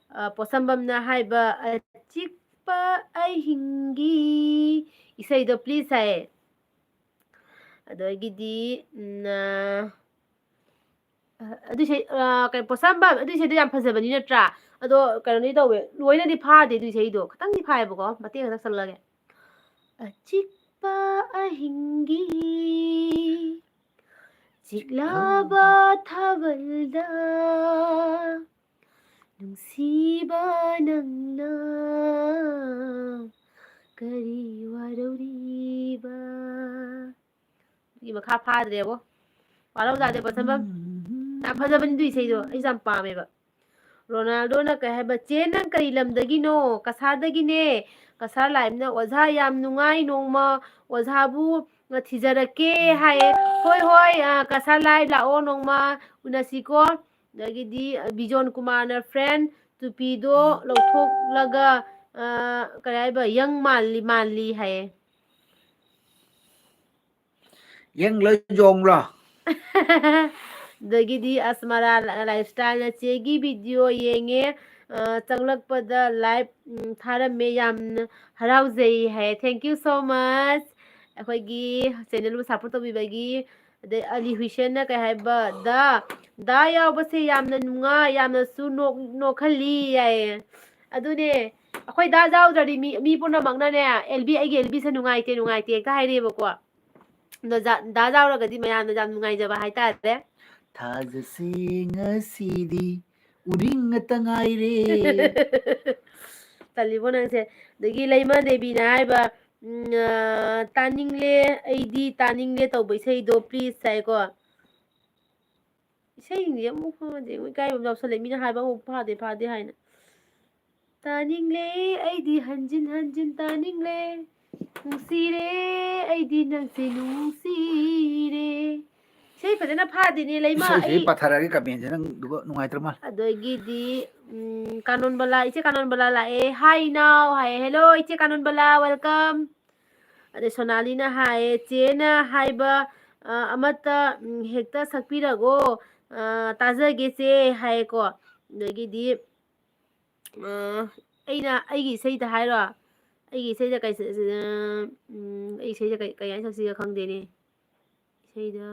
ꯑ, ꯄꯣꯠꯁꯝꯕꯝꯅ ꯍꯥꯏꯕ "ꯑꯆꯤꯛꯄ ꯑꯍꯤꯡꯒꯤ" ꯏꯁꯩꯗꯣ please ꯍꯥꯏꯌꯦ꯫ ꯑꯗꯒꯤꯗꯤ, ꯎꯝ, ꯑ, ꯑ, ꯑꯗꯨ ꯏꯁꯩ, ꯑ, ꯀꯩ, ꯄꯣꯠꯁꯝꯕꯝ, ꯑꯗꯨ ꯏꯁꯩꯗꯣ ꯌꯥꯝ ꯐꯖꯕꯅꯤ ꯅꯠꯇ꯭ꯔꯥ? ꯑꯗꯣ ꯀꯩꯅꯣꯗꯤ ꯇꯧꯋꯦ, ꯂꯣꯏꯅꯗꯤ ꯐꯥꯗꯦ ꯑꯗꯨ ꯏꯁꯩꯗꯣ, ꯈꯤꯇꯪꯗꯤ ꯐꯥꯏꯌꯦꯕꯀꯣ, ꯃꯇꯦꯛ ꯈꯛꯇꯪ ꯁꯛꯂꯛꯑꯒꯦ꯫ ꯑꯆꯤꯛꯄ ꯑꯍꯤꯡꯒꯤ ꯆꯤꯛꯂꯕ ꯊꯥꯕꯜꯗ ꯅꯨꯡꯁꯤꯕ ꯅꯪꯅ ꯀꯔꯤ ꯋꯥꯔꯧꯔꯤꯕ? ꯑꯗꯨꯒꯤ ꯃꯈꯥ ꯐꯥꯗ꯭ꯔꯦꯕꯣ꯫ ꯋꯥꯔꯧꯖꯥꯗꯦ ꯄꯣꯠꯁꯝꯕꯝ꯫ ꯌꯥꯝ ꯐꯖꯕꯅꯤ ꯑꯗꯨ ꯏꯁꯩꯗꯣ, ꯑꯩꯁꯨ ꯌꯥꯝ ꯄꯥꯝꯃꯦꯕ꯫ ꯔꯣꯅꯥꯜꯗꯣꯅ ꯀꯩ ꯍꯥꯏꯕ, "ꯆꯦ, ꯅꯪ ꯀꯔꯤ ꯂꯝꯗꯒꯤꯅꯣ?" "ꯀꯁꯥꯔꯗꯒꯤꯅꯦ꯫ ꯀꯁꯥꯔ ꯂꯥꯛꯏꯕꯅ ꯑꯣꯖꯥ ꯌꯥꯝ ꯅꯨꯡꯉꯥꯏ, ꯅꯣꯡꯃ ꯑꯣꯖꯥꯕꯨ ꯊꯤꯖꯔꯛꯀꯦ" ꯍꯥꯏꯌꯦ꯫ ꯍꯣꯏ, ꯍꯣꯏ, ꯑ, ꯀꯁꯥꯔ ꯂꯥꯏ ꯂꯥꯛꯑꯣ, ꯅꯣꯡꯃ ꯎꯅꯁꯤꯀꯣ꯫ ꯑꯗꯒꯤꯗꯤ, ꯑ, ꯕꯤꯖꯣꯟ ꯀꯨꯃꯥꯔꯅ, "ꯐ꯭ꯔꯦꯟ, ꯇꯨꯄꯤꯗꯣ ꯂꯧꯊꯣꯛꯂꯒ, ꯑ, ꯀꯔꯤ ꯍꯥꯏꯕ, ꯌꯪ ꯃꯥꯜꯂꯤ, ꯃꯥꯜꯂꯤ" ꯍꯥꯏꯌꯦ꯫ ꯌꯪꯂ ꯌꯣꯡꯂ? ꯑꯗꯒꯤꯗꯤ ꯑꯁꯃꯔꯥ ꯂꯥꯏꯐꯁ꯭ꯇꯥꯏꯜꯅ, "ꯆꯦꯒꯤ ꯚꯤꯗꯤꯑꯣ ꯌꯦꯡꯉꯦ, ꯑ, ꯆꯪꯂꯛꯄꯗ ꯂꯥꯏꯚ, ꯎꯝ, ꯊꯥꯔꯝꯃꯦ, ꯌꯥꯝꯅ ꯍꯔꯥꯎꯖꯩ" ꯍꯥꯏꯌꯦ꯫ Thank you so much, ꯑꯩꯈꯣꯏꯒꯤ ꯆꯦꯅꯦꯜꯕꯨ ꯁꯞꯄꯣꯔꯠ ꯇꯧꯕꯤꯕꯒꯤ꯫ ꯑꯗꯩ ꯑꯂꯤ ꯍꯨꯏꯁꯦꯟꯅ ꯀꯩ ꯍꯥꯏꯕ, "ꯗꯥ, ꯗꯥ ꯌꯥꯎꯕꯁꯦ ꯌꯥꯝꯅ ꯅꯨꯡꯉꯥꯏ, ꯌꯥꯝꯅꯁꯨ ꯅꯣꯛ-, ꯅꯣꯛꯍꯜꯂꯤ" ꯍꯥꯏꯌꯦ꯫ ꯑꯗꯨꯅꯦ, ꯑꯩꯈꯣꯏ ꯗꯥ ꯌꯥꯎꯗ꯭ꯔꯗꯤ ꯃꯤ, ꯃꯤ ꯄꯨꯝꯅꯃꯛꯅꯅꯦ, "ꯑꯦꯜꯕꯤ, ꯑꯩꯒꯤ ꯑꯦꯜꯕꯤꯁꯦ ꯅꯨꯡꯉꯥꯏꯇꯦ, ꯅꯨꯡꯉꯥꯏꯇꯦ" ꯍꯦꯛꯇ ꯍꯥꯏꯔꯛꯑꯦꯕꯀꯣ꯫ ꯑꯗꯣ ꯖꯥ-, ꯗꯥ ꯌꯥꯎꯔꯒꯗꯤ ꯃꯌꯥꯝꯅ ꯌꯥꯝ ꯅꯨꯡꯉꯥꯏꯖꯕ ꯍꯥꯏꯇꯥꯔꯦ꯫ ꯊꯥꯖꯁꯦ ꯉꯁꯤꯗꯤ ꯎꯔꯤꯡ ꯉꯥꯛꯇ ꯉꯥꯏꯔꯦ꯫ ꯇꯜꯂꯤꯕꯣ ꯅꯪꯁꯦ꯫ ꯑꯗꯒꯤ ꯂꯩꯃ ꯗꯦꯕꯤꯅ ꯍꯥꯏꯕ, ꯎꯝ, ꯑ, "ꯇꯥꯅꯤꯡꯂꯦ, ꯑꯩꯗꯤ ꯇꯥꯅꯤꯡꯂꯦ" ꯇꯧꯕ ꯏꯁꯩꯗꯣ please ꯍꯥꯏꯀꯣ꯫ ꯏꯁꯩꯁꯤꯡꯁꯦ ꯑꯃꯨꯛ ꯐꯥꯗꯦ, ꯑꯃꯨꯛ ꯏꯀꯥꯏꯕ ꯑꯃ ꯌꯥꯎꯁꯜꯂꯛꯑꯦ, ꯃꯤꯅ ꯍꯥꯏꯕ ꯑꯃꯨꯛ ꯐꯥꯗꯦ, ꯐꯥꯗꯦ ꯍꯥꯏꯅ꯫ "ꯇꯥꯅꯤꯡꯂꯦ, ꯑꯩꯗꯤ ꯍꯟꯖꯤꯟ ꯍꯟꯖꯤꯟ ꯇꯥꯅꯤꯡꯂꯦ, ꯅꯨꯡꯁꯤꯔꯦ, ꯑꯩꯗꯤ ꯅꯪꯁꯦ ꯅꯨꯡꯁꯤꯔꯦ"꯫ ꯏꯁꯩ ꯐꯖꯅ ꯐꯥꯗꯦꯅꯦ, ꯂꯩꯃ, ꯏꯁꯩꯁꯦ ꯑꯩ ꯄꯥꯊꯔꯛꯑꯒꯦ ꯀꯃꯦꯟꯁꯦ, ꯅꯪꯗꯨꯒ ꯅꯨꯡꯉꯥꯏꯇ꯭ꯔ ꯃꯥꯜꯂꯦ꯫ ꯑꯗꯒꯤꯗꯤ, ꯎꯝ, ꯀꯥꯅꯣꯟꯕꯂꯥ, ꯏꯆꯦ ꯀꯥꯅꯣꯟꯕꯂꯥ ꯂꯥꯛꯑꯦ꯫ Hi ꯏꯅꯥꯎ ꯍꯥꯏꯌꯦ꯫ Hello, ꯏꯆꯦ ꯀꯥꯅꯣꯟꯕꯂꯥ, welcome꯫ ꯑꯗꯩ ꯁꯣꯅꯥꯂꯤꯅ ꯍꯥꯏꯌꯦ, "ꯆꯦꯅ ꯍꯥꯏꯕ, ꯑ, ꯑꯃꯠꯇ, ꯎꯝ, ꯍꯦꯛꯇ ꯁꯛꯄꯤꯔꯒꯣ, ꯑ, ꯇꯥꯖꯒꯦ ꯆꯦ" ꯍꯥꯏꯌꯦꯀꯣ꯫ ꯑꯗꯒꯤꯗꯤ, ꯑ, ꯑꯩꯅ ꯑꯩꯒꯤ ꯏꯁꯩꯗ ꯍꯥꯏꯔꯣ? ꯑꯩꯒꯤ ꯏꯁꯩꯗ ꯀꯩ ꯁ-, ꯁ-, ꯎꯝ, ꯑꯩ ꯏꯁꯩꯗ ꯀꯩ, ꯀꯩ ꯍꯥꯏꯅ ꯁꯛꯁꯤꯒ ꯈꯪꯗꯦꯅꯦ꯫ ꯏꯁꯩꯗ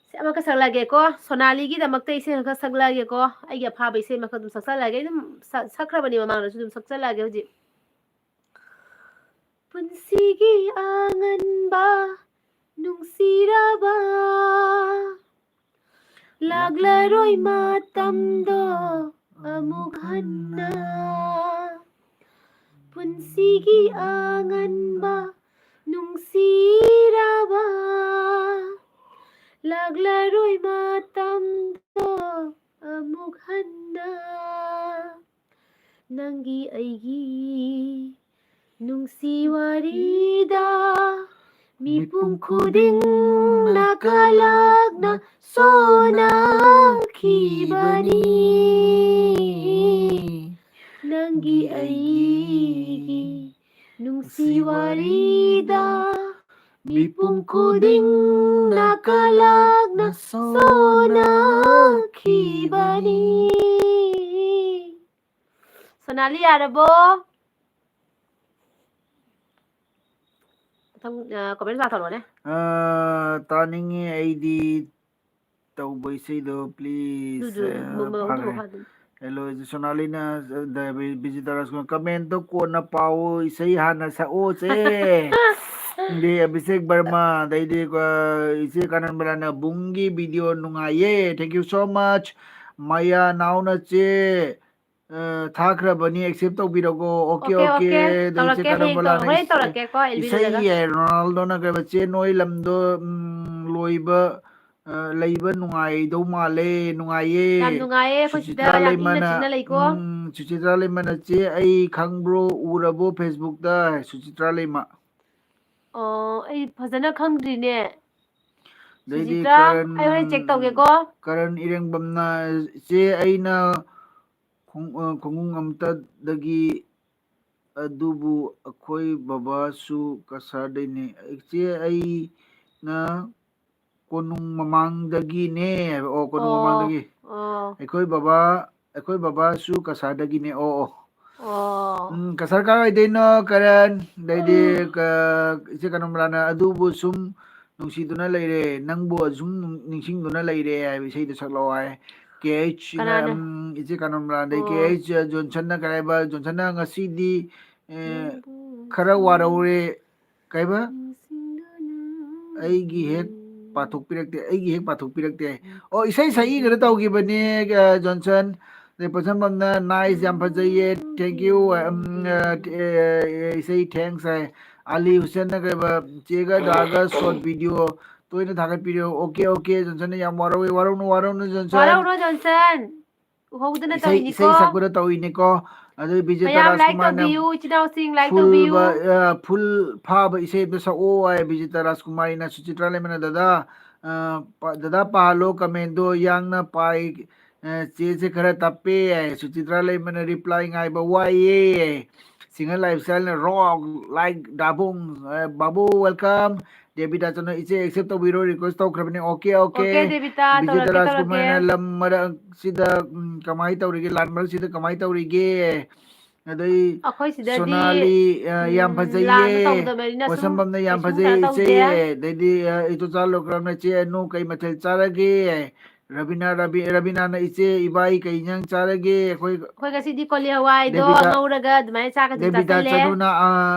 ꯁꯤ ꯑꯃꯈꯛ ꯁꯛꯂꯛꯑꯒꯦꯀꯣ꯫ ꯁꯣꯅꯥꯂꯤꯒꯤꯗꯃꯛꯇ ꯏꯁꯩ ꯑꯃꯈꯛ ꯁꯛꯂꯛꯑꯒꯦꯀꯣ꯫ ꯑꯩꯒꯤ ꯑꯐꯥꯕ ꯏꯁꯩ ꯑꯃꯈꯛ ꯑꯗꯨꯝ ꯁꯛꯆꯜꯂꯛꯑꯒꯦ꯫ ꯑꯩ ꯑꯗꯨꯝ ꯁ-, ꯁꯛꯈ꯭ꯔꯕꯅꯤ ꯃꯃꯥꯡꯗꯁꯨ, ꯑꯗꯨꯝ ꯁꯛꯆꯜꯂꯛꯑꯒꯦ ꯍꯧꯖꯤꯛ꯫ ꯄꯨꯟꯁꯤꯒꯤ ꯑꯉꯟꯕ ꯅꯨꯡꯁꯤꯔꯕ, ꯂꯥꯛꯂꯔꯣꯏ ꯃꯇꯝꯗꯣ ꯑꯃꯨꯛ ꯍꯟꯅ꯫ ꯄꯨꯟꯁꯤꯒꯤ ꯑꯉꯟꯕ ꯅꯨꯡꯁꯤꯔꯕ, ꯂꯥꯛꯂꯔꯣꯏ ꯃꯇꯝꯗꯣ ꯑꯃꯨꯛ ꯍꯟꯅ꯫ ꯅꯪꯒꯤ ꯑꯩꯒꯤ ꯅꯨꯡꯁꯤ ꯋꯥꯔꯤꯗ ꯃꯤꯄꯨꯝ ꯈꯨꯗꯤꯡꯅ ꯀꯂꯛꯅ ꯁꯣꯟꯅꯈꯤꯕꯅꯤ꯫ ꯅꯪꯒꯤ ꯑꯩꯒꯤ ꯅꯨꯡꯁꯤ ꯋꯥꯔꯤꯗ ꯃꯤꯄꯨꯝ ꯈꯨꯗꯤꯡꯅ ꯀꯂꯛꯅ ꯁꯣꯟꯅꯈꯤꯕꯅꯤ꯫ ꯁꯣꯅꯥꯂꯤ, ꯌꯥꯔꯕꯣ? ꯃꯊꯪ, ꯑ, comment ꯄꯥꯊꯣꯔꯛꯑꯣꯅꯦ꯫ ꯑ, ꯇꯥꯅꯤꯡꯉꯦ ꯑꯩꯗꯤ ꯇꯧꯕ ꯏꯁꯩꯗꯣ, please꯫ ꯑꯗꯨꯗꯣ, ꯑ, ꯃ-, ꯃ-, ꯑꯗꯨ ꯐꯥꯈ꯭ꯔꯦ꯫ ꯃꯈꯥꯗ꯫ Hello, ꯁꯣꯅꯥꯂꯤꯅ, ꯑ, ꯗ-, ꯕꯤ-, ꯕꯤꯖꯤꯇꯥ ꯔꯥꯖꯀꯨꯃꯥꯔ, comment ꯇꯣ ꯀꯣꯟꯅ ꯄꯥꯎꯑꯣ, ꯏꯁꯩ ꯍꯥꯟꯅ ꯁꯛꯑꯣꯁꯦ꯫ ꯑꯗꯩ ꯑꯚꯤꯁꯦꯛ ꯕꯔꯃ, ꯑꯗꯩꯗꯤ, ꯑ, ꯏꯆꯦ ꯀꯥꯅꯟꯕꯂꯥꯅ, "ꯕꯨꯡꯒꯤ video ꯅꯨꯡꯉꯥꯏꯌꯦ, thank you so much꯫ ꯃꯌꯥ ꯅꯥꯎꯅ ꯆꯦ, ꯑ, ꯊꯥꯈ꯭ꯔꯕꯅꯤ, accept ꯇꯧꯕꯤꯔꯒꯣ꯫" OK, OK, OK꯫ OK, ꯑꯗꯩ ꯏꯆꯦ ꯇꯧꯔꯛꯀꯦ, ꯍꯌꯦꯡ ꯀꯥꯅꯟꯕꯂꯥꯅ ꯇꯧꯔꯛ-, ꯍꯣꯔꯦꯟ ꯏꯁ-, ꯇꯧꯔꯛꯀꯦꯀꯣ, ꯑꯦꯜꯕꯤ ꯏꯁꯩ ꯂꯣꯏꯔꯒ꯫ ꯌꯥꯏ, ꯔꯣꯅꯥꯜꯗꯣꯅ ꯀꯩꯕ, "ꯆꯦ ꯅꯣꯏ ꯂꯝꯗꯣ, ꯎꯝ, ꯂꯣꯏꯕ, ꯑ, ꯂꯩꯕ ꯅꯨꯡꯉꯥꯏꯗꯧ ꯃꯥꯜꯂꯦ, ꯅꯨꯡꯉꯥꯏꯌꯦ꯫" ꯌꯥꯝ ꯅꯨꯡꯉꯥꯏꯌꯦ, ꯑꯩꯈꯣꯏ ꯁꯤꯗ ꯁꯨꯆꯤꯇ꯭ꯔꯥ ꯌꯥꯝ ꯏꯪꯅ ꯂꯩꯃꯅ, ꯆꯤꯛꯅ ꯂꯩꯀꯣ꯫ ꯎꯝ, ꯁꯨꯆꯤꯇ꯭ꯔꯥ ꯂꯩꯃꯅ, "ꯆꯦ ꯑꯩ ꯈꯪꯕ꯭ꯔꯣ, ꯎꯔꯕꯣ Facebook ꯇ?" ꯁꯨꯆꯤꯇ꯭ꯔꯥ ꯂꯩꯃ꯫ ꯑꯣ, ꯑꯩ ꯐꯖꯅ ꯈꯪꯗ꯭ꯔꯤꯅꯦ꯫ ꯑꯗꯩꯗꯤ ꯁꯨꯖꯤꯇ꯭ꯔꯥ, ꯀꯔꯟ, ꯑꯩ ꯍꯣꯔꯦꯟ check ꯇꯧꯒꯦꯀꯣ꯫ ꯀꯔꯟ ꯏꯔꯦꯡꯕꯝꯅ, "ꯆꯦ, ꯑꯩꯅ ꯈꯣꯡ-, ꯑ, ꯈꯣꯡꯎꯞ ꯑꯝꯇꯗꯒꯤ, ꯑꯗꯨꯕꯨ ꯑꯩꯈꯣꯏ ꯕꯕꯥꯁꯨ ꯀꯁꯥꯔꯗꯩꯅꯦ꯫ ꯏꯆꯦ, ꯑꯩꯅ ꯀꯣꯅꯨꯡ ꯃꯃꯥꯡꯗꯒꯤꯅꯦ ꯍꯥꯏꯕ꯫ ꯑꯣ, ꯀꯣꯅꯨꯡ ꯑꯣ, ꯃꯃꯥꯡꯗꯒꯤ꯫ ꯑꯣ, ꯑꯩꯈꯣꯏ ꯕꯕꯥ, ꯑꯩꯈꯣꯏ ꯕꯕꯥꯁꯨ ꯀꯁꯥꯔꯗꯒꯤꯅꯦ꯫ ꯑꯣ, ꯑꯣ꯫ ꯑꯣ꯫ ꯎꯝ, ꯀꯁꯥꯔ ꯀꯥꯏ ꯑꯣꯏꯗꯣꯏꯅꯣ, ꯀꯔꯟ? ꯑꯗꯩꯗꯤ, ꯎꯝ꯫ ꯀ-, ꯏꯆꯦ ꯀꯅꯣꯝꯕꯂꯥꯅ "ꯑꯗꯨꯕꯨ ꯁꯨꯝ ꯅꯨꯡꯁꯤꯗꯨꯅ ꯂꯩꯔꯦ, ꯅꯪꯕꯨ ꯑꯁꯨꯝ ꯅꯨꯡ-, ꯅꯤꯡꯁꯤꯡꯗꯨꯅ ꯂꯩꯔꯦ" ꯍꯥꯏꯕ ꯏꯁꯩꯗꯣ ꯁꯛꯂꯛꯑꯣ ꯍꯥꯏ꯫ ꯀꯦ ꯑꯩꯆ, ꯀꯅꯥꯅ? ꯎꯝ, ꯏꯆꯦ ꯀꯅꯣꯝꯕꯂꯥ, ꯑꯗꯩ ꯑꯣ꯫ ꯀꯦ ꯑꯩꯆ ꯖꯣꯟꯁꯟꯅ ꯀꯔꯤ ꯍꯥꯏꯕ? ꯖꯣꯟꯁꯟꯅ ꯉꯁꯤꯗꯤ, ꯑꯦ, ꯅꯪꯕꯨ ꯈꯔ ꯁꯨꯝ ꯋꯥꯔꯧꯔꯦ꯫ ꯀꯩꯕ? ꯅꯤꯡꯁꯤꯡꯗꯨꯅ ꯑꯩꯒꯤ ꯍꯦꯛ ꯂꯩꯔꯦ꯫ ꯄꯥꯊꯣꯛꯄꯤꯔꯛꯇꯦ, ꯑꯩꯒꯤ ꯍꯦꯛ ꯄꯥꯊꯣꯛꯄꯤꯔꯛꯇꯦ꯫ ꯑꯣ, ꯏꯁꯩ ꯁꯛꯏ ꯀꯩꯅꯣ ꯇꯧꯈꯤꯕꯅꯦ, ꯑ, ꯖꯣꯟꯁꯟ꯫ ꯑꯗꯩ ꯄꯣꯠꯁꯝꯕꯝꯅ "Nice, ꯌꯥꯝ ꯐꯖꯩꯌꯦ, thank you", ꯑ, ꯎꯝ, ꯑ, ꯑ, ꯏꯁꯩ "Thanks" ꯍꯥꯏ꯫ ꯑꯂꯤ ꯍꯨꯁꯦꯟꯅ ꯀꯩꯕ, "ꯆꯦꯒ ꯗꯥꯒ short video ꯇꯣꯏꯅ ꯊꯥꯒꯠꯄꯤꯔꯣ"꯫ ꯑꯣꯀꯦ, ꯑꯣꯀꯦ, ꯖꯣꯟꯁꯟꯅ ꯌꯥꯝ ꯋꯥꯔꯧꯋꯦ, ꯋꯥꯔꯧꯅꯨ, ꯋꯥꯔꯧꯅꯨ, ꯖꯣꯟꯁꯟ꯫ ꯋꯥꯔꯧꯅꯨ, ꯖꯣꯟꯁꯟ꯫ ꯎꯍꯧꯗꯅ ꯏꯁꯩ, ꯏꯁꯩ ꯇꯧꯔꯤꯅꯤꯀꯣ꯫ ꯁꯛꯄꯗ ꯇꯧꯔꯤꯅꯤꯀꯣ꯫ ꯑꯗꯨ ꯕꯤꯖꯦꯇꯥ ꯃꯌꯥꯝ like ꯔꯥꯖꯀꯨꯃꯥꯔꯅ ꯇꯧꯕꯤꯌꯨ, ꯏꯆꯤꯟ ꯏꯅꯥꯎꯁꯤꯡ like full ꯇꯧꯕꯤꯌꯨ꯫ ꯕ-, ꯑ, full ꯐꯥꯕ ꯏꯁꯩ ꯑꯝꯇ ꯁꯛꯑꯣ ꯍꯥꯏ ꯕꯤꯖꯦꯇꯥ ꯔꯥꯖꯀꯨꯃꯥꯔꯤꯅ꯫ ꯁꯨꯆꯤꯇ꯭ꯔꯥ ꯂꯩꯃꯅ, "ꯗꯗꯥ, ꯑ, ꯄ-, ꯗꯗꯥ ꯄꯥꯍꯜꯂꯣ comment ꯗꯣ, ꯌꯥꯡꯅ ꯄꯥꯏ, ꯑ, ꯆꯦꯁꯦ ꯈꯔ ꯇꯞꯄꯦ" ꯍꯥꯏ꯫ ꯁꯨꯆꯤꯇ꯭ꯔꯥ ꯂꯩꯃꯅ reply ꯉꯥꯏꯕ ꯋꯥꯏꯌꯦ꯫ Singer Lifestyle ꯅ rock like ꯗꯥꯕꯨꯡ, ꯑ, ꯕꯥꯕꯨ welcome꯫ ꯗꯦꯕꯤꯇꯥ ꯆꯅꯨ, "ꯏꯆꯦ accept ꯇꯧꯕꯤꯔꯣ, request ꯇꯧꯈ꯭ꯔꯕꯅꯦ"꯫ Okay, okay. Okay, Debita, Bijeta ꯇꯧꯔꯛꯀꯦ, ꯇꯧꯔꯛꯀꯦ꯫ ꯔꯥꯖꯀꯨꯃꯥꯔꯅ ꯂꯝ ꯃꯔꯛꯁꯤꯗ, ꯎꯝ, ꯀꯃꯥꯏ ꯇꯧꯔꯤꯒꯦ? ꯂꯥꯟ ꯃꯔꯛꯁꯤꯗ ꯀꯃꯥꯏ ꯇꯧꯔꯤꯒꯦ? ꯑꯗꯩ ꯑꯩꯈꯣꯏ ꯁꯤꯗꯗꯤ, ꯁꯣꯅꯥꯂꯤ, ꯑ, "ꯌꯥꯝ ꯎꯝ, ꯐꯖꯩꯌꯦ"꯫ ꯂꯥꯟꯁꯨ ꯇꯧꯗꯕꯅꯤꯅ ꯁꯨꯝ ꯄꯣꯠꯁꯝꯕꯝꯅ "ꯌꯥꯝ ꯀꯩꯁꯨꯝ ꯐꯖꯩ, ꯀꯩꯅꯣ ꯏꯆꯦ"꯫ ꯇꯧꯗꯦ꯫ ꯑꯗꯩꯗꯤ, ꯑ, ꯏꯆꯣꯆꯥ ꯂꯣꯀ꯭ꯔꯝꯅ, "ꯆꯦ ꯑꯅꯨ ꯀꯩ ꯃꯊꯦꯜ ꯆꯥꯔꯒꯦ?" ꯔꯕꯤꯅꯥ, ꯔꯕꯤ-, ꯔꯕꯤꯅꯥꯅ, "ꯏꯆꯦ ꯏꯕꯥꯏ ꯀꯩ ꯏꯟꯖꯥꯡ ꯆꯥꯔꯒꯦ?" ꯑꯩꯈꯣꯏ ꯑꯩꯈꯣꯏ ꯉꯁꯤꯗꯤ ꯀꯣꯂꯤ ꯍꯋꯥꯏꯗꯣ ꯗꯦꯕꯤꯇꯥ, ꯉꯧꯔꯒ ꯑꯗꯨꯃꯥꯏꯅ ꯆꯥꯒꯗꯤ ꯗꯦꯕꯤꯇꯥ ꯆꯥꯁꯤꯜꯂꯦ꯫ ꯆꯅꯨꯅ, ꯑ,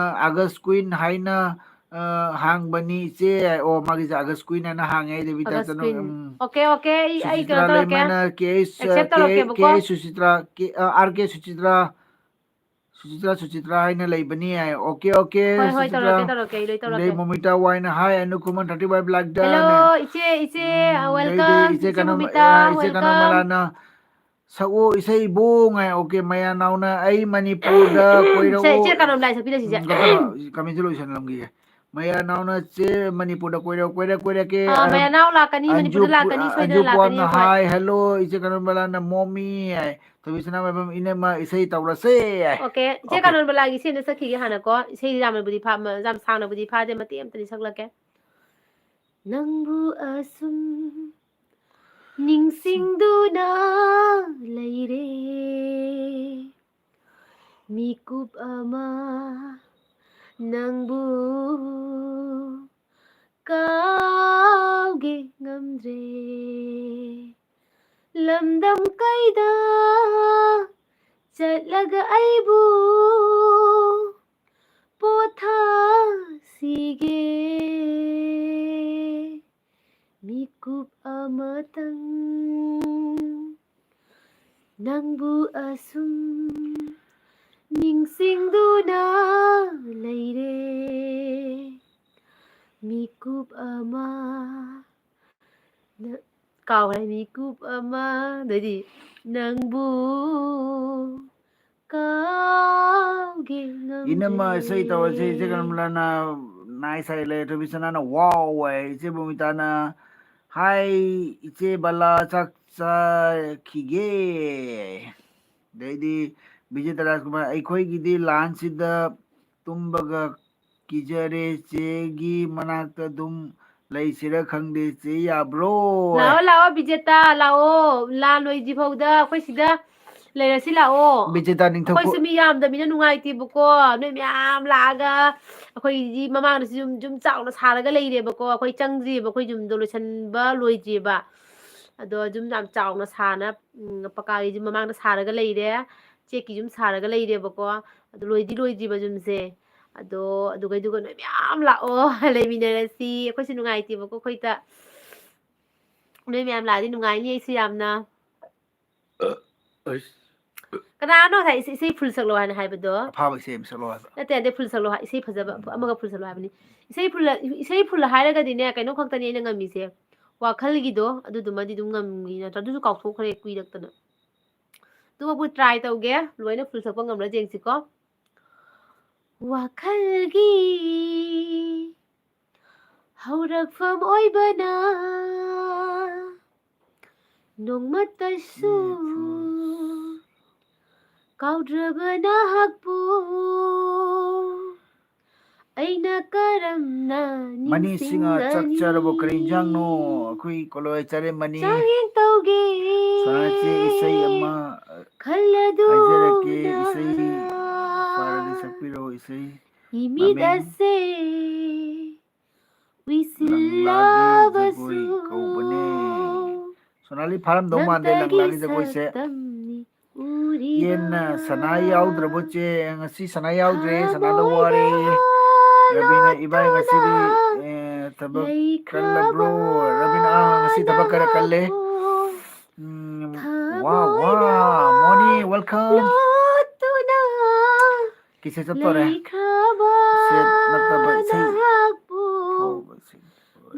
"August Queen ꯍꯥꯏꯅ, ꯑ, ꯍꯥꯡꯕꯅꯤ ꯏꯆꯦ"꯫ ꯑꯣ, ꯃꯥꯒꯤꯁꯦ August Queen ꯍꯥꯏꯅ ꯍꯥꯡꯉꯦ, ꯗꯦꯕꯤꯇꯥ August ꯆꯅꯨ꯫ Queen꯫ ꯎꯝ꯫ ꯑꯣꯀꯦ, ꯑꯣꯀꯦ, ꯑꯩ, ꯑꯩ ꯀꯩꯅꯣ ꯁꯨꯆꯤꯇ꯭ꯔꯥ ꯇꯧꯔꯛꯀꯦ꯫ ꯂꯩꯃꯅ, "ꯀꯦ ꯑꯩꯆ, Accept ꯀꯦ, ꯀꯦ ꯇꯧꯔꯛꯀꯦꯕꯀꯣ꯫ ꯑꯦꯁ ꯁꯨꯆꯤꯇ꯭ꯔꯥ, ꯀꯦ, ꯑ, ꯑꯥꯔ ꯀꯦ ꯁꯨꯆꯤꯇ꯭ꯔꯥ, ꯁꯨꯆꯤꯇ꯭ꯔꯥ, ꯁꯨꯆꯤꯇ꯭ꯔꯥ ꯍꯥꯏꯅ ꯂꯩꯕꯅꯤ" ꯍꯥꯏ꯫ ꯑꯣꯀꯦ, ꯑꯣꯀꯦ, ꯍꯣꯏ, ꯍꯣꯏ, ꯁꯨꯆꯤꯇ꯭ꯔꯥ꯫ ꯇꯧꯔꯛꯀꯦ, ꯇꯧꯔꯛꯀꯦ, ꯑꯩ ꯂꯣꯏ ꯑꯗꯩ ꯇꯧꯔꯛꯀꯦ꯫ ꯃꯣꯃꯤꯇꯥ ꯋꯥꯏꯅ, "Hi, ꯑꯅꯨ ꯈꯨꯃꯟ, thirty five like done" Hello, ꯍꯥꯏ꯫ ꯏꯆꯦ, ꯏꯆꯦ, ꯑ, ꯎꯝ, ꯑꯗꯩꯗꯤ welcome, ꯏꯆꯦ ꯏꯆꯦ ꯀꯅꯣ-, ꯃꯣꯃꯤꯇꯥ, ꯑ, ꯏꯆꯦ welcome꯫ ꯀꯅꯣꯃꯂꯥꯅ, "ꯁꯛꯑꯣ ꯏꯁꯩ ꯏꯕꯨꯡ" ꯍꯥꯏ꯫ ꯑꯣꯀꯦ, ꯃꯌꯥ ꯅꯥꯎꯅ, "ꯑꯩ ꯃꯅꯤꯄꯨꯔꯗ ꯁꯦ, ꯀꯣꯏꯔꯛꯑꯣ"꯫ ꯏꯆꯦ ꯀꯅꯣꯝ ꯂꯥꯏ ꯁꯛꯄꯤꯔꯣ ꯁꯤꯁꯦ꯫ ꯎꯝ, ꯀꯩꯅꯣ, comment ꯁꯦ ꯂꯣꯏꯁꯜꯂꯝꯈꯤꯒꯦ꯫ ꯃꯌꯥ ꯅꯥꯎꯅ, "ꯆꯦ ꯃꯅꯤꯄꯨꯔꯗ ꯀꯣꯏꯔꯛ-, ꯀꯣꯏꯔꯛ-, ꯀꯣꯏꯔꯛꯀꯦ", ꯑꯥ, ꯑ, ꯃꯌꯥ ꯅꯥꯎ ꯂꯥꯛꯀꯅꯤ, ꯑꯟꯖꯨ ꯃꯅꯤꯄꯨꯔꯗ ꯄꯨ-, ꯂꯥꯛꯀꯅꯤ, ꯑ, ꯁꯣꯏꯗꯅ ꯑꯟꯖꯨ ꯂꯥꯛꯀꯅꯤ ꯄꯨꯋꯥꯝꯅ, ꯑꯩꯈꯣꯏ꯫ "Hi, hello", ꯏꯆꯦ ꯀꯅꯣꯝꯕꯂꯥꯅ, "ꯃꯣꯃꯤ" ꯍꯥꯏ꯫ ꯊꯣꯏꯕꯤꯁꯅꯥ ꯃꯥꯏꯕꯝ, "ꯏꯅꯝꯃ ꯏꯁꯩ ꯇꯧꯔꯁꯦ" ꯍꯥꯏ꯫ ꯑꯣꯀꯦ, ꯏꯆꯦ ꯑꯣꯀꯦ꯫ ꯀꯅꯣꯝꯕꯂꯥꯒꯤ ꯏꯁꯩ ꯑꯃ ꯆꯠꯈꯤꯒꯦ ꯍꯥꯟꯅꯀꯣ꯫ ꯏꯁꯩꯗꯤ ꯌꯥꯝꯅꯕꯨꯗꯤ ꯐꯥ-, ꯃ-, ꯌꯥꯝ ꯁꯥꯡꯅꯕꯨꯗꯤ ꯐꯥꯗꯦ, ꯃꯇꯦꯛ ꯑꯃꯇꯅꯤ ꯁꯛꯂꯛꯀꯦ꯫ ꯅꯪꯕꯨ ꯑꯁꯨꯝ ꯅꯤꯡꯁꯤꯡꯗꯨꯅ ꯂꯩꯔꯦ꯫ ꯃꯤꯀꯨꯞ ꯑꯃ ꯅꯪꯕꯨ ꯀꯥꯎꯒꯦ ꯉꯝꯗ꯭ꯔꯦ꯫ ꯂꯝꯗꯝ ꯀꯩꯗ ꯆꯠꯂꯒ ꯑꯩꯕꯨ ꯄꯣꯊꯥꯁꯤꯒꯦ꯫ ꯃꯤꯀꯨꯞ ꯑꯃꯇꯪ ꯅꯪꯕꯨ ꯑꯁꯨꯝ ꯅꯤꯡꯁꯤꯡꯗꯨꯅ ꯂꯩꯔꯦ꯫ ꯃꯤꯀꯨꯞ ꯑꯃ ꯅ-, ꯀꯥꯎꯔꯦ꯫ ꯃꯤꯀꯨꯞ ꯑꯃ, ꯑꯗꯩꯗꯤ ꯅꯪꯕꯨ ꯀꯥꯎꯒꯦ ꯉꯝꯗ꯭ꯔꯦ꯫ ꯏꯅꯝꯃ ꯏꯁꯩ ꯇꯧꯔꯁꯦ, ꯏꯆꯦ ꯀꯃꯂꯥꯅ nice ꯍꯥꯏ ꯂꯩ, ꯊꯣꯏꯕꯤꯁꯅꯥꯅ wow ꯍꯥꯏ, ꯏꯆꯦ ꯕꯣꯃꯤꯇꯥꯅ hi, ꯏꯆꯦ ꯕꯂꯥ ꯆꯥꯛ ꯆꯥꯈꯤꯒꯦ꯫ ꯑꯗꯩꯗꯤ ꯕꯤꯖꯦꯇꯥ ꯔꯥꯖꯀꯨꯃꯥꯔ, ꯑꯩꯈꯣꯏꯒꯤꯗꯤ ꯂꯥꯟꯁꯤꯗ ꯇꯨꯝꯕꯒ ꯀꯤꯖꯔꯦ, ꯆꯦꯒꯤ ꯃꯅꯥꯛꯇ ꯑꯗꯨꯝ ꯂꯩꯁꯤꯔ ꯈꯪꯗꯦ, ꯆꯦ ꯌꯥꯕ꯭ꯔꯣ? ꯂꯥꯛꯑꯣ, ꯂꯥꯛꯑꯣ, ꯕꯤꯖꯦꯇꯥ, ꯂꯥꯛꯑꯣ꯫ ꯂꯥꯟ ꯂꯣꯏꯗ꯭ꯔꯤ ꯐꯥꯎꯗ ꯑꯩꯈꯣꯏ ꯁꯤꯗ ꯂꯩꯔꯁꯤ, ꯂꯥꯛꯑꯣ꯫ ꯕꯤꯖꯦꯇꯥ ꯅꯤꯡꯊꯧ ꯑꯩꯈꯣꯏꯁꯨ ꯃꯤ ꯌꯥꯝꯗꯕꯅꯤꯅ ꯅꯨꯡꯉꯥꯏꯇꯦꯕꯀꯣ, ꯅꯣꯏ ꯃꯌꯥꯝ ꯂꯥꯛꯑꯒ꯫ ꯑꯩꯈꯣꯏꯗꯤ ꯃꯃꯥꯡꯗꯁꯨ ꯌꯨꯝ, ꯌꯨꯝ ꯆꯥꯎꯅ ꯁꯥꯔꯒ ꯂꯩꯔꯦꯕꯀꯣ, ꯑꯩꯈꯣꯏ ꯆꯪꯗ꯭ꯔꯤꯕ, ꯑꯩꯈꯣꯏ ꯌꯨꯝꯗꯣ ꯂꯣꯏꯁꯟꯕ ꯂꯣꯏꯗ꯭ꯔꯤꯕ꯫ ꯑꯗꯣ ꯌꯨꯝ ꯌꯥꯝ ꯆꯥꯎꯅ ꯁꯥꯅ, ꯎꯝ, ꯄꯀꯥꯒꯤ ꯌꯨꯝ ꯃꯃꯥꯡꯗ ꯁꯥꯔꯒ ꯂꯩꯔꯦ, ꯆꯦꯛꯀꯤ ꯌꯨꯝ ꯁꯥꯔꯒ ꯂꯩꯔꯦꯕꯀꯣ꯫ ꯑꯗꯨ ꯂꯣꯏꯗꯤ ꯂꯣꯏꯗ꯭ꯔꯤꯕ ꯌꯨꯝꯁꯦ꯫ ꯑꯗꯣ ꯑꯗꯨꯒꯩꯗꯨꯒ ꯅꯣꯏ ꯃꯌꯥꯝ ꯂꯥꯛꯑꯣ, ꯂꯩꯃꯤꯟꯅꯔꯁꯤ꯫ ꯑꯩꯈꯣꯏꯁꯨ ꯅꯨꯡꯉꯥꯏꯇꯦꯕꯀꯣ, ꯑꯩꯈꯣꯏꯗ꯫ ꯅꯣꯏ ꯃꯌꯥꯝ ꯂꯥꯛꯑꯗꯤ ꯅꯨꯡꯉꯥꯏꯅꯤ ꯑꯩꯁꯨ ꯌꯥꯝꯅ꯫ ꯑꯩꯁ꯫ ꯀꯅꯥꯅꯣ ꯉꯁꯥꯏ ꯏꯁꯩ, ꯏꯁꯩ full ꯁꯛꯂꯣ ꯍꯥꯏꯅ ꯍꯥꯏꯕꯗꯣ? ꯑꯐꯥꯕ ꯏꯁꯩ ꯑꯃ ꯁꯛꯂꯣ ꯍꯥꯏꯕ꯫ ꯅꯠꯇꯦ, ꯅꯠꯇꯦ, full ꯁꯛꯂꯣ ꯍꯥꯏ-, ꯏꯁꯩ ꯐꯖꯕ ꯑꯃꯒ full ꯁꯛꯂꯣ ꯍꯥꯏꯕꯅꯤ꯫ ꯏꯁꯩ full, ꯏꯁꯩ full ꯍꯥꯏꯔꯒꯗꯤꯅꯦ, ꯀꯩꯅꯣ ꯈꯛꯇꯅꯤ ꯑꯩꯅ ꯉꯝꯃꯤꯁꯦ, ꯋꯥꯈꯜꯒꯤꯗꯣ, ꯑꯗꯨꯗꯨꯃꯗꯤ ꯑꯗꯨꯝ ꯉꯝꯃꯤ ꯅꯠꯇ꯭ꯔꯥ? ꯑꯗꯨꯁꯨ ꯀꯥꯎꯊꯣꯛꯈ꯭ꯔꯦ ꯀꯨꯏꯔꯛꯇꯅ꯫ ꯑꯗꯨꯃꯛꯄꯨ try ꯇꯧꯒꯦ, ꯂꯣꯏꯅ full ꯁꯛꯄ ꯉꯝꯕ꯭ꯔꯥ ꯌꯦꯡꯁꯤꯀꯣ꯫ ꯋꯥꯈꯜꯒꯤ ꯍꯧꯔꯛꯐꯝ ꯑꯣꯏꯕꯅ ꯅꯣꯡꯃꯇꯁꯨ ꯀꯥꯎꯗ꯭ꯔꯕ ꯅꯍꯥꯛꯄꯨ ꯑꯩꯅ ꯀꯔꯝꯅ ꯃꯅꯤ ꯁꯤꯡꯍ, ꯆꯥꯛ ꯆꯥꯔꯕꯣ? ꯀꯔꯤ ꯏꯟꯖꯥꯡꯅꯣ? ꯑꯩꯈꯣꯏ ꯀꯣꯂꯣꯏ ꯆꯥꯔꯦ ꯃꯅꯤ꯫ ꯆꯥꯛ ꯍꯦꯛ ꯇꯧꯒꯦ ꯁꯣꯅꯥꯆꯦ, ꯏꯁꯩ ꯑꯃ ꯈꯜꯂꯗꯨꯅ ꯍꯥꯏꯖꯔꯛꯀꯦ, ꯏꯁꯩ ꯐꯥꯔꯗꯤ ꯁꯛꯄꯤꯔꯣ, ꯏꯁꯩ ꯏꯃꯤꯠ ꯃꯃꯤꯡ ꯑꯁꯦ ꯂꯪꯂꯥꯒꯤ ꯖꯒꯣꯏ ꯀꯧꯕꯅꯦ꯫ ꯁꯣꯅꯥꯂꯤ ꯐꯥꯔꯝꯗꯧ ꯃꯥꯟꯗꯦ ꯂꯪꯂꯥꯒꯤ ꯖꯒꯣꯏꯁꯦ꯫ ꯌꯦꯟꯅ ꯁꯅꯥ ꯌꯥꯎꯗ꯭ꯔꯕꯣ ꯆꯦ? ꯉꯁꯤ ꯁꯅꯥ ꯌꯥꯎꯗ꯭ꯔꯦ, ꯁꯅꯥꯗ ꯋꯥꯔꯦ꯫ ꯔꯕꯤꯅ ꯏꯕꯥꯏ ꯉꯁꯤꯗꯤ, ꯑꯦ, ꯊꯕꯛ ꯀꯜꯂꯕ꯭ꯔꯣ? ꯔꯕꯤꯅ, ꯑꯥ, ꯉꯁꯤ ꯊꯕꯛ ꯈꯔ ꯀꯜꯂꯦ꯫ ꯎꯝ, ꯋꯥ, ꯋꯥ, ꯃꯣꯅꯤ, welcome꯫ ꯀꯤꯁꯦ ꯆꯠꯇꯣꯔꯦ꯫ ꯁꯦꯠ ꯅꯠꯇꯕ ꯏꯁꯩ꯫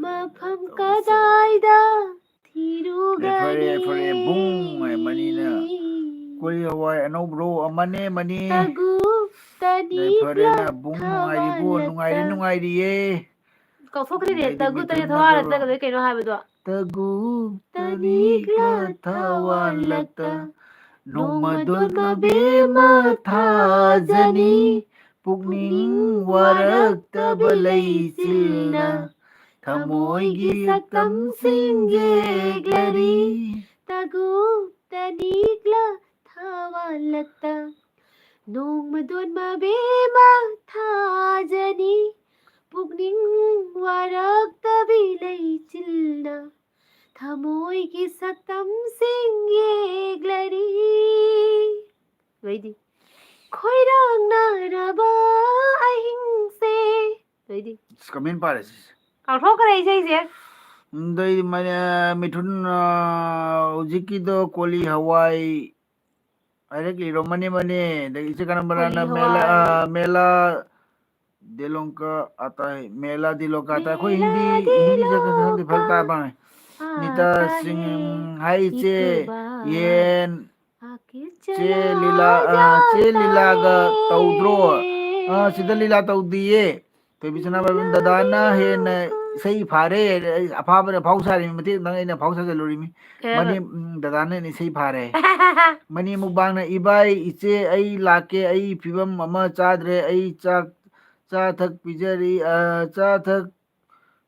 ꯃꯐꯝ ꯀꯗꯥꯏꯗ ꯌꯥꯏꯐꯔꯦ, ꯌꯥꯏꯐꯔꯦ, ꯕꯨꯡ ꯍꯥꯏ ꯃꯅꯤꯅ꯫ ꯀꯣꯂꯤ ꯍꯋꯥꯏ ꯑꯅꯧꯕ꯭ꯔꯣ? ꯑꯃꯅꯦ, ꯃꯅꯤ꯫ ꯌꯥꯏꯐꯔꯦꯅ ꯕꯨꯡ ꯅꯨꯡꯉꯥꯏꯔꯤꯕꯣ? ꯅꯨꯡꯉꯥꯏꯔꯤ, ꯅꯨꯡꯉꯥꯏꯔꯤꯌꯦ꯫ ꯀꯥꯎꯊꯣꯛꯈ꯭ꯔꯦꯅꯦ, ꯇꯒꯨ ꯇꯔꯦꯠ ꯊꯋꯥꯔꯛꯇꯒꯗꯣ ꯀꯩꯅꯣ ꯍꯥꯏꯕꯗꯣ꯫ ꯇꯒꯨ ꯇꯅꯤꯛꯂ ꯊꯋꯥꯟꯂꯛꯇ ꯅꯣꯡꯃꯗꯣꯟ ꯃꯕꯦꯝꯃ ꯊꯥꯖꯅꯤ꯫ ꯄꯨꯛꯅꯤꯡ ꯋꯥꯔꯛꯇꯕ ꯂꯩꯆꯤꯜꯅ ꯊꯃꯣꯏꯒꯤ ꯁꯛꯇꯝꯁꯤꯡ ꯌꯦꯛꯂꯔꯤ꯫ ꯇꯒꯨ ꯇꯅꯤꯛꯂ ꯊꯋꯥꯟꯂꯛꯇ ꯅꯣꯡꯃꯗꯣꯟ ꯃꯕꯦꯝꯃ ꯊꯥꯖꯅꯤ꯫ ꯄꯨꯛꯅꯤꯡ ꯋꯥꯔꯛꯇꯕꯤ ꯂꯩꯆꯤꯜꯅ ꯊꯃꯣꯏꯒꯤ ꯁꯛꯇꯝꯁꯤꯡ ꯌꯦꯛꯂꯔꯤ꯫ ꯂꯣꯏꯗꯤ꯫ ꯈꯣꯏꯔꯥꯡꯅꯔꯕ ꯑꯍꯤꯡꯁꯦ꯫ ꯂꯣꯏꯗꯤ꯫ ꯑꯁ, comment ꯄꯥꯔꯦ ꯁꯤꯁꯦ꯫ ꯀꯥꯎꯊꯣꯛꯈ꯭ꯔꯦ ꯏꯁꯩꯁꯦ꯫ ꯑꯗꯩ ꯃ-, ꯃꯤꯊꯨꯟ, ꯑ, ꯍꯧꯖꯤꯛꯀꯤꯗꯣ ꯀꯣꯂꯤ ꯍꯋꯥꯏ ꯍꯥꯏꯔꯛꯂꯤꯔꯣ? ꯃꯅꯦ, ꯃꯅꯦ꯫ ꯑꯗꯒꯤ ꯏꯆꯦ ꯀꯅꯝꯕꯂꯥꯅ ꯀꯣꯂꯤ ꯃꯦꯂꯥ, ꯍꯋꯥꯏ꯫ ꯑ, ꯃꯦꯂꯥ ꯗꯦꯂꯣꯡꯀ ꯑꯇꯥ ꯍꯦ, ꯃꯦꯂꯥ ꯗꯤꯂꯣꯀ ꯑꯇꯥ꯫ ꯑꯩꯈꯣꯏ ꯍꯤꯟꯗꯤ, ꯃꯦꯂꯥ ꯍꯤꯟꯗꯤꯁꯦ ꯈꯪꯗꯦ, ꯐꯔꯛ ꯇꯥꯕ ꯄꯥꯡꯉꯦ꯫ ꯗꯤꯂꯣꯀ ꯅꯤꯇꯥ ꯑꯇꯥ ꯁꯤꯡ ꯍꯦ, ꯍꯥꯏ ꯏꯆꯦ, ꯏꯀꯨꯕꯥ꯫ ꯌꯦꯟ, ꯆꯦ ꯂꯤꯂꯥ, ꯑ, ꯆꯦ ꯂꯤꯂꯥꯒ ꯇꯧꯗ꯭ꯔꯣ? ꯑ, ꯁꯤꯗ ꯂꯤꯂꯥ ꯇꯧꯗꯤꯌꯦ꯫ ꯊꯣꯏꯕꯤ ꯁꯅꯥꯕꯥꯏꯕꯝ ꯗꯗꯥꯅ ꯍꯦꯟꯅ ꯏꯁꯩ ꯐꯥꯔꯦ꯫ ꯑꯩ ꯑꯐꯥꯕꯅ ꯑꯐꯥꯎ ꯁꯥꯔꯤꯃꯤ, ꯃꯇꯦꯛ ꯑꯃꯇꯪ ꯑꯩꯅ ꯑꯐꯥꯎ ꯁꯥꯖꯜꯂꯨꯔꯤꯃꯤ꯫ ꯀꯩ ꯍꯥꯏꯕ? ꯃꯅꯤ, ꯎꯝ, ꯗꯗꯥꯅ ꯍꯦꯟꯅ ꯏꯁꯩ ꯐꯥꯔꯦ꯫ ꯃꯅꯤ ꯃꯨꯛꯕꯥꯡꯅ, "ꯏꯕꯥꯏ, ꯏꯆꯦ, ꯑꯩ ꯂꯥꯛꯀꯦ, ꯑꯩ ꯐꯤꯕꯝ ꯑꯃ ꯆꯥꯗ꯭ꯔꯦ, ꯑꯩ ꯆꯥꯛ ꯆꯥ ꯊꯛ ꯄꯤꯖꯔꯤ, ꯑ, ꯆꯥ ꯊꯛ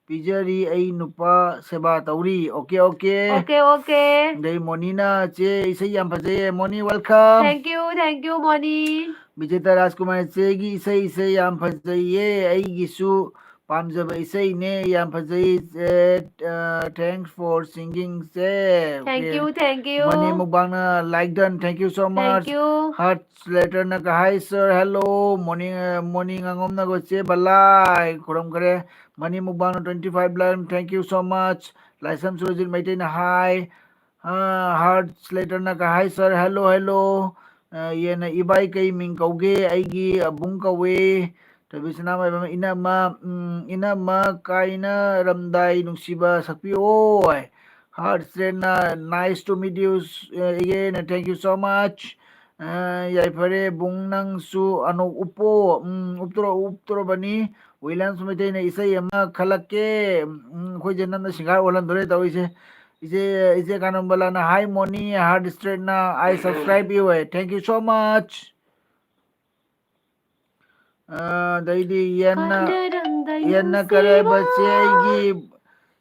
ꯄꯤꯖꯔꯤ, ꯑꯩ ꯅꯨꯄꯥ ꯁꯦꯕꯥ ꯇꯧꯔꯤ꯫ Okay, okay. Okay, okay. ꯑꯗꯩ ꯃꯣꯅꯤꯅ, "ꯆꯦ, ꯏꯁꯩ ꯌꯥꯝ ꯐꯖꯩꯌꯦ, Moni, welcome꯫ Thank you, thank you, Moni. Bijeta Rajkumar, "ꯆꯦꯒꯤ ꯏꯁꯩꯁꯦ ꯌꯥꯝ ꯐꯖꯩꯌꯦ, ꯑꯩꯒꯤꯁꯨ ꯄꯥꯝꯖꯕ ꯏꯁꯩꯅꯦ, ꯌꯥꯝ ꯐꯖꯩ, ꯆꯦ, ꯑ, thanks for singing, ꯆꯦ." Thank Okay. you, thank you꯫ Moni ꯃꯨꯛꯕꯥꯡꯅ like done, thank you so much꯫ Thank you꯫ Hearts letter ꯅꯒ, "Hi sir, hello, morning, ꯑ, morning ꯑꯉꯣꯝꯅꯒ ꯆꯦ ꯕꯂꯥꯏ ꯈꯨꯔꯝꯈ꯭ꯔꯦ꯫" ꯃꯅꯤ ꯃꯨꯛꯕꯥꯡꯅ twenty five ꯂꯥꯏꯝ, thank you so much꯫ Laishram Surjit ꯃꯩꯇꯩꯅ hi꯫ ꯑ, Hearts letter ꯅꯒ, "Hi sir, hello, hello꯫ ꯑ, ꯌꯦꯟꯅ ꯏꯕꯥꯏ ꯀꯩ ꯃꯤꯡ ꯀꯧꯒꯦ?" "ꯑꯩꯒꯤ ꯑꯕꯨꯡ ꯀꯧꯋꯦ꯫" ꯊꯣꯏꯕꯤ ꯁꯅꯥꯃꯍꯤꯕꯝ, "ꯏꯅꯝꯃ, ꯎꯝ, ꯏꯅꯝꯃ ꯀꯥꯏꯅꯔꯝꯗꯥꯏ ꯅꯨꯡꯁꯤꯕ ꯁꯛꯄꯤꯌꯣ꯫" Hearts letter ꯅ, "Nice to meet you, uh, again, thank you so much꯫" ꯑ, ꯌꯥꯏꯐꯔꯦ ꯕꯨꯡ, ꯅꯪꯁꯨ ꯑꯅꯧ ꯎꯞꯄꯣ꯫ ꯎꯝ, ꯎꯞꯇꯣꯔ-, ꯎꯞꯇꯣꯔꯕꯅꯤ꯫ ꯋꯤꯂꯤꯌꯝꯁ ꯃꯩꯇꯩꯅ ꯏꯁꯩ ꯑꯃ ꯈꯜꯂꯛꯀꯦ꯫ ꯎꯝ, ꯑꯩꯈꯣꯏꯁꯦ ꯅꯝꯅ ꯁꯤꯡꯒꯥꯔ ꯑꯣꯜꯍꯟꯗꯣꯔꯦ ꯇꯧꯔꯤꯁꯦ꯫ ꯏꯆꯦ, ꯏꯆꯦ ꯀꯥꯅꯝꯕꯂꯥꯅ, "Hi ꯃꯣꯅꯤ, Hearts letter ꯅ, I subscribe you." Thank you so much꯫ ꯑ, ꯑꯗꯩꯗꯤ ꯌꯦꯟꯅ, ꯀꯥꯏꯅꯔꯝꯗꯥꯏ ꯌꯦꯟꯅ ꯅꯨꯡꯁꯤꯕ ꯀꯔꯥꯏꯕ ꯆꯦ ꯑꯩꯒꯤ,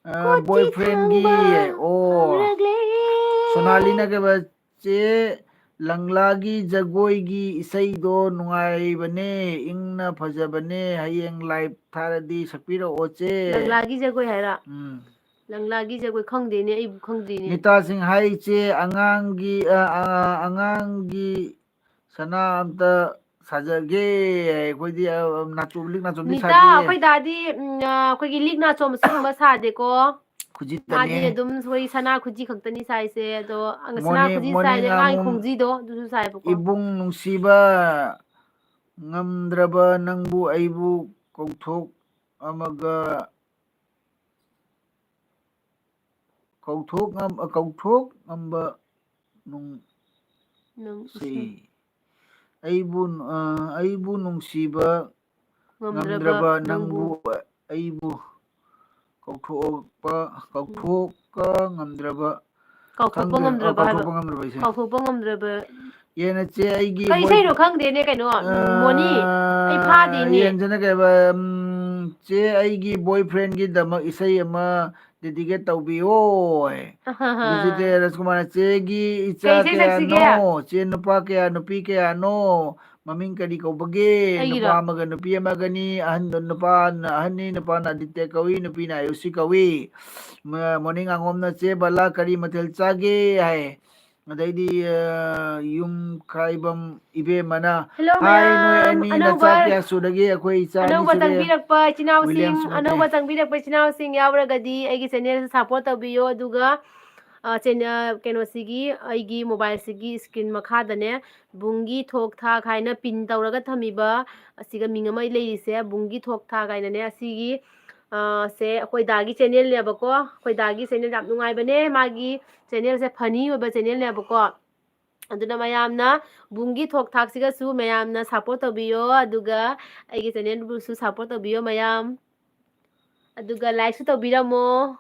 ꯑ, ꯀꯣꯆꯤ boyfriend ꯒꯤ, ꯊꯥꯡꯕ ꯑꯣ꯫ ꯍꯧꯔꯛꯂꯦ꯫ ꯁꯣꯅꯥꯂꯤꯅ ꯀꯩꯕ, "ꯆꯦ, ꯂꯪꯂꯥꯒꯤ ꯖꯒꯣꯏꯒꯤ ꯏꯁꯩꯗꯣ ꯅꯨꯡꯉꯥꯏꯕꯅꯦ, ꯏꯪꯅ ꯐꯖꯕꯅꯦ, ꯍꯌꯦꯡ live ꯊꯥꯔꯗꯤ ꯁꯛꯄꯤꯔꯛꯑꯣ ꯆꯦ꯫" ꯂꯪꯂꯥꯒꯤ ꯖꯒꯣꯏ ꯍꯥꯏꯔ? ꯎꯝ꯫ ꯂꯪꯂꯥꯒꯤ ꯖꯒꯣꯏ ꯈꯪꯗꯦꯅꯦ, ꯑꯩꯕꯨ ꯈꯪꯗꯦꯅꯦ꯫ ꯃꯤꯇꯥꯁꯤꯡ, "Hi ꯆꯦ, ꯑꯉꯥꯡꯒꯤ, ꯑ, ꯑ, ꯑꯉꯥꯡꯒꯤ ꯁꯅꯥ ꯑꯝꯇ ꯁꯥꯖꯒꯦ꯫" ꯑꯩꯈꯣꯏꯗꯤ, ꯑ, ꯅꯥꯆꯣꯝ, ꯂꯤꯛ ꯅꯥꯆꯣꯝꯗꯤ ꯅꯤꯇꯥ, ꯁꯥꯗꯦ꯫ ꯑꯩꯈꯣꯏ ꯗꯥꯗꯤ, ꯎꯝ, ꯑ, ꯑꯩꯈꯣꯏꯒꯤ ꯂꯤꯛ ꯅꯥꯆꯣꯝ ꯑꯁꯤꯒꯨꯝꯕ ꯁꯥꯗꯦꯀꯣ꯫ ꯈꯨꯖꯤꯠꯇꯅꯦ꯫ ꯃꯥꯗꯤ ꯑꯗꯨꯝ ꯑꯩꯈꯣꯏ ꯁꯅꯥ ꯈꯨꯖꯤ ꯈꯛꯇꯅꯤ ꯁꯥꯏꯁꯦ꯫ ꯑꯗꯣ, ꯑ, ꯁꯅꯥ ꯃꯣꯔꯅꯤꯡ, ꯈꯨꯖꯤ ꯃꯣꯔꯅꯤꯡ ꯁꯥꯏꯁꯦ ꯑꯉꯥꯡꯒꯤ ꯑꯃꯨꯛ ꯈꯣꯡꯖꯤꯗꯣ ꯑꯗꯨꯁꯨ ꯁꯥꯏꯕꯀꯣ꯫ "ꯏꯕꯨꯡ ꯅꯨꯡꯁꯤꯕ, ꯉꯝꯗ꯭ꯔꯕ ꯅꯪꯕꯨ ꯑꯩꯕꯨ ꯀꯧꯊꯣꯛ ꯑꯃꯒ, ꯀꯧꯊꯣꯛ ꯉꯝ-, ꯀꯧꯊꯣꯛ ꯉꯝꯕ ꯅꯨꯡ-, ꯅꯨꯡꯁꯤ꯫ ꯁꯤ꯫ ꯑꯩꯕꯨ, ꯑ, ꯑꯩꯕꯨ ꯅꯨꯡꯁꯤꯕ ꯉꯝꯗ꯭ꯔꯕ ꯉꯝꯗ꯭ꯔꯕ ꯅꯪꯕꯨ꯫ ꯅꯪꯕꯨ ꯑꯩꯕꯨ ꯀꯧꯊꯣꯛꯄ, ꯀꯧꯊꯣꯛꯄ ꯉꯝꯗ꯭ꯔꯕ, ꯀꯥꯎꯊꯣꯛꯄ ꯈꯪꯗ꯭ꯔꯦ꯫ ꯑ, ꯉꯝꯗ꯭ꯔꯕ ꯍꯥꯏꯕ꯫ ꯀꯥꯎꯊꯣꯛꯄ ꯉꯝꯗ꯭ꯔꯕ ꯏꯁꯩ꯫ ꯀꯥꯎꯊꯣꯛꯄ ꯉꯝꯗ꯭ꯔꯕ꯫ ꯌꯦꯟ ꯅꯆꯦ ꯑꯩꯒꯤ ꯀꯩ boy- ꯏꯁꯩꯅꯣ ꯈꯪꯗꯦꯅꯦ ꯀꯩꯅꯣ, ꯎꯝ, ꯃꯣꯅꯤ? ꯑꯩ ꯐꯥꯗꯦꯅꯦ꯫ ꯌꯦꯟꯁꯤꯅ ꯀꯩ ꯍꯥꯏꯕ, ꯎꯝ, "ꯆꯦ ꯑꯩꯒꯤ boyfriendꯒꯤꯗꯃꯛ ꯏꯁꯩ ꯑꯃ dedicate ꯇꯧꯕꯤꯌꯣ" ꯍꯥꯏ꯫ ꯑꯗꯨꯗꯤ ꯔꯥꯖꯀꯨꯃꯥꯔ, "ꯆꯦꯒꯤ ꯏꯆꯥ ꯀꯩ ꯏꯁꯩ ꯁꯛꯁꯤꯒꯦ? ꯀꯌꯥꯅꯣ? ꯆꯦ ꯅꯨꯄꯥ ꯀꯌꯥ, ꯅꯨꯄꯤ ꯀꯌꯥꯅꯣ? ꯃꯃꯤꯡ ꯀꯔꯤ ꯀꯧꯕꯒꯦ?" ꯑꯩꯒꯤꯔꯣ? ꯅꯨꯄꯥ ꯑꯃꯒ ꯅꯨꯄꯤ ꯑꯃꯒꯅꯤ꯫ ꯑꯍꯟꯗꯣ, ꯅꯨꯄꯥꯅ ꯑꯍꯟꯅꯤ, ꯅꯨꯄꯥꯅ ꯑꯗꯤꯇ꯭ꯌ ꯀꯧꯏ, ꯅꯨꯄꯤꯅ ꯑꯌꯨꯁꯤ ꯀꯧꯏ꯫ ꯃ-, ꯃꯣꯔꯅꯤꯡ ꯉꯥꯉꯣꯝꯅ, "ꯆꯦ ꯕꯂꯥ, ꯀꯔꯤ ꯃꯊꯦꯜ ꯆꯥꯒꯦ?" ꯍꯥꯏ꯫ ꯑꯗꯩꯗꯤ, ꯑ, ꯌꯨꯝꯈꯥꯏꯕꯝ ꯏꯕꯦꯝꯃꯅ, Hello "ꯍꯥꯏ, ꯅꯣꯏ ꯃꯌꯥꯝ, ꯑꯅꯤ ꯑꯅꯧꯕ, ꯅꯆꯥ ꯀꯌꯥ ꯁꯨꯔꯒꯦ?" "ꯑꯩꯈꯣꯏ ꯏꯆꯥ ꯑꯅꯤ ꯑꯅꯧꯕ ꯁꯨꯔꯦ꯫" ꯆꯪꯕꯤꯔꯛꯄ ꯏꯆꯤꯟ ꯏꯅꯥꯎꯁꯤꯡ, ꯋꯤꯂꯤꯌꯝꯁ ꯃꯣꯠꯇꯦ꯫ ꯑꯅꯧꯕ ꯆꯪꯕꯤꯔꯛꯄ ꯏꯆꯤꯟ ꯏꯅꯥꯎꯁꯤꯡ ꯌꯥꯎꯔꯒꯗꯤ ꯑꯩꯒꯤ channelꯁꯦ support ꯇꯧꯕꯤꯌꯣ꯫ ꯑꯗꯨꯒ, ꯑ, channel, ꯀꯩꯅꯣꯁꯤꯒꯤ, ꯑꯩꯒꯤ mobileꯁꯤꯒꯤ screen ꯃꯈꯥꯗꯅꯦ, ꯕꯨꯡꯒꯤ ꯊꯣꯛ ꯊꯥꯛ ꯍꯥꯏꯅ pin ꯇꯧꯔꯒ ꯊꯝꯃꯤꯕ ꯑꯁꯤꯒ ꯃꯤꯡ ꯑꯃ ꯂꯩꯔꯤꯁꯦ, ꯕꯨꯡꯒꯤ ꯊꯣꯛ ꯊꯥꯛ ꯍꯥꯏꯅꯅꯦ, ꯑꯁꯤꯒꯤ, ꯑ, ꯁꯦ ꯑꯩꯈꯣꯏ ꯗꯥꯒꯤ channelꯅꯦꯕꯀꯣ꯫ ꯑꯩꯈꯣꯏ ꯗꯥꯒꯤ channel ꯌꯥꯝ ꯅꯨꯡꯉꯥꯏꯕꯅꯦ꯫ ꯃꯥꯒꯤ channelꯁꯦ funny ꯑꯣꯏꯕ channelꯅꯦꯕꯀꯣ꯫ ꯑꯗꯨꯅ ꯃꯌꯥꯝꯅ ꯕꯨꯡꯒꯤ ꯊꯣꯛ ꯊꯥꯛꯁꯤꯒꯁꯨ ꯃꯌꯥꯝꯅ support ꯇꯧꯕꯤꯌꯣ, ꯑꯗꯨꯒ ꯑꯩꯒꯤ channelꯕꯨꯁꯨ support ꯇꯧꯕꯤꯌꯣ ꯃꯌꯥꯝ, ꯑꯗꯨꯒ likeꯁꯨ ꯇꯧꯕꯤꯔꯝꯃꯣ꯫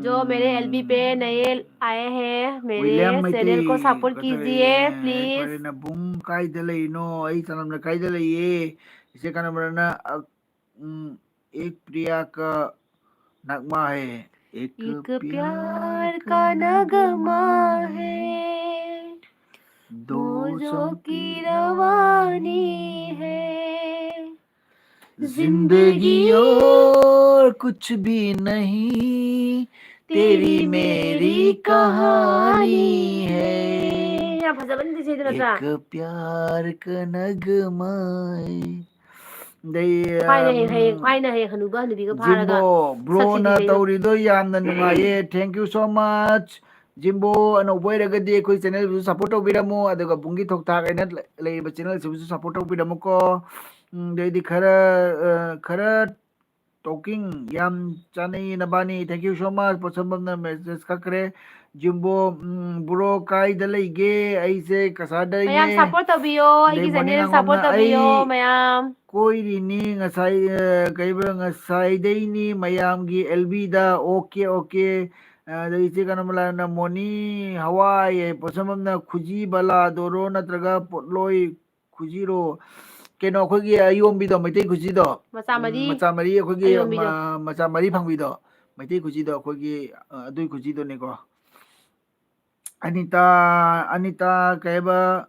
जो मेरे एलबी पे नए आए हैं, मेरे ꯋꯤꯂꯤꯌꯝ ꯃꯩꯇꯩ चैनल को support ꯀꯠꯊꯔꯛꯑꯦ꯫ कीजिए, please। ꯐꯔꯦ, ꯅꯕꯨꯡ ꯀꯥꯏꯗ ꯂꯩꯔꯤꯅꯣ? ꯑꯩ ꯆꯅꯝꯅ ꯀꯥꯏꯗ ꯂꯩꯌꯦ? ꯏꯆꯦ ꯀꯅꯝꯕꯔꯅ, ꯑ, ꯎꯝ, एक प्रिया का नगमा है, एक एक प्यार का नगमा है, दो मौजों की रवानी है। जिंदगी और कुछ भी नहीं, तेरी मेरी कहानी है। ꯌꯥꯝ ꯐꯖꯕꯅꯤ ꯏꯁꯩꯗꯣ ꯅꯠꯇ꯭ꯔꯥ? एक प्यार का नगमा है। ꯑꯗꯩ, ꯈ꯭ꯋꯥꯏꯅ ꯍꯌꯦꯡ, ꯎꯝ, ꯍꯌꯦꯡ, ꯈ꯭ꯋꯥꯏꯅ ꯍꯌꯦꯡ ꯍꯅꯨꯕ ꯍꯅꯨꯕꯤꯒ ꯐꯥꯔꯒ ꯖꯤꯝꯕꯣ, ꯕ꯭ꯔꯣꯅ ꯁꯛꯁꯤꯗꯤ ꯀꯩꯅꯣ? ꯇꯧꯔꯤꯗꯣ ꯌꯥꯝꯅ ꯅꯨꯡꯉꯥꯏꯌꯦ꯫ Thank you so much꯫ Jimbo ꯑꯅꯧꯕ ꯑꯣꯏꯔꯒꯗꯤ ꯑꯩꯈꯣꯏ channelꯕꯨꯁꯨ support ꯇꯧꯕꯤꯔꯝꯃꯣ, ꯑꯗꯨꯒ ꯕꯨꯡꯒꯤ ꯊꯣꯛ ꯊꯥꯛ ꯍꯥꯏꯅ ꯂꯩꯔꯤꯕ channelꯁꯤꯕꯨꯁꯨ support ꯇꯧꯕꯤꯔꯝꯃꯨꯀꯣ꯫ ꯎꯝ, ꯑꯗꯩꯗꯤ ꯈꯔ, ꯑ, ꯈꯔ talking ꯌꯥꯝ ꯆꯥꯅꯩꯌꯦ ꯅꯕꯥꯅꯤ꯫ Thank you so much꯫ ꯄꯣꯠꯁꯝꯕꯝꯅ message ꯀꯛꯈ꯭ꯔꯦ꯫ ꯖꯤꯝꯕꯣ, ꯎꯝ, ꯕ꯭ꯔꯣ ꯀꯥꯏꯗ ꯂꯩꯒꯦ? ꯑꯩꯁꯦ ꯀꯁꯥꯔꯗ ꯃꯌꯥꯝ ꯂꯩꯌꯦ꯫ support ꯇꯧꯕꯤꯌꯣ, ꯑꯩꯒꯤ ꯑꯗꯩ ꯃꯣꯔꯅꯤꯡ channel ꯑꯉꯣꯝꯅ support ꯇꯧꯕꯤꯌꯣ ꯑꯩ ꯃꯌꯥꯝ꯫ ꯀꯣꯏꯔꯤꯅꯤ ꯉꯁꯥꯏ, ꯑ, ꯀꯩꯕ, ꯉꯁꯥꯏꯗꯩꯅꯤ ꯃꯌꯥꯝꯒꯤ ꯑꯦꯜꯕꯤꯗ꯫ OK, OK꯫ ꯑꯗꯩ ꯏꯆꯦ ꯀꯩꯅꯣꯃꯂꯥꯅ ꯃꯣꯅꯤ ꯍꯋꯥꯏ, ꯄꯣꯠꯁꯝꯕꯝꯅ ꯈꯨꯖꯤ ꯕꯂꯥꯗꯣꯔꯣ ꯅꯠꯇ꯭ꯔꯒ ꯄꯣꯠꯂꯣꯏ ꯈꯨꯖꯤꯔꯣ? ꯀꯩꯅꯣ, ꯑꯩꯈꯣꯏꯒꯤ ꯑꯌꯣꯝꯕꯤꯗꯣ, ꯃꯩꯇꯩ ꯈꯨꯖꯤꯗꯣ꯫ ꯃꯆꯥ ꯎꯝ, ꯃꯔꯤ? ꯃꯆꯥ ꯃꯔꯤ, ꯑꯩꯈꯣꯏꯒꯤ ꯑꯌꯣꯝꯕꯤꯗꯣ꯫ ꯃ-, ꯃꯆꯥ ꯃꯔꯤ ꯐꯪꯕꯤꯗꯣ, ꯃꯩꯇꯩ ꯈꯨꯖꯤꯗꯣ, ꯑꯩꯈꯣꯏꯒꯤ, ꯑ, ꯑꯗꯨꯏ ꯈꯨꯖꯤꯗꯨꯅꯤꯀꯣ꯫ ꯑꯅꯤꯇꯥ, ꯑꯅꯤꯇꯥ ꯀꯩꯕ,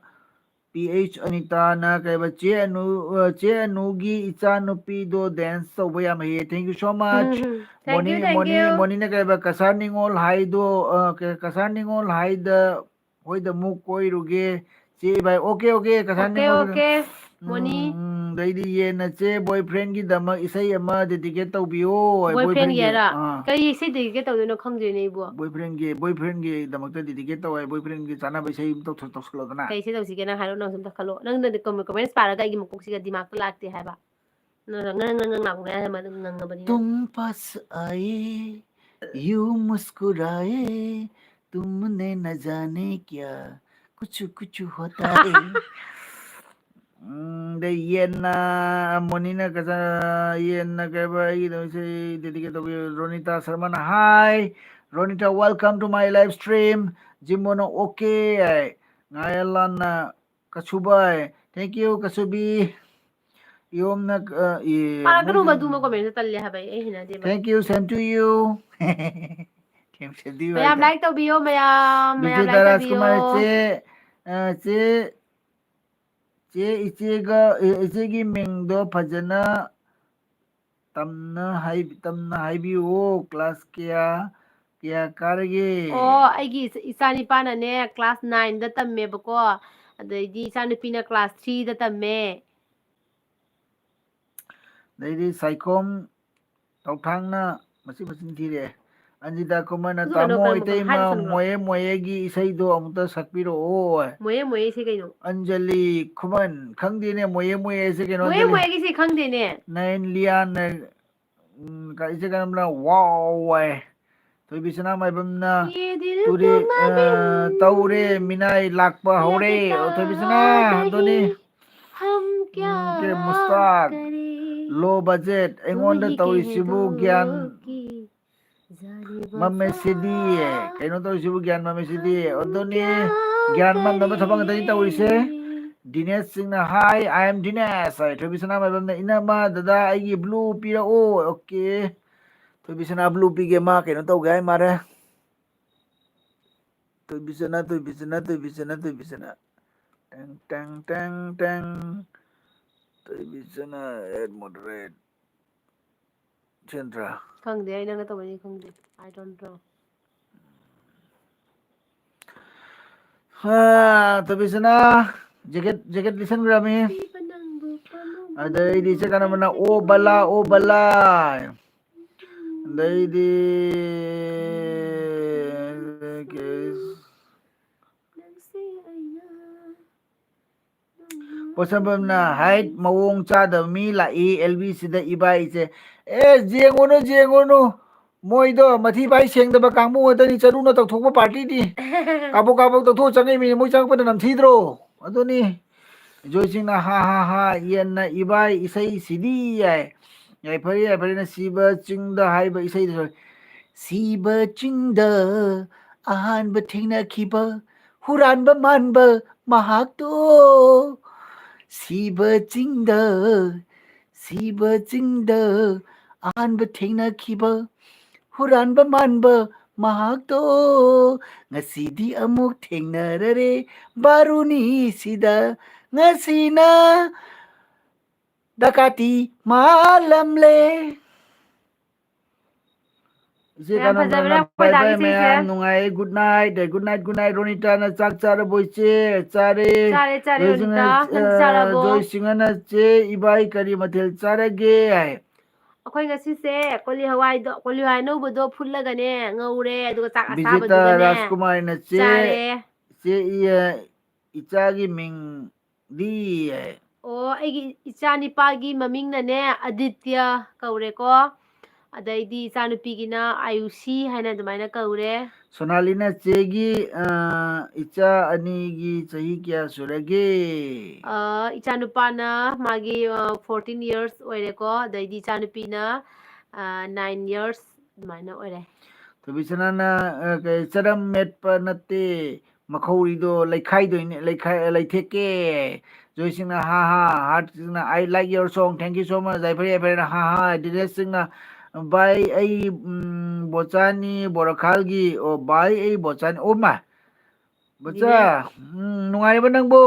P H ꯑꯅꯤꯇꯥꯅ ꯀꯩꯕ, "ꯆꯦ ꯑꯅꯨ, ꯑ, ꯆꯦ ꯑꯅꯨꯒꯤ ꯏꯆꯥꯅꯨꯄꯤꯗꯣ dance ꯇꯧꯕ ꯌꯥꯝ ꯍꯩꯌꯦ꯫ Thank you so much." Um, um. Thank you, money, thank money, you꯫ ꯃꯣꯅꯤꯅ ꯀꯩꯕ, "ꯀꯁꯥꯔ ꯅꯤꯉꯣꯜ ꯍꯥꯏꯗꯣ, ꯑ, ꯀ-, ꯀꯁꯥꯔ ꯅꯤꯉꯣꯜ ꯍꯥꯏꯗ, ꯍꯣꯏꯗ ꯑꯃꯨꯛ ꯀꯣꯏꯔꯨꯒꯦ꯫ ꯆꯦ ꯏꯕꯥꯏ, okay, okay, ꯀꯁꯥꯔ ꯑꯣꯀꯦ, ꯅꯤꯉꯣꯜ." ꯑꯣꯀꯦ꯫ ꯃꯣꯅꯤ꯫ ꯎꯝ, ꯑꯗꯩꯗꯤ ꯌꯦꯟꯅ ꯆꯦ boyfriendꯒꯤꯗꯃꯛ ꯏꯁꯩ ꯑꯃ dedicate ꯇꯧꯕꯤꯌꯣ꯫ Boyfriendꯒꯤ boyfriendꯒꯤ, ꯍꯥꯏꯔ? ꯑꯥ꯫ ꯀꯔꯤ ꯏꯁꯩ dedicate ꯇꯧꯗꯣꯏꯅꯣ ꯈꯪꯗꯦꯅꯦ ꯑꯩꯕꯨ꯫ Boyfriendꯒꯤ, boyfriendꯒꯤꯗꯃꯛꯇ dedicate ꯇꯧ ꯍꯥꯏ, boyfriendꯒꯤ ꯆꯥꯟꯅꯕ ꯏꯁꯩ ꯑꯃ ꯇꯧꯊꯣꯛ-, ꯇꯧꯁꯜꯂꯣꯗꯅ꯫ ꯀꯩ ꯏꯁꯩ ꯇꯧꯁꯤꯒꯦ ꯅꯪ ꯍꯥꯏꯔꯣ, ꯅꯪ ꯑꯝꯇ ꯈꯜꯂꯣ꯫ ꯅꯪꯅ comment, comments ꯄꯥꯔꯒ ꯑꯩꯒꯤ ꯃꯀꯣꯛꯁꯤꯒ ꯗꯤꯃꯥꯒꯇ ꯂꯥꯛꯇꯦ ꯍꯥꯏꯕ꯫ ꯅꯪ ꯉꯔꯪ ꯉꯔꯪ ꯉꯔꯪ ꯂꯥꯎꯕ ꯃꯌꯥꯝ ꯑꯃ ꯑꯗꯨꯝ ꯉꯪꯉꯕꯅꯤꯅ꯫ तुम पास आए, यूं मुस्कुराए, तुमने न जाने क्या कुछ कुछ होता है. ꯎꯝ, ꯑꯗꯩ ꯌꯦꯟꯅ, ꯃꯣꯅꯤꯅ ꯀꯖ-, ꯌꯦꯟꯅ ꯀꯩꯕ, ꯑꯩꯒꯤꯗꯃꯛ ꯏꯁꯩ dedicate ꯇꯧꯕꯤꯌꯨ꯫ ꯔꯣꯅꯤꯇꯥ ꯁꯔꯃꯅ, "Hi, Ronita, welcome to my live stream." ꯖꯤꯝꯕꯣꯅ, "Okay" high. ꯉꯥꯌꯦꯜꯂꯥꯟꯅ, "ꯀꯁꯨꯕꯥꯏ, thank you, ꯀꯁꯨꯕꯤ." ꯌꯣꯝꯅ, ꯑ, ꯏ-, ꯄꯥꯔꯛꯀꯅꯨ, ꯃꯣꯏꯗꯤ ꯃꯗꯨꯃ commentꯇ ꯇꯜꯂꯦ ꯍꯥꯏꯕ ꯑꯩ, ꯑꯩ ꯍꯩꯅꯗꯦꯕ꯫ Thank you, same to you. Same, same to you ꯃꯌꯥꯝ ꯍꯥꯏꯗ꯫ Like ꯇꯧꯕꯤꯌꯣ, ꯃꯌꯥꯝ, ꯃꯌꯥꯝ ꯕꯤꯖꯨ like ꯇꯧꯕꯤꯌꯣ꯫ ꯗꯥꯔꯥꯖꯀꯨꯃꯥꯔ, ꯆꯦ, ꯑ, ꯆꯦ, ꯆꯦ ꯏꯆꯦꯒ, ꯏ-, ꯏꯆꯦꯒꯤ ꯃꯤꯡꯗꯣ ꯐꯖꯅ ꯇꯝꯅ ꯍꯥꯏ-, ꯇꯝꯅ ꯍꯥꯏꯕꯤꯌꯨ꯫ Class ꯀꯌꯥ, ꯀꯌꯥ ꯀꯥꯔꯒꯦ? ꯑꯣ, ꯑꯩꯒꯤ ꯏꯆ-, ꯏꯆꯥꯅꯤꯄꯥꯅꯅꯦ class nineꯗ ꯇꯝꯃꯦꯕꯀꯣ, ꯑꯗꯩꯗꯤ ꯏꯆꯥꯅꯨꯄꯤꯅ class threeꯗ ꯇꯝꯃꯦ꯫ ꯑꯗꯩꯗꯤ ꯁꯥꯏꯈꯣꯝ ꯇꯧꯊꯥꯡꯅ ꯃꯁꯤ ꯃꯆꯤꯟ ꯊꯤꯔꯦ꯫ ꯑꯟꯖꯤꯇꯥ ꯀꯨꯃꯥꯔꯅ, ꯑꯗꯨ ꯀꯩꯅꯣ, "ꯇꯥꯃꯣ ꯀꯩꯅꯣ, ꯏꯇꯩꯃ ꯍꯥꯟꯅ ꯁꯥꯟꯅꯈ꯭ꯔꯣ꯫ ꯃꯣꯌꯦ ꯃꯣꯌꯦꯒꯤ ꯏꯁꯩꯗꯣ ꯑꯃꯨꯛꯇ ꯁꯛꯄꯤꯔꯛꯑꯣ"꯫ ꯃꯣꯌꯦ ꯃꯣꯌꯦ ꯏꯁꯩ ꯀꯩꯅꯣ? ꯑꯟꯖꯂꯤ ꯈꯨꯃꯟ, ꯈꯪꯗꯦꯅꯦ, ꯃꯣꯌꯦ ꯃꯣꯌꯦ ꯏꯁꯩ ꯀꯩꯅꯣ, ꯃꯣꯌꯦ ꯑꯟꯖꯂꯤ? ꯃꯣꯌꯦꯒꯤ ꯏꯁꯩ ꯈꯪꯗꯦꯅꯦ꯫ ꯅꯌꯟ ꯂꯤꯌꯥꯟꯅ, ꯎꯝ, ꯀ-, ꯏꯆꯦ ꯀꯔꯝꯕꯅ? ꯋꯥꯎ ꯍꯥꯏ꯫ ꯊꯣꯏꯕꯤꯁꯅꯥ ꯃꯥꯏꯕꯝꯅ, "ꯌꯦ ꯗꯤꯜ ꯇꯨꯔꯦ-, ꯇꯨꯃ ꯑ, ꯕꯤꯟ ꯇꯧꯔꯦ, ꯃꯤꯅꯥꯏ ꯂꯥꯛꯄ ꯍꯧꯔꯦ꯫ ꯂꯒꯦ ꯑꯣ, ꯊꯣꯏꯕꯤꯁꯅꯥ, ꯀꯍꯥ ꯑꯗꯨꯅꯤ꯫ ꯅꯍꯤ ꯍꯝ ꯀꯌꯥ ꯎꯝ, ꯀꯦ ꯃꯨꯁꯇꯥꯛ, ꯀꯔꯦ? Low budget, ꯑꯩꯉꯣꯟꯗ ꯇꯧꯔꯤꯁꯤꯕꯨ ꯒ꯭ꯌꯥꯟ ꯀꯤ ꯃꯝꯃꯦ ꯁꯤꯗꯤ꯫ ꯀꯩꯅꯣ ꯇꯧꯔꯤꯁꯤꯕꯨ, ꯒ꯭ꯌꯥꯟ ꯃꯝꯃꯦ ꯁꯤꯗꯤ꯫ ꯑꯗꯨꯅꯤ, ꯒ꯭ꯌꯥꯟ ꯃꯝꯅꯕ ꯊꯕꯛ ꯉꯥꯛꯇꯅꯤ ꯇꯧꯔꯤꯁꯦ꯫ ꯗꯤꯅꯦꯁ ꯁꯤꯡꯅ, "Hi, I am Dinesh" ꯍꯥꯏ꯫ ꯊꯣꯏꯕꯤꯁꯅꯥ ꯃꯥꯏꯕꯝꯅ, "ꯏꯅꯝꯃ, ꯗꯗꯥ, ꯑꯩꯒꯤ blue ꯄꯤꯔꯛꯑꯣ"꯫ Okay꯫ ꯊꯣꯏꯕꯤꯁꯅꯥ blue ꯄꯤꯒꯦ, ꯃꯥ ꯀꯩꯅꯣ ꯇꯧꯒꯦ ꯍꯥꯏ ꯃꯥꯜꯂꯦ꯫ ꯊꯣꯏꯕꯤꯁꯅꯥ, ꯊꯣꯏꯕꯤꯁꯅꯥ, ꯊꯣꯏꯕꯤꯁꯅꯥ, ꯊꯣꯏꯕꯤꯁꯅꯥ꯫ ꯇꯦꯡ, ꯇꯦꯡ, ꯇꯦꯡ, ꯇꯦꯡ꯫ ꯊꯣꯏꯕꯤꯁꯅꯥ, add moderate꯫ ꯁꯤ ꯅꯠꯇ꯭ꯔꯥ? ꯈꯪꯗꯦ, ꯑꯩ ꯅꯪꯅ ꯇꯧꯕꯅꯤ ꯈꯪꯗꯦ꯫ I don't know꯫ ꯍꯥ, ꯊꯣꯏꯕꯤꯁꯅꯥ, jacket, jacket ꯂꯤꯠꯁꯟꯈ꯭ꯔꯃꯤ꯫ ꯑꯗꯩꯗꯤ ꯆꯦ ꯀꯥꯟꯅꯕꯅ, "ꯑꯣ ꯕꯂꯥ, ꯑꯣ ꯕꯂꯥ"꯫ ꯑꯗꯩꯗꯤ, ꯄꯣꯠꯁꯝꯕꯝꯅ, "ꯍꯥꯏꯠ, ꯃꯑꯣꯡ ꯆꯥꯗꯕ ꯃꯤ ꯂꯥꯛꯏ ꯑꯦꯜ ꯕꯤ ꯁꯤꯗ ꯏꯕꯥꯏꯁꯦ"꯫ ꯑꯦ, ꯌꯦꯡꯉꯨꯅꯨ, ꯌꯦꯡꯉꯨꯅꯨ꯫ ꯃꯣꯏꯗꯣ ꯃꯊꯤ ꯐꯥꯏ ꯁꯦꯡꯗꯕ ꯀꯥꯡꯕꯨ ꯉꯥꯛꯇꯅꯤ, ꯆꯔꯨꯅ ꯇꯧꯊꯣꯛꯄ ꯄꯥꯔꯇꯤꯅꯤ꯫ ꯀꯥꯕꯣꯛ ꯀꯥꯕꯣꯛ ꯇꯧꯊꯣꯛꯑ ꯆꯪꯉꯛꯏ ꯃꯤꯅꯤ, ꯃꯣꯏ ꯆꯪꯉꯛꯄꯗ ꯅꯝꯊꯤꯗ꯭ꯔꯣ? ꯑꯗꯨꯅꯤ꯫ ꯖꯣꯏꯁꯤꯡꯅ, "ꯍꯥ ꯍꯥ ꯍꯥ, ꯌꯦꯟꯅ ꯏꯕꯥꯏ ꯏꯁꯩꯁꯤꯗꯤ" ꯌꯥꯏ꯫ ꯌꯥꯏꯐꯔꯦ, ꯌꯥꯏꯐꯔꯦ, ꯅ ꯁꯤꯕ ꯆꯤꯡꯗ ꯍꯥꯏꯕ ꯏꯁꯩꯗꯨꯁꯨ꯫ ꯁꯤꯕ ꯆꯤꯡꯗ ꯑꯍꯥꯟꯕ ꯊꯦꯡꯅꯈꯤꯕ ꯍꯨꯔꯥꯟꯕ ꯃꯥꯟꯕ ꯃꯍꯥꯛꯇꯣ꯫ ꯁꯤꯕ ꯆꯤꯡꯗ, ꯁꯤꯕ ꯆꯤꯡꯗ ꯑꯍꯥꯟꯕ ꯊꯦꯡꯅꯈꯤꯕ ꯍꯨꯔꯥꯟꯕ ꯃꯥꯟꯕ ꯃꯍꯥꯛꯇꯣ꯫ ꯉꯁꯤꯗꯤ ꯑꯃꯨꯛ ꯊꯦꯡꯅꯔꯔꯦ ꯕꯥꯔꯨꯅꯤꯁꯤꯗ꯫ ꯉꯁꯤꯅ ꯗꯀꯥꯇꯤ ꯃꯥꯂꯝꯂꯦ꯫ ꯏꯆꯦ ꯌꯥꯝ ꯀꯥꯟꯅꯕ ꯐꯖꯕꯅꯦ ꯅꯪ, ꯑꯩꯈꯣꯏ bye bye ꯗꯥꯒꯤ ꯏꯁꯩꯁꯦ꯫ ꯃꯌꯥꯝ, ꯅꯨꯡꯉꯥꯏꯌꯦ, good night, good night, good night꯫ ꯔꯣꯅꯤꯇꯥꯅ, "ꯆꯥꯛ ꯆꯥꯔꯕꯣ ꯏꯆꯦ?" "ꯆꯥꯔꯦ"꯫ ꯆꯥꯔꯦ, ꯆꯥꯔꯦ, ꯖꯣꯏꯁꯤꯡꯅ, ꯔꯣꯅꯤꯇꯥ꯫ ꯅꯪꯗꯤ ꯑ, ꯆꯥꯔꯕꯣ? ꯖꯣꯏꯁꯤꯡꯅ, "ꯆꯦ, ꯏꯕꯥꯏ ꯀꯔꯤ ꯃꯊꯦꯜ ꯆꯥꯔꯒꯦ?" ꯍꯥꯏ꯫ ꯑꯩꯈꯣꯏ ꯉꯁꯤꯁꯦ ꯀꯣꯂꯤ ꯍꯋꯥꯏꯗꯣ, ꯀꯣꯂꯤ ꯍꯋꯥꯏ ꯑꯅꯧꯕꯗꯣ ꯐꯨꯠꯂꯒꯅꯦ ꯉꯧꯔꯦ, ꯑꯗꯨꯒ ꯆꯥꯛ ꯕꯤꯖꯤꯇꯥ ꯑꯁꯥꯕꯗꯨꯒꯅꯦ ꯔꯥꯖꯀꯨꯃꯥꯔꯅ, "ꯆꯦ, ꯆꯥꯔꯦ"꯫ ꯆꯦ, ꯏ-, ꯏꯆꯥꯒꯤ ꯃꯤꯡꯗꯤ? ꯑꯣ, ꯑꯩꯒꯤ ꯏꯆꯥ ꯅꯤꯄꯥꯒꯤ ꯃꯃꯤꯡꯅꯅꯦ ꯑꯗꯤꯇ꯭ꯌ ꯀꯧꯔꯦꯀꯣ꯫ ꯑꯗꯩꯗꯤ ꯏꯆꯥ ꯅꯨꯄꯤꯒꯤꯅ ꯑꯌꯨꯁꯤ ꯍꯥꯏꯅ ꯑꯗꯨꯃꯥꯏꯅ ꯀꯧꯔꯦ꯫ ꯁꯣꯅꯥꯂꯤꯅ, "ꯆꯦꯒꯤ, ꯑ, ꯏꯆꯥ ꯑꯅꯤꯒꯤ ꯆꯍꯤ ꯀꯌꯥ ꯁꯨꯔꯒꯦ?" ꯑ, ꯏꯆꯥ ꯅꯨꯄꯥꯅ ꯃꯥꯒꯤ, ꯑ, fourteen years ꯑꯣꯏꯔꯦꯀꯣ꯫ ꯑꯗꯩꯗꯤ ꯏꯆꯥ ꯅꯨꯄꯤꯅ, ꯑ, nine years꯫ ꯑꯗꯨꯃꯥꯏꯅ ꯑꯣꯏꯔꯦ꯫ ꯊꯣꯏꯕꯤꯁꯅꯥꯅ, ꯑ, ꯀꯩ, ꯆꯔꯝ ꯃꯦꯠꯄ ꯅꯠꯇꯦ, ꯃꯈꯧꯔꯤꯗꯣ ꯂꯩꯈꯥꯏꯗꯣꯏꯅꯦ, ꯂꯩꯈꯥꯏ-, ꯂꯩꯊꯦꯛꯀꯦ꯫ ꯖꯣꯏꯁꯤꯡꯅ, "ꯍꯥ ꯍꯥ", ꯍꯥꯔꯠꯁꯤꯡꯅ, "I like your song, thank you so much", ꯌꯥꯏꯐꯔꯦ, ꯌꯥꯏꯐꯔꯦꯅ, "ꯍꯥ ꯍꯥ", ꯗꯤꯅꯦꯁꯁꯤꯡꯅ, "ꯚꯥꯏ, ꯑꯩ, ꯎꯝ, ꯕꯣꯆꯥꯅꯤ ꯕꯣꯔꯈꯥꯜꯒꯤ", ꯑꯣ, "ꯚꯥꯏ, ꯑꯩ ꯕꯣꯆꯥꯅꯤ", ꯑꯣ ꯃꯥ, ꯕꯣꯆꯥ, ꯗꯤꯅꯦꯁ꯫ ꯎꯝ, ꯅꯨꯡꯉꯥꯏꯔꯤꯕ ꯅꯪꯕꯨ?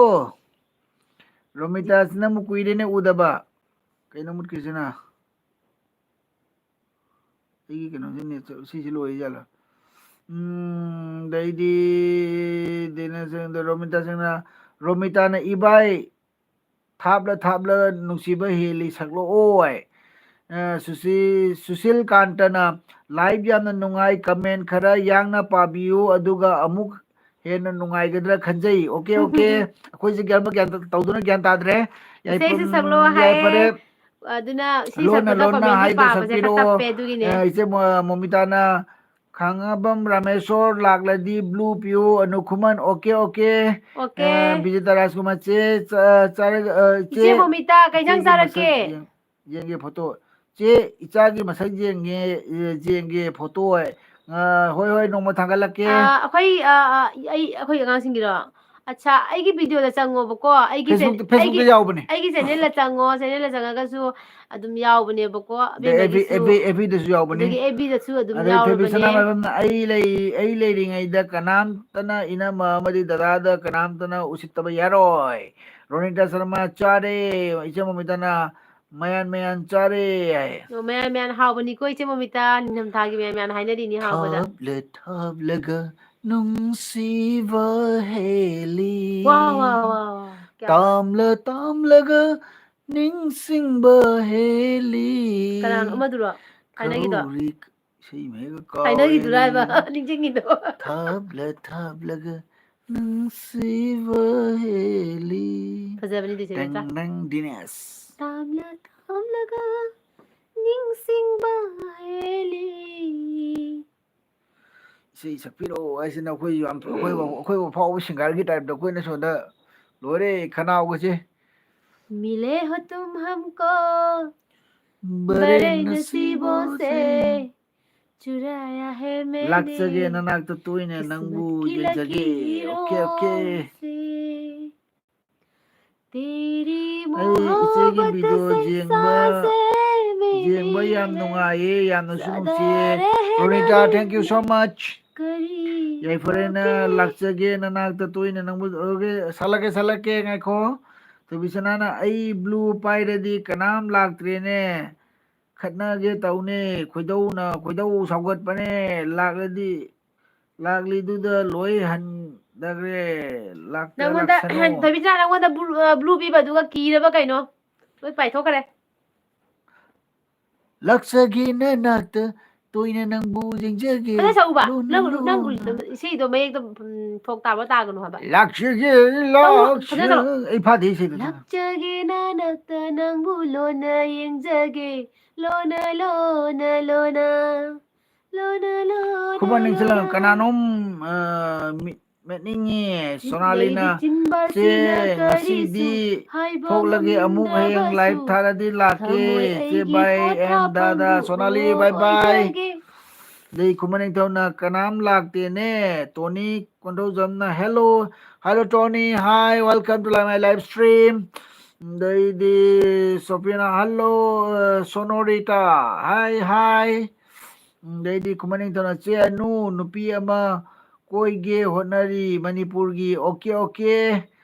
ꯔꯣꯃꯤꯇꯥꯁꯤ ꯅꯪꯕꯨ ꯀꯨꯏꯔꯦꯅꯦ ꯎꯗꯕ꯫ ꯀꯩꯅꯣ ꯃꯨꯠꯈ꯭ꯔꯤꯁꯤꯅ? ꯑꯩꯒꯤ ꯀꯩꯅꯣꯁꯤ ꯅꯦꯠ ꯆꯠ-, ꯁꯤꯁꯤ ꯂꯣꯏꯔꯤ ꯖꯥꯠꯂꯣ? ꯎꯝ, ꯑꯗꯩꯗꯤ ꯗꯤꯅꯦꯁ ꯁꯤꯡꯗ ꯔꯣꯃꯤꯇꯥ ꯁꯤꯡꯅ, ꯔꯣꯃꯤꯇꯥꯅ, "ꯏꯕꯥꯏ, ꯊꯥꯞꯂ ꯊꯥꯞꯂ ꯅꯨꯡꯁꯤꯕ ꯍꯦꯜꯂꯤ ꯁꯛꯂꯛꯑꯣ" ꯍꯥꯏ꯫ ꯑ, ꯁꯨꯁꯤ-, ꯁꯨꯁꯤꯜ ꯀꯥꯟꯇꯅ, "ꯂꯥꯏꯚ ꯌꯥꯝꯅ ꯅꯨꯡꯉꯥꯏ, ꯀꯃꯦꯟ ꯈꯔ ꯌꯥꯡꯅ ꯄꯥꯕꯤꯌꯨ, ꯑꯗꯨꯒ ꯑꯃꯨꯛ ꯍꯦꯟꯅ ꯅꯨꯡꯉꯥꯏꯒꯗ꯭ꯔꯥ ꯈꯟꯖꯩ"꯫ Okay, okay. ꯑꯩꯈꯣꯏꯁꯦ ꯒ꯭ꯌꯥꯟ ꯇꯧꯗꯨꯅ ꯒ꯭ꯌꯥꯟ ꯇꯥꯗ꯭ꯔꯦ꯫ ꯏꯁꯩꯁꯦ ꯌꯥꯏꯐ-, ꯁꯛꯂꯣ ꯎꯝ, ꯍꯥꯏꯌꯦ꯫ ꯌꯥꯏꯐꯔꯦ꯫ ꯑꯗꯨꯅ ꯏꯁꯩ ꯂꯣꯟꯅ ꯁꯛꯄꯗ ꯂꯣꯟꯅ ꯀꯃꯦꯟꯒꯤ ꯍꯥꯏꯗ ꯄꯥꯕꯁꯦ ꯈꯔ ꯁꯛꯄꯤꯔꯛꯑꯣ꯫ ꯇꯞꯄꯦ ꯑꯗꯨꯒꯤꯅꯦ꯫ ꯑ, ꯏꯆꯦ ꯃꯣ-, ꯃꯣꯃꯤꯇꯥꯅ, "ꯈꯥꯡꯉꯕꯝ ꯔꯥꯃꯦꯁꯣꯔ ꯂꯥꯛꯂꯗꯤ ꯕ꯭ꯂꯨ ꯄꯤꯌꯨ", ꯑꯅꯨ ꯈꯨꯃꯟ, ꯑꯣꯀꯦ, ꯑꯣꯀꯦ꯫ ꯑꯣꯀꯦ꯫ ꯑ, ꯕꯤꯖꯦꯇꯥ ꯔꯥꯖꯀꯨꯃꯥꯔ, ꯆꯦ, ꯆ-, ꯆꯥꯔꯒ, ꯑ, ꯆꯦ, ꯏꯆꯦ ꯃꯣꯃꯤꯇꯥ, ꯀꯩ ꯏꯟꯁꯥꯡ ꯏꯆꯦꯒꯤ ꯃꯁꯛ ꯆꯥꯔꯛꯀꯦ? ꯌꯦꯡ-, ꯌꯦꯡꯒꯦ ꯐꯣꯇꯣ꯫ ꯆꯦ, ꯏꯆꯥꯒꯤ ꯃꯁꯛ ꯌꯦꯡꯒꯦ, ꯑ, ꯌꯦꯡꯒꯦ ꯐꯣꯇꯣ ꯍꯥꯏ꯫ ꯑ, ꯍꯣꯏ, ꯍꯣꯏ, ꯅꯣꯡꯃ ꯊꯥꯒꯠꯂꯛꯀꯦ꯫ ꯑ, ꯑꯩꯈꯣꯏ, ꯑ, ꯑ, ꯑꯩ, ꯑꯩꯈꯣꯏ ꯑꯉꯥꯡꯁꯤꯡꯒꯤꯔꯣ? ꯑꯠꯆꯥ, ꯑꯩꯒꯤ ꯚꯤꯗꯤꯑꯣꯗ ꯆꯪꯉꯣꯕꯀꯣ, ꯑꯩꯒꯤ ꯆꯦ-, Facebook, Facebook-ꯇ ꯑꯩꯒꯤ, ꯌꯥꯎꯕꯅꯦ꯫ ꯑꯩꯒꯤ ꯆꯦꯅꯦꯜꯗ ꯆꯪꯉꯣ, ꯆꯦꯅꯦꯜꯗ ꯆꯪꯉꯒꯁꯨ ꯑꯗꯨꯝ ꯌꯥꯎꯕꯅꯦꯕꯀꯣ, ꯑꯗꯩ FB, ꯑꯕꯦꯝꯃꯒꯤꯁꯨ꯫ FB, FB-ꯗꯁꯨ ꯌꯥꯎꯕꯅꯦ꯫ ꯑꯗꯒꯤ FB-ꯗꯁꯨ ꯑꯗꯨꯝ ꯑꯗꯩ ꯊꯣꯏꯕꯤ ꯌꯥꯎꯔꯕꯅꯦ꯫ ꯁꯅꯥꯃꯥꯏꯕꯝꯅ, "ꯑꯩ ꯂꯩ-, ꯑꯩ ꯂꯩꯔꯤꯉꯩꯗ ꯀꯅꯥꯝꯇꯅ ꯏꯅꯝꯃ ꯑꯃꯗꯤ ꯗꯗꯥꯗ ꯀꯅꯥꯝꯇꯅ ꯎꯁꯤꯠꯇꯕ ꯌꯥꯔꯣꯏ"꯫ ꯔꯣꯅꯤꯇꯥ ꯁꯔꯃ, "ꯆꯥꯔꯦ"꯫ ꯏꯆꯦ ꯃꯣꯃꯤꯇꯥꯅ, "ꯃꯌꯥꯟ ꯃꯌꯥꯟ ꯆꯥꯔꯦ" ꯍꯥꯏ꯫ ꯑꯣ, ꯃꯌꯥꯟ ꯃꯌꯥꯟ ꯍꯥꯎꯕꯅꯤꯀꯣ, ꯏꯆꯦ ꯃꯣꯃꯤꯇꯥ, ꯅꯤꯡꯊꯝꯊꯥꯒꯤ ꯃꯌꯥꯟ ꯃꯌꯥꯟ ꯍꯥꯏꯅꯔꯤꯅꯤ ꯍꯥꯎꯕꯗ꯫ ꯊꯥꯞꯂ ꯊꯥꯞꯂꯒ ꯅꯨꯡꯁꯤꯕ ꯍꯦꯜꯂꯤ꯫ ꯋꯥ, ꯋꯥ, ꯋꯥ, ꯋꯥ꯫ ꯀꯌꯥ ꯇꯥꯝꯂ ꯇꯥꯝꯂꯒ ꯅꯤꯡꯁꯤꯡꯕ ꯍꯦꯜꯂꯤ꯫ ꯀꯅꯥꯅꯣ ꯑꯃꯗꯨꯔꯣ? ꯊꯥꯏꯅꯒꯤꯗꯣ? ꯀꯧꯔꯤ-, ꯏꯁꯩ ꯃꯌꯦꯛꯀ ꯀꯥꯎꯔꯦ꯫ ꯊꯥꯏꯅꯒꯤꯗꯨꯔꯥ ꯍꯥꯏꯕ? ꯅꯤꯡꯁꯤꯡꯉꯤꯗꯣ? ꯊꯥꯞꯂ ꯊꯥꯞꯂꯒ ꯅꯨꯡꯁꯤꯕ ꯍꯦꯜꯂꯤ꯫ ꯐꯖꯕꯅꯤꯗꯤ ꯏꯆꯦ ꯇꯪ ꯃꯆꯥ꯫ ꯅꯪ ꯗꯤꯅꯦꯁ꯫ ꯇꯥꯝꯂ ꯇꯥꯝꯂꯒ ꯅꯤꯡꯁꯤꯡꯕ ꯍꯦꯜꯂꯤ꯫ ꯏꯁꯩ ꯁꯛꯄꯤꯔꯛꯑꯣ ꯍꯥꯏꯁꯤꯅ ꯑꯩꯈꯣꯏ ꯌꯥꯝ, ꯑꯩꯈꯣꯏ, ꯑꯩꯈꯣꯏꯕꯨ ꯐꯥꯎꯕ ꯁꯤꯡꯒꯔꯒꯤ ꯇꯥꯏꯞꯇ ꯑꯩꯈꯣꯏꯅ ꯁꯣꯝꯗ ꯂꯣꯏꯔꯦ ꯈꯅꯥꯎꯒꯁꯦ꯫ मिले हो तुम हमको, ꯕꯔꯦ ꯅꯁꯤꯕꯣꯁꯦ꯫ चुराया है मैंने। ꯂꯥꯛꯆꯒꯦ ꯅꯅꯥꯛꯇ ꯇꯣꯏꯅ ꯅꯪꯕꯨ ꯌꯦꯡꯖꯒꯦ꯫ Okay, okay. ꯑꯩ ꯏꯆꯦꯒꯤ video ꯌꯦꯡꯕ, ꯌꯦꯡꯕ ꯌꯥꯝ ꯅꯨꯡꯉꯥꯏꯌꯦ, ꯌꯥꯝꯅꯁꯨ ꯅꯨꯡꯁꯤꯌꯦ꯫ ꯔꯣꯅꯤꯇꯥ, thank you so much꯫ ꯌꯥꯏꯐꯔꯦꯅ ꯂꯥꯛꯆꯒꯦ ꯅꯅꯥꯛꯇ ꯇꯣꯏꯅ ꯅꯪꯕꯨ꯫ ꯑꯣꯀꯦ, ꯁꯥꯠꯂꯛꯀꯦ, ꯁꯥꯠꯂꯛꯀꯦ, ꯉꯥꯏꯈꯣ꯫ ꯊꯣꯏꯕꯤꯁꯅꯥꯅ, "ꯑꯩ blue ꯄꯥꯏꯔꯗꯤ ꯀꯅꯥꯝ ꯂꯥꯛꯇ꯭ꯔꯦꯅꯦ, ꯈꯠꯅꯒꯦ ꯇꯧꯅꯦ, ꯈꯣꯏꯗꯧꯅ, ꯈꯣꯏꯗꯧ ꯁꯥꯎꯒꯠꯄꯅꯦ, ꯂꯥꯛꯂꯗꯤ, ꯂꯥꯛꯂꯤꯗꯨꯗ ꯂꯣꯏ ꯍꯟꯗꯈ꯭ꯔꯦ, ꯂꯥꯛꯇ ꯅꯪꯉꯣꯟꯗ, ꯂꯥꯛꯁꯅꯨ꯫" ꯊꯣꯏꯕꯤꯆꯥ, ꯅꯪꯉꯣꯟꯗ blue, ꯑ, blue ꯄꯤꯕꯗꯨꯒ ꯀꯤꯔꯕ ꯀꯩꯅꯣ? ꯂꯣꯏ ꯄꯥꯏꯊꯣꯛꯈ꯭ꯔꯦ꯫ ꯂꯥꯛꯆꯒꯦ ꯅꯅꯥꯛꯇ, ꯇꯣꯏꯅ ꯅꯪꯕꯨ ꯌꯦꯡꯖꯒꯦ꯫ ꯐꯖꯅ ꯁꯛꯎꯕ꯫ ꯂꯨꯅ ꯅꯪ, ꯅꯪ ꯂꯨꯅ꯫ ꯏꯁꯩꯗꯣ ꯃꯌꯦꯛꯇꯣ, ꯎꯝ, ꯐꯣꯛ ꯇꯥꯕ ꯇꯥꯒꯅꯨ ꯍꯥꯏꯕ꯫ ꯂꯥꯛꯆꯒꯦ, ꯇꯧ, ꯂꯥꯛꯆ-, ꯐꯖꯅ ꯇꯧ꯫ ꯑꯩ ꯐꯥꯗꯦ ꯏꯁꯩꯗꯣ꯫ ꯂꯥꯛꯆꯒꯦ ꯅꯅꯥꯛꯇ ꯅꯪꯕꯨ ꯂꯣꯟꯅ ꯌꯦꯡꯖꯒꯦ꯫ ꯂꯣꯟꯅ, ꯂꯣꯟꯅ, ꯂꯣꯟꯅ꯫ ꯂꯣꯟꯅ, ꯂꯣꯟꯅ, ꯈꯨꯕꯥꯛ ꯅꯤꯡꯁꯤꯜꯂꯒ ꯂꯣꯟꯅ꯫ ꯀꯅꯥꯅꯣꯝ, ꯑ, ꯃꯤ-, ꯃꯦꯠꯅꯤꯡꯉꯤ꯫ ꯁꯣꯅꯥꯂꯤꯅ, ꯂꯩꯔꯤ ꯆꯤꯟꯕ "ꯆꯦ, ꯁꯤꯅ ꯉꯁꯤꯗꯤ ꯀꯔꯤꯁꯨ ꯍꯥꯏꯕ ꯊꯣꯛꯂꯒꯦ, ꯑꯃꯨꯛ ꯍꯌꯦꯡ ꯉꯝꯗꯕꯁꯨ꯫ Live ꯊꯥꯔꯗꯤ ꯂꯥꯛꯀꯦ꯫ ꯊꯃꯣꯏ ꯆꯦ, ꯑꯩꯒꯤ bye, and ꯄꯣꯊꯥꯐꯝꯕꯨ ꯗꯥꯗꯥ Sonali, bye bye꯫ ꯑꯣꯏꯖꯒꯦ꯫ ꯑꯗꯩ ꯈꯨꯃꯟ ꯅꯤꯡꯊꯧꯅ ꯀꯅꯥꯝ ꯂꯥꯛꯇꯦꯅꯦ꯫ ꯇꯣꯅꯤ ꯀꯣꯟꯊꯧꯖꯝꯅ, "Hello, hello ꯇꯣꯅꯤ, hi, welcome to my live stream꯫" ꯑꯗꯩꯗꯤ ꯁꯣꯐꯤꯌꯥꯅ, "Hello, ꯑ, ꯁꯣꯅꯣꯔꯤꯇꯥ, hi, hi꯫" ꯑꯗꯩꯗꯤ ꯈꯨꯃꯟ ꯅꯤꯡꯊꯧꯅ, "ꯆꯦ ꯑꯅꯨ, ꯅꯨꯄꯤ ꯑꯃ ꯀꯣꯏꯒꯦ ꯍꯣꯠꯅꯔꯤ ꯃꯅꯤꯄꯨꯔꯒꯤ꯫" Okay, okay.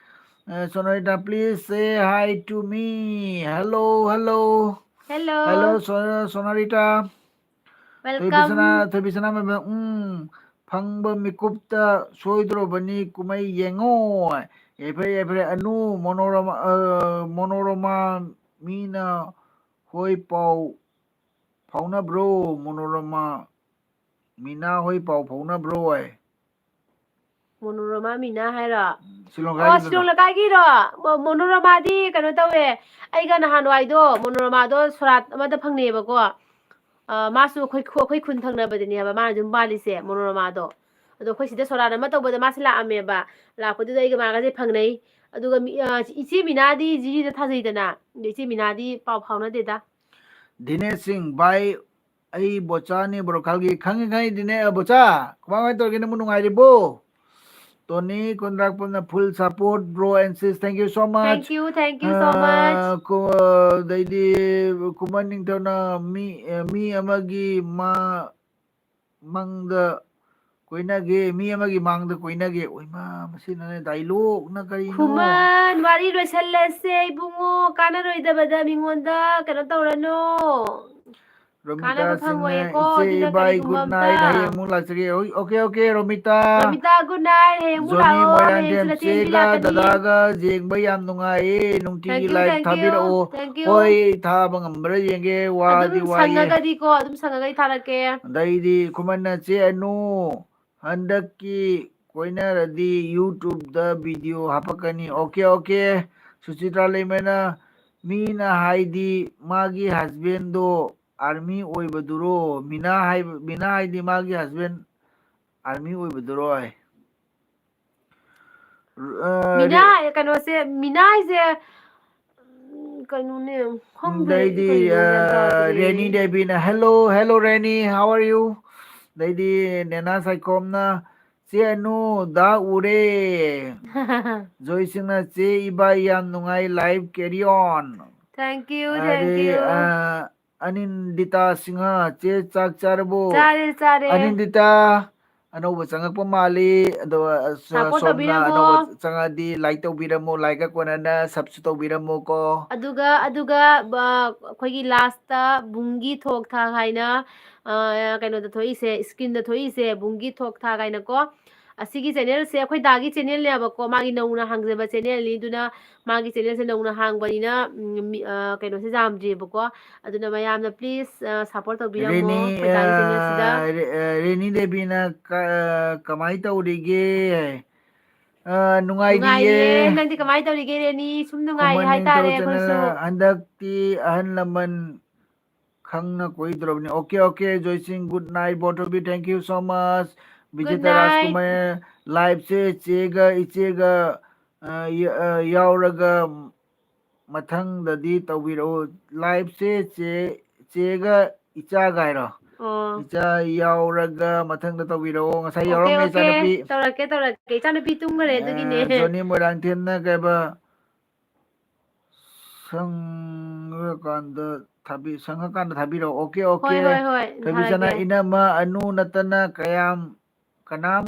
ꯑ, ꯁꯣꯅꯣꯔꯤꯇꯥ, please say hi to me꯫ Hello, hello꯫ Hello꯫ Hello, show-, ꯁꯣꯅꯣꯔꯤꯇꯥ꯫ Welcome꯫ ꯊꯣꯏꯕꯤꯁꯅꯥ, ꯊꯣꯏꯕꯤꯁꯅꯥ ꯃꯦꯝꯅ, ꯎꯝ, ꯐꯪꯕ ꯃꯤꯀꯨꯞꯇ ꯁꯣꯏꯗ꯭ꯔꯣꯕꯅꯤ ꯀꯨꯝꯍꯩ ꯌꯦꯡꯉꯣ꯫ ꯌꯥꯏꯐꯔꯦ, ꯌꯥꯏꯐꯔꯦ꯫ ꯑꯅꯨ, ꯃꯣꯅꯣꯔꯃꯥ, ꯑ, ꯃꯣꯅꯣꯔꯃꯥ ꯃꯤꯅ ꯍꯣꯏ ꯄꯥꯎ ꯐꯥꯎꯅꯕ꯭ꯔꯣ? ꯃꯣꯅꯣꯔꯃꯥ ꯃꯤꯅꯥ ꯍꯣꯏ ꯄꯥꯎ ꯐꯥꯎꯅꯕ꯭ꯔꯣ? ꯃꯣꯅꯣꯔꯃꯥ ꯃꯤꯅꯥ ꯍꯥꯏꯔꯣ? ꯁꯤꯂꯣꯡ ꯑꯣ, ꯂꯩꯀꯥꯏꯒꯤꯗꯨꯅ꯫ ꯁꯤꯂꯣꯡ ꯂꯩꯀꯥꯏꯒꯤꯔꯣ? ꯃꯣ-, ꯃꯣꯅꯣꯔꯃꯥꯗꯤ ꯀꯩꯅꯣ ꯇꯧꯋꯦ, ꯑꯩꯒ ꯅꯍꯥꯟꯋꯥꯏꯗꯣ ꯃꯣꯅꯣꯔꯃꯥꯗꯣ ꯁꯣꯔꯥꯠ ꯑꯃꯗ ꯐꯪꯅꯩꯌꯦꯕꯀꯣ꯫ ꯑ, ꯃꯥꯁꯨ ꯑꯩꯈꯣꯏ ꯈꯨ-, ꯑꯩꯈꯣꯏ ꯈꯨꯟ ꯊꯪꯅꯕꯗꯅꯦꯕ ꯃꯥꯅ ꯌꯨꯝ ꯄꯥꯜꯂꯤꯁꯦ, ꯃꯣꯅꯣꯔꯃꯥꯗꯣ꯫ ꯑꯗꯣ ꯑꯩꯈꯣꯏ ꯁꯤꯗ ꯁꯣꯔꯥꯠ ꯑꯃ ꯇꯧꯕꯗ ꯃꯥꯁꯦ ꯂꯥꯛꯑꯝꯃꯦꯕ꯫ ꯂꯥꯛꯄꯗꯨꯗ ꯑꯩꯒ ꯃꯥꯒꯁꯦ ꯐꯪꯅꯩ꯫ ꯑꯗꯨꯒ ꯃꯤ-, ꯑ, ꯏꯆꯦ ꯃꯤꯅꯥꯗꯤ ꯖꯤꯔꯤꯗ ꯊꯥꯖꯩꯗꯅ, ꯑꯗꯣ ꯏꯆꯦ ꯃꯤꯅꯥꯗꯤ ꯄꯥꯎ ꯐꯥꯎꯅꯗꯦꯗ꯫ ꯗꯤꯅꯦꯁ ꯁꯤꯡ, ꯚꯥꯏ, ꯑꯩ ꯕꯣꯆꯥꯅꯦ, ꯕ꯭ꯔꯣ ꯈꯥꯜꯒꯤ꯫ ꯈꯪꯉꯤ, ꯈꯪꯉꯤꯗꯤꯅꯦ, ꯑ, ꯕꯣꯆꯥ꯫ ꯀꯃꯥꯏ, ꯀꯃꯥꯏ ꯇꯧꯔꯤꯒꯦ? ꯅꯪꯕꯨ ꯅꯨꯡꯉꯥꯏꯔꯤꯕꯣ? ꯇꯣꯅꯤ ꯀꯣꯟꯗ꯭ꯔꯥꯛꯄꯝꯅ full support, bro and sis, thank you so much꯫ Thank you, thank you so much꯫ ꯑ, ꯀꯣ-, ꯑꯗꯩꯗꯤ ꯈꯨꯃꯟ ꯅꯤꯡꯊꯧꯅ ꯃꯤ, ꯑ, ꯃꯤ ꯑꯃꯒꯤ ꯃꯥ-, ꯃꯪꯗ ꯀꯣꯏꯅꯒꯦ, ꯃꯤ ꯑꯃꯒꯤ ꯃꯥꯡꯗ ꯀꯣꯏꯅꯒꯦ꯫ ꯑꯣꯏꯃꯥ, ꯃꯁꯤꯅꯅꯦ dialogue ꯅ ꯀꯔꯤꯅꯣ? ꯈꯨꯃꯟ, ꯋꯥꯔꯤ ꯂꯣꯏꯁꯜꯂꯁꯦ ꯏꯕꯨꯡꯉꯣ, ꯀꯥꯟꯅꯔꯣꯏꯗꯕꯗ ꯃꯤꯉꯣꯟꯗ ꯀꯩꯅꯣ ꯇꯧꯔꯅꯨ꯫ ꯔꯣꯃꯤꯇꯥ ꯀꯥꯟꯅꯕ ꯁꯤꯡꯅ ꯐꯪꯉꯣꯏꯌꯦꯀꯣ, "ꯏꯆꯦ ꯑꯗꯨꯅ ꯏꯕꯥꯏ ꯀꯔꯤꯒꯨꯝꯕ good night, ꯑꯝꯇ꯫ ꯍꯌꯦꯡ ꯑꯃꯨꯛ ꯂꯥꯛꯆꯒꯦ"꯫ ꯍꯣꯏ, okay, okay, Romita. Romita, good night, ꯍꯌꯦꯡ ꯑꯃꯨꯛ ꯖꯣꯅꯤ ꯂꯥꯛꯑꯣ, ꯍꯌꯦꯡ ꯃꯣꯏꯔꯥꯡꯊꯦꯝ, ꯁꯤꯗ ꯆꯦꯟꯕꯤ "ꯆꯦꯒ ꯂꯥꯛꯀꯅꯤ꯫ ꯗꯗꯥꯒ ꯌꯦꯡꯕ ꯌꯥꯝ ꯅꯨꯡꯉꯥꯏꯌꯦ, ꯅꯨꯡꯇꯤꯒꯤ Thank you, like thank you, ꯊꯥꯕꯤꯔꯛꯑꯣ"꯫ thank you꯫ ꯍꯣꯏ, ꯊꯥꯕ ꯉꯝꯕ꯭ꯔꯥ ꯌꯦꯡꯒꯦ, ꯋꯥꯗꯤ ꯑꯗꯨꯝ ꯋꯥꯏꯌꯦ꯫ ꯁꯪꯉꯒꯗꯤꯀꯣ, ꯑꯗꯨꯝ ꯁꯪꯉꯒꯗꯤ ꯊꯥꯔꯛꯀꯦ꯫ ꯑꯗꯩꯗꯤ ꯈꯨꯃꯟꯅ, "ꯆꯦ ꯑꯅꯨ, ꯍꯟꯗꯛꯀꯤ ꯀꯣꯏꯅꯔꯗꯤ YouTube ꯇ video ꯍꯥꯄꯛꯀꯅꯤ"꯫ Okay, okay꯫ ꯁꯨꯆꯤꯇ꯭ꯔꯥ ꯂꯩꯃꯅ, "ꯃꯤꯅ ꯍꯥꯏꯗꯤ ꯃꯥꯒꯤ husband ꯗꯣ army ꯑꯣꯏꯕꯗꯨꯔꯣ?" ꯃꯤꯅꯥ ꯍꯥꯏꯕ, ꯃꯤꯅꯥ ꯍꯥꯏꯗꯤ ꯃꯥꯒꯤ husband army ꯑꯣꯏꯕꯗꯨꯔꯣ ꯍꯥꯏ꯫ ꯑ, ꯃꯤꯅꯥ, ꯔꯦ- ꯀꯩꯅꯣꯁꯦ, ꯃꯤꯅꯥ ꯍꯥꯏꯁꯦ, ꯎꯝ, ꯀꯩꯅꯣꯅꯦ, ꯈꯪꯗꯦ, ꯑꯗꯩꯗꯤ, ꯀꯩꯅꯣ, ꯒ꯭ꯌꯥꯟ ꯑ, ꯇꯥꯗ꯭ꯔꯦ꯫ ꯔꯦꯅꯤ ꯗꯦꯕꯤꯅ, "Hello, hello, Reni, how are you?" ꯑꯗꯩꯗꯤ ꯅꯦꯅꯥ ꯁꯥꯏꯈꯣꯝꯅ, "ꯆꯦ ꯑꯅꯨ, ꯗꯥ ꯎꯔꯦ"꯫ ꯖꯣꯏ ꯁꯤꯡꯅ, "ꯆꯦ ꯏꯕꯥꯏ ꯌꯥꯝ ꯅꯨꯡꯉꯥꯏ, life carry on"꯫ Thank you, ꯑꯗꯩ, thank you꯫ ꯑ, ꯑꯅꯤꯟꯗꯤꯇꯥ ꯁꯤꯡꯍ, "ꯆꯦ ꯆꯥꯛ ꯆꯥꯔꯕꯣ?" ꯆꯥꯔꯦ, ꯆꯥꯔꯦ꯫ ꯑꯅꯤꯟꯗꯤꯇꯥ, ꯑꯅꯧꯕ ꯆꯪꯉꯛꯄ ꯃꯥꯜꯂꯤ꯫ ꯑꯗꯣ, ꯑ, ꯁ-, Support ꯁꯣꯝꯅ ꯇꯧꯕꯤꯔꯝꯃꯣ꯫ ꯑꯅꯧꯕ ꯆꯪꯉꯛꯑꯗꯤ like ꯇꯧꯕꯤꯔꯝꯃꯣ, like ꯀ ꯀꯣꯟꯅꯅ subꯁꯨ ꯇꯧꯕꯤꯔꯝꯃꯣꯀꯣ꯫ ꯑꯗꯨꯒ, ꯑꯗꯨꯒ, ꯑ, ꯑꯩꯈꯣꯏꯒꯤ last ꯇ ꯕꯨꯡꯒꯤ ꯊꯣꯛ ꯊꯥꯛ ꯍꯥꯏꯅ, ꯑ, ꯀꯩꯅꯣꯗ ꯊꯣꯛꯏꯁꯦ, screen ꯗ ꯊꯣꯛꯏꯁꯦ, ꯕꯨꯡꯒꯤ ꯊꯣꯛ ꯊꯥꯛ ꯍꯥꯏꯅꯀꯣ꯫ ꯑꯁꯤꯒꯤ channel ꯁꯦ ꯑꯩꯈꯣꯏ ꯗꯥꯒꯤ channel ꯅꯦꯕꯀꯣ, ꯃꯥꯒꯤ ꯅꯧꯅ ꯍꯥꯡꯖꯕ channel ꯅꯤ꯫ ꯑꯗꯨꯅ ꯃꯥꯒꯤ channel ꯁꯦ ꯅꯧꯅ ꯍꯥꯡꯕꯅꯤꯅ, ꯎꯝ, ꯃꯤ, ꯑ, ꯀꯩꯅꯣꯁꯦ ꯌꯥꯝꯗ꯭ꯔꯤꯕꯀꯣ꯫ ꯑꯗꯨꯅ ꯃꯌꯥꯝꯅ please, ꯑ, support ꯇꯧꯕꯤꯔꯝꯃꯣ ꯔꯦꯅꯤ, ꯑꯩꯈꯣꯏ ꯗꯥꯒꯤ channel ꯁꯤꯗ꯫ ꯑ, ꯔꯦ-, ꯑ, ꯔꯦꯅꯤ ꯗꯦꯕꯤꯅ ꯀ-, ꯀꯃꯥꯏ ꯇꯧꯔꯤꯒꯦ? ꯑ, ꯅꯨꯡꯉꯥꯏꯔꯤꯌꯦ꯫ ꯅꯨꯡꯉꯥꯏꯔꯤꯌꯦ꯫ ꯅꯪꯗꯤ ꯀꯃꯥꯏ ꯇꯧꯔꯤꯒꯦ, ꯔꯦꯅꯤ? ꯁꯨꯝ ꯅꯨꯡꯉꯥꯏꯔꯤ ꯈꯨꯃꯟ ꯍꯥꯏꯇꯥꯔꯦ ꯅꯤꯡꯊꯧꯖꯅ, ꯑꯩꯈꯣꯏꯁꯨ꯫ ꯍꯟꯗꯛꯇꯤ ꯑꯍꯜ ꯂꯃꯟ ꯈꯪꯅ ꯀꯣꯏꯗ꯭ꯔꯕꯅꯤ꯫ Okay, okay, ꯖꯣꯏꯁꯤꯡ, good night, both of you, thank you so much꯫ Good ꯕꯤꯖꯤꯇꯥ night꯫ Rajkumar, live ꯁꯦ ꯆꯦꯒ ꯏꯆꯦꯒ, ꯑ, ꯌ-, ꯑ, ꯌꯥꯎꯔꯒ ꯃꯊꯪꯗꯗꯤ ꯇꯧꯕꯤꯔꯛꯎ꯫ Live ꯁꯦ ꯆꯦ, ꯆꯦꯒ ꯏꯆꯥꯒ ꯍꯥꯏꯔꯣ? ꯑꯣ꯫ ꯏꯆꯥ ꯌꯥꯎꯔꯒ ꯃꯊꯪꯗ ꯇꯧꯕꯤꯔꯛꯑꯣ꯫ ꯉꯁꯥꯏ Okay, ꯌꯥꯎꯔꯝꯃꯦ okay. ꯏꯆꯥꯅꯨꯄꯤ꯫ ꯇꯧꯔꯛꯀꯦ, ꯇꯧꯔꯛꯀꯦ꯫ ꯏꯆꯥꯅꯨꯄꯤ ꯇꯨꯝꯈ꯭ꯔꯦ, ꯑꯗꯨꯒꯤꯅꯦ꯫ ꯑ, ꯖꯣꯅꯤ ꯃꯣꯏꯔꯥꯡꯊꯦꯝꯅ ꯀꯩꯕ, ꯁꯪꯉꯀꯥꯟꯗ ꯊꯥꯕꯤ-, ꯁꯪꯉꯀꯥꯟꯗ ꯊꯥꯕꯤꯔꯛꯑꯣ꯫ Okay, okay꯫ ꯍꯣꯏ, ꯍꯣꯏ, ꯍꯣꯏ, ꯊꯣꯏꯕꯤꯁꯅꯥ, ꯊꯥꯔꯛꯀꯦ꯫ ꯏꯅꯝꯃ ꯑꯅꯨ ꯅꯠꯇꯅ ꯀꯌꯥꯝ, ꯀꯅꯥꯝ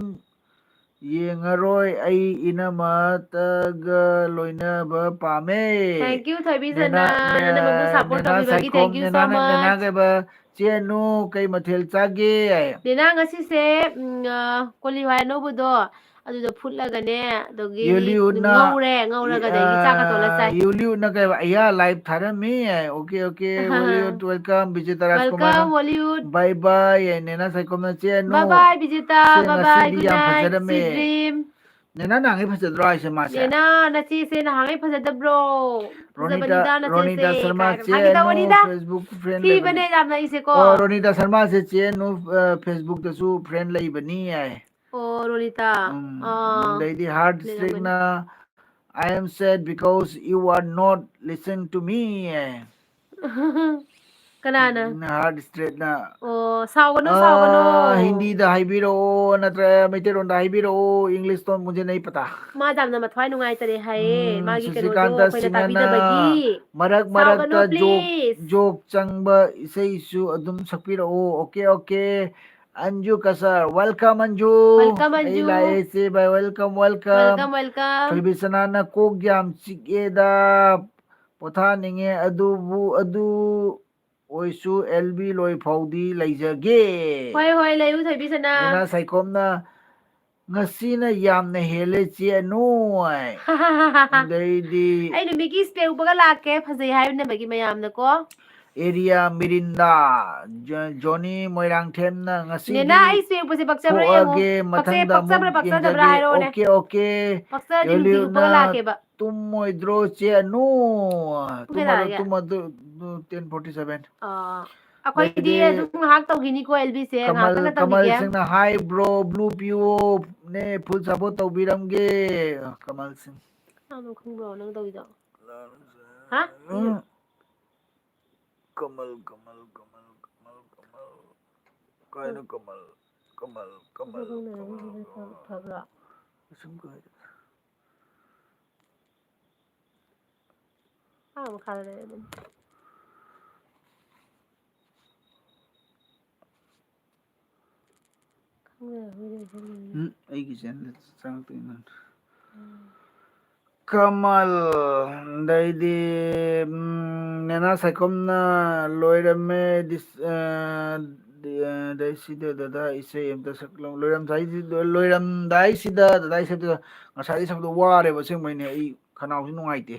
ꯌꯦꯡꯉꯔꯣꯏ, ꯑꯩ ꯏꯅꯝꯃꯇꯒ ꯂꯣꯏꯅꯕ ꯄꯥꯝꯃꯦ꯫ Thank you, ꯊꯣꯏꯕꯤ ꯅꯦꯅꯥ, ꯁꯅꯥ, ꯅꯅꯝꯃꯕꯨ support ꯅꯦꯅꯥ ꯇꯧꯕꯤꯕꯒꯤ Saikhom, thank you so ꯅꯦꯅꯥꯅ, ꯅꯦꯅꯥ much꯫ ꯀꯩꯕ, ꯆꯦ ꯑꯅꯨ, ꯀꯩ ꯃꯊꯦꯜ ꯆꯥꯒꯦ? ꯅꯦꯅꯥ ꯉꯁꯤꯁꯦ, ꯎꯝ, ꯑ, ꯀꯣꯂꯤ ꯍꯋꯥꯏ ꯑꯅꯧꯕꯗꯣ, ꯑꯗꯨꯗꯣ ꯐꯨꯠꯂꯒꯅꯦ, ꯑꯗꯒꯤ ꯌꯨꯂꯤꯌꯨꯠꯅ, ꯉꯧꯔꯦ, ꯉꯧꯔꯒ ꯑꯗꯒꯤ ꯆꯥꯛꯀ ꯇꯣꯠꯂ ꯆꯥꯏ꯫ ꯌꯨꯂꯤꯌꯨꯠꯅ ꯀꯩꯕ, ꯑꯌꯥ, live ꯊꯥꯔꯝꯃꯤ꯫ Okay, okay, ꯍꯣꯂꯤꯌꯨꯠ, welcome, ꯕꯤꯖꯦꯇꯥ ꯔꯥꯖꯀꯨꯃꯥꯔ꯫ Welcome, ꯍꯣꯂꯤꯌꯨꯠ꯫ Bye bye, ꯅꯦꯅꯥ ꯁꯥꯏꯈꯣꯝꯅ, ꯆꯦ ꯑꯅꯨ꯫ Bye bye, ꯕꯤꯖꯦꯇꯥ, ꯁꯦ, bye bye, ꯉꯁꯤꯗꯤ good ꯌꯥꯝ night, ꯐꯖꯔꯝꯃꯦ꯫ sweet dream꯫ ꯅꯦꯅꯥ ꯅꯍꯥꯟꯒꯩ ꯐꯖꯗ꯭ꯔꯣ ꯍꯥꯏꯁꯦ ꯃꯥꯁꯦ? ꯅꯦꯅꯥ, ꯅꯆꯦꯁꯦ ꯅꯍꯥꯟꯒꯩ ꯐꯖꯗꯕ꯭ꯔꯣ? ꯔꯣꯅꯤꯇꯥ, ꯐꯖꯕꯅꯤꯗ ꯅꯆꯦꯁꯦ, ꯔꯣꯅꯤꯇꯥ ꯁꯔꯃ, ꯀꯥꯏꯅ꯫ ꯆꯦ ꯐꯥꯒꯤ ꯑꯅꯨ, ꯇꯧꯕꯅꯤꯗ꯫ Facebook friend ꯊꯤꯕꯅꯦ ꯂꯩꯕꯅꯤ꯫ ꯌꯥꯝꯅ ꯑꯩꯁꯦꯀꯣ꯫ ꯑꯣ, ꯔꯣꯅꯤꯇꯥ ꯁꯔꯃꯁꯦ ꯆꯦ ꯑꯅꯨ, ꯑ, Facebook-ꯇꯁꯨ friend ꯂꯩꯕꯅꯤ ꯍꯥꯏ꯫ ꯑꯣ, ꯔꯣꯅꯤꯇꯥ꯫ ꯎꯝ, ꯑꯥ, ꯑꯗꯩꯗꯤ Heart ꯂꯩꯔꯝꯒꯅꯤ꯫ Street-ꯅ, "I am sad because you are not listen to me" ꯍꯥꯏ꯫ ꯀꯅꯥꯅ? ꯎꯝ, Heart Street-ꯅ꯫ ꯑꯣ, ꯁꯥꯎꯒꯅꯨ, ꯁꯥꯎꯒꯅꯨ꯫ ꯑꯥ, ꯍꯤꯟꯗꯤꯗ ꯍꯥꯏꯕꯤꯔꯛꯑꯣ, ꯅꯠꯇ꯭ꯔꯒ ꯃꯩꯇꯩꯂꯣꯟꯗ ꯍꯥꯏꯕꯤꯔꯛꯑꯣ, English-ꯇꯣ ꯃꯨꯟꯖꯦ ꯅꯩ ꯄꯇꯥ꯫ ꯃꯥ ꯌꯥꯝꯅ ꯃꯊ꯭ꯋꯥꯏ ꯅꯨꯡꯉꯥꯏꯇꯔꯦ ꯍꯥꯏꯌꯦ, ꯎꯝ, ꯃꯥꯒꯤ ꯀꯩꯅꯣꯗꯣ ꯁꯨꯁꯤꯀꯥꯟꯇ ꯑꯩꯈꯣꯏꯅ ꯁꯤꯡꯍꯅ ꯇꯥꯕꯤꯗꯕꯒꯤ꯫ ꯃꯔꯛ ꯁꯥꯎꯒꯅꯨ, ꯃꯔꯛꯇ joke, please꯫ Joke ꯆꯪꯕ ꯏꯁꯩꯁꯨ ꯑꯗꯨꯝ ꯁꯛꯄꯤꯔꯛꯑꯣ꯫ Okay, okay꯫ Anju ꯀꯁꯔ, welcome Anju. Welcome, ꯑꯩ ꯑꯟꯖꯨ꯫ ꯂꯥꯛꯑꯦ ꯏꯆꯦ, bye, welcome, welcome꯫ Welcome, welcome꯫ ꯊꯣꯏꯕꯤꯁꯅꯥꯅ ꯀꯣꯛ ꯌꯥꯝ ꯆꯤꯛꯑꯦꯗ, ꯄꯣꯊꯥꯅꯤꯡꯉꯦ, ꯑꯗꯨꯕꯨ, ꯑꯗꯨ ꯑꯣꯏꯁꯨ ꯑꯦꯜ ꯕꯤ ꯂꯣꯏ ꯐꯥꯎꯗꯤ ꯂꯩꯖꯒꯦ꯫ ꯍꯣꯏ, ꯍꯣꯏ, ꯂꯩꯌꯨ, ꯊꯣꯏꯕꯤꯁꯅꯥ꯫ ꯅꯦꯅꯥ ꯁꯥꯏꯈꯣꯝꯅ, "ꯉꯁꯤꯅ ꯌꯥꯝꯅ ꯍꯦꯜꯂꯦ ꯆꯦ ꯑꯅꯨ" ꯍꯥꯏ꯫ ꯑꯗꯩꯗꯤ ꯑꯩ ꯅꯨꯃꯤꯠꯀꯤ spec ꯎꯞꯄꯒ ꯂꯥꯛꯀꯦ, ꯐꯖꯩ ꯍꯥꯏꯅꯕꯒꯤ ꯃꯌꯥꯝꯅꯀꯣ꯫ Area Mirinda, ꯖꯣ-, ꯖꯣꯅꯤ ꯃꯣꯏꯔꯥꯡꯊꯦꯝꯅ, "ꯉꯁꯤꯗꯤ ꯅꯦꯅꯥ, ꯑꯩ spec ꯎꯞꯄꯁꯦ ꯄꯛꯆꯕ꯭ꯔꯥ ꯌꯦꯡꯉꯣ꯫ ꯊꯣꯛꯑꯒꯦ, ꯄꯛꯆꯩ, ꯃꯊꯪꯗ ꯑꯃꯨꯛ ꯄꯛꯆꯕ꯭ꯔꯥ, ꯄꯛꯆꯗꯕ꯭ꯔꯥ ꯌꯦꯡꯖꯒꯦ"꯫ ꯍꯥꯏꯔꯛꯑꯣꯅꯦ꯫ Okay, okay꯫ ꯄꯛꯆꯔꯗꯤ ꯅꯨꯡꯇꯤꯒꯤ ꯎꯞꯄꯒ ꯌꯣꯂꯤꯌꯨꯅ, ꯂꯥꯛꯀꯦꯕ꯫ "ꯇꯨꯝꯃꯣꯏꯗ꯭ꯔꯣ ꯆꯦ ꯑꯅꯨ?" ꯇꯨꯝꯃꯗꯣ, ꯇꯨꯝꯃꯗꯣ, ten forty seven꯫ ꯑꯥ, ꯑꯩꯈꯣꯏꯗꯤ ꯑꯗꯩꯗꯤ ꯑꯗꯨꯝ ꯉꯥꯏꯍꯥꯛ ꯇꯧꯈꯤꯅꯤꯀꯣ, ꯑꯦꯜ ꯕꯤꯁꯦ ꯀꯃꯜ, ꯉꯥꯏꯍꯥꯛꯇꯪꯒ ꯀꯃꯜ ꯇꯝꯈꯤꯒꯦ꯫ ꯁꯤꯡꯅ, "Hi bro, blue P O ꯅꯦ, full support ꯇꯧꯕꯤꯔꯝꯒꯦ"꯫ ꯀꯃꯜ ꯁꯤꯡ꯫ ꯀꯅꯥꯅꯣ ꯈꯪꯕ꯭ꯔꯣ ꯅꯪ ꯇꯧꯔꯤꯗꯣ? ꯍꯥ? ꯎꯝ꯫ ꯀꯃꯜ, ꯀꯃꯜ, ꯀꯃꯜ, ꯀꯃꯜ꯫ ꯀꯥꯏꯅ ꯀꯃꯜ, ꯀꯃꯜ, ꯀꯃꯜ, ꯀꯃꯜ, ꯀꯃꯜ꯫ ꯐꯕ꯭ꯔꯣ? ꯑꯁꯨꯝ ꯀꯥꯏꯗ꯫ ꯑꯥ, ꯃꯈꯥꯗ ꯂꯩꯔꯦ ꯑꯗꯨꯝ꯫ ꯈꯪꯗꯦ, ꯈꯪꯗꯦ, ꯈꯪꯗꯦ꯫ ꯎꯝ, ꯑꯩꯒꯤ channelꯗ ꯆꯪꯉꯛꯇꯣꯏꯅꯣ? ꯎꯝ꯫ ꯀꯃꯜ, ꯑꯗꯩꯗꯤ, ꯎꯝ, ꯅꯦꯅꯥ ꯁꯥꯏꯈꯣꯝꯅ ꯂꯣꯏꯔꯝꯃꯦ, ꯗꯤꯁ-, ꯑ, ꯗꯤ-, ꯑ, ꯑꯗꯩ ꯁꯤꯗ ꯗꯗꯥ ꯏꯁꯩ ꯑꯝꯇ ꯁꯛꯂꯛꯑꯣ꯫ ꯂꯣꯏꯔꯝꯗꯥꯏꯁꯤꯗ, ꯂꯣꯏꯔꯝꯗꯥꯏꯁꯤꯗ ꯗꯗꯥ ꯏꯁꯩ ꯑꯝꯇ ꯁꯛ-, ꯉꯁꯥꯏꯗꯤ ꯁꯛꯄꯗꯣ ꯋꯥꯔꯦꯕ ꯑꯁꯦꯡꯕꯩꯅꯦ꯫ ꯑꯩ ꯈꯅꯥꯎꯁꯤ ꯅꯨꯡꯉꯥꯏꯇꯦ꯫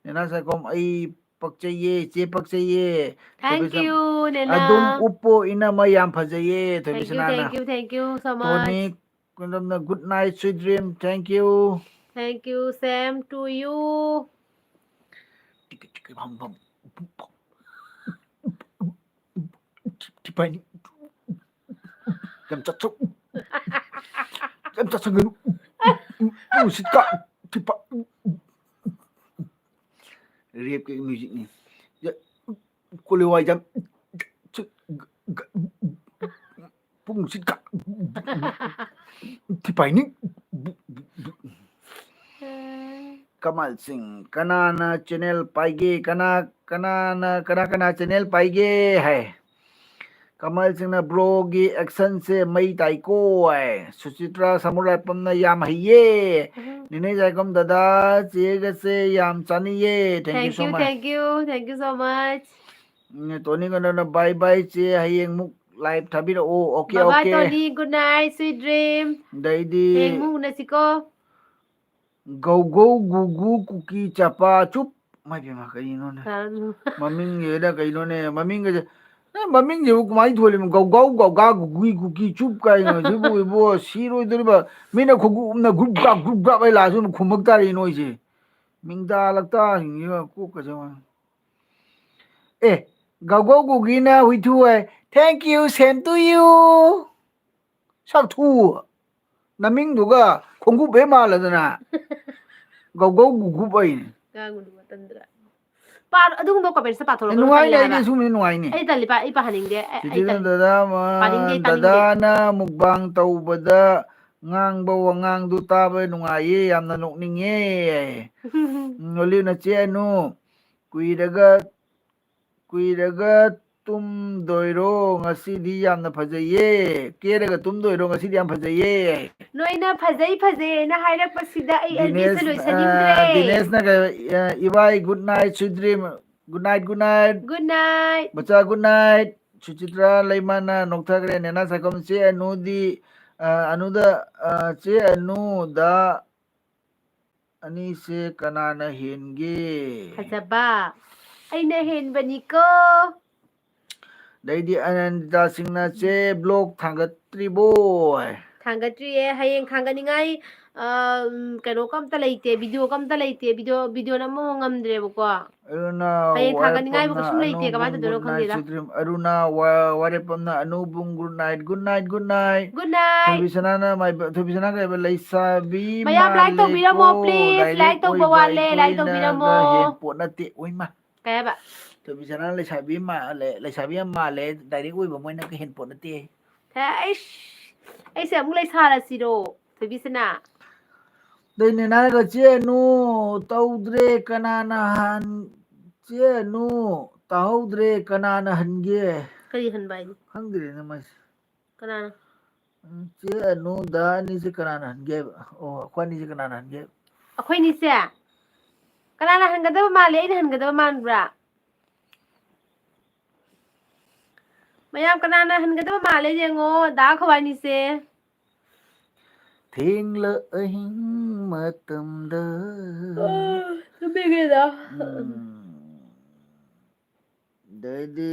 ꯅꯦꯅꯥ ꯁꯥꯏꯈꯣꯝ, ꯑꯩ ꯄꯛꯆꯩꯌꯦ, ꯆꯦ ꯄꯛꯆꯩꯌꯦ꯫ Thank ꯊꯣꯏꯕꯤꯁꯅꯥ-, you, ꯅꯦꯅꯥ꯫ ꯑꯗꯨꯝ ꯎꯞꯄꯣ ꯏꯅꯝꯃ, ꯌꯥꯝ ꯐꯖꯩꯌꯦ, Thank you, ꯊꯣꯏꯕꯤꯁꯅꯥꯅ꯫ Thank you, thank you so much. ꯇꯣꯅꯤ ꯀꯨꯟꯗꯝꯅ good night, sweet dream, thank you. Thank you, same to you. ꯇꯤꯛ ꯇꯤꯛ ꯐꯝ ꯐꯝ꯫ ꯇꯤꯛ ꯇꯤꯛ ꯄꯥꯏꯅꯤ꯫ ꯌꯥꯝ ꯆꯠꯊꯣꯛ-, ꯌꯥꯝ ꯆꯠꯁꯟꯒꯅꯨ꯫ ꯅꯨꯡꯁꯤꯠ ꯀꯥ-, ꯇꯤꯛ ꯄꯥ-, rapeꯀꯤ musicꯅꯤ꯫ ꯌꯥ-, ꯀꯣꯂꯤꯋꯥꯏꯖꯝ꯫ ꯄꯨꯡꯁꯤ ꯀ-, ꯊꯤꯄꯥꯏꯅꯤ꯫ ꯀꯃꯜ ꯁꯤꯡ, ꯀꯅꯥꯅ channel ꯄꯥꯏꯒꯦ? ꯀꯅꯥ, ꯀꯅꯥꯅ, ꯀꯅꯥ, ꯀꯅꯥ channel ꯄꯥꯏꯒꯦ ꯍꯥꯏ? ꯀꯃꯜ ꯁꯤꯡꯅ broꯒꯤ actionꯁꯦ ꯃꯩ ꯇꯥꯏꯀꯣ ꯍꯥꯏ꯫ ꯁꯨꯆꯤꯇ꯭ꯔꯥ ꯁꯃꯨꯔꯥꯏꯄꯝꯅ ꯌꯥꯝ ꯍꯩꯌꯦ꯫ ꯎꯝ꯫ ꯅꯦꯅꯦ ꯖꯥꯏꯒꯝ ꯗꯗꯥ ꯆꯦꯒꯁꯦ ꯌꯥꯝ ꯆꯥꯅꯤꯡꯌꯦ꯫ Thank you so much꯫ Thank you, thank you, thank you so much꯫ ꯎꯝ, ꯇꯣꯅꯤ ꯀꯩꯅꯣꯅ bye bye ꯆꯦ, ꯍꯌꯦꯡ ꯃꯨꯛ live ꯊꯥꯕꯤꯔꯛꯑꯣ꯫ Okay, bye bye, okay꯫ ꯇꯣꯅꯤ, good night, sweet dream꯫ ꯑꯗꯩꯗꯤ ꯍꯌꯦꯡ ꯃꯨꯛ ꯎꯅꯁꯤꯀꯣ꯫ ꯒꯧꯒꯧ ꯒꯨꯒꯨ ꯀꯨꯀꯤ ꯆꯄꯥ ꯆꯨꯞ꯫ ꯃꯥꯏ ꯄꯦꯝꯃ, ꯀꯔꯤꯅꯣꯅꯦ? ꯇꯥꯔꯝꯃꯣ꯫ ꯃꯃꯤꯡꯁꯤꯗ ꯀꯩꯅꯣꯅꯦ? ꯃꯃꯤꯡꯒꯁꯦ, ꯑꯦ, ꯃꯃꯤꯡꯁꯤꯕꯨ ꯀꯃꯥꯏꯅ ꯊꯣꯜꯂꯤꯅꯣ? ꯒꯧꯒꯧ ꯒꯧꯒꯥ ꯒꯨꯒꯨꯏ ꯀꯨꯀꯤ ꯆꯨꯞ ꯀꯥꯏꯅ ꯁꯤꯕꯨ ꯏꯕꯣ, ꯁꯤꯔꯣꯏꯗꯣꯔꯤꯕ꯫ ꯃꯤꯅ ꯈꯨꯒꯨꯞꯅ ꯒ꯭ꯔꯨꯞ ꯒ꯭ꯔꯥꯞ ꯒ꯭ꯔꯨꯞ ꯒ꯭ꯔꯥꯞ ꯍꯥꯏ ꯂꯥꯛꯑꯁꯨ ꯑꯗꯨꯝ ꯈꯨꯝꯃꯛ ꯇꯥꯔꯦ ꯅꯣꯏꯁꯦ꯫ ꯃꯤꯡꯗꯥ ꯂꯛꯇꯥꯁꯤꯡꯁꯤꯒ ꯀꯣꯛꯀꯁꯦ ꯌꯦꯡꯉꯣ꯫ ꯑꯦ, ꯒꯧꯒꯧ ꯒꯨꯒꯤꯅ ꯍꯨꯏꯊꯨ ꯍꯥꯏ, "Thank you, same to you"꯫ ꯁꯛꯊꯨ, ꯅꯃꯤꯡꯗꯨꯒ ꯈꯣꯡꯒꯨꯞ ꯍꯦꯛ ꯃꯥꯜꯂꯗꯅ꯫ ꯒꯧꯒꯧ ꯒꯨꯒꯨꯞ ꯍꯥꯏꯅꯦ꯫ ꯉꯥꯡꯒꯅꯨ ꯃꯇꯝꯗꯨꯗ꯫ ꯄꯥ-, ꯑꯗꯨꯒꯨꯝꯕ comments ꯇ ꯄꯥꯊꯣꯔꯛꯀꯅꯨ, ꯅꯨꯡꯉꯥꯏꯅꯦ, ꯇꯜꯂꯦ ꯑꯩꯗꯤ ꯍꯥꯏꯕ꯫ ꯁꯨꯝꯕꯗꯤ ꯅꯨꯡꯉꯥꯏꯅꯦ꯫ ꯑꯩ ꯇꯜꯂꯤ, ꯄꯥ-, ꯑꯩ ꯄꯥꯍꯟꯅꯤꯡꯗꯦ꯫ ꯑꯩ, ꯑꯩ ꯁꯤꯁꯤꯅ ꯇꯜꯂꯤ꯫ ꯗꯗꯥ ꯑꯃ, ꯄꯥꯅꯤꯡꯗꯦ, ꯑꯩ ꯇꯥꯅꯤꯡꯗꯦ꯫ ꯗꯗꯥꯅ mukbang ꯇꯧꯕꯗ ꯉꯥꯡꯕ ꯋꯥꯉꯥꯡꯗꯨ ꯇꯥꯕ ꯅꯨꯡꯉꯥꯏꯌꯦ, ꯌꯥꯝꯅ ꯅꯣꯛꯅꯤꯡꯉꯦ꯫ ꯎꯝ, ꯑꯣꯂꯤꯚꯅ ꯆꯦ ꯑꯅꯨ, ꯀꯨꯏꯔꯒ, ꯀꯨꯏꯔꯒ ꯇꯨꯝꯗꯣꯏꯔꯣ? ꯉꯁꯤꯗꯤ ꯌꯥꯝꯅ ꯐꯖꯩꯌꯦ꯫ ꯀꯦꯔꯒ ꯇꯨꯝꯗꯣꯏꯔꯣ? ꯉꯁꯤꯗꯤ ꯌꯥꯝ ꯐꯖꯩꯌꯦ꯫ ꯅꯣꯏꯅ ꯐꯖꯩ ꯐꯖꯩꯅ ꯍꯥꯏꯔꯛꯄꯁꯤꯗ ꯑꯩ ꯑꯦꯜꯕꯤꯁꯦ ꯗꯤꯅꯦꯁ, ꯑ, ꯂꯣꯏꯁꯟꯅꯤꯡꯗ꯭ꯔꯦ꯫ ꯗꯤꯅꯦꯁꯅ ꯀꯩ, ꯑ, ꯏꯕꯥꯏ, good night, sweet dream, good night, good night. Good night. ꯃꯆꯥ, good night. ꯁꯨꯆꯤꯇ꯭ꯔꯥ ꯂꯩꯃꯅ ꯅꯣꯛꯊꯈ꯭ꯔꯦ꯫ ꯅꯦꯅꯥ ꯁꯥꯏꯈꯣꯝ, ꯆꯦ ꯑꯅꯨꯗꯤ, ꯑ, ꯑꯅꯨꯗ, ꯑ, ꯆꯦ ꯑꯅꯨꯗ ꯑꯅꯤꯁꯦ ꯀꯅꯥꯅ ꯍꯦꯟꯒꯦ? ꯐꯖꯕ꯫ ꯑꯩꯅ ꯍꯦꯟꯕꯅꯤꯀꯣ꯫ ꯑꯗꯩꯗꯤ ꯑꯅꯟꯇꯥ ꯁꯤꯡꯅ, "ꯆꯦ, vlog ꯊꯥꯡꯒꯠꯇ꯭ꯔꯤꯕꯣ?" ꯊꯥꯡꯒꯠꯇ꯭ꯔꯤꯌꯦ꯫ ꯍꯌꯦꯡ ꯊꯥꯡꯒꯠꯅꯤꯡꯉꯥꯏ, ꯑ, ꯎꯝ, ꯀꯩꯅꯣꯒ ꯑꯝꯇ ꯂꯩꯇꯦ, video ꯒ ꯑꯝꯇ ꯂꯩꯇꯦ, video, video ꯅꯝꯕ ꯉꯝꯗ꯭ꯔꯦꯕꯀꯣ꯫ ꯑꯔꯨꯅꯥ ꯍꯌꯦꯡ ꯊꯥꯡꯒꯠꯅꯤꯡꯉꯥꯏꯕꯨ ꯋꯥꯏꯔꯦꯞꯄꯝꯅ ꯀꯩꯁꯨꯝ ꯂꯩꯇꯦ, ꯑꯅꯨꯕꯨꯡ, ꯀꯃꯥꯏꯅ ꯇꯧꯗꯣꯏꯅꯣ good night, ꯈꯪꯗꯦꯗ꯫ ꯁꯨꯗ꯭ꯔꯤꯝ꯫ ꯑꯔꯨꯅꯥ ꯋꯥ-, ꯋꯥꯏꯔꯦꯞꯄꯝꯅ ꯑꯅꯨꯕꯨꯡ, good night, good night, good night꯫ Good night꯫ ꯊꯣꯏꯕꯤꯁꯅꯥꯅ ꯃꯥꯏꯕ-, ꯊꯣꯏꯕꯤꯁꯅꯥ ꯀꯩꯕ? ꯂꯩꯁꯥꯕꯤ ꯃꯌꯥꯝ like ꯇꯧꯕꯤꯔꯝꯃꯣ, ꯃꯥꯜꯂꯦꯀꯣ, please꯫ Like direct ꯇꯧꯕ ꯑꯣꯏꯕ ꯋꯥꯠꯂꯦ, like ꯑꯩꯈꯣꯏꯅꯒ ꯇꯧꯕꯤꯔꯝꯃꯣ꯫ ꯍꯦꯟ ꯄꯣꯠ ꯅꯠꯇꯦ꯫ ꯑꯣꯏꯃꯥ꯫ ꯀꯩ ꯍꯥꯏꯕ? ꯊꯣꯏꯕꯤꯁꯅꯥꯅ ꯂꯩꯁꯥꯕꯤ ꯃꯥꯜꯂꯦ, ꯂꯩꯁꯥꯕꯤ ꯌꯥꯝ ꯃꯥꯜꯂꯦ, direct ꯑꯣꯏꯕ ꯃꯣꯏꯅꯒ ꯍꯦꯟ ꯄꯣꯠ ꯅꯠꯇꯦ꯫ ꯍꯦ, ꯑꯩꯁ, ꯑꯩꯁꯦ ꯑꯃꯨꯛ ꯂꯩꯁꯥꯔꯁꯤꯔꯣ, ꯊꯣꯏꯕꯤꯁꯅꯥ? ꯑꯗꯩ ꯅꯦꯅꯥꯒ, "ꯆꯦ ꯑꯅꯨ ꯇꯧꯗ꯭ꯔꯦ, ꯀꯅꯥꯅ ꯍꯥꯟ-, ꯆꯦ ꯑꯅꯨ ꯇꯥꯍꯧꯗ꯭ꯔꯦ, ꯀꯅꯥꯅ ꯍꯟꯒꯦ?" ꯀꯔꯤ ꯍꯟꯕ ꯍꯥꯏꯗꯤ? ꯈꯪꯗ꯭ꯔꯦꯅꯦ ꯃꯥꯏꯁꯦ꯫ ꯀꯅꯥꯅ? ꯎꯝ, ꯆꯦ ꯑꯅꯨ, ꯗꯥ ꯑꯅꯤꯁꯦ ꯀꯅꯥꯅ ꯍꯟꯒꯦ ꯍꯥꯏꯕ? ꯑꯣ, ꯑꯩꯈꯣꯏ ꯑꯅꯤꯁꯦ ꯀꯅꯥꯅ ꯍꯟꯒꯦ ꯍꯥꯏꯕ? ꯑꯩꯈꯣꯏ ꯑꯅꯤꯁꯦ? ꯀꯅꯥꯅ ꯍꯟꯒꯗꯕ ꯃꯥꯜꯂꯤ? ꯑꯩꯅ ꯍꯟꯒꯗꯕ ꯃꯥꯟꯕ꯭ꯔꯥ? ꯃꯌꯥꯝ ꯀꯅꯥꯅ ꯍꯟꯒꯗꯕ ꯃꯥꯜꯂꯦ ꯌꯦꯡꯉꯣ, ꯗꯥ ꯈꯋꯥꯏꯅꯤꯁꯦ꯫ ꯊꯦꯡꯂ ꯑꯍꯤꯡ ꯃꯇꯝꯗ꯫ ꯑ, ꯇꯨꯝꯅꯤꯡꯉꯦꯗ꯫ ꯎꯝ꯫ ꯑꯗꯩꯗꯤ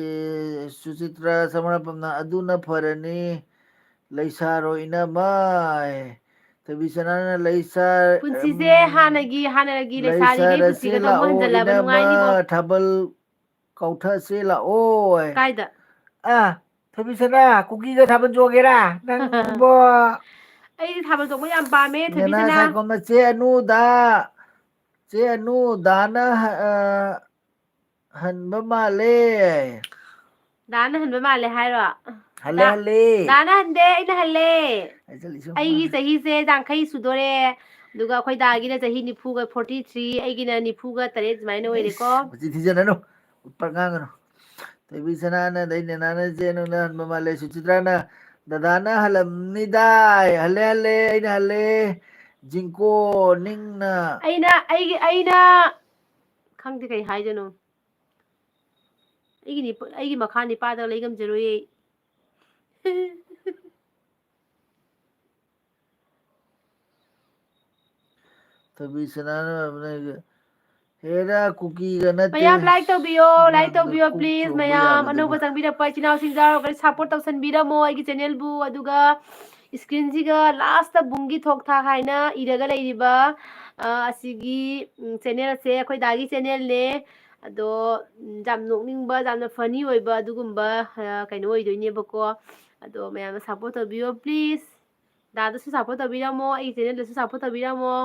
ꯁꯨꯆꯤꯇ꯭ꯔ ꯁꯃꯔꯄꯝꯅ, "ꯑꯗꯨꯅ ꯐꯔꯅꯤ, ꯂꯩꯁꯥꯔꯣ ꯏꯅꯝꯃ"꯫ ꯊꯣꯏꯕꯤꯁꯅꯥꯅ, "ꯂꯩꯁꯥ-, ꯄꯨꯟꯁꯤꯁꯦ ꯎꯝ, ꯍꯥꯟꯅꯒꯤ, ꯍꯥꯟꯅꯒꯤ ꯂꯩꯁꯥꯔꯤꯉꯩ ꯂꯩꯁꯥꯔꯁꯦ ꯄꯨꯟꯁꯤꯒ ꯊꯛꯃꯣꯟ ꯂꯥꯛꯑꯣ ꯍꯟꯖꯜꯂꯕ ꯏꯅꯝꯃ, ꯅꯨꯡꯉꯥꯏꯅꯤꯕꯣ꯫ ꯊꯥꯕꯜ ꯀꯥꯎꯊꯁꯦ ꯂꯥꯛꯑꯣ"꯫ ꯀꯥꯏꯗ? ꯑ, ꯊꯣꯏꯕꯤꯁꯅꯥ, ꯀꯨꯀꯤꯒ ꯊꯥꯕꯜ ꯆꯣꯡꯒꯦꯔꯥ? ꯅꯪꯕꯣ꯫ ꯑꯩꯗꯤ ꯊꯥꯕꯜ ꯆꯣꯡꯕ ꯌꯥꯝ ꯄꯥꯝꯃꯦ, ꯅꯦꯅꯥ ꯊꯣꯏꯕꯤꯁꯅꯥ꯫ ꯁꯥꯏꯈꯣꯝꯅ, "ꯆꯦ ꯑꯅꯨꯗ, ꯆꯦ ꯑꯅꯨꯗꯥꯅ, ꯑ, ꯍꯟꯕ ꯃꯥꯜꯂꯦ꯫ ꯗꯥꯅ ꯍꯟꯕ ꯃꯥꯜꯂꯦ ꯍꯥꯏꯔꯣ? ꯍꯜꯂꯦ, ꯗꯥ- ꯍꯜꯂꯦ꯫ ꯗꯥꯅ ꯍꯟꯗꯦ, ꯑꯩꯅ ꯍꯜꯂꯦ꯫ ꯍꯥꯏꯖꯜꯂꯤꯁꯨ ꯑꯩꯒꯤ ꯃꯥꯜꯂꯦ꯫ ꯆꯍꯤꯁꯦ ꯌꯥꯡꯈꯩ ꯁꯨꯗꯣꯔꯦ꯫ ꯑꯗꯨꯒ ꯑꯩꯈꯣꯏ ꯗꯥꯒꯤꯅ ꯆꯍꯤ ꯅꯤꯐꯨꯒ forty three, ꯑꯩꯒꯤꯅ ꯅꯤꯐꯨꯒ ꯇꯔꯦꯠ ꯁꯨꯃꯥꯏꯅ ꯑꯣꯏꯔꯦꯀꯣ꯫ ꯏꯁ, ꯃꯆꯤꯟ ꯊꯤꯖꯟꯅꯅꯨ꯫ ꯎꯠꯄ ꯉꯥꯡꯒꯅꯨ꯫ ꯊꯣꯏꯕꯤ ꯁꯅꯥꯅ ꯑꯗꯩ ꯅꯦꯅꯥꯅ ꯆꯦ ꯅꯨꯡꯅ ꯍꯟꯕ ꯃꯥꯜꯂꯦ꯫ ꯁꯨꯆꯤꯇ꯭ꯔꯥꯅ ꯗꯗꯥꯅ ꯍꯜꯂꯝꯅꯤꯗꯥꯏ꯫ ꯍꯜꯂꯦ, ꯍꯜꯂꯦ, ꯑꯩꯅ ꯍꯜꯂꯦ꯫ ꯖꯤꯡꯀꯣ ꯅꯤꯡꯅ꯫ ꯑꯩꯅ, ꯑꯩꯒꯤ, ꯑꯩꯅ, ꯈꯪꯗꯦ ꯀꯩ ꯍꯥꯏꯗꯣꯏꯅꯣ꯫ ꯑꯩꯒꯤ ꯅꯤꯄ-, ꯑꯩꯒꯤ ꯃꯈꯥ ꯅꯤꯄꯥꯗ ꯂꯩ ꯉꯝꯖꯔꯣꯏꯌꯦ꯫ ꯊꯣꯏꯕꯤ ꯁꯅꯥꯅ ꯍꯥꯏꯕꯅ ꯍꯦꯔꯥ ꯀꯨꯀꯤꯒ ꯅꯠꯇꯦ꯫ ꯃꯌꯥꯝ like ꯇꯧꯕꯤꯌꯣ, like ꯅꯪꯅ ꯇꯧꯕꯤꯌꯣ, ꯀꯣꯛ please꯫ ꯆꯣꯡꯕ ꯃꯌꯥꯝ ꯌꯥꯕꯗꯨꯕꯨ꯫ ꯑꯅꯧꯕ ꯆꯪꯕꯤꯔꯛꯄ ꯏꯆꯤꯟ ꯏꯅꯥꯎꯁꯤꯡ ꯌꯥꯎꯔꯒꯗꯤ support ꯇꯧꯁꯟꯕꯤꯔꯝꯃꯣ ꯑꯩꯒꯤ channelꯕꯨ꯫ ꯑꯗꯨꯒ screenꯁꯤꯒ lastꯇ ꯕꯨꯡꯒꯤ ꯊꯣꯛ ꯊꯥꯛ ꯍꯥꯏꯅ ꯏꯔꯒ ꯂꯩꯔꯤꯕ, ꯑ, ꯑꯁꯤꯒꯤ, ꯎꯝ, channelꯁꯦ ꯑꯩꯈꯣꯏ ꯗꯥꯒꯤ channelꯅꯦ꯫ ꯑꯗꯣ, ꯎꯝ, ꯌꯥꯝ ꯅꯣꯛꯅꯤꯡꯕ, ꯌꯥꯝꯅ funny ꯑꯣꯏꯕ ꯑꯗꯨꯒꯨꯝꯕ, ꯑ, ꯀꯩꯅꯣ ꯑꯣꯏꯗꯣꯏꯅꯦꯕꯀꯣ꯫ ꯑꯗꯣ ꯃꯌꯥꯝꯅ support ꯇꯧꯕꯤꯌꯣ, please꯫ ꯗꯥꯗꯁꯨ support ꯇꯧꯕꯤꯔꯝꯃꯣ, ꯑꯩꯒꯤ channelꯗꯁꯨ support ꯇꯧꯕꯤꯔꯝꯃꯣ꯫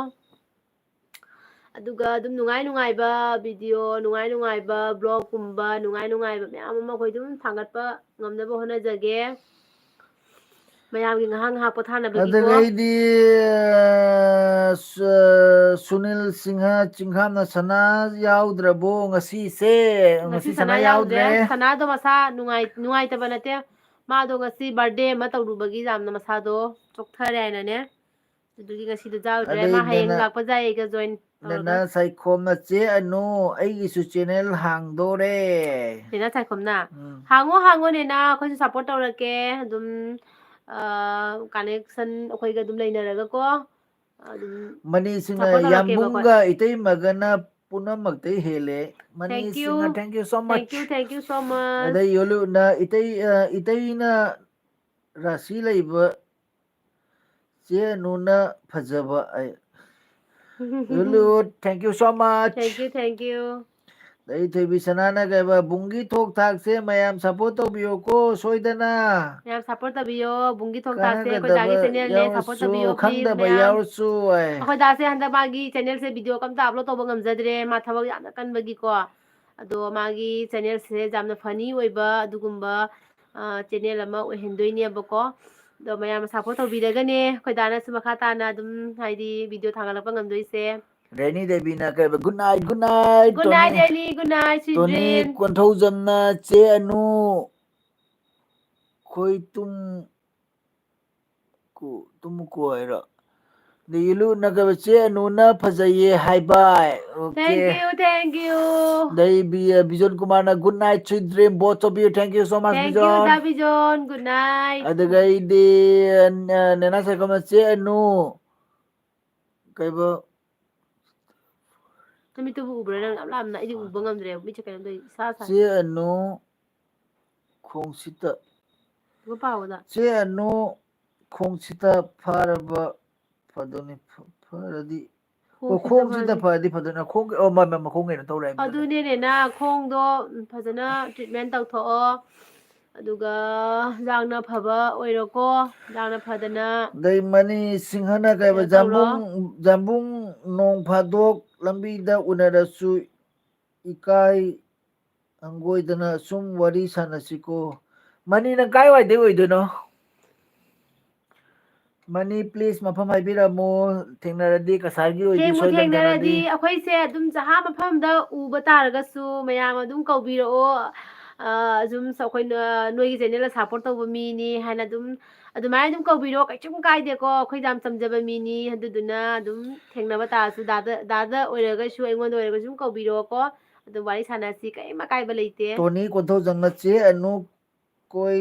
ꯑꯗꯨꯒ ꯑꯗꯨꯝ ꯅꯨꯡꯉꯥꯏ ꯅꯨꯡꯉꯥꯏꯕ video, ꯅꯨꯡꯉꯥꯏ ꯅꯨꯡꯉꯥꯏꯕ vlogꯀꯨꯝꯕ, ꯅꯨꯡꯉꯥꯏ ꯅꯨꯡꯉꯥꯏꯕ ꯃꯌꯥꯝ ꯑꯃ ꯑꯩꯈꯣꯏ ꯑꯗꯨꯝ ꯊꯥꯡꯒꯠꯄ ꯉꯝꯅꯕ ꯍꯣꯠꯅꯖꯒꯦ꯫ ꯃꯌꯥꯝꯒꯤ ꯉꯥꯏꯍꯥꯛ ꯉꯥꯏꯍꯥꯛ ꯄꯣꯊꯥꯅꯕꯒꯤꯀꯣ꯫ ꯑꯗꯨꯗꯒꯤꯗꯤ, ꯑ, ꯁ-, ꯁꯨꯅꯤꯜ ꯁꯤꯡꯍ ꯆꯤꯡꯈꯥꯝꯅ ꯁꯅꯥ ꯌꯥꯎꯗ꯭ꯔꯕꯣ ꯉꯁꯤꯁꯦ? ꯉꯁꯤ ꯉꯁꯤ ꯁꯅꯥ ꯁꯅꯥ ꯌꯥꯎꯗ꯭ꯔꯦ꯫ ꯌꯥꯎꯗ꯭ꯔꯦ꯫ ꯁꯅꯥꯗꯣ ꯃꯁꯥ ꯅꯨꯡꯉꯥꯏ-, ꯅꯨꯡꯉꯥꯏꯇꯕ ꯅꯠꯇꯦ꯫ ꯃꯥꯗꯣ ꯉꯁꯤ birthday ꯑꯃ ꯇꯧꯔꯨꯕꯒꯤ ꯌꯥꯝꯅ ꯃꯁꯥꯗꯣ ꯆꯣꯛꯊꯔꯦ ꯍꯥꯏꯅꯅꯦ꯫ ꯑꯗꯨꯒꯤ ꯉꯁꯤꯗꯣ ꯌꯥꯎꯗ꯭ꯔꯦ꯫ ꯃꯥ ꯑꯗꯩ ꯍꯌꯦꯡ ꯅꯦꯅꯥ-, ꯂꯥꯛꯄ ꯌꯥꯏ ꯑꯩꯒ join ꯇꯧꯔꯒ꯫ ꯅꯦꯅꯥ ꯁꯥꯏꯈꯣꯝꯅ ꯆꯦ ꯑꯅꯨ ꯑꯩꯒꯤꯁꯨ channel ꯍꯥꯡꯗꯣꯔꯦ꯫ ꯅꯦꯅꯥ ꯁꯥꯏꯈꯣꯝꯅ? ꯎꯝ꯫ ꯍꯥꯡꯉꯣ, ꯍꯥꯡꯉꯣ ꯅꯦꯅꯥ, ꯑꯩꯈꯣꯏꯁꯨ support ꯇꯧꯔꯛꯀꯦ꯫ ꯑꯗꯨꯝ, ꯑ, connection ꯑꯩꯈꯣꯏꯒ ꯑꯗꯨꯝ ꯂꯩꯅꯔꯒꯀꯣ꯫ ꯑꯗꯨꯝ ꯃꯅꯤꯁꯤꯡꯅ support ꯇꯧꯔꯛꯀꯦꯕꯀꯣ꯫ ꯌꯥꯝꯕꯨꯡꯒ ꯏꯇꯩꯃꯒꯅ ꯄꯨꯝꯅꯃꯛꯇꯩ ꯍꯦꯜꯂꯦ꯫ Thank you. ꯃꯅꯤꯁꯤꯡꯅ thank you so much꯫ Thank you, thank you so much꯫ ꯑꯗꯩ ꯌꯣꯂꯨꯅ ꯏꯇꯩ, ꯑ, ꯏꯇꯩꯅ ꯔꯥꯁꯤ ꯂꯩꯕ ꯆꯦ ꯑꯅꯨꯅ ꯐꯖꯕ ꯑꯩ꯫ ꯌꯣꯂꯨ, thank you so much꯫ Thank you, thank you꯫ ꯑꯗꯩ ꯊꯣꯏꯕꯤ ꯁꯅꯥꯅ ꯀꯩꯕ, ꯕꯨꯡꯒꯤ ꯊꯣꯛ ꯊꯥꯛꯁꯦ ꯃꯌꯥꯝ support ꯇꯧꯕꯤꯌꯣꯀꯣ ꯁꯣꯏꯗꯅ꯫ ꯃꯌꯥꯝ support ꯇꯧꯕꯤꯌꯣ, ꯕꯨꯡꯒꯤ ꯊꯣꯛ ꯊꯥꯛꯁꯦ ꯑꯩꯈꯣꯏ ꯗꯥꯒꯤ ꯀꯥꯟꯅꯒꯗꯕ channelꯅꯦ, support ꯌꯥꯎꯔꯁꯨ, ꯇꯧꯕꯤꯌꯣ please ꯈꯪꯗꯕ ꯃꯌꯥꯝ꯫ ꯌꯥꯎꯔꯁꯨ ꯑꯩ꯫ ꯑꯩꯈꯣꯏ ꯗꯥꯁꯦ ꯍꯟꯗꯛ ꯃꯥꯒꯤ channelꯁꯦ video ꯀꯝꯇ upload ꯇꯧꯕ ꯉꯝꯖꯗ꯭ꯔꯦ, ꯃꯥ ꯊꯕꯛ ꯌꯥꯝꯅ ꯀꯟꯕꯒꯤꯀꯣ꯫ ꯑꯗꯣ ꯃꯥꯒꯤ ꯆꯦꯅꯦꯜꯁꯦ ꯌꯥꯝꯅ ꯐꯅꯤ ꯑꯣꯏꯕ ꯑꯗꯨꯒꯨꯝꯕ ꯆꯦꯅꯦꯜ ꯑꯃ ꯑꯣꯏꯍꯟꯗꯣꯏꯅꯦꯕꯀꯣ꯫ ꯑꯗꯣ ꯃꯌꯥꯝꯅ ꯁꯞꯄꯣꯔꯠ ꯇꯧꯕꯤꯔꯒꯅꯦ ꯑꯩꯈꯣꯏ ꯗꯥꯅꯁꯨ ꯃꯈꯥ ꯇꯥꯅ ꯑꯗꯨꯝ ꯍꯥꯏꯗꯤ ꯚꯤꯗꯤꯑꯣ ꯊꯥꯒꯠꯂꯛꯄ ꯉꯝꯗꯣꯏꯁꯦ꯫ ꯔꯦꯅꯤ ꯗꯦꯕꯤꯅ ꯀꯩꯕ, "Good night, good night, Good night, Ellie. Good night, sweet ꯇꯣꯅꯤ dream. ꯀꯣꯟꯊꯧꯖꯝꯅ ꯆꯦ ꯑꯅꯨ ꯈꯣꯏ ꯇꯨꯝ ꯀꯨ ꯇꯨꯝ ꯀꯨ ꯍꯥꯏꯔꯣ? ꯗ ꯌꯦꯂꯨꯅ ꯀꯩꯕ, ꯆꯦ ꯑꯅꯨꯅ ꯐꯖꯩꯌꯦ ꯍꯥꯏꯕ꯫ Okay. Thank you, thank you. ꯑꯗꯩ ꯕꯤ-, ꯕꯤꯖꯣꯟ ꯀꯨꯃꯥꯔꯅ, "Good night, sweet dream, both of you, thank you so much, Thank you, ꯕꯤꯖꯣꯟ." Da Bijon. Good night. ꯑꯗꯨꯒ ꯑꯩꯗꯤ, ꯑ, ꯅꯦꯅꯥ ꯁꯥꯏꯀꯝꯅ, "ꯆꯦ ꯑꯅꯨ ꯀꯩꯕ?" ꯅꯨꯃꯤꯠꯇꯨꯕꯨ ꯎꯕ꯭ꯔꯥ ꯅꯪ? ꯌꯥꯝ ꯂꯥꯞꯅ ꯑꯩꯗꯤ ꯎꯕ ꯉꯝꯗ꯭ꯔꯦ, ꯃꯤꯠꯁꯦ ꯀꯩꯅꯣꯝ ꯇꯧꯏ, ꯏꯁꯥ ꯁꯥꯏ꯫ "ꯆꯦ ꯑꯅꯨ ꯈꯣꯡꯁꯤꯇ, ꯑꯗꯨꯒ ꯄꯥꯎꯗ꯫ ꯆꯦ ꯑꯅꯨ ꯈꯣꯡꯁꯤꯇ ꯐꯥꯔꯕ ꯐꯗꯣꯏꯅꯤ, ꯐ-, ꯐꯔꯗꯤ, ꯑꯣ, ꯈꯣꯡꯁꯤꯇ ꯈꯣꯡꯁꯤꯇ ꯐꯔꯗꯤ꯫ ꯐꯔꯗꯤ ꯐꯗꯣꯏꯅꯤ, ꯈꯣꯡ, ꯑꯣ, ꯃ-, ꯃ-, ꯃꯈꯣꯡ ꯀꯩꯅꯣ ꯇꯧꯔꯦ ꯍꯥꯏꯕꯅꯤꯗ꯫ ꯑꯗꯨꯅꯦꯅꯦ, ꯅ ꯈꯣꯡꯗꯣ ꯐꯖꯅ treatment ꯇꯧꯊꯣꯛꯑꯣ, ꯑꯗꯨꯒ ꯌꯥꯝꯅ ꯐꯕ ꯑꯣꯏꯔꯣꯀꯣ, ꯌꯥꯝꯅ ꯐꯗꯅ꯫ ꯑꯗꯩ ꯃꯅꯤ ꯁꯤꯡꯍꯅ ꯀꯩꯕ, ꯀꯩꯅꯣ ꯇꯧꯔꯣ꯫ "ꯖꯥꯝꯕꯨꯡ, ꯖꯥꯝꯕꯨꯡ ꯅꯣꯡ ꯐꯥꯗꯣꯛ ꯂꯝꯕꯤꯗ ꯎꯅꯔꯁꯨ ꯏꯀꯥꯏ ꯍꯪꯒꯣꯏꯗꯅ ꯁꯨꯝ ꯋꯥꯔꯤ ꯁꯥꯟꯅꯁꯤꯀꯣ꯫" ꯃꯅꯤ, ꯅꯪ ꯀꯥꯏꯋꯥꯏꯗꯩ ꯑꯣꯏꯗꯣꯏꯅꯣ? ꯃꯅꯤ, please ꯃꯐꯝ ꯍꯥꯏꯕꯤꯔꯝꯃꯣ, ꯊꯦꯡꯅꯔꯗꯤ ꯀꯁꯥꯔꯒꯤ ꯑꯣꯏꯗꯤ ꯊꯦꯡꯕꯨ ꯁꯣꯏꯗꯅ ꯊꯦꯡꯅꯔꯗꯤ ꯊꯦꯡꯅꯔꯗꯤ꯫ ꯑꯩꯈꯣꯏꯁꯦ ꯑꯗꯨꯝ ꯖꯍꯥ ꯃꯐꯝꯗ ꯎꯕ ꯇꯥꯔꯒꯁꯨ ꯃꯌꯥꯝ ꯑꯗꯨꯝ ꯀꯧꯕꯤꯔꯛꯑꯣ꯫ ꯑ, ꯑꯗꯨꯝ ꯑꯩꯈꯣꯏꯅ ꯅꯣꯏꯒꯤ ꯆꯦꯅꯦꯜꯗ ꯁꯞꯄꯣꯔꯠ ꯇꯧꯕ ꯃꯤꯅꯤ ꯍꯥꯏꯅ ꯑꯗꯨꯝ ꯑꯗꯨꯃꯥꯏꯅ ꯑꯗꯨꯝ ꯀꯧꯕꯤꯔꯛꯑꯣ, ꯀꯩꯁꯨꯝ ꯀꯥꯏꯗꯦꯀꯣ꯫ ꯑꯩꯈꯣꯏ ꯌꯥꯝ ꯆꯝꯖꯕ ꯃꯤꯅꯤ, ꯑꯗꯨꯗꯨꯅ ꯑꯗꯨꯝ ꯊꯦꯡꯅꯕ ꯇꯥꯔꯁꯨ ꯗꯥꯗ, ꯗꯥꯗ ꯑꯣꯏꯔꯒꯁꯨ ꯑꯩꯉꯣꯟꯗ ꯑꯣꯏꯔꯒꯁꯨ ꯑꯗꯨꯝ ꯀꯧꯕꯤꯔꯛꯑꯣꯀꯣ, ꯑꯗꯨꯝ ꯋꯥꯔꯤ ꯁꯥꯟꯅꯁꯤ, ꯀꯔꯤꯝ ꯑꯀꯥꯏꯕ ꯂꯩꯇꯦ꯫ ꯇꯣꯅꯤ ꯀꯣꯟꯊꯧꯖꯝꯅ, "ꯆꯦ ꯑꯅꯨ ꯀꯣꯏ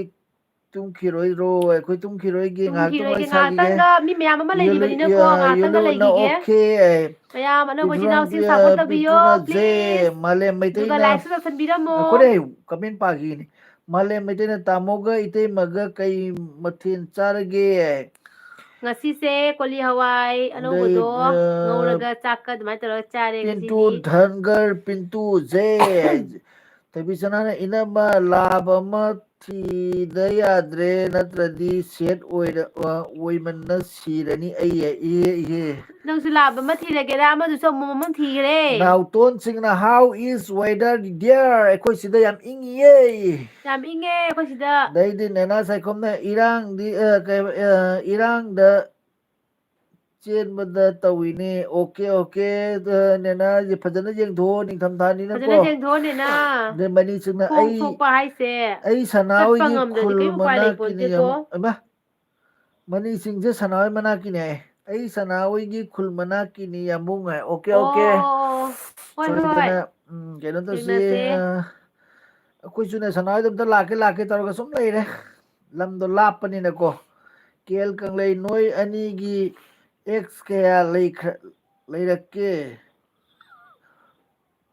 ꯇꯨꯝꯈꯤꯔꯣꯏꯗ꯭ꯔꯣ?" ꯑꯩꯈꯣꯏ ꯇꯨꯝꯈꯤꯔꯣꯏꯒꯦ, ꯉꯥꯏꯍꯥꯛꯇꯪ ꯋꯥꯔꯤ ꯇꯨꯝꯈꯤꯔꯣꯏꯒꯦ, ꯁꯥꯈꯤꯒꯦ꯫ ꯉꯥꯏꯍꯥꯛꯇꯪꯒ, ꯃꯤ ꯃꯌꯥꯝ ꯑꯃ ꯂꯩꯕꯅꯤꯅꯀꯣ, ꯌꯥ-, ꯉꯥꯏꯍꯥꯛꯇꯪꯒ ꯌꯦꯜꯂꯨꯅ, ꯂꯩꯈꯤꯒꯦ꯫ okay꯫ ꯃꯌꯥꯝ ꯑꯅꯧꯕ ꯏꯆꯤꯟ ꯄꯤꯟꯇꯨꯅ, ꯏꯅꯥꯎꯁꯤꯡ ꯁꯞꯄꯣꯔꯠ ꯇꯧꯕꯤꯌꯣ, ꯄꯤꯟꯇꯨꯅ ꯖꯦ, please꯫ ꯃꯥꯂꯦꯝ ꯑꯗꯨꯒ ꯃꯩꯇꯩꯅ, ꯂꯥꯏꯛꯁꯨ ꯇꯧꯁꯟꯕꯤꯔꯝꯃꯣ꯫ ꯑꯩꯈꯣꯏꯅ ꯍꯦꯛ comment ꯄꯥꯈꯤꯅꯤ꯫ "ꯃꯥꯂꯦꯝ ꯃꯩꯇꯩꯅ ꯇꯥꯃꯣꯒ ꯏꯇꯩꯃꯒ ꯀꯩ ꯃꯊꯦꯜ ꯆꯥꯔꯒꯦ?" ꯉꯁꯤꯁꯦ ꯀꯣꯂꯤ ꯍꯋꯥꯏ ꯑꯗꯩ, ꯑꯅꯧꯕꯗꯣ ꯑ, ꯉꯧꯔꯒ ꯆꯥꯛꯀ ꯑꯗꯨꯃꯥꯏꯅ ꯇꯧꯔꯒ ꯆꯥꯔꯦ ꯄꯤꯟꯇꯨ ꯉꯁꯤꯗꯤ꯫ ꯙꯟꯒꯔ, ꯄꯤꯟꯇꯨ ꯖꯦ, ꯊꯣꯏꯕꯤꯁꯅꯥꯅ, "ꯏꯅꯝꯃ, ꯂꯥꯕ ꯑꯃ ꯊꯤꯗ ꯌꯥꯗ꯭ꯔꯦ, ꯅꯠꯇ꯭ꯔꯗꯤ ꯁꯦꯠ ꯑꯣꯏꯔ-, ꯑ, ꯑꯣꯏꯃꯟꯅ ꯁꯤꯔꯅꯤ ꯑꯩ, ꯏꯍꯦ, ꯏꯍꯦ꯫ ꯅꯪꯁꯨ ꯂꯥꯕ ꯑꯃ ꯊꯤꯔꯒꯦꯔꯥ, ꯑꯃꯗꯨꯁꯨ ꯑꯃꯣꯝ ꯑꯃ ꯊꯤꯈ꯭ꯔꯦ꯫ ꯅꯥꯎꯇꯣꯟꯁꯤꯡꯅ, "How is weather there?" ꯑꯩꯈꯣꯏ ꯁꯤꯗ ꯌꯥꯝ ꯏꯪꯉꯤꯌꯦ꯫ ꯌꯥꯝ ꯏꯪꯉꯦ ꯑꯩꯈꯣꯏ ꯁꯤꯗ꯫ ꯑꯗꯩꯗꯤ ꯅꯦꯅꯥ ꯁꯥꯏꯈꯣꯝꯅ, "ꯏꯔꯥꯡꯗꯤ, ꯑ, ꯀꯩ, ꯑ, ꯏꯔꯥꯡꯗ ꯆꯦꯟꯕꯗ ꯇꯧꯏꯅꯦ꯫ ꯑꯣꯀꯦ, ꯑꯣꯀꯦ, ꯑ, ꯅꯦꯅꯥ, ꯐꯖꯅ ꯌꯦꯡꯊꯣꯛꯑꯣ, ꯅꯤꯡꯊꯝꯊꯥꯅꯤꯅꯀꯣ꯫ ꯐꯖꯅ ꯌꯦꯡꯊꯣꯛꯑꯣ, ꯅꯦꯅꯥ꯫ ꯑꯗꯩ ꯃꯅꯤꯁꯤꯡꯅ, ꯈꯣꯡ ꯑꯩ, ꯁꯣꯛꯄ ꯍꯥꯏꯁꯦ ꯑꯩ ꯁꯅꯥ ꯆꯠꯄ ꯍꯣꯏꯒꯤ ꯉꯝꯗ꯭ꯔꯗꯤ ꯈꯨꯜ ꯀꯩꯝ ꯎꯄꯥꯏ ꯃꯅꯥꯛꯀꯤꯅꯤ ꯂꯩꯄꯣꯟꯇꯦꯀꯣ꯫ ꯌꯥꯝ-, ꯏꯃꯥ, ꯃꯅꯤꯁꯤꯡꯁꯦ ꯁꯅꯥ ꯍꯣꯏ ꯃꯅꯥꯛꯀꯤꯅꯦ ꯍꯥꯏ꯫ ꯑꯩ ꯁꯅꯥ ꯍꯣꯏꯒꯤ ꯈꯨꯜ ꯃꯅꯥꯛꯀꯤꯅꯤ ꯌꯥꯝꯕꯨꯡ ꯍꯥꯏ꯫ Okay, okay. ꯑꯣ, ꯍꯣꯏ, ꯍꯣꯏ꯫ ꯁꯣꯏꯗꯅ, ꯎꯝ, ꯀꯩꯅꯣ ꯇꯧꯁꯤ, ꯊꯦꯡꯅꯁꯦ꯫ ꯑ, ꯑꯩꯈꯣꯏꯁꯨꯅꯦ ꯁꯅꯥ ꯍꯣꯏꯗ ꯑꯝꯇ ꯂꯥꯛꯀꯦ, ꯂꯥꯛꯀꯦ ꯇꯧꯔꯒ ꯁꯨꯝ ꯂꯩꯔꯦ꯫ ꯂꯝꯗꯣ ꯂꯥꯞꯄꯅꯤꯅꯀꯣ꯫ ꯀꯦ ꯑꯦꯜ ꯀꯪꯂꯩ, ꯅꯣꯏ ꯑꯅꯤꯒꯤ ꯑꯦꯛꯁ ꯀꯌꯥ ꯂꯩꯈ꯭ꯔ-, ꯂꯩꯔꯛꯀꯦ?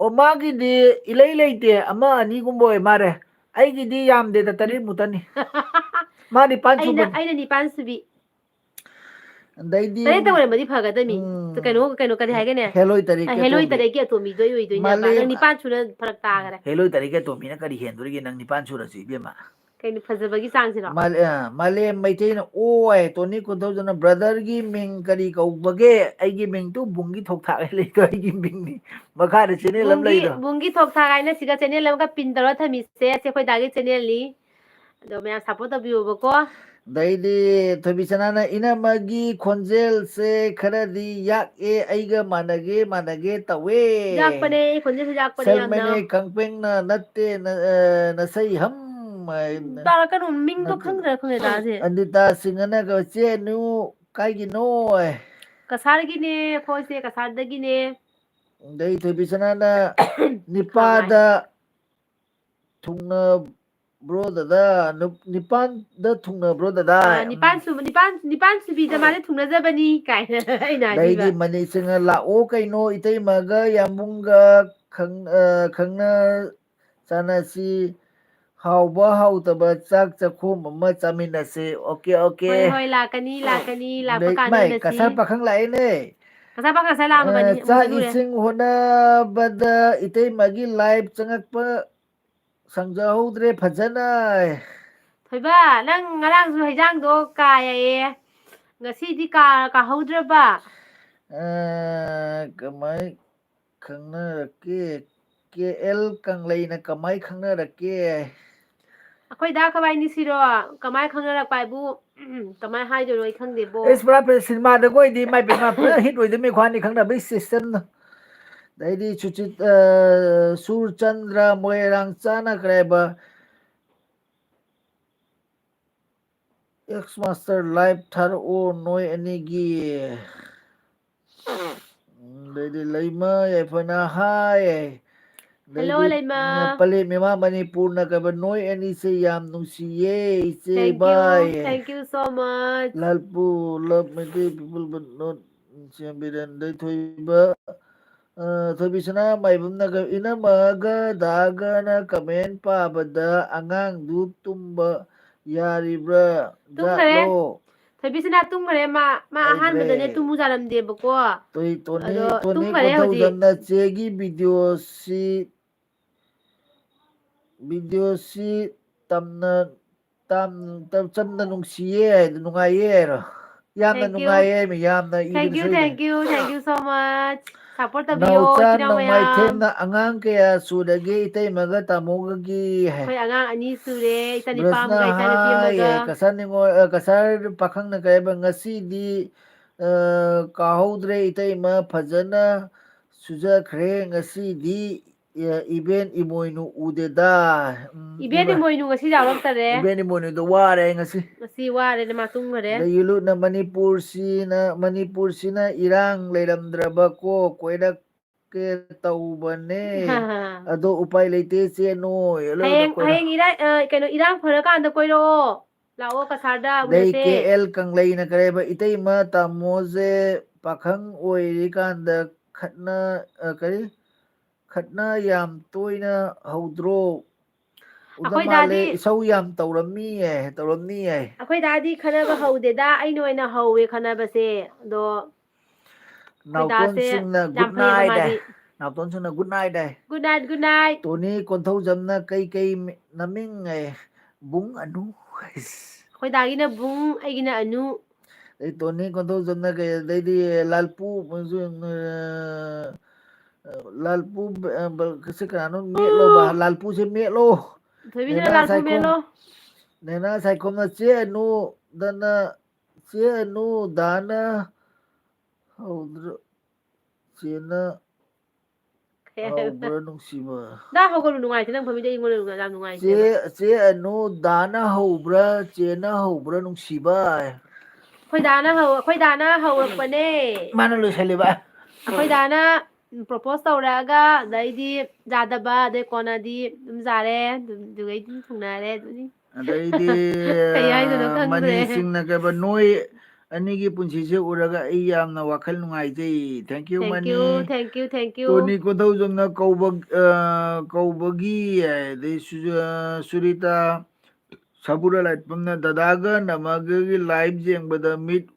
ꯑꯣ, ꯃꯥꯒꯤꯗꯤ ꯏꯂꯩ ꯂꯩꯇꯦ, ꯑꯃ ꯑꯅꯤꯒꯨꯝꯕ ꯑꯣꯏ ꯃꯥꯜꯂꯦ꯫ ꯑꯩꯒꯤꯗꯤ ꯌꯥꯝꯗꯦꯗ, ꯇꯔꯦꯠ ꯃꯨꯛꯇꯅꯤ꯫ ꯃꯥ ꯅꯤꯄꯥꯟ ꯑꯩꯅ, ꯁꯨꯕꯅꯤ꯫ ꯑꯩꯅ ꯅꯤꯄꯥꯟ ꯁꯨꯕꯤ꯫ ꯑꯗꯩꯗꯤ, ꯇꯔꯦꯠꯇ ꯑꯣꯏꯔꯝꯃꯗꯤ ꯐꯒꯗꯕꯅꯤ꯫ ꯎꯝ, ꯀꯩꯅꯣ, ꯀꯩꯅꯣ, ꯀꯔꯤ ꯍꯥꯏꯒꯦꯅꯦ? ꯍꯦꯂꯣꯏ ꯇꯔꯦꯠꯀꯤ ꯑ, ꯍꯦꯂꯣꯏ ꯑꯇꯣꯝꯕꯤ꯫ ꯇꯔꯦꯠꯀꯤ ꯑꯇꯣꯝꯕꯤꯗꯣ ꯑꯩ ꯑꯣꯏꯗꯣꯏꯅꯦꯕ꯫ ꯃꯥꯂꯦꯝ-, ꯅꯪ ꯅꯤꯄꯥꯟ ꯁꯨꯅ ꯐꯔꯛ ꯇꯥꯈ꯭ꯔꯦ꯫ ꯍꯦꯂꯣꯏ ꯇꯔꯦꯠꯀꯤ ꯑꯇꯣꯝꯕꯤꯅ ꯀꯔꯤ ꯍꯦꯟꯗꯣꯔꯤꯒꯦ ꯅꯪ ꯅꯤꯄꯥꯟ ꯁꯨꯔꯁꯨ, ꯏꯕꯦꯝꯃ? ꯀꯩꯅꯣ, ꯐꯖꯕꯒꯤ ꯆꯥꯡꯁꯤꯔꯣ? ꯃꯥꯂꯦ-, ꯑ, ꯃꯥꯂꯦꯝ ꯃꯩꯇꯩꯅ ꯑꯣꯏ, ꯇꯣꯅꯤ ꯀꯣꯟꯊꯧꯖꯝꯅ, "ꯕ꯭ꯔꯗꯔꯒꯤ ꯃꯤꯡ ꯀꯔꯤ ꯀꯧꯕꯒꯦ?" ꯑꯩꯒꯤ ꯃꯤꯡꯗꯨ ꯕꯨꯡꯒꯤ ꯊꯣꯛ ꯊꯥꯛ ꯂꯩꯗꯣ, ꯑꯩꯒꯤ ꯃꯤꯡꯅꯤ꯫ ꯃꯈꯥꯗ ꯆꯦꯅꯦꯜ ꯑꯃ ꯕꯨꯡꯒꯤ, ꯂꯩꯗꯣ꯫ ꯕꯨꯡꯒꯤ ꯊꯣꯛ ꯊꯥꯛ ꯍꯥꯏꯅ ꯁꯤꯒ ꯆꯦꯅꯦꯜ ꯑꯃꯒ ꯄꯤꯟ ꯇꯧꯔ ꯊꯝꯃꯤꯁꯦ, ꯑꯁꯤ ꯑꯩꯈꯣꯏ ꯗꯥꯒꯤ ꯆꯦꯅꯦꯜꯅꯤ꯫ ꯑꯗꯣ ꯃꯌꯥꯝ ꯁꯞꯄꯣꯔꯠ ꯇꯧꯕꯤꯌꯣꯕꯀꯣ꯫ ꯑꯗꯩꯗꯤ ꯊꯣꯏꯕꯤꯁꯅꯥꯅ, "ꯏꯅꯝꯃꯒꯤ ꯈꯣꯟꯖꯦꯜꯁꯦ ꯈꯔꯗꯤ ꯌꯥꯛꯑꯦ, ꯑꯩꯒ ꯃꯥꯟꯅꯒꯦ ꯃꯥꯟꯅꯒꯦ ꯇꯧꯋꯦ"꯫ ꯌꯥꯛꯄꯅꯦ, ꯑꯩ ꯈꯣꯟꯖꯦꯜꯁꯨ ꯌꯥꯛꯄꯅꯦ ꯌꯥꯝꯅ꯫ ꯁꯦꯜꯃꯅꯦ ꯀꯪꯄꯦꯡꯅ, "ꯅꯠꯇꯦ, ꯅ-, ꯑ, ꯅꯁꯩ ꯍꯝ", ꯍꯥꯏꯅ꯫ ꯇꯥꯔꯛꯀꯅꯨ, ꯃꯤꯡꯗꯣ ꯅꯠꯇꯦ꯫ ꯈꯪꯗ꯭ꯔꯥ ꯈꯪꯗ꯭ꯔꯦ ꯇꯥꯁꯦ꯫ ꯑꯅꯤꯇꯥ ꯁꯤꯡꯍꯅꯒ, "ꯆꯦ ꯑꯅꯨ ꯀꯥꯏꯒꯤꯅꯣ?" ꯀꯁꯥꯔꯒꯤꯅꯦ, ꯑꯩꯈꯣꯏꯁꯦ ꯀꯁꯥꯔꯗꯒꯤꯅꯦ꯫ ꯑꯗꯩ ꯊꯣꯏꯕꯤꯁꯅꯥꯅ, ꯈꯥꯡꯉꯥꯏ꯫ "ꯅꯤꯄꯥꯗ ꯊꯨꯡꯅꯕ꯭ꯔꯣ ꯗꯗꯥ? ꯅꯨꯞ-, ꯅꯤꯄꯥꯟꯗ ꯊꯨꯡꯅꯕ꯭ꯔꯣ ꯗꯗꯥ?" ꯑꯥ, ꯅꯤꯄꯥꯟ ꯁꯨꯕ, ꯅꯤꯄꯥꯟ, ꯅꯤꯄꯥꯟ ꯁꯨꯕꯤꯗ ꯃꯥꯁꯦ ꯊꯨꯡꯅꯖꯕꯅꯤ ꯀꯥꯏꯅ ꯑꯩꯅ ꯍꯥꯏꯕꯤꯕ꯫ ꯑꯗꯩꯗꯤ ꯃꯅꯤꯁꯤꯡꯅ, "ꯂꯥꯛꯑꯣ ꯀꯩꯅꯣ, ꯏꯇꯩꯃꯒ ꯌꯥꯝꯕꯨꯡꯒ ꯈꯪ-, ꯑ, ꯈꯪꯅ ꯆꯥꯟꯅꯁꯤ, ꯍꯥꯎꯕ ꯍꯥꯎꯇꯕ ꯆꯥꯛ ꯆꯥꯛꯈꯣꯝ ꯑꯃ ꯆꯥꯃꯤꯟꯅꯁꯤ"꯫ Okay, okay. ꯍꯣꯏ, ꯍꯣꯏ, ꯂꯥꯛꯀꯅꯤ, ꯂꯥꯛꯀꯅꯤ, ꯂꯥꯛꯄ ꯑꯗꯩ ꯀꯥꯟꯗ ꯃꯥꯏ ꯎꯅꯁꯤ꯫ ꯀꯁꯥꯔ ꯄꯥꯈꯪ ꯂꯥꯛꯑꯦꯅꯦ꯫ ꯀꯁꯥꯔ ꯄꯥꯈꯪ ꯉꯁꯥꯏ ꯑ, ꯂꯥꯛꯑꯝꯃꯕꯅꯤ, ꯑꯃꯨꯛ ꯆꯥꯛ ꯍꯟꯅꯨꯔꯦ꯫ ꯏꯁꯤꯡ ꯍꯣꯠꯅꯕꯗ ꯏꯇꯩꯃꯒꯤ ꯂꯥꯏꯐ ꯆꯪꯉꯛꯄ ꯁꯪꯖꯍꯧꯗ꯭ꯔꯦ ꯐꯖꯅ꯫ ꯊꯣꯏꯕ, ꯅꯪ ꯉꯔꯥꯡꯁꯨ ꯍꯩꯖꯥꯡꯗꯣ ꯀꯥ ꯌꯥꯏꯌꯦ, ꯉꯁꯤꯗꯤ ꯀꯥ ꯀꯥꯍꯧꯗ꯭ꯔꯕ? ꯑ, ꯀꯃꯥꯏ ꯈꯪꯅꯔꯛꯀꯦ? ꯀꯦ ꯑꯦꯜ ꯀꯪꯂꯩꯅ ꯀꯃꯥꯏ ꯈꯪꯅꯔꯛꯀꯦ? ꯑꯩꯈꯣꯏ ꯗꯥ ꯈꯕꯥꯏꯅꯤꯁꯤꯔꯣ? ꯀꯃꯥꯏ ꯈꯪꯅꯔꯛꯄ ꯍꯥꯏꯕꯨ, ꯎꯝ, ꯀꯃꯥꯏ ꯍꯥꯏꯗꯣꯏꯅꯣ ꯑꯩ ꯈꯪꯗꯦꯕꯣ꯫ ꯑꯩꯁ ꯄꯨꯔꯥ ꯄꯦ-, ꯁꯤꯅꯦꯃꯥꯗꯒ ꯑꯣꯏꯗꯤ ꯃꯥꯏ ꯄꯦꯝꯃ ꯄꯨꯔꯥ ꯍꯤꯠ ꯑꯣꯏꯗꯣꯏꯃꯤ, ꯈ꯭ꯋꯥꯅꯤ ꯈꯪꯅꯕꯩ ꯁꯤꯁꯇꯦꯝꯅ꯫ ꯑꯗꯩꯗꯤ ꯁꯨꯆꯤꯠ-, ꯑ, ꯁꯨꯔꯆꯟꯗ꯭ꯔ ꯃꯣꯏꯔꯥꯡ ꯆꯥꯅꯈ꯭ꯔꯦꯕ꯫ ꯑꯦꯛꯁ ꯃꯥꯁꯇꯔ ꯂꯥꯏꯚ ꯊꯥꯔꯛꯑꯣ ꯅꯣꯏ ꯑꯅꯤꯒꯤ꯫ ꯎꯝ, ꯑꯗꯩꯗꯤ ꯂꯩꯃ ꯌꯥꯏꯐꯅ ꯍꯥꯏ꯫ Hello, ꯑꯗꯩꯗꯤ, ꯂꯩꯃ꯫ ꯎꯝ, ꯄꯂꯦꯝ ꯏꯃꯥ ꯃꯅꯤꯄꯨꯔꯅ ꯀꯩꯕ, ꯅꯣꯏ ꯑꯅꯤꯁꯦ ꯌꯥꯝ ꯅꯨꯡꯁꯤꯌꯦ ꯏꯆꯦ Thank you, ꯏꯕꯥꯏ꯫ Thank you so much. ꯂꯥꯜꯄꯨ, love Meitei people but not ꯏꯆꯦ ꯕꯤꯔꯦꯟꯗꯩ ꯊꯣꯏꯕ꯫ ꯑ, ꯊꯣꯏꯕꯤꯁꯅꯥ ꯃꯥꯏꯕꯝꯅꯒ ꯏꯅꯝꯃꯒ ꯗꯥꯒꯅ comment ꯄꯥꯕꯗ ꯑꯉꯥꯡꯗꯨ ꯇꯨꯝꯕ ꯌꯥꯔꯤꯕ꯭ꯔꯥ ꯇꯨꯝꯈꯔꯦ꯫ ꯖꯥꯠꯂꯣ? ꯊꯣꯏꯕꯤꯁꯅꯥ ꯇꯨꯝꯈꯔꯦ꯫ ꯃꯥ, ꯃꯥ ꯍꯩꯈ꯭ꯔꯦ꯫ ꯑꯍꯥꯟꯕꯗꯅꯦ ꯇꯨꯝꯃꯨ ꯌꯥꯔꯝꯗꯦꯕꯀꯣ꯫ ꯇꯣꯏ-, ꯇꯣꯅꯤ, ꯑꯗꯣ ꯇꯣꯅꯤ ꯇꯨꯝꯈꯔꯦ ꯍꯧꯖꯤꯛ꯫ ꯀꯣꯟꯊꯧꯖꯝꯅ ꯆꯦꯒꯤ videoꯁꯤ, videoꯁꯤ ꯇꯝꯅ, ꯇꯝ-, ꯇꯝ-, ꯆꯝꯅ ꯅꯨꯡꯁꯤꯌꯦ ꯍꯥꯏꯗꯣ, ꯅꯨꯡꯉꯥꯏꯌꯦ ꯍꯥꯏꯔꯣ? ꯌꯥꯝꯅ Thank you. ꯅꯨꯡꯉꯥꯏꯌꯦ ꯍꯥꯏꯃꯤ, ꯌꯥꯝꯅ ꯏꯕꯗꯨ Thank you, ꯁꯣꯏꯗꯅ꯫ Thank you, thank you so much. Support ꯇꯧꯕꯤꯌꯣ, ꯅꯥꯎꯆꯥ ꯏꯆꯤꯟ ꯏꯅꯥꯎ ꯃꯌꯥꯝ꯫ ꯅꯣꯡꯃꯥꯏꯊꯦꯝꯅ ꯑꯉꯥꯡ ꯀꯌꯥ ꯁꯨꯔꯒꯦ ꯏꯇꯩꯃꯒ ꯇꯥꯃꯣꯒꯒꯤ ꯍꯥꯏ꯫ ꯑꯩꯈꯣꯏ ꯑꯉꯥꯡ ꯑꯅꯤ ꯁꯨꯔꯦ, ꯏꯆꯥꯅꯤꯄꯥ ꯕ꯭ꯔꯁꯅ ꯑꯃꯒ ꯏꯆꯥꯅꯨꯄꯤ ꯑꯃꯒ꯫ ꯍꯥꯏ, ꯀꯁꯥꯔ ꯅꯤꯉꯣꯜ, ꯑ, ꯀꯁꯥꯔ ꯄꯥꯈꯪꯅ ꯀꯩ ꯍꯥꯏꯕ, "ꯉꯁꯤꯗꯤ, ꯑ, ꯀꯥꯍꯧꯗ꯭ꯔꯦ ꯏꯇꯩꯃ, ꯐꯖꯅ ꯁꯨꯖꯈ꯭ꯔꯦ ꯉꯁꯤꯗꯤ, ꯑ, ꯏꯕꯦꯟ ꯏꯃꯣꯏꯅꯨ ꯎꯗꯦꯗ"꯫ ꯎꯝ, ꯏꯕꯦꯟ ꯏꯃꯥ-, ꯏꯃꯣꯏꯅꯨ ꯉꯁꯤ ꯌꯥꯎꯔꯛꯇꯔꯦ꯫ ꯏꯕꯦꯟ ꯏꯃꯣꯏꯅꯨꯗꯣ ꯋꯥꯔꯦ ꯉꯁꯤ꯫ ꯉꯁꯤ ꯋꯥꯔꯦꯅꯦ, ꯃꯥ ꯇꯨꯝꯈꯔꯦ꯫ ꯑꯗ ꯌꯨꯂꯨꯠꯅ ꯃꯅꯤꯄꯨꯔꯁꯤꯅ, ꯃꯅꯤꯄꯨꯔꯁꯤꯅ ꯏꯔꯥꯡ ꯂꯩꯔꯝꯗ꯭ꯔꯕꯀꯣ, ꯀꯣꯏꯔꯛꯀꯦ ꯇꯧꯕꯅꯦ꯫ ꯑꯗꯣ ꯎꯄꯥꯏ ꯂꯩꯇꯦ, ꯆꯦ ꯅꯣꯏ꯫ ꯍꯜꯂꯣ, ꯍꯌꯦꯡ, ꯀꯣꯏꯔꯛ-, ꯍꯌꯦꯡ ꯏꯔꯥꯏ, ꯑ, ꯀꯩꯅꯣ, ꯏꯔꯥꯡ ꯐꯔꯀꯥꯟꯗ ꯀꯣꯏꯔꯛꯑꯣ꯫ ꯂꯥꯛꯑꯣ ꯀꯁꯥꯔꯗ ꯑꯗꯩ ꯎꯅꯁꯦ꯫ ꯀꯦ ꯑꯦꯜ ꯀꯪꯂꯩꯅ ꯀꯔꯤ ꯍꯥꯏꯕ, "ꯏꯇꯩꯃ ꯇꯥꯃꯣꯁꯦ ꯄꯥꯈꯪ ꯑꯣꯏꯔꯤꯀꯥꯟꯗ ꯈꯠꯅ-, ꯑ, ꯀꯔꯤ? ꯈꯠꯅ ꯌꯥꯝ ꯇꯣꯏꯅ ꯍꯧꯗ꯭ꯔꯣ?" ꯎꯗ ꯑꯩꯈꯣꯏ ꯃꯥꯜꯂꯦ, ꯗꯥꯗꯤ ꯏꯁꯧ ꯌꯥꯝ ꯇꯧꯔꯝꯅꯤꯌꯦ, ꯇꯧꯔꯝꯅꯤꯌꯦ꯫ ꯑꯩꯈꯣꯏ ꯗꯥꯗꯤ ꯈꯠꯅꯕ ꯍꯧꯗꯦꯗ, ꯑꯩꯅ ꯑꯣꯏꯅ ꯍꯧꯋꯦ ꯈꯠꯅꯕꯁꯦ꯫ ꯑꯗꯣ ꯑꯩꯈꯣꯏ ꯗꯥꯁꯦ ꯅꯥꯎꯇꯣꯟꯁꯤꯡꯅ ꯌꯥꯝ good ꯐꯩꯌꯦꯕ night ꯍꯥꯏ꯫ ꯃꯥꯗꯤ꯫ ꯅꯥꯎꯇꯣꯟ ꯁꯨꯅ good night ꯍꯥꯏ꯫ Good night, good night꯫ ꯇꯣꯅꯤ ꯀꯣꯟꯊꯧꯖꯝꯅ ꯀꯩ ꯀꯩ ꯃꯤ-, ꯃꯃꯤꯡ ꯍꯥꯏ? ꯕꯨꯡ ꯑꯅꯨ꯫ ꯑꯩꯈꯣꯏ ꯗꯥꯒꯤꯅ ꯕꯨꯡ, ꯑꯩꯒꯤꯅ ꯑꯅꯨ꯫ ꯑꯗꯩ ꯇꯣꯅꯤ ꯀꯣꯟꯊꯧꯖꯝꯅ ꯀꯩ, ꯑꯗꯩꯗꯤ ꯂꯥꯜꯄꯨ, ꯑ, ꯂꯥꯜꯄꯨ, ꯑ, ꯕ-, ꯁꯤ ꯀꯅꯥꯅꯣ? ꯃꯦꯠꯂꯣꯕ꯫ ꯂꯥꯜꯄꯨꯁꯦ ꯃꯦꯠꯂꯣ꯫ ꯊꯣꯏꯕꯤꯁꯤꯅ ꯅꯦꯅꯥ ꯂꯥꯜꯄꯨ ꯁꯥꯏꯈꯣꯝ-, ꯃꯦꯠꯂꯣ꯫ ꯅꯦꯅꯥ ꯁꯥꯏꯈꯣꯝꯅ ꯆꯦ ꯑꯅꯨꯗꯅ, ꯆꯦ ꯑꯅꯨꯗꯥꯅ ꯍꯧꯗ꯭ꯔ-, ꯆꯦꯅ ꯀꯩ ꯍꯥꯏꯕ? ꯍꯧꯕ꯭ꯔꯥ ꯅꯨꯡꯁꯤꯕ? ꯗꯥ ꯍꯧꯒꯠꯂꯨ, ꯅꯨꯡꯉꯥꯏꯇꯦ, ꯅꯪ ꯐꯝꯃꯤꯗꯣ ꯑꯩꯉꯣꯟꯗ ꯌꯥꯝ ꯅꯨꯡꯉꯥꯏꯇꯦꯕ꯫ ꯆꯦ, ꯆꯦ ꯑꯅꯨ, ꯗꯥꯅ ꯍꯧꯕ꯭ꯔꯥ, ꯆꯦꯅ ꯍꯧꯕ꯭ꯔꯥ ꯅꯨꯡꯁꯤꯕ? ꯑꯩꯈꯣꯏ ꯗꯥꯅ ꯍꯧ-, ꯑꯩꯈꯣꯏ ꯗꯥꯅ ꯍꯧꯔꯛꯄꯅꯦ꯫ ꯃꯥꯅ ꯂꯣꯏꯁꯜꯂꯤꯕ꯫ ꯑꯩꯈꯣꯏ ꯗꯥꯅ propose ꯇꯧꯔꯛꯑꯒ, ꯑꯗꯩꯗꯤ ꯌꯥꯗꯕ, ꯑꯗꯩ ꯀꯣꯟꯅꯗꯤ ꯑꯗꯨꯝ ꯌꯥꯔꯦ, ꯑꯗꯨꯝ, ꯑꯗꯨꯒꯩ ꯑꯗꯨꯝ ꯊꯨꯡꯅꯔꯦ, ꯑꯗꯨꯅꯤ꯫ ꯑꯗꯩꯗꯤ, ꯀꯩ ꯍꯥꯏꯗꯣꯏꯅꯣ ꯈꯪꯗ꯭ꯔꯦ꯫ ꯃꯅꯤ ꯁꯤꯡꯅ ꯀꯩꯕ, ꯅꯣꯏ ꯑꯅꯤꯒꯤ ꯄꯨꯟꯁꯤꯁꯦ ꯎꯔꯒ ꯑꯩ ꯌꯥꯝꯅ ꯋꯥꯈꯜ ꯅꯨꯡꯉꯥꯏꯖꯩ꯫ Thank you, ꯃꯅꯤ꯫ Thank you, thank you꯫ Toni ꯀꯣꯟꯊꯧꯖꯝꯅ ꯀꯧꯕ, ꯑ, ꯀꯧꯕꯒꯤ, ꯑꯗꯩ ꯁꯨ-, ꯑ, ꯁꯨꯔꯤꯇꯥ ꯁꯕꯨꯔꯥ ꯂꯥꯏꯠꯄꯝꯅ ꯗꯗꯥꯒ ꯅꯃꯒꯒꯤ live ꯌꯦꯡꯕꯗ ꯃꯤꯠ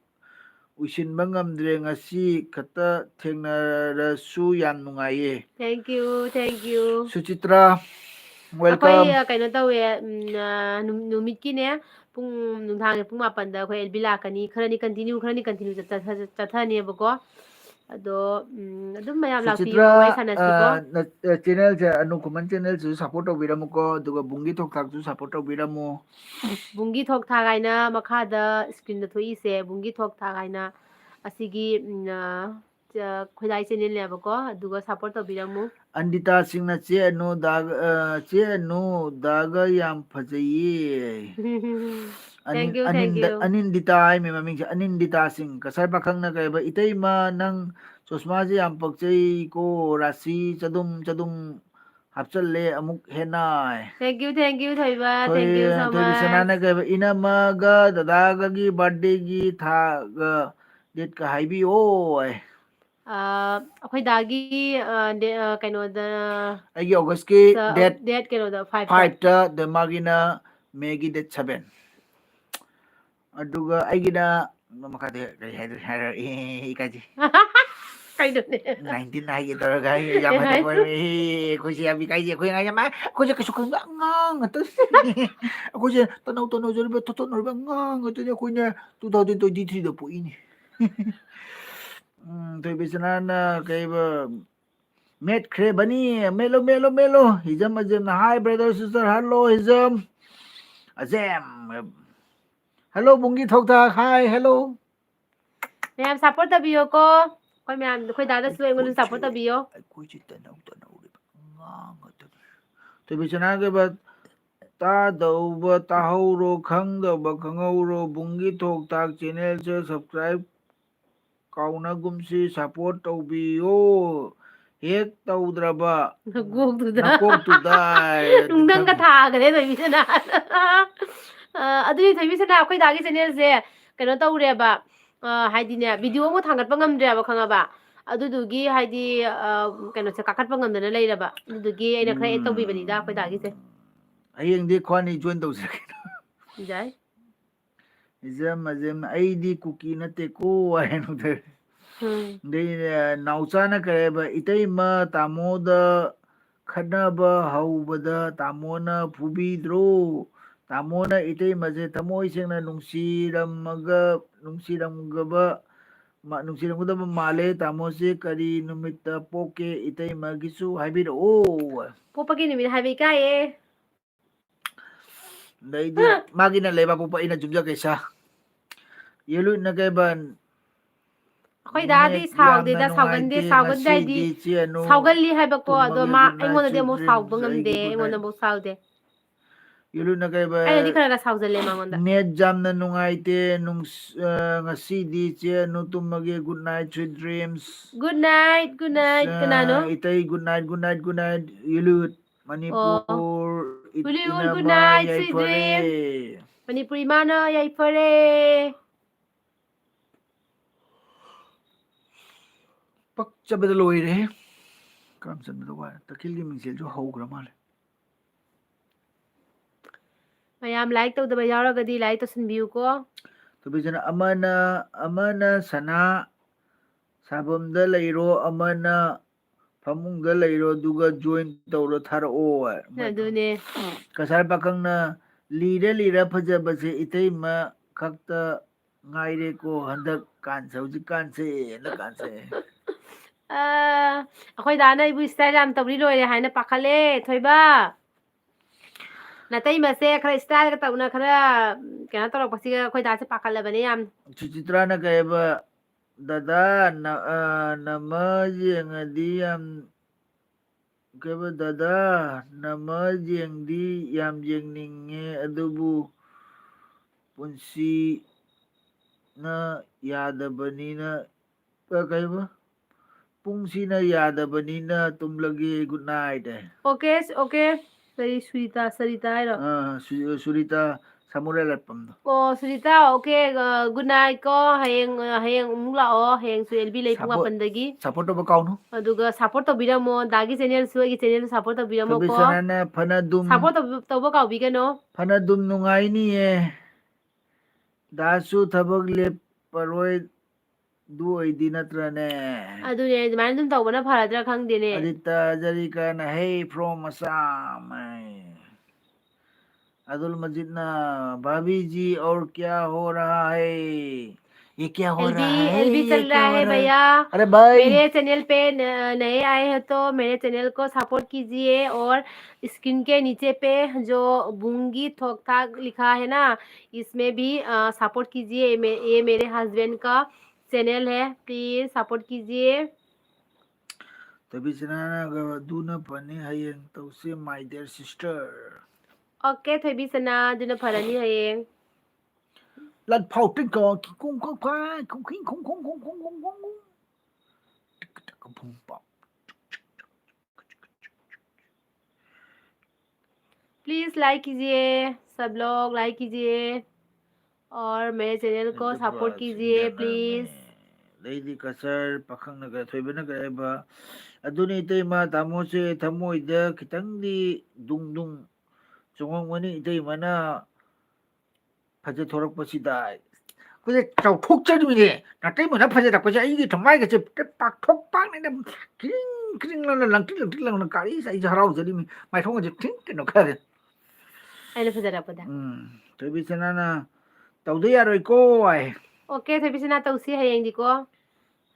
ꯎꯏꯁꯤꯟꯕ ꯉꯝꯗ꯭ꯔꯦ, ꯉꯁꯤ ꯈꯛꯇ ꯊꯦꯡꯅꯔꯁꯨ ꯌꯥꯝ ꯅꯨꯡꯉꯥꯏꯌꯦ꯫ Thank you, thank you꯫ ꯁꯨꯆꯤꯇ꯭ꯔꯥ, welcome꯫ ꯑꯩꯈꯣꯏ, ꯑ, ꯀꯩꯅꯣ ꯇꯧꯋꯦ, ꯎꯝ, ꯑ, ꯅꯨ-, ꯅꯨꯃꯤꯠꯀꯤꯅꯦ, ꯄꯨꯡ, ꯅꯨꯡꯗꯥꯡꯒꯤ ꯄꯨꯡ ꯃꯥꯄꯟꯗ ꯑꯩꯈꯣꯏ ꯑꯦꯜ ꯕꯤ ꯂꯥꯛꯀꯅꯤ꯫ ꯈꯔꯅꯤ continue, ꯈꯔꯅꯤ continue ꯆꯠꯊ-, ꯆꯠꯊꯅꯦꯕꯀꯣ꯫ ꯑꯗꯣ, ꯎꯝ, ꯑꯗꯨꯝ ꯃꯌꯥꯝ ꯂꯥꯛꯄꯤꯌꯣ, ꯁꯨꯆꯤꯇ꯭ꯔꯥ, ꯋꯥꯔꯤ ꯁꯥꯟꯅꯁꯤꯀꯣ꯫ ꯑ, ꯅ-, ꯑ, channelꯁꯦ, ꯑꯅꯨ ꯈꯨꯃꯟ channelꯁꯤꯁꯨ support ꯇꯧꯕꯤꯔꯝꯃꯨꯀꯣ, ꯑꯗꯨꯒ ꯕꯨꯡꯒꯤ ꯊꯣꯛ ꯊꯥꯛꯁꯨ support ꯇꯧꯕꯤꯔꯝꯃꯨ꯫ ꯕꯨꯡꯒꯤ ꯊꯣꯛ ꯊꯥꯛ ꯍꯥꯏꯅ ꯃꯈꯥꯗ screenꯗ ꯊꯣꯛꯏꯁꯦ, ꯕꯨꯡꯒꯤ ꯊꯣꯛ ꯊꯥꯛ ꯍꯥꯏꯅ ꯑꯁꯤꯒꯤ, ꯎꯝ, ꯑ, ꯆ-, ꯈꯣꯏꯗꯥꯏ channelꯅꯦꯕꯀꯣ, ꯑꯗꯨꯒ support ꯇꯧꯕꯤꯔꯝꯃꯨ꯫ ꯑꯟꯗꯤꯇꯥ ꯁꯤꯡꯅ ꯆꯦ ꯑꯅꯨ ꯗꯥꯒ, ꯑ, ꯆꯦ ꯑꯅꯨ ꯗꯥꯒ ꯌꯥꯝ ꯐꯖꯩꯌꯦ꯫ ꯑꯅꯤꯟ-, Thank you, thank ꯑꯅꯤꯟꯗ-, you꯫ ꯑꯅꯤꯟꯗꯤꯇꯥ ꯍꯥꯏꯃꯤ ꯃꯃꯤꯡꯁꯦ, ꯑꯅꯤꯟꯗꯤꯇꯥ ꯁꯤꯡ꯫ ꯀꯁꯥꯔ ꯄꯥꯈꯪꯅ ꯀꯩꯕ, "ꯏꯇꯩꯃ, ꯅꯪ ꯆꯣꯁꯃꯥꯁꯦ ꯌꯥꯝ ꯄꯛꯆꯩꯀꯣ, ꯔꯥꯁꯤ ꯆꯗꯨꯝ ꯆꯗꯨꯝ ꯍꯥꯞꯆꯜꯂꯦ ꯑꯃꯨꯛ ꯍꯦꯟꯅ"꯫ Thank you, thank you, ꯊꯣꯏꯕ꯫ ꯊꯣꯏ-, Thank you so ꯊꯣꯏꯕꯤ much꯫ ꯁꯅꯥꯅ ꯀꯩꯕ, "ꯏꯅꯝꯃꯒ ꯗꯗꯥꯒꯒꯤ birthdayꯒꯤ ꯊꯥꯒ dateꯀ ꯍꯥꯏꯕꯤꯌꯣ" ꯍꯥꯏ꯫ ꯑ, ꯑꯩꯈꯣꯏ ꯗꯥꯒꯤ, ꯑ, ꯗꯦ-, ꯑ, ꯀꯩꯅꯣꯗ, ꯑꯩꯒꯤ Augustꯀꯤ ꯁ-, date date ꯀꯩꯅꯣꯗ, fiveꯇ꯫ Fiveꯇ, ꯑꯗ ꯃꯥꯒꯤꯅ Mayꯒꯤ date seven꯫ ꯑꯗꯨꯒ ꯑꯩꯒꯤꯅ, ꯃꯈꯥꯗꯤ ꯀꯔꯤ ꯍꯥꯏꯗꯣꯏ-, ꯍꯥꯏꯔ-, ꯑꯦ, ꯏꯀꯥꯏꯖꯩ꯫ ꯀꯩꯅꯣꯅꯦ? ꯅꯥꯏꯟꯇꯤꯟ ꯍꯥꯏꯒꯦ ꯇꯧꯔꯒ ꯑꯩ ꯌꯥꯝ ꯍꯟꯅ ꯑꯣꯏꯔꯝꯃꯦ꯫ ꯑꯩꯈꯣꯏꯁꯦ ꯌꯥꯝ ꯏꯀꯥꯏꯖꯩ꯫ ꯑꯩꯈꯣꯏ ꯑꯉꯥꯡ ꯌꯥꯝ ꯑꯩꯈꯣꯏꯁꯦ ꯀꯩꯁꯨ ꯈꯪꯗꯦ ꯑꯉꯥꯡ ꯉꯥꯛꯇꯅꯤ꯫ ꯑꯩꯈꯣꯏꯁꯦ ꯇꯅꯧ ꯇꯅꯧꯖꯔꯤꯕ ꯊꯣꯠ ꯊꯣꯠꯅꯔꯤꯕ ꯑꯉꯥꯡ ꯉꯥꯛꯇꯅꯤ꯫ ꯑꯩꯈꯣꯏꯅ two thousand twenty three ꯗ ꯄꯣꯛꯏꯅꯤ꯫ ꯎꯝ, ꯊꯣꯏꯕꯤꯁꯅꯥꯅ ꯀꯩꯕ ꯃꯦꯠꯈ꯭ꯔꯦ ꯕꯅꯤ꯫ ꯃꯦꯠꯂꯣ, ꯃꯦꯠꯂꯣ, ꯃꯦꯠꯂꯣ꯫ ꯍꯤꯖꯝ ꯑꯖꯦꯝꯅ hi brother sister hello ꯍꯤꯖꯝ ꯑꯖꯦꯝ꯫ Hello ꯕꯨꯡꯒꯤ ꯊꯧꯊꯥꯛ hi hello꯫ ꯃꯌꯥꯝ support ꯇꯧꯕꯤꯌꯣꯀꯣ꯫ ꯑꯩꯈꯣꯏ ꯃꯌꯥꯝ, ꯑꯩꯈꯣꯏ ꯗꯥꯗꯁꯨ ꯑꯩꯉꯣꯟꯗ support ꯇꯧꯕꯤꯌꯣ꯫ ꯑꯩꯈꯣꯏꯁꯦ ꯇꯅꯧ ꯇꯅꯧꯔꯤꯕ ꯑꯉꯥꯡ ꯉꯥꯛꯇꯅꯤ꯫ ꯊꯣꯏꯕꯤꯁꯅꯥꯒꯤ ꯕ ꯇꯥꯗꯧꯕ ꯇꯥꯍꯧꯔꯣ, ꯈꯪꯗꯧꯕ ꯈꯪꯍꯧꯔꯣ, ꯕꯨꯡꯒꯤ ꯊꯣꯛ ꯊꯥꯛ channel ꯁꯦ subscribe ꯀꯥꯎꯅꯒꯨꯝꯁꯤ, support ꯇꯧꯕꯤꯌꯣ꯫ ꯍꯦꯛ ꯇꯧꯗ꯭ꯔꯕ ꯅꯀꯣꯛꯇꯨꯗ꯫ ꯅꯀꯣꯛꯇꯨꯗ꯫ ꯅꯨꯡꯗꯪꯒ ꯊꯥꯒꯔꯦ ꯊꯣꯏꯕꯤꯁꯅꯥ꯫ ꯑ, ꯑꯗꯨꯗꯤ ꯊꯣꯏꯕꯤꯁꯅꯥ ꯑꯩꯈꯣꯏ ꯗꯥꯒꯤ channel ꯁꯦ ꯀꯩꯅꯣ ꯇꯧꯔꯦꯕ꯫ ꯑ, ꯍꯥꯏꯗꯤꯅꯦ, video ꯑꯃ ꯊꯥꯡꯒꯠꯄ ꯉꯝꯗ꯭ꯔꯦꯕ, ꯈꯪꯉꯕ? ꯑꯗꯨꯗꯨꯒꯤ ꯍꯥꯏꯗꯤ, ꯑ, ꯀꯩꯅꯣꯁꯦ ꯀꯥꯈꯠꯄ ꯉꯝꯗꯅ ꯂꯩꯔꯕ꯫ ꯑꯗꯨꯗꯨꯒꯤ ꯑꯩꯅ ꯈꯔ add ꯇꯧꯕꯤꯕꯅꯤꯗ ꯑꯩꯈꯣꯏ ꯗꯥꯒꯤꯁꯦ꯫ ꯍꯌꯦꯡꯗꯤ ꯈ꯭ꯋꯥꯅꯤ join ꯇꯧꯖꯔꯛꯀꯦ꯫ ꯌꯥꯏ꯫ ꯏꯖꯝ, ꯃꯖꯝ, ꯑꯩꯗꯤ ꯀꯨꯀꯤ ꯅꯠꯇꯦꯀꯣ ꯍꯥꯏꯅ ꯇꯧꯔꯦ꯫ ꯎꯝ꯫ ꯑꯗꯩ, ꯑ, ꯅꯥꯎꯆꯥꯅ ꯀꯔꯤ ꯍꯥꯏꯕ? ꯏꯇꯩꯃ ꯇꯥꯃꯣꯗ ꯈꯠꯅꯕ ꯍꯧꯕꯗ ꯇꯥꯃꯣꯅ ꯐꯨꯕꯤꯗ꯭ꯔꯣ? ꯇꯥꯃꯣꯅ ꯏꯇꯩꯃꯁꯦ ꯊꯃꯣꯏ ꯁꯦꯡꯅ ꯅꯨꯡꯁꯤꯔꯝꯃꯒ, ꯅꯨꯡꯁꯤꯔꯝꯒꯕ, ꯃꯥ-, ꯅꯨꯡꯁꯤꯔꯝꯒꯗꯕ ꯃꯥꯜꯂꯦ꯫ ꯇꯥꯃꯣꯁꯦ ꯀꯔꯤ ꯅꯨꯃꯤꯠꯇ ꯄꯣꯛꯀꯦ? ꯏꯇꯩꯃꯒꯤꯁꯨ ꯍꯥꯏꯕꯤꯔꯛꯑꯣ꯫ ꯄꯣꯛꯄꯒꯤ ꯅꯨꯃꯤꯠ ꯍꯥꯏꯕ ꯏꯀꯥꯏꯌꯦ꯫ ꯑꯗꯩꯗꯤ ꯃꯥꯒꯤꯅ ꯂꯩꯕꯥꯛ ꯄꯣꯛꯄ, ꯑꯩꯅ ꯌꯨꯝꯖꯀꯩꯁ꯫ ꯌꯦꯂꯨꯠꯅ ꯀꯩꯕ? ꯑꯩꯈꯣꯏ ꯗꯥꯗꯤ Net ꯁꯥꯎꯗꯦꯗ, ꯌꯥꯝꯅ ꯁꯥꯎꯒꯟꯗꯦ, ꯅꯨꯡꯉꯥꯏꯇꯦ ꯁꯥꯎꯒꯟꯗꯦ ꯍꯥꯏꯗꯤ ꯉꯁꯤꯗꯤ ꯏꯆꯦ ꯑꯅꯨ꯫ ꯁꯥꯎꯒꯜꯂꯤ ꯍꯥꯏꯕꯀꯣ, ꯑꯗꯣ ꯇꯨꯝꯃꯒꯦ, ꯃꯥ good night, ꯑꯩꯉꯣꯟꯗꯗꯤ sweet ꯑꯃꯨꯛ dreams꯫ ꯁꯥꯎꯕ ꯉꯝꯗꯦ, ꯑꯩꯒꯤ good ꯑꯩꯉꯣꯟꯗ night꯫ ꯑꯃꯨꯛ ꯁꯥꯎꯗꯦ꯫ ꯌꯦꯂꯨꯠꯅ ꯀꯩꯕ? ꯑꯩꯅꯗꯤ ꯈꯔ ꯈꯔ ꯁꯥꯎꯖꯜꯂꯦ ꯃꯉꯣꯟꯗ꯫ Net ꯌꯥꯝꯅ ꯅꯨꯡꯉꯥꯏꯇꯦ, ꯅꯨꯡꯁ-, ꯑ, ꯉꯁꯤꯗꯤ ꯏꯆꯦ ꯑꯅꯨ ꯇꯨꯝꯃꯒꯦ, good night, sweet dreams꯫ Good night, good night꯫ ꯀꯅꯥꯅꯣ? ꯏꯇꯩ, good night, good night, good night, ꯌꯦꯂꯨꯠ꯫ Manipur Good night, ꯏꯃꯥ good night, sweet ꯌꯥꯏꯐꯔꯦ꯫ dream꯫ Manipur ꯏꯃꯥꯅ ꯌꯥꯏꯐꯔꯦ꯫ ꯄꯛꯆꯕꯗ ꯂꯣꯏꯔꯦ꯫ ꯀꯔꯝ ꯆꯟꯕꯗ ꯋꯥꯔꯦ꯫ ꯇꯈꯤꯜꯒꯤ ꯃꯤꯡꯁꯦꯜꯁꯨ ꯍꯧꯈ꯭ꯔ ꯃꯥꯜꯂꯦ꯫ ꯃꯌꯥꯝ like ꯇꯧꯗꯕ ꯌꯥꯎꯔꯒꯗꯤ like ꯇꯧꯁꯟꯕꯤꯌꯨꯀꯣ꯫ ꯇꯣꯕꯤꯁꯅ ꯑꯃꯅ, ꯑꯃꯅ ꯁꯅꯥ, ꯁꯥꯐꯝꯗ ꯂꯩꯔꯣ, ꯑꯃꯅ ꯐꯃꯨꯡꯗ ꯂꯩꯔꯣ, ꯑꯗꯨꯒ join ꯇꯧꯔꯣ, ꯊꯥꯔꯛꯑꯣ ꯍꯥꯏ꯫ ꯑꯗꯨꯅꯦ꯫ ꯀꯁꯥꯔ ꯄꯥꯈꯪꯅ ꯂꯤꯔ ꯂꯤꯔ ꯐꯖꯕꯁꯦ ꯏꯇꯩꯃ ꯈꯛꯇ ꯉꯥꯏꯔꯦꯀꯣ ꯍꯟꯗꯛ ꯀꯥꯟꯁꯦ, ꯍꯧꯖꯤꯛ ꯀꯥꯟꯁꯦ, ꯍꯟꯗꯛ ꯀꯥꯟꯁꯦ꯫ ꯑ, ꯑꯩꯈꯣꯏ ꯗꯥꯅ ꯑꯩꯕꯨ style ꯌꯥꯝ ꯇꯧꯔꯤ ꯂꯣꯏꯔꯦ ꯍꯥꯏꯅ ꯄꯥꯈꯠꯂꯦ, ꯊꯣꯏꯕ꯫ ꯅꯇꯩꯃꯁꯦ ꯈꯔ style ꯒ ꯇꯧꯅ ꯈꯔ ꯀꯩꯅꯣ ꯇꯧꯔꯛꯄꯁꯤꯒ ꯑꯩꯈꯣꯏ ꯗꯥꯁꯦ ꯄꯥꯈꯠꯂꯕꯅꯦ ꯌꯥꯝ꯫ ꯁꯨꯆꯤꯇ꯭ꯔꯥꯅ ꯀꯩ ꯍꯥꯏꯕ, "ꯗꯗꯥ, ꯅ-, ꯑ, ꯅꯃ ꯌꯦꯡꯉꯗꯤ ꯌꯥꯝ, ꯀꯩ ꯍꯥꯏꯕ, ꯗꯗꯥ, ꯅꯃ ꯌꯦꯡꯗꯤ ꯌꯥꯝ ꯌꯦꯡꯅꯤꯡꯉꯦ, ꯑꯗꯨꯕꯨ ꯄꯨꯟꯁꯤꯅ ꯌꯥꯗꯕꯅꯤꯅ," ꯑ, ꯀꯩ ꯍꯥꯏꯕ? "ꯄꯨꯡꯁꯤꯅ ꯌꯥꯗꯕꯅꯤꯅ ꯇꯨꯝꯂꯒꯦ, good night" ꯍꯥꯏ꯫ Okay, okay. ꯀꯔꯤ ꯁꯨꯔꯤꯇꯥ, ꯁꯔꯤꯇꯥ ꯍꯥꯏꯔꯣ? ꯑꯥ, ꯁꯨ-, ꯁꯨꯔꯤꯇꯥ ꯁꯥꯃꯨꯔꯥꯏ ꯂꯥꯠꯐꯝꯗꯣ꯫ ꯑꯣ, ꯁꯨꯔꯤꯇꯥ, okay, ꯑ, good night ꯀꯣ꯫ ꯍꯌꯦꯡ, ꯑ, ꯍꯌꯦꯡ ꯑꯃꯨꯛ ꯂꯥꯛꯑꯣ꯫ ꯍꯌꯦꯡꯁꯨ ꯑꯦꯜ ꯕꯤ ꯂꯩ ꯄꯨꯡ support, ꯃꯥꯄꯟꯗꯒꯤ꯫ Support ꯇꯧꯕ ꯀꯥꯎꯅꯨ꯫ ꯑꯗꯨꯒ support ꯇꯧꯕꯤꯔꯝꯃꯣ꯫ ꯗꯥꯒꯤ channel ꯁꯨ ꯑꯩꯒꯤ channel ꯁꯨ support ꯇꯧꯕꯤꯔꯝꯃꯣꯀꯣ꯫ ꯊꯣꯏꯕꯤꯁꯅꯥꯅ ꯐꯅꯗꯨꯝ, Support ꯇꯧꯕ, ꯇꯧꯕ ꯀꯥꯎꯕꯤꯒꯅꯣ꯫ ꯐꯅꯗꯨꯝ ꯅꯨꯡꯉꯥꯏꯅꯤꯌꯦ꯫ ꯗꯥꯁꯨ ꯊꯕꯛ ꯂꯦꯞꯄꯔꯣꯏ꯫ ꯑꯗꯨ ꯑꯣꯏꯗꯤ ꯅꯠꯇ꯭ꯔꯅꯦ? ꯑꯗꯨꯅꯦ, ꯑꯗꯨꯃꯥꯏꯅ ꯑꯗꯨꯝ ꯇꯧꯕꯅ ꯐꯔꯗ꯭ꯔꯥ ꯈꯪꯗꯦꯅꯦ꯫ ꯑꯗꯤꯇ ꯖꯔꯤꯀꯥꯅ, "Hey from Assam" ꯍꯥꯏ꯫ ꯑꯗꯨꯜ ꯃꯖꯤꯗꯅ, "भाभी जी, और क्या हो रहा है? ये क्या हो रहा है? ये क्या हो रहा है?" भैया, अरे भाई। मेरे channel पे न-, नए आए हैं तो मेरे channel को support कीजिए और screen के नीचे पे जो बूंगी थोक थाक लिखा है ना, इसमें भी, अ, support कीजिए। ये मे-, ये मेरे husband का channel है, please support कीजिए। ꯊꯣꯏꯕꯤꯁꯅꯥꯅꯒ ꯑꯗꯨꯅ ꯐꯅꯤ, ꯍꯌꯦꯡ ꯇꯧꯁꯤ, my dear sister꯫ Okay, ꯊꯣꯏꯕꯤꯁꯅꯥ, ꯑꯗꯨꯅ ꯐꯔꯅꯤ ꯍꯌꯦꯡ꯫ ꯂꯠꯐꯥꯎ ꯇꯤꯡꯀꯣ, ꯀꯤꯀꯨꯝ ꯈꯣꯡ ꯐꯥꯏ, ꯈꯣꯡ ꯈꯤꯡ ꯈꯣꯡ ꯈꯣꯡ ꯈꯣꯡ ꯈꯣꯡ ꯈꯣꯡ ꯈꯣꯡ ꯈꯣꯡ꯫ ꯇꯤꯛ ꯇꯛ ꯐꯨꯡ ꯄꯥꯛ꯫ Please like कीजिए, सब लोग like कीजिए और मेरे channel को support कीजिए, please। ꯑꯗꯩꯗꯤ ꯀꯁꯔ ꯄꯥꯈꯪꯅ ꯀ-, ꯊꯣꯏꯕꯅ ꯀꯩ ꯍꯥꯏꯕ? "ꯑꯗꯨꯅꯤ ꯏꯇꯩꯃ, ꯇꯥꯃꯣꯁꯦ ꯊꯃꯣꯏꯗ ꯈꯤꯇꯪꯗꯤ ꯗꯨꯡ ꯗꯨꯡ ꯆꯣꯡꯉꯝꯒꯅꯤ ꯏꯇꯩꯃꯅ ꯐꯖꯊꯣꯔꯛꯄꯁꯤꯗ"꯫ ꯑꯩꯈꯣꯏꯁꯦ ꯆꯥꯎꯊꯣꯛꯆꯔꯤꯃꯤꯅꯦ꯫ ꯅꯥꯇꯩꯃꯅ ꯐꯖꯔꯛꯄꯁꯦ ꯑꯩꯒꯤ ꯊꯃꯥꯏꯒꯁꯦ ꯍꯦꯛꯇ ꯄꯥꯛꯊꯣꯛ ꯄꯥꯛꯅꯤꯅ ꯀ꯭ꯔꯤꯡ ꯀ꯭ꯔꯤꯡ ꯂꯪꯅ ꯂꯪꯇ꯭ꯔꯤꯛ ꯂꯪꯇ꯭ꯔꯤꯛ ꯂꯪꯅ ꯀꯥꯔꯤꯁꯦ ꯑꯩꯁꯦ ꯍꯔꯥꯎꯖꯔꯤꯃꯤ꯫ ꯃꯥꯏꯊꯣꯡꯒꯁꯦ ꯊꯤꯡ ꯀꯩꯅꯣ ꯈꯔ꯫ ꯑꯩꯅ ꯐꯖꯔꯛꯄꯗ꯫ ꯎꯝ, ꯊꯣꯏꯕꯤ ꯁꯅꯥꯅ ꯇꯧꯗ ꯌꯥꯔꯣꯏꯀꯣ ꯍꯥꯏ꯫ ꯑꯣꯀꯦ, ꯊꯣꯏꯕꯤ ꯁꯅꯥ ꯇꯧꯁꯤ ꯍꯌꯦꯡꯗꯤꯀꯣ꯫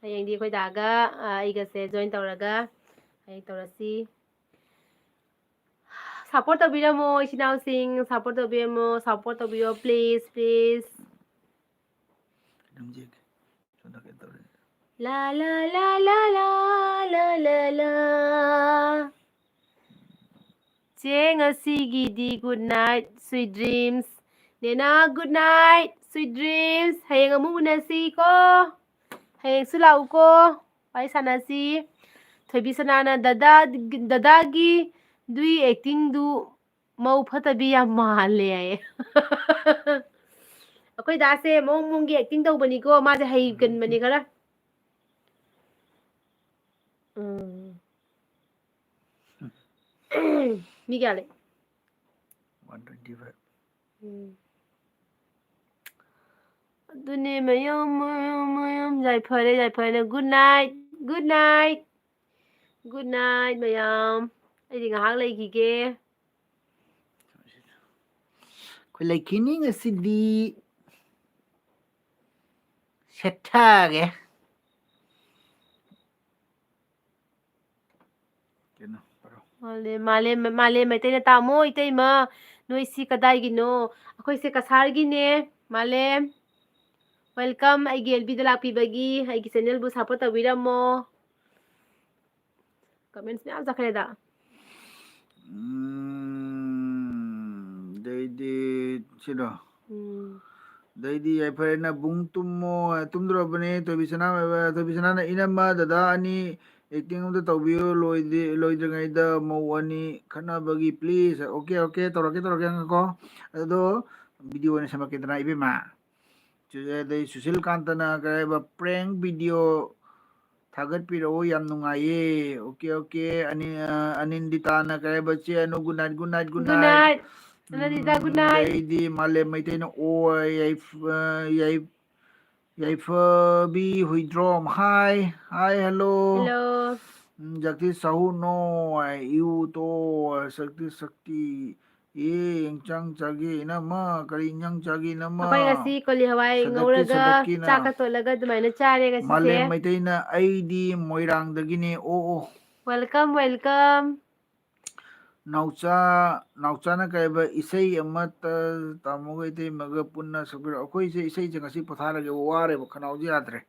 ꯍꯌꯦꯡꯗꯤ ꯑꯩꯈꯣꯏ ꯗꯥꯒ, ꯑ, ꯑꯩꯒꯁꯦ join ꯇꯧꯔꯒ ꯍꯌꯦꯡ ꯇꯧꯔꯁꯤ꯫ Support ꯇꯧꯕꯤꯔꯝꯃꯣ ꯏꯆꯤꯟ ꯏꯅꯥꯎꯁꯤꯡ, support ꯇꯧꯕꯤꯔꯝꯃꯣ, support ꯇꯧꯕꯤꯌꯣ, please, please꯫ ꯀꯩꯅꯣꯝ ꯌꯦꯡꯒꯦ꯫ ꯁꯣꯝꯗ ꯀꯩꯅꯣ ꯇꯧꯔꯦ꯫ ꯂꯥ, ꯂꯥ, ꯂꯥ, ꯂꯥ, ꯂꯥ, ꯂꯥ, ꯂꯥ, ꯂꯥ꯫ ꯆꯦ, ꯉꯁꯤꯒꯤꯗꯤ good night, sweet dreams꯫ ꯅꯦꯅꯥ, good night, sweet dreams꯫ ꯍꯌꯦꯡ ꯑꯃꯨꯛ ꯎꯅꯁꯤꯀꯣ꯫ ꯍꯌꯦꯡꯁꯨ ꯂꯥꯛꯎꯀꯣ꯫ ꯋꯥꯔꯤ ꯁꯥꯟꯅꯁꯤ꯫ ꯊꯣꯏꯕꯤ ꯁꯅꯥꯅ ꯗꯗꯥ, ꯗꯗꯥꯒꯤ ꯗꯨꯏ acting ꯗꯨ ꯃꯧ ꯐꯠꯇꯕꯤ ꯌꯥꯝ ꯃꯥꯜꯂꯦ ꯍꯥꯏꯌꯦ꯫ ꯑꯩꯈꯣꯏ ꯗꯥꯁꯦ ꯃꯑꯣꯡ ꯃꯑꯣꯡꯒꯤ acting ꯇꯧꯕꯅꯤꯀꯣ꯫ ꯃꯥꯁꯦ ꯍꯩꯒꯟꯕꯅꯤ ꯈꯔ꯫ ꯎꯝ꯫ ꯃꯤ ꯀꯌꯥ ꯂꯩ? One twenty five꯫ ꯎꯝ꯫ ꯑꯗꯨꯅꯦ ꯃꯌꯥꯝ, ꯃꯌꯥꯝ, ꯃꯌꯥꯝ꯫ ꯌꯥꯏꯐꯔꯦ, ꯌꯥꯏꯐꯔꯦ꯫ Good night, good night, good night ꯃꯌꯥꯝ꯫ ꯑꯩꯗꯤ ꯉꯥꯏꯍꯥꯛ ꯂꯩꯈꯤꯒꯦ꯫ ꯑꯩꯈꯣꯏ ꯂꯩꯈꯤꯅꯤ ꯉꯁꯤꯗꯤ꯫ ꯁꯦꯠꯊꯒꯦ꯫ ꯀꯩꯅꯣ, ꯄꯥꯔꯣ꯫ ꯃꯥꯂꯦꯝ, ꯃꯥꯂꯦꯝ, ꯃꯥꯂꯦꯝ ꯃꯩꯇꯩꯅ ꯇꯥꯃꯣ ꯏꯇꯩꯃ, ꯅꯣꯏꯁꯤ ꯀꯗꯥꯏꯒꯤꯅꯣ? ꯑꯩꯈꯣꯏꯁꯦ ꯀꯁꯥꯔꯒꯤꯅꯦ꯫ ꯃꯥꯂꯦꯝ, welcome ꯑꯩꯒꯤ L B ꯗ ꯂꯥꯛꯄꯤꯕꯒꯤ, ꯑꯩꯒꯤ channel ꯕꯨ support ꯇꯧꯕꯤꯔꯝꯃꯣ꯫ Comments ꯃꯌꯥꯝ ꯆꯠꯈ꯭ꯔꯦꯗ꯫ ꯎꯝ, ꯑꯗꯩꯗꯤ ꯁꯤꯔꯣ? ꯎꯝ꯫ ꯑꯗꯩꯗꯤ ꯌꯥꯏꯐꯔꯦ ꯅꯕꯨꯡ ꯇꯨꯝꯃꯣ꯫ ꯇꯨꯝꯗ꯭ꯔꯕꯅꯦ ꯊꯣꯏꯕꯤ ꯁꯅꯥ, ꯊꯣꯏꯕꯤ ꯁꯅꯥꯅ ꯏꯅꯝꯃ ꯗꯗꯥ ꯑꯅꯤ acting ꯑꯝꯇ ꯇꯧꯕꯤꯌꯨ, ꯂꯣꯏꯗꯤ-, ꯂꯣꯏꯗ꯭ꯔꯤꯉꯩꯗ ꯃꯧ ꯑꯅꯤ ꯈꯠꯅꯕꯒꯤ please꯫ ꯑꯣꯀꯦ, ꯑꯣꯀꯦ, ꯇꯧꯔꯛꯀꯦ, ꯇꯧꯔꯛꯀꯦ, ꯉꯥꯏꯈꯣꯀꯣ꯫ ꯑꯗꯣ video ꯑꯣꯏꯅ ꯁꯦꯝꯃꯛꯀꯦꯗꯅ, ꯏꯕꯦꯝꯃ꯫ ꯆꯨ-, ꯑꯗꯩ ꯁꯨꯁꯤꯜ ꯀꯥꯟꯇꯅ ꯀꯩ ꯍꯥꯏꯕ, prank video ꯊꯥꯒꯠꯄꯤꯔꯛꯑꯣ, ꯌꯥꯝ ꯅꯨꯡꯉꯥꯏꯌꯦ꯫ Okay, okay. ꯑꯅꯤ-, ꯑ, ꯑꯅꯤꯟꯗꯤꯇꯥꯅ ꯀꯩ ꯍꯥꯏꯕ, ꯆꯦ Anu, good night, good night, good Good night꯫ night꯫ ꯑꯅꯤꯟꯗꯤꯇꯥ, good night꯫ ꯑꯗꯩꯗꯤ ꯃꯥꯂꯦꯝ ꯃꯩꯇꯩꯅ ꯑꯣ, ꯌꯥꯏ-, ꯑ, ꯌꯥꯏ-, ꯌꯥꯏꯐꯕꯤ Huidrom, hi, hi, hello. Hello. Um, Jagdish Shahu, no, I, you, to, ꯁꯛꯇꯤ, ꯁꯛꯇꯤ꯫ ꯑꯦ, ꯏꯟꯁꯥꯡ ꯆꯥꯒꯦ, ꯏꯅꯝꯃ? ꯀꯔꯤ ꯏꯟꯁꯥꯡ ꯆꯥꯒꯦ, ꯏꯅꯝꯃ? ꯑꯩꯈꯣꯏ ꯉꯁꯤ ꯀꯣꯂꯤ ꯍꯋꯥꯏ ꯁꯗꯛꯀꯤ, ꯉꯧꯔꯒ ꯁꯗꯛꯀꯤꯅ꯫ ꯆꯥꯛꯀ ꯇꯣꯠꯂꯒ ꯑꯗꯨꯃꯥꯏꯅ ꯆꯥꯔꯦ ꯉꯁꯤꯁꯦ꯫ ꯃꯥꯂꯦꯝ ꯃꯩꯇꯩꯅ, "ꯑꯩꯗꯤ ꯃꯣꯏꯔꯥꯡꯗꯒꯤꯅꯦ, ꯑꯣ, ꯑꯣ"꯫ Welcome, welcome. ꯅꯥꯎꯆꯥ, ꯅꯥꯎꯆꯥꯅ ꯀꯩ ꯍꯥꯏꯕ, "ꯏꯁꯩ ꯑꯃꯠꯇ ꯇꯥꯃꯣꯒ ꯏꯇꯩꯃꯒ ꯄꯨꯟꯅ ꯁꯛꯄꯤꯔꯛꯑꯣ"꯫ ꯑꯩꯈꯣꯏꯁꯦ ꯏꯁꯩꯁꯦ ꯉꯁꯤ ꯄꯣꯊꯥꯔꯒꯦ, ꯋꯥꯔꯦꯕ, ꯈꯅꯥꯎꯁꯦ ꯌꯥꯗ꯭ꯔꯦ꯫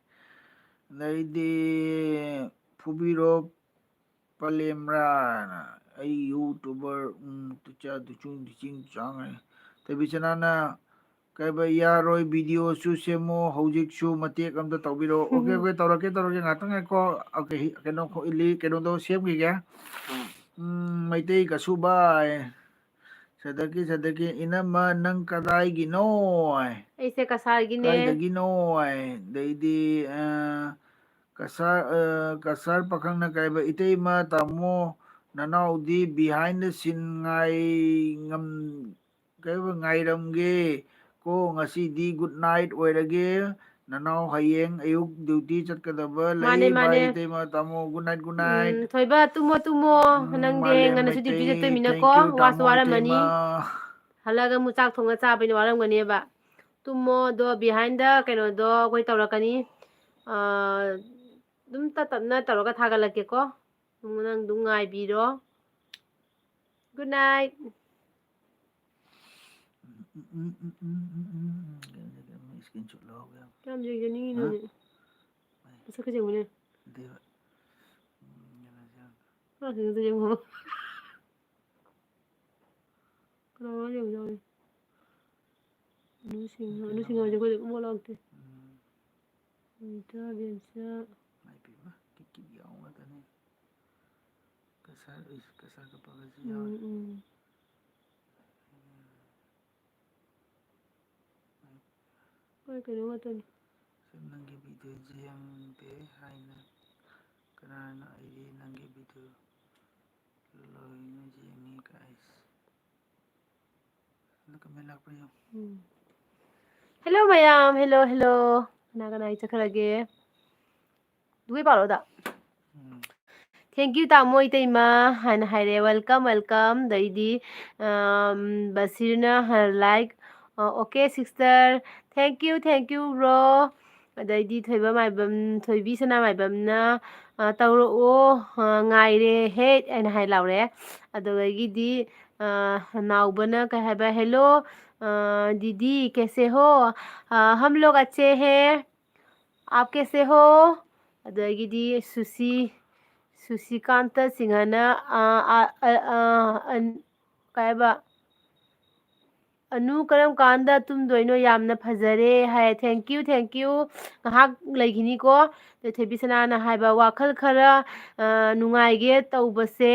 ꯑꯗꯩꯗꯤ ꯐꯨꯕꯤꯔꯣ ꯄꯂꯦꯝꯔꯥꯅ, "ꯑꯩ YouTuber, ꯎꯝ, ꯇꯨꯆꯥ ꯇꯨꯆꯨꯡ ꯇꯨꯆꯤꯡ ꯆꯥꯡ" ꯍꯥꯏ꯫ ꯊꯣꯏꯕꯤꯆꯅꯥꯅ ꯀꯩꯕ, "ꯌꯥꯔꯣꯏ, videoꯁꯨ ꯁꯦꯝꯃꯣ, ꯍꯧꯖꯤꯛꯁꯨ ꯃꯇꯦꯛ ꯑꯝꯇ ꯇꯧꯕꯤꯔꯛꯑꯣ"꯫ Okay, okay, ꯇꯧꯔꯛꯀꯦ, ꯇꯧꯔꯛꯀꯦ, ꯉꯥꯛꯇꯪ ꯉꯥꯏꯀꯣ꯫ Okay, ꯀꯩꯅꯣ, ꯈꯣ-, ꯏꯜꯂꯤ, ꯀꯩꯅꯣꯗꯣ ꯁꯦꯝꯈꯤꯒꯦ꯫ ꯎꯝ, ꯃꯩꯇꯩ ꯀꯁꯨꯕꯥꯏ꯫ ꯁꯗꯛꯀꯤ, ꯁꯗꯛꯀꯤ, "ꯏꯅꯝꯃ, ꯅꯪ ꯀꯗꯥꯏꯒꯤꯅꯣ?" ꯑꯩꯁꯦ ꯀꯁꯥꯔꯒꯤꯅꯦ꯫ "ꯀꯥꯏꯗꯒꯤꯅꯣ?" ꯑꯗꯩꯗꯤ, ꯑ, ꯀꯁꯥꯔ, ꯑ, ꯀꯁꯥꯔ ꯄꯥꯈꯪꯅ ꯀꯩꯕ, "ꯏꯇꯩꯃ, ꯇꯥꯃꯣ, ꯅꯅꯥꯎꯗꯤ behind the scene ꯉꯥꯏ ꯉꯝ-, ꯀꯩꯕ, ꯉꯥꯏꯔꯝꯒꯦ ꯀꯣ, ꯉꯁꯤꯗꯤ good night ꯑꯣꯏꯔꯒꯦ꯫ ꯅꯅꯥꯎ ꯍꯌꯦꯡ ꯑꯌꯨꯛ duty ꯆꯠꯀꯗꯕ ꯂꯩ꯫ ꯃꯥꯅꯦ, ꯃꯥꯅꯦ꯫ Bye, ꯏꯇꯩꯃ, ꯇꯥꯃꯣ, good night, good night"꯫ ꯎꯝ, ꯊꯣꯏꯕ, ꯇꯨꯝꯃꯣ, ꯇꯨꯝꯃꯣ꯫ ꯎꯝ, ꯅꯪꯗꯤ ꯍꯌꯦꯡ ꯃꯥꯂꯦꯝ ꯉꯟꯅꯁꯨ duty ꯃꯩꯇꯩ, ꯆꯠꯇꯣꯏꯃꯤꯅꯀꯣ, thank you, ꯋꯥꯁꯨ ꯇꯥꯃꯣ, ꯋꯥꯔꯝꯃꯅꯤ꯫ ꯏꯇꯩꯃ꯫ ꯍꯜꯂꯛꯑꯒ ꯑꯃꯨꯛ ꯆꯥꯛ ꯊꯣꯡꯉ ꯆꯥꯕꯩꯅꯦ, ꯋꯥꯔꯝꯒꯅꯦꯕ꯫ ꯇꯨꯝꯃꯣ, ꯑꯗꯣ behind the ꯀꯩꯅꯣꯗꯣ ꯑꯩꯈꯣꯏ ꯇꯧꯔꯛꯀꯅꯤ꯫ ꯑꯥ, ꯑꯗꯨꯝ ꯇꯞ ꯇꯞꯅ ꯇꯧꯔꯒ ꯊꯥꯒꯠꯂꯛꯀꯦꯀꯣ꯫ ꯅꯪ ꯑꯗꯨꯝ ꯉꯥꯏꯕꯤꯔꯣ꯫ Good night. ꯎꯝ, ꯎꯝ, ꯎꯝ, ꯎꯝ, ꯎꯝ, ꯎꯝ, ꯎꯝ, ꯀꯩꯅꯣ, ꯀꯩꯅꯣ, screenshot ꯂꯧꯍꯧꯒꯦ꯫ ꯀꯌꯥꯝ ꯌꯦꯡꯖꯅꯤꯡꯉꯤꯅꯣꯅꯦ? ꯍꯥ? ꯃꯁꯛ ꯈꯖꯤꯛ ꯌꯦꯡꯉꯨꯅꯦ꯫ ꯅꯠꯇꯦꯕ꯫ ꯎꯝ, ꯀꯩꯅꯣꯁꯦ ꯌꯥꯝ ꯃꯥ ꯈꯛꯇ ꯌꯦꯡꯉꯣ꯫ ꯀꯅꯥꯅꯣ ꯌꯦꯡꯉꯨ ꯌꯥꯎꯔꯤ? ꯑꯅꯨ ꯁꯤꯡꯍ, ꯑꯅꯨ ꯁꯤꯡꯍꯁꯦ ꯑꯩꯈꯣꯏꯗ ꯑꯃꯨꯛ ꯂꯥꯛꯇꯦ꯫ ꯎꯝ꯫ ꯅꯤꯇꯥ, ꯕꯦꯝꯆꯥ꯫ ꯏꯃꯥꯏ ꯄꯦꯝꯃ, ꯀꯤꯠ ꯀꯤꯠ ꯌꯥꯎ ꯉꯥꯛꯇꯅꯦ꯫ ꯀꯁꯥꯔ, ꯏꯁ, ꯀꯁꯥꯔ ꯀꯞꯄꯒꯁꯨ ꯎꯝ, ꯌꯥꯎꯔꯤ꯫ ꯎꯝ꯫ ꯍꯣꯏ, ꯀꯩꯅꯣ ꯉꯥꯛꯇꯅꯤ꯫ ꯁꯨꯝ ꯅꯪꯒꯤ videoꯁꯦ ꯌꯦꯡꯗꯦ ꯍꯥꯏꯅ ꯀꯅꯥꯅ ꯑꯩꯗꯤ ꯅꯪꯒꯤ video ꯂꯣꯏꯅ ꯌꯦꯡꯉꯤ, guys꯫ ꯑꯗꯨ comment ꯂꯥꯛꯄ꯭ꯔꯥ ꯌꯦꯡꯉꯨ꯫ ꯎꯝ꯫ Hello ꯃꯌꯥꯝ, hello, hello꯫ ꯀꯅꯥ ꯀꯅꯥꯒꯤ ꯆꯠꯈ꯭ꯔꯒꯦ? ꯂꯣꯏ ꯄꯥꯔꯣꯗ꯫ Thank you ꯇꯥꯃꯣ ꯏꯇꯩꯃ ꯍꯥꯏꯅ ꯍꯥꯏꯔꯦ꯫ Welcome, welcome꯫ ꯑꯗꯩꯗꯤ, ꯑꯝ, ꯕꯁꯤꯔꯅ ꯍ-, like, ꯑ, okay sister, thank you, thank you bro꯫ ꯑꯗꯩꯗꯤ ꯊꯣꯏꯕ ꯃꯥꯏꯕꯝ, ꯊꯣꯏꯕꯤ ꯁꯅꯥ ꯃꯥꯏꯕꯝꯅ, ꯑ, "ꯇꯧꯔꯛꯑꯣ, ꯑ, ꯉꯥꯏꯔꯦ ꯍꯦ" ꯍꯥꯏꯅ ꯍꯥꯏ ꯂꯥꯎꯔꯦ꯫ ꯑꯗꯨꯗꯒꯤꯗꯤ, ꯑ, ꯅꯥꯎꯕꯅ ꯀꯩ ꯍꯥꯏꯕ, "Hello, ꯑ, दीदी, कैसे हो? ꯑ, हम लोग अच्छे हैं, आप कैसे हो?" ꯑꯗꯒꯤꯗꯤ ꯁꯨꯁꯤ, ꯁꯨꯁꯤꯀꯥꯟꯇ ꯁꯤꯡꯍꯅ, ꯑ, ꯑ, ꯑ, ꯑ, ꯑꯟ-, ꯀꯩ ꯍꯥꯏꯕ? "ꯑꯅꯨ, ꯀꯔꯝ ꯀꯥꯟꯗ ꯇꯨꯝꯗꯣꯏꯅꯣ? ꯌꯥꯝꯅ ꯐꯖꯔꯦ" ꯍꯥꯏ꯫ Thank you, thank you꯫ ꯉꯥꯏꯍꯥꯛ ꯂꯩꯈꯤꯅꯤꯀꯣ꯫ ꯑꯗꯩ ꯊꯣꯏꯕꯤ ꯁꯅꯥꯅ ꯍꯥꯏꯕ, "ꯋꯥꯈꯜ ꯈꯔ, ꯑ, ꯅꯨꯡꯉꯥꯏꯒꯦ ꯇꯧꯕꯁꯦ,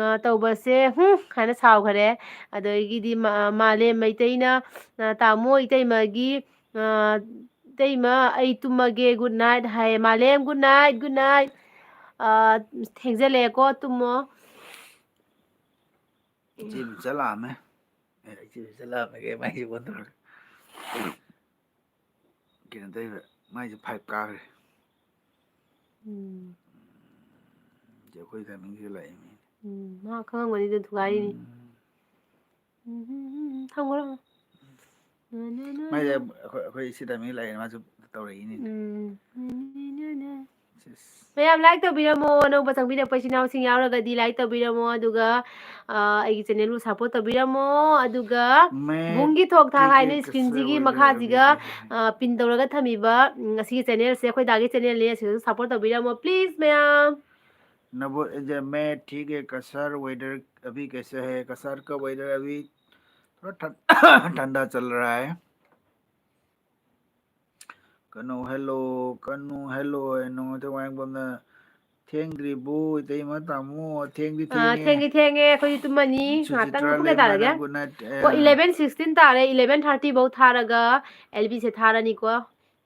ꯑ, ꯇꯧꯕꯁꯦ, ꯍꯨꯝ" ꯍꯥꯏꯅ ꯁꯥꯎꯈꯔꯦ꯫ ꯑꯗꯒꯤꯗꯤ ꯃꯥ-, ꯃꯥꯂꯦꯝ ꯃꯩꯇꯩꯅ, ꯑ, "ꯇꯥꯃꯣ ꯏꯇꯩꯃꯒꯤ, ꯑ, ꯏꯇꯩꯃ ꯑꯩ ꯇꯨꯝꯃꯒꯦ, good night" ꯍꯥꯏꯌꯦ꯫ ꯃꯥꯂꯦꯝ, good night, good night꯫ ꯑ, ꯊꯦꯡꯖꯜꯂꯛꯑꯦꯀꯣ, ꯇꯨꯝꯃꯣ꯫ ꯏꯆꯦ ꯕꯤꯆꯥ ꯂꯥꯛꯑꯝꯃꯦ꯫ ꯑꯦ, ꯏꯆꯦ ꯕꯤꯆꯥ ꯂꯥꯛꯑꯝꯃꯦ, ꯀꯩ ꯃꯥꯏꯁꯦ ꯑꯣꯟꯊꯣꯔꯛꯑꯒ꯫ ꯀꯩꯅꯣ ꯇꯧꯔꯤꯕ, ꯃꯥꯏꯁꯦ five ꯀꯥꯈ꯭ꯔꯦ꯫ ꯎꯝ꯫ ꯏꯆꯦ ꯑꯩꯈꯣꯏ timingꯁꯤꯗ ꯂꯥꯛꯏ ꯃꯤ꯫ ꯎꯝ, ꯃꯥ ꯈꯪꯉꯝꯒꯅꯤꯗ, ꯊꯨꯒꯥꯏꯔꯤꯅꯤ꯫ ꯎꯝ꯫ ꯎꯝ, ꯎꯝ, ꯎꯝ, ꯊꯝꯈ꯭ꯔꯣ꯫ ꯅ, ꯅ, ꯅ, ꯃꯥꯏꯁꯦ ꯅ꯫ ꯑꯩꯈꯣꯏ, ꯑꯩꯈꯣꯏ ꯁꯤ timing ꯂꯥꯛꯏꯅꯦ, ꯃꯥꯁꯨ ꯇꯧꯔꯛꯏꯅꯤꯅꯦ꯫ ꯎꯝ꯫ ꯅ, ꯅ, ꯅ, ꯅ꯫ ꯁꯤꯁ꯫ ꯃꯌꯥꯝ like ꯇꯧꯕꯤꯔꯝꯃꯣ, ꯑꯅꯧꯕ ꯆꯪꯕꯤꯔꯛꯄ ꯏꯆꯤꯟ ꯏꯅꯥꯎꯁꯤꯡ ꯌꯥꯎꯔꯒꯗꯤ like ꯇꯧꯕꯤꯔꯝꯃꯣ, ꯑꯗꯨꯒ, ꯑ, ꯑꯩꯒꯤ channelꯕꯨ support ꯇꯧꯕꯤꯔꯝꯃꯣ, ꯑꯗꯨꯒ मैं ꯕꯨꯡꯒꯤ ꯊꯣꯛ ꯊꯥꯛ ठीक है, ꯍꯥꯏꯅ कैसे screenꯁꯤꯒꯤ हो? अभी, ꯃꯈꯥꯁꯤꯒ, अभी, अ, pin ꯇꯧꯔꯒ ꯊꯝꯃꯤꯕ, ꯎꯝ, ꯑꯁꯤꯒꯤ channelꯁꯦ ꯑꯩꯈꯣꯏ ꯗꯥꯒꯤ channelꯅꯤ, ꯑꯁꯤꯗꯁꯨ support ꯇꯧꯕꯤꯔꯝꯃꯣ, please ꯃꯌꯥꯝ꯫ नवो-, ये मैं ठीक है, कसार weather अभी कैसे है? कसार का weather अभी थोड़ा ठं-, ठंडा चल रहा है। ꯀꯩꯅꯣ hello, ꯀꯩꯅꯣ hello ꯍꯥꯏ ꯅꯣꯡꯃꯩ ꯋꯥꯍꯦꯡꯕꯝꯅ ꯊꯦꯡꯗ꯭ꯔꯤꯕꯣ? ꯏꯇꯩꯃ ꯇꯥꯃꯣ, ꯊꯦꯡꯗꯤ ꯑꯥ, ꯊꯦꯡꯉꯦ꯫ ꯊꯦꯡꯗꯤ ꯊꯦꯡꯉꯦ, ꯑꯩꯈꯣꯏꯗꯤ ꯇꯨꯝꯃꯅꯤ꯫ ꯉꯥꯛꯇꯪ, ꯁꯨꯆꯤꯇ꯭ꯔꯥ ꯄꯨꯡ ꯀꯌꯥ ꯂꯩꯃꯅ ꯇꯥꯔꯒꯦ? Good night, ꯑꯣ, ꯑꯦ꯫ Eleven sixteen ꯇꯥꯔꯦ, eleven thirty ꯐꯧ ꯊꯥꯔꯒ ꯑꯦꯜ ꯕꯤꯁꯦ ꯊꯥꯔꯅꯤꯀꯣ꯫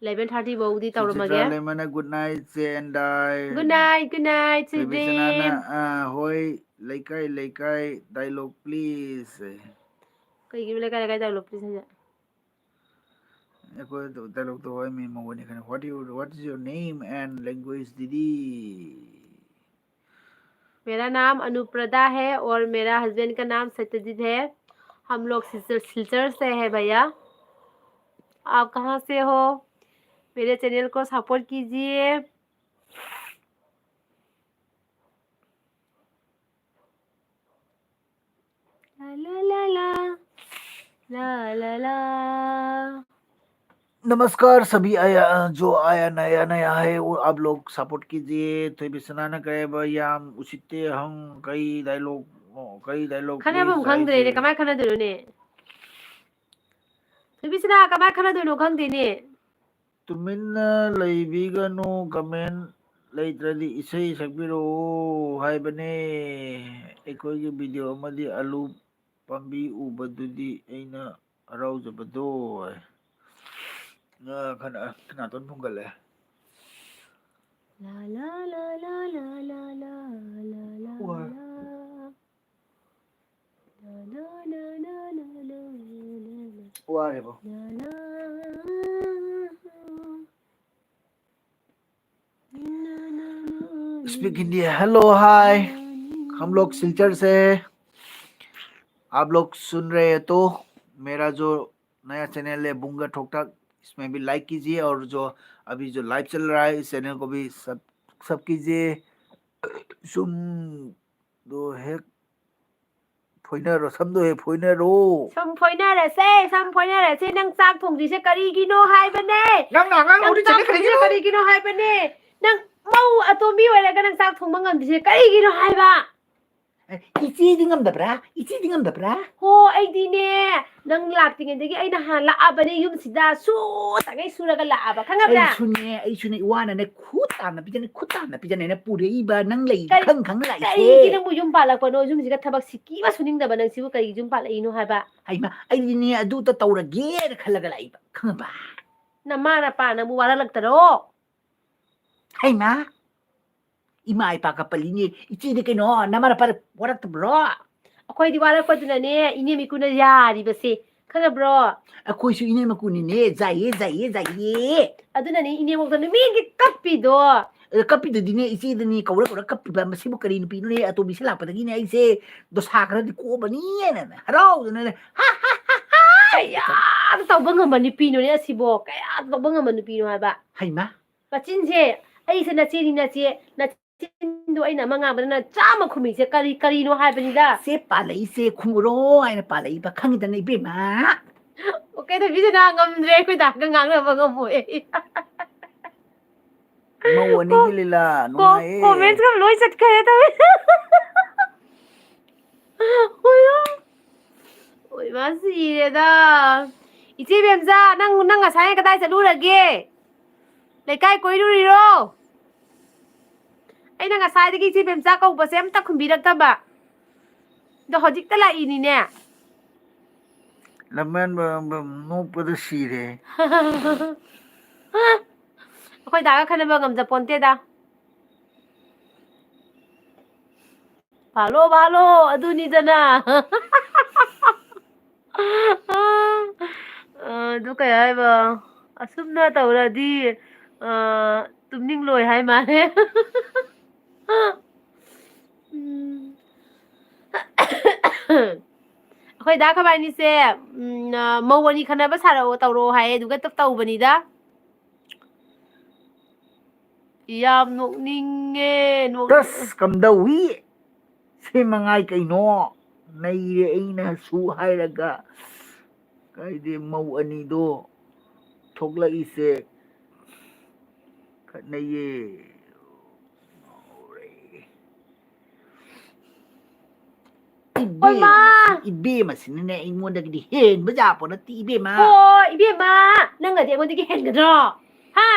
Eleven thirty ꯐꯧꯗꯤ ꯁꯨꯆꯤꯇ꯭ꯔꯥ ꯇꯧꯔꯝꯃꯒꯦ꯫ ꯂꯩꯃꯅ good night, ꯁꯦ and I꯫ Good night, good night, ꯁꯦꯕꯤ sweet dream꯫ ꯁꯅꯥꯅ, ꯑꯥ, ꯍꯣꯏ, ꯂꯩꯀꯥꯏ, ꯂꯩꯀꯥꯏ, dialogue please꯫ ꯀꯩꯒꯤꯅꯣ ꯂꯩꯀꯥꯏ, ꯂꯩꯀꯥꯏ dialogue please ꯍꯥꯏꯁꯦ? ꯑꯩꯈꯣꯏ ꯗꯥꯏꯂꯣꯛꯇꯣ ꯍꯣꯏ ꯃꯤ ꯃꯉꯣꯟꯗ ꯈꯟꯅ, "What you, what is your name and language, ꯗꯤꯗꯤ?" मेरा नाम अनुप्रदा है और मेरा हस्बैंड का नाम सत्यजीत है। हम लोग सिलचर, सिलचर से है भैया। आप कहाँ से हो? मेरे चैनल को सपोर्ट कीजिए। ला ला ला ला, ला ला ला। नमस्कार सभी आया, जो आया नया नया है, वो आप लोग सपोर्ट कीजिए। ꯊꯣꯏꯕꯤꯁꯅꯥꯅ ꯀꯔꯤ ꯍꯥꯏꯕ? ꯌꯥꯝ ꯎꯁꯤꯠꯇꯦ꯫ ꯍꯪ, ꯀꯩ ꯗꯥꯏꯂꯣꯛ, ꯀꯩ ꯗꯥꯏꯂꯣꯛ? ꯈꯟꯅꯐꯝ ꯈꯪꯗ꯭ꯔꯦꯅꯦ, ꯀꯃꯥꯏꯅ ꯈꯟꯅꯗꯣꯏꯅꯣꯅꯦ? ꯊꯣꯏꯕꯤꯁꯅꯥ, ꯀꯃꯥꯏꯅ ꯈꯟꯅꯗꯣꯏꯅꯣ ꯈꯪꯗꯦꯅꯦ꯫ ꯇꯨꯃꯤꯟꯅ ꯂꯩꯕꯤꯒꯅꯨ, ꯀꯃꯦꯟ ꯂꯩꯇ꯭ꯔꯗꯤ ꯏꯁꯩ ꯁꯛꯄꯤꯔꯛꯑꯣ ꯍꯥꯏꯕꯅꯦ꯫ ꯑꯩꯈꯣꯏꯒꯤ ꯚꯤꯗꯤꯑꯣ ꯑꯃꯗꯤ ꯑꯂꯨ ꯄꯥꯝꯕꯤ ꯎꯕꯗꯨꯗꯤ ꯑꯩꯅ ꯍꯔꯥꯎꯖꯕꯗꯣ꯫ ꯑ, ꯈꯅ-, ꯅꯥꯇꯣꯟ ꯐꯨꯟꯒꯠꯂꯦ꯫ ꯂꯥ ꯂꯥ ꯂꯥ ꯂꯥ ꯂꯥ ꯂꯥ ꯂꯥ ꯂꯥ ꯋꯥ꯫ ꯂꯥ꯫ ꯂꯥ ꯂꯥ ꯂꯥ ꯂꯥ ꯂꯥ ꯂꯥ ꯂꯥ ꯂꯥ꯫ ꯋꯥꯔꯦꯕꯣ꯫ ꯂꯥ ꯂꯥ꯫ Speak Hindi. Hello, hi. हम लोग सिलचर से हैं। आप लोग सुन रहे हैं तो मेरा जो नया चैनल है बुंगा ठोकठाक, इसमें भी लाइक कीजिए और जो अभी जो लाइव चल रहा है इस चैनल को भी सब, सब कीजिए। ꯁꯨꯝ ꯗꯣ ꯍꯦꯛ ꯐꯣꯏꯅꯔꯣ, ꯁꯝꯗꯣ ꯍꯦꯛ ꯐꯣꯏꯅꯔꯣ꯫ ꯁꯝ ꯐꯣꯏꯅꯔꯁꯦ, ꯁꯝ ꯐꯣꯏꯅꯔꯁꯦ꯫ ꯅꯪ ꯆꯥꯛ ꯊꯣꯡꯗ꯭ꯔꯤꯁꯦ ꯀꯔꯤꯒꯤꯅꯣ ꯍꯥꯏꯕꯅꯦ? ꯅꯪꯅ ꯑꯉꯥꯡ ꯅꯪ ꯎꯔꯤꯁꯦ ꯆꯥꯛ ꯀꯔꯤꯒꯤꯅꯣ? ꯊꯣꯡꯗ꯭ꯔꯤꯁꯦ ꯀꯔꯤꯒꯤꯅꯣ ꯍꯥꯏꯕꯅꯦ? ꯅꯪ ꯃꯧ ꯑꯇꯣꯝꯕꯤ ꯑꯣꯏꯔꯒ ꯅꯪ ꯆꯥꯛ ꯊꯣꯡꯕ ꯉꯝꯗ꯭ꯔꯤꯁꯦ ꯀꯔꯤꯒꯤꯅꯣ ꯍꯥꯏꯕ? ꯑꯦ, ꯏꯆꯦꯗꯤ ꯉꯝꯗꯕ꯭ꯔꯥ? ꯏꯆꯦꯗꯤ ꯉꯝꯗꯕ꯭ꯔꯥ? ꯍꯣ, ꯑꯩꯗꯤꯅꯦ, ꯅꯪ ꯂꯥꯛꯇ꯭ꯔꯤꯉꯩꯗꯒꯤ ꯑꯩꯅ ꯍꯥꯟꯅ ꯂꯥꯛꯑꯕꯅꯦ ꯌꯨꯝꯁꯤꯗ꯫ ꯁꯨ ꯇꯉꯩ ꯁꯨꯔꯒ ꯂꯥꯛꯑꯕ, ꯈꯪꯉꯕ꯭ꯔꯥ? ꯑꯩꯁꯨꯅꯦ, ꯑꯩꯁꯨꯅꯦ, ꯏꯋꯥꯅꯅꯦ ꯈꯨꯠ ꯇꯥꯅ ꯄꯤꯖꯅꯦ, ꯈꯨꯠ ꯇꯥꯅ ꯄꯤꯖꯅꯦꯅ ꯄꯨꯔꯛꯏꯕ ꯅꯪ ꯂꯩ ꯀꯔꯤ- ꯈꯪ ꯈꯪꯅ ꯂꯥꯛꯏꯁꯦ꯫ ꯀꯔꯤꯒꯤ ꯅꯪꯕꯨ ꯌꯨꯝ ꯄꯥꯜꯂꯛꯄꯅꯣ? ꯌꯨꯝꯁꯤꯒ ꯊꯕꯛ ꯁꯤꯀꯤ ꯑꯃ ꯁꯨꯅꯤꯡꯗꯕ ꯅꯪꯁꯤꯕꯨ ꯀꯔꯤꯒꯤ ꯌꯨꯝ ꯄꯥꯜꯂꯛꯏꯅꯣ ꯍꯥꯏꯕ? ꯍꯩꯃ, ꯑꯩꯗꯤꯅꯦ ꯑꯗꯨꯇ ꯇꯧꯔꯒꯦꯅ ꯈꯜꯂꯒ ꯂꯥꯛꯏꯕ, ꯈꯪꯉꯕ? ꯅꯃꯥ ꯅꯄꯥ ꯅꯪꯕꯨ ꯋꯥꯔꯛꯂꯛꯇꯔꯣ? ꯍꯩꯃ, ꯏꯃꯥ ꯏꯄꯥ ꯀꯞꯄꯜꯂꯤꯅꯦ꯫ ꯏꯆꯦꯗꯤ ꯀꯩꯅꯣ, ꯅꯃꯥ ꯅꯄꯥ ꯋꯥꯔꯛꯇꯕ꯭ꯔꯣ? ꯑꯩꯈꯣꯏꯗꯤ ꯋꯥꯔꯛꯄꯗꯨꯅꯅꯦ ꯏꯅꯦ ꯃꯤꯀꯨꯅ ꯌꯥꯔꯤꯕꯁꯦ, ꯈꯪꯉꯕ꯭ꯔꯣ? ꯑꯩꯈꯣꯏꯁꯨ ꯏꯅꯦ ꯃꯀꯨꯅꯤꯅꯦ, ꯖꯥꯏꯌꯦ, ꯖꯥꯏꯌꯦ, ꯖꯥꯏꯌꯦ꯫ ꯑꯗꯨꯅꯅꯦ ꯏꯅꯦ ꯃꯧꯗ ꯅꯨꯃꯤꯠꯒꯤ ꯀꯞꯄꯤꯗꯣ꯫ ꯑꯗ ꯀꯞꯄꯤꯗꯨꯗꯤꯅꯦ, ꯏꯆꯦꯗꯅꯤ ꯀꯧꯔ ꯀꯧꯔ ꯀꯞꯄꯤꯕ, ꯃꯁꯤꯕꯨ ꯀꯔꯤ ꯅꯨꯄꯤꯅꯣꯅꯦ? ꯑꯇꯣꯝꯕꯤꯁꯦ ꯂꯥꯛꯄꯗꯒꯤꯅꯦ ꯑꯩꯁꯦ ꯗꯣꯁꯥ ꯈꯔꯗꯤ ꯀꯣꯛꯑꯕꯅꯤꯅ ꯍꯔꯥꯎꯗꯅꯅꯦ, ꯍꯥ, ꯍꯥ, ꯍꯥ, ꯍꯥ! ꯀꯌꯥꯗ ꯇꯧꯕ ꯉꯝꯕ ꯅꯨꯄꯤꯅꯣꯅꯦ ꯑꯁꯤꯕꯣ? ꯀꯌꯥꯗ ꯇꯧꯕ ꯉꯝꯕ ꯅꯨꯄꯤꯅꯣ ꯍꯥꯏꯕ? ꯍꯩꯃꯥ! ꯃꯆꯤꯟꯁꯦ, ꯑꯩꯁꯦ ꯅꯆꯦꯅꯤ, ꯅꯆꯦ, ꯅꯆꯤꯟꯗꯣ ꯑꯩꯅ ꯑꯃ ꯉꯥꯡꯕꯗ ꯅꯪ ꯆꯥꯝꯃ ꯈꯨꯝꯃꯤꯁꯦ ꯀꯔꯤ, ꯀꯔꯤꯅꯣ ꯍꯥꯏꯕꯅꯤꯗ? ꯆꯦ ꯄꯥꯜꯂꯛꯏꯁꯦ ꯈꯨꯝꯃꯨꯔꯣ ꯍꯥꯏꯅ ꯄꯥꯜꯂꯛꯏꯕ, ꯈꯪꯉꯤꯗꯅ ꯏꯕꯦꯝꯃ꯫ ꯑꯣ, ꯀꯩꯗꯧꯕꯤꯗꯅ ꯉꯝꯗ꯭ꯔꯦ, ꯑꯩꯈꯣꯏ ꯗꯥꯒ ꯉꯥꯡꯅꯕ ꯉꯝꯃꯣꯏ ꯑꯩ꯫ ꯃꯧ ꯑꯅꯤꯒꯤ ꯂꯤꯂꯥ ꯀꯣ-, ꯅꯨꯡꯉꯥꯏꯌꯦ꯫ Comments ꯀ ꯂꯣꯏ ꯆꯠꯈ꯭ꯔꯦ ꯇꯧꯋꯦ꯫ ꯑꯣꯏꯃꯥ, ꯁꯤꯔꯦꯗ꯫ ꯏꯆꯦ ꯕꯦꯝꯆꯥ, ꯅꯪ, ꯅꯪ ꯉꯁꯥꯏ ꯀꯗꯥꯏ ꯆꯠꯂꯨꯔꯒꯦ? ꯂꯩꯀꯥꯏ ꯀꯣꯏꯔꯨꯔꯤꯔꯣ? ꯑꯩꯅ ꯉꯁꯥꯏꯗꯒꯤ ꯏꯆꯦ ꯕꯦꯝꯆꯥ ꯀꯧꯕꯁꯦ ꯑꯝꯇ ꯈꯨꯝꯕꯤꯔꯛꯇꯕ꯫ ꯑꯗꯣ ꯍꯧꯖꯤꯛꯇ ꯂꯥꯛꯏꯅꯤꯅꯦ꯫ ꯂꯝꯍꯦꯟꯕ ꯅꯣꯛꯄꯗ ꯁꯤꯔꯦ꯫ ꯑꯩꯈꯣꯏ ꯗꯥꯒ ꯈꯟꯅꯕ ꯉꯝꯖꯄꯣꯟꯇꯦꯗ꯫ ꯐꯥꯂꯣ, ꯐꯥꯂꯣ, ꯑꯗꯨꯅꯤꯗꯅ꯫ ꯑ, ꯑꯗꯨ ꯀꯩ ꯍꯥꯏꯕ? ꯑꯁꯨꯝꯅ ꯇꯧꯔꯗꯤ, ꯑ, ꯇꯨꯝꯅꯤꯡꯂꯣꯏ ꯍꯥꯏ ꯃꯥꯜꯂꯦ꯫ ꯎꯝ꯫ ꯑꯩꯈꯣꯏ ꯗꯥ ꯈꯕꯥꯏꯅꯤꯁꯦ, ꯎꯝ, ꯑ, ꯃꯧ ꯑꯅꯤ ꯈꯟꯅꯕ ꯁꯥꯔꯛꯑꯣ, ꯇꯧꯔꯛꯑꯣ ꯍꯥꯏꯌꯦ, ꯑꯗꯨꯒ ꯇꯞ ꯇꯧꯕꯅꯤꯗ꯫ ꯌꯥꯝ ꯅꯣꯛꯅꯤꯡꯉꯦ, ꯅꯣꯛꯅꯤꯡ-, ꯇꯁ, ꯀꯝꯗꯧꯏ? ꯁꯦꯝꯃꯉꯥꯏ ꯀꯩꯅꯣ? ꯅꯩꯔꯦ ꯑꯩꯅꯁꯨ ꯍꯥꯏꯔꯒ꯫ ꯀꯥꯏꯗꯦ, ꯃꯧ ꯑꯅꯤꯗꯣ ꯊꯣꯛꯂꯛꯏꯁꯦ ꯈꯠꯅꯩꯌꯦ꯫ ꯏꯕꯦꯝꯃ, ꯍꯣꯏ, ꯃꯥ꯫ ꯏꯕꯦꯝꯃꯁꯤꯅꯅꯦ ꯑꯩꯉꯣꯟꯗꯒꯤꯗꯤ ꯍꯦꯟꯕ ꯌꯥꯄꯣ ꯅꯠꯇꯦ, ꯏꯕꯦꯝꯃ꯫ ꯑꯣ, ꯏꯕꯦꯝꯃ, ꯅꯪꯅꯗꯤ ꯑꯩꯉꯣꯟꯗꯒꯤ ꯍꯦꯟꯒꯗ꯭ꯔꯣ? ꯍꯥ?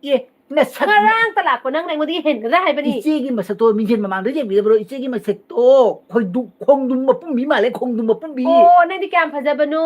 ꯑꯦ, ꯅꯁꯛ ꯉꯔꯥꯡꯇ ꯂꯥꯛꯄ ꯅꯪꯅ ꯑꯩꯉꯣꯟꯗꯒꯤ ꯍꯦꯟꯒꯗ꯭ꯔꯥ ꯍꯥꯏꯕꯅꯤ? ꯏꯆꯦꯒꯤ ꯃꯁꯛꯇꯣ ꯃꯤꯡꯁꯦꯜ ꯃꯃꯥꯡꯗ ꯌꯦꯡꯕꯤꯗꯕ꯭ꯔꯣ? ꯏꯆꯦꯒꯤ ꯃꯁꯛꯇꯣ ꯈꯣꯏꯗꯨ-, ꯈꯣꯡꯗꯨꯝ ꯃꯄꯨꯝꯕꯤ ꯃꯥꯜꯂꯦ, ꯈꯣꯡꯗꯨꯝ ꯃꯄꯨꯝꯕꯤ꯫ ꯑꯣ, ꯅꯪꯗꯤ ꯀꯌꯥꯝ ꯐꯖꯕꯅꯣ?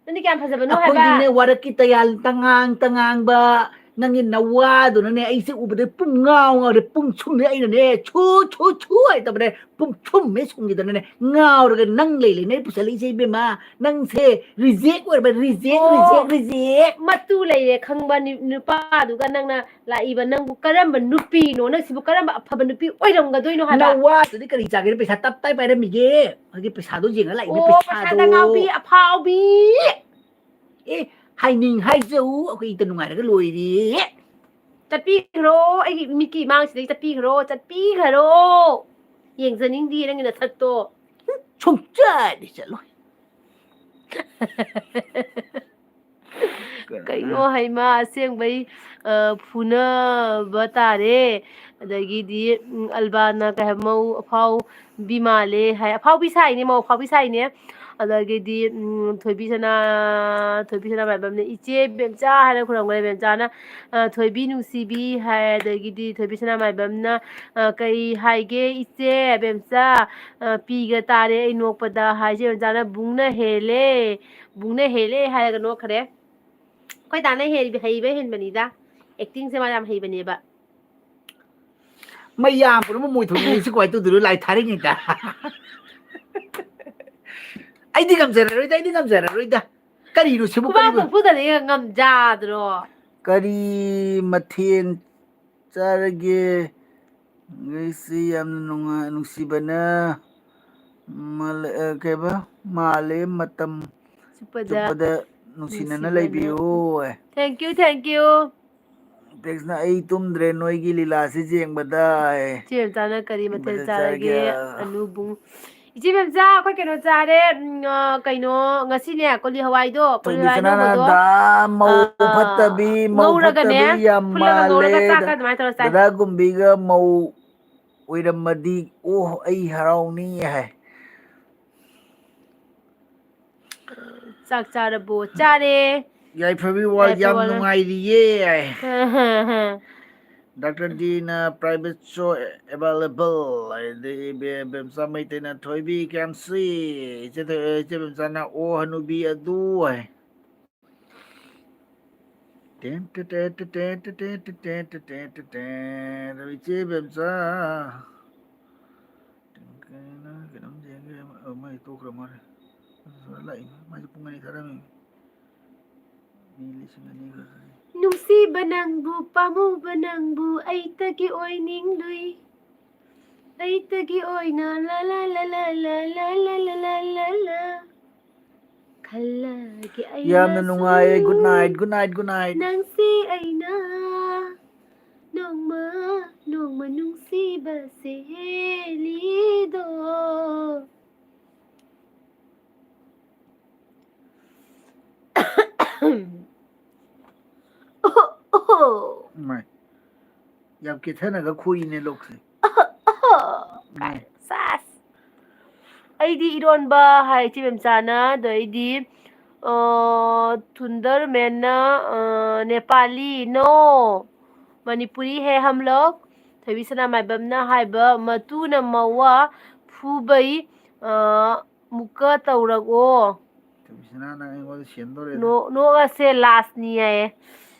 ꯅꯪꯗꯤ ꯀꯌꯥꯝ ꯐꯖꯕꯅꯣ ꯍꯥꯏꯕ? ꯑꯩꯈꯣꯏꯗꯤꯅꯦ, ꯋꯥꯔꯛꯀꯤ ꯇꯌꯥꯜ ꯇꯉꯥꯡ ꯇꯉꯥꯡꯕ, ꯅꯪꯒꯤ ꯅꯋꯥꯗꯨꯅꯅꯦ, ꯑꯩꯁꯦ ꯎꯕꯗ ꯄꯨꯡ ꯉꯥꯎ ꯉꯥꯎꯔꯦ, ꯄꯨꯡ ꯁꯨꯝꯅꯦ ꯑꯩꯅꯅꯦ, ꯁꯨ, ꯁꯨ, ꯁꯨ ꯍꯥꯏꯇꯕꯅꯦ, ꯄꯨꯡ ꯁꯨꯝꯃꯦ ꯁꯨꯝꯈꯤꯗꯅꯅꯦ, ꯉꯥꯎꯔꯒ ꯅꯪ ꯂꯩ ꯂꯩꯅꯦ ꯄꯨꯁꯜꯂꯛꯏꯁꯦ, ꯏꯕꯦꯝꯃ꯫ ꯅꯪꯁꯦ reject ꯑꯣꯏꯔꯕ, reject, ꯑꯣ꯫ Reject, reject꯫ ꯃꯇꯨ ꯂꯩꯔꯦ ꯈꯪꯕ ꯅꯨ-, ꯅꯨꯄꯥꯗꯨꯒ ꯅꯪꯅ ꯂꯥꯛꯏꯕ, ꯅꯪꯕꯨ ꯀꯔꯝꯕ ꯅꯨꯄꯤꯅꯣ? ꯅꯪꯁꯤꯕꯨ ꯀꯔꯝꯕ ꯑꯐꯕ ꯅꯨꯄꯤ ꯑꯣꯏꯔꯝꯒꯗꯣꯏꯅꯣ ꯍꯥꯏꯕ? ꯅꯋꯥꯗꯨꯗꯤ ꯀꯔꯤ ꯆꯥꯒꯦꯅ ꯄꯩꯁꯥ ꯇꯞ ꯇꯥꯏ ꯄꯥꯏꯔꯝꯃꯤꯒꯦ? ꯍꯧꯖꯤꯛ ꯄꯩꯁꯥꯗꯣ ꯌꯦꯡꯉ ꯂꯥꯛꯏꯅꯦ, ꯑꯣ, ꯄꯩꯁꯥꯗꯣ꯫ ꯄꯩꯁꯥꯗ ꯉꯥꯎꯕꯤ, ꯑꯐꯥꯎꯕꯤ꯫ ꯑꯦ, ꯍꯥꯏꯅꯤꯡ ꯍꯥꯏꯖꯧ, ꯑꯩꯈꯣꯏ ꯏꯇ ꯅꯨꯡꯉꯥꯏꯔꯒ ꯂꯣꯏꯔꯦ꯫ ꯆꯠꯄꯤꯈ꯭ꯔꯣ, ꯑꯩꯒꯤ ꯃꯤꯠꯀꯤ ꯏꯃꯥꯡꯁꯤꯗꯒꯤ ꯆꯠꯄꯤꯈ꯭ꯔꯣ, ꯆꯠꯄꯤꯈ꯭ꯔꯣ꯫ ꯌꯦꯡꯖꯅꯤꯡꯗꯦ ꯅꯪꯒꯤ ꯅꯁꯛꯇꯣ꯫ ꯁꯨꯡꯆꯠ ꯍꯦꯛ ꯆꯠꯂꯣꯏ꯫ ꯀꯩꯅꯣ ꯍꯩꯃꯥ, ꯑꯁꯦꯡꯕꯩ, ꯑ, ꯐꯨꯅꯕ ꯇꯥꯔꯦ꯫ ꯑꯗꯒꯤꯗꯤ, ꯎꯝ, ꯑꯜꯕꯥꯅ ꯀꯩ ꯍꯥꯏꯕ, ꯃꯧ ꯑꯐꯥꯎꯕꯤ ꯃꯥꯜꯂꯦ ꯍꯥꯏ꯫ ꯑꯐꯥꯎꯕꯤ ꯁꯥꯏꯅꯦ, ꯃꯧ ꯑꯐꯥꯎꯕꯤ ꯁꯥꯏꯅꯦ꯫ ꯑꯗꯒꯤꯗꯤ, ꯎꯝ, ꯊꯣꯏꯕꯤ ꯁꯅꯥ, ꯊꯣꯏꯕꯤ ꯁꯅꯥ ꯃꯥꯏꯕꯝꯅ, "ꯏꯆꯦ ꯕꯦꯝꯆꯥ" ꯍꯥꯏꯅ ꯈꯨꯔꯝꯈ꯭ꯔꯦ꯫ ꯕꯦꯝꯆꯥꯅ, ꯑ, "ꯊꯣꯏꯕꯤ ꯅꯨꯡꯁꯤꯕꯤ" ꯍꯥꯏ꯫ ꯑꯗꯒꯤꯗꯤ ꯊꯣꯏꯕꯤ ꯁꯅꯥ ꯃꯥꯏꯕꯝꯅ, ꯑ, "ꯀꯩ ꯍꯥꯏꯒꯦ ꯏꯆꯦ ꯕꯦꯝꯆꯥ? ꯑ, ꯄꯤꯒ ꯇꯥꯔꯦ ꯑꯩ ꯅꯣꯛꯄꯗ" ꯍꯥꯏ꯫ ꯏꯆꯦ ꯕꯦꯝꯆꯥꯅ, "ꯕꯨꯡꯅ ꯍꯦꯜꯂꯦ, ꯕꯨꯡꯅ ꯍꯦꯜꯂꯦ" ꯍꯥꯏꯔꯒ ꯅꯣꯛꯈ꯭ꯔꯦ꯫ ꯑꯩꯈꯣꯏ ꯗꯥꯅ ꯍꯦꯜ-, ꯍꯩꯕ ꯍꯦꯟꯕꯅꯤꯗ꯫ Actingꯁꯦ ꯃꯥ ꯌꯥꯝ ꯍꯩꯕꯅꯦꯕ꯫ ꯃꯌꯥꯝ ꯄꯨꯝꯅꯃꯛ ꯃꯣꯏ ꯊꯣꯛꯅꯤꯡꯉꯩꯁꯤ ꯀꯃꯥꯏꯅ ꯇꯧꯗꯣꯏꯅꯣ? ꯂꯥꯏ ꯊꯥꯔꯤꯉꯩꯗ꯫ ꯑꯩꯗꯤ ꯉꯝꯖꯔꯔꯣꯏꯗ, ꯑꯩꯗꯤ ꯉꯝꯖꯔꯔꯣꯏꯗ꯫ ꯀꯔꯤꯅꯣ ꯁꯤꯕꯨ, ꯈꯨꯕꯥꯛ ꯀꯔꯤꯅꯣ? ꯀꯣꯡꯐꯨꯗꯅ ꯍꯦꯛ ꯉꯝꯖꯥꯗ꯭ꯔꯣ? ꯀꯔꯤ ꯃꯊꯦꯜ ꯆꯥꯔꯒꯦ? ꯉꯁꯤ ꯌꯥꯝꯅ ꯅꯨꯡꯉꯥꯏ, ꯅꯨꯡꯁꯤꯕꯅ ꯃꯥꯜꯂꯦ, ꯑ, ꯀꯩꯕ? ꯃꯥꯜꯂꯦ ꯃꯇꯝ ꯆꯨꯞꯄꯗ ꯆꯨꯞꯄꯗ ꯅꯨꯡꯁꯤꯅꯅ ꯅꯨꯡꯁꯤꯅꯅ ꯂꯩꯕꯤꯌꯨ꯫ Thank you, thank you꯫ ꯇꯦꯛꯁꯅ, "ꯑꯩ ꯇꯨꯝꯗ꯭ꯔꯦ ꯅꯣꯏꯒꯤ ꯂꯤꯂꯥꯁꯤ ꯌꯦꯡꯕꯗ" ꯍꯥꯏ꯫ ꯏꯆꯦ ꯃꯆꯥꯅ ꯀꯔꯤ ꯃꯊꯦꯜ ꯃꯊꯦꯜ ꯆꯥꯔꯒꯦ? ꯆꯥꯔꯒꯦ? ꯑꯂꯨ ꯕꯨꯡ-, ꯏꯆꯦ ꯃꯦꯝꯆꯥ, ꯑꯩꯈꯣꯏ ꯀꯩꯅꯣ ꯆꯥꯔꯦ, ꯎꯝ, ꯑ, ꯀꯩꯅꯣ, ꯉꯁꯤꯅꯦ, ꯀꯣꯂꯤ ꯍꯋꯥꯏꯗꯣ, ꯀꯣꯂꯤ ꯊꯣꯏꯕꯤ ꯍꯋꯥꯏ ꯁꯅꯥꯅ ꯑꯅꯧꯕꯗꯣ, ꯗꯥ ꯃꯧ ꯑ, ꯐꯠꯇꯕꯤ, ꯃꯧ ꯉꯧꯔꯒꯅꯦ, ꯐꯠꯇꯕꯤ ꯌꯥꯝ ꯐꯨꯜꯂꯒ ꯃꯥꯜꯂꯦ꯫ ꯉꯧꯔꯒ ꯆꯥꯛꯀ ꯑꯗꯨꯃꯥꯏꯅ ꯇꯧꯔ ꯆꯥꯏ꯫ ꯗꯗꯥ ꯒꯨꯝꯕꯤꯒ ꯃꯧ ꯑꯣꯏꯔꯝꯃꯗꯤ, ꯑꯣ, ꯑꯩ ꯍꯔꯥꯎꯅꯤ ꯍꯥꯏ꯫ ꯆꯥꯛ ꯆꯥꯔꯕꯣ? ꯆꯥꯔꯦ꯫ ꯌꯥꯏꯐꯕꯤ ꯋꯥꯔꯜ ꯌꯥꯏꯐꯕꯤ ꯌꯥꯝ ꯋꯥꯔꯜ꯫ ꯅꯨꯡꯉꯥꯏꯔꯤꯌꯦ꯫ ꯗꯥꯛꯇꯔ ꯗꯤꯅ private show available ꯍꯥꯏꯗꯤ ꯏꯕꯦ-, ꯏꯕꯦꯝꯆꯥ ꯃꯩꯇꯩꯅ ꯊꯣꯏꯕꯤ ꯀꯌꯥꯝꯁꯤ, ꯏꯆꯦ ꯊꯣꯏ-, ꯏꯆꯦ ꯏꯕꯦꯝꯆꯥꯅ ꯑꯣ ꯍꯅꯨꯕꯤ ꯑꯗꯨ ꯍꯥꯏ꯫ ꯇꯦꯟ ꯇꯦ ꯇꯦ ꯇꯦ ꯇꯦ ꯇꯦ ꯇꯦ ꯇꯦ ꯇꯦ ꯇꯦ ꯇꯦ ꯇꯦ ꯇꯦ꯫ ꯑꯗꯣ ꯏꯆꯦ ꯏꯕꯦꯝꯆꯥ꯫ ꯀꯩꯅꯣ, ꯀꯩꯅꯣꯝ ꯌꯦꯡꯒꯦ꯫ ꯑ, ꯃꯩ ꯇꯣꯛꯈ꯭ꯔ ꯃꯥꯜꯂꯦ꯫ ꯑꯗꯨ ꯂꯥꯛꯏ꯫ ꯃꯩꯁꯦ ꯄꯨꯡ ꯑꯅꯤ ꯊꯥꯔꯝꯃꯤ꯫ ꯃꯤ ꯂꯤꯁꯤꯡ ꯑꯅꯤꯒ꯫ ꯅꯨꯡꯁꯤꯕ ꯅꯪꯕꯨ, ꯄꯥꯝꯃꯨꯕ ꯅꯪꯕꯨ ꯑꯩꯇꯒꯤ ꯑꯣꯏꯅꯤꯡꯂꯨꯏ꯫ ꯑꯩꯇꯒꯤ ꯑꯣꯏꯅ ꯂꯥ ꯂꯥ ꯂꯥ ꯂꯥ ꯂꯥ ꯂꯥ ꯂꯥ ꯂꯥ ꯂꯥ ꯂꯥ ꯂꯥ꯫ ꯈꯜꯂꯒꯦ ꯑꯩꯅꯁꯨ꯫ ꯌꯥꯝꯅ ꯅꯨꯡꯉꯥꯏꯌꯦ꯫ Good night, good night, good night꯫ ꯅꯪꯁꯤ ꯑꯩꯅ ꯅꯣꯡꯃ ꯅꯣꯡꯃ ꯅꯨꯡꯁꯤꯕꯁꯦ ꯍꯦꯜꯂꯤꯗꯣ꯫ ꯑꯣꯍꯣ, ꯑꯣꯍꯣ꯫ ꯏꯃꯥꯏ꯫ ꯌꯥꯝ ꯀꯦꯊꯅꯒ ꯈꯣꯏꯅꯦ ꯂꯣꯛꯁꯦ꯫ ꯑꯍ, ꯑꯍ, ꯀꯥꯏ, ꯎꯝ꯫ ꯁꯥꯁ꯫ ꯑꯩꯗꯤ ꯏꯔꯣꯟꯕ ꯍꯥꯏ ꯏꯆꯦ ꯃꯦꯝꯆꯥꯅ, ꯑꯗꯣ ꯑꯩꯗꯤ, ꯑ, ꯊꯨꯟꯗꯔꯃꯦꯟꯅ, ꯑ, ꯅꯦꯄꯥꯂꯤ, no꯫ ꯃꯅꯤꯄꯨꯔꯤ ꯍꯦ ꯍꯝ ꯂꯣꯛ꯫ ꯊꯣꯏꯕꯤ ꯁꯅꯥꯃꯥꯏꯕꯝꯅ ꯍꯥꯏꯕ, ꯃꯇꯨꯅ ꯃꯋꯥ ꯐꯨꯕꯩ, ꯑ, ꯃꯨꯛꯀ ꯇꯧꯔꯛꯑꯣ꯫ ꯀꯃꯤꯁꯅꯥ, ꯅꯪ ꯑꯩꯉꯣꯟꯗ ꯁꯦꯝꯗꯣꯔꯦꯗ꯫ ꯅꯣ-, ꯅꯣꯛꯑꯁꯦ ꯂꯥꯁꯅꯤ ꯍꯥꯏꯌꯦ꯫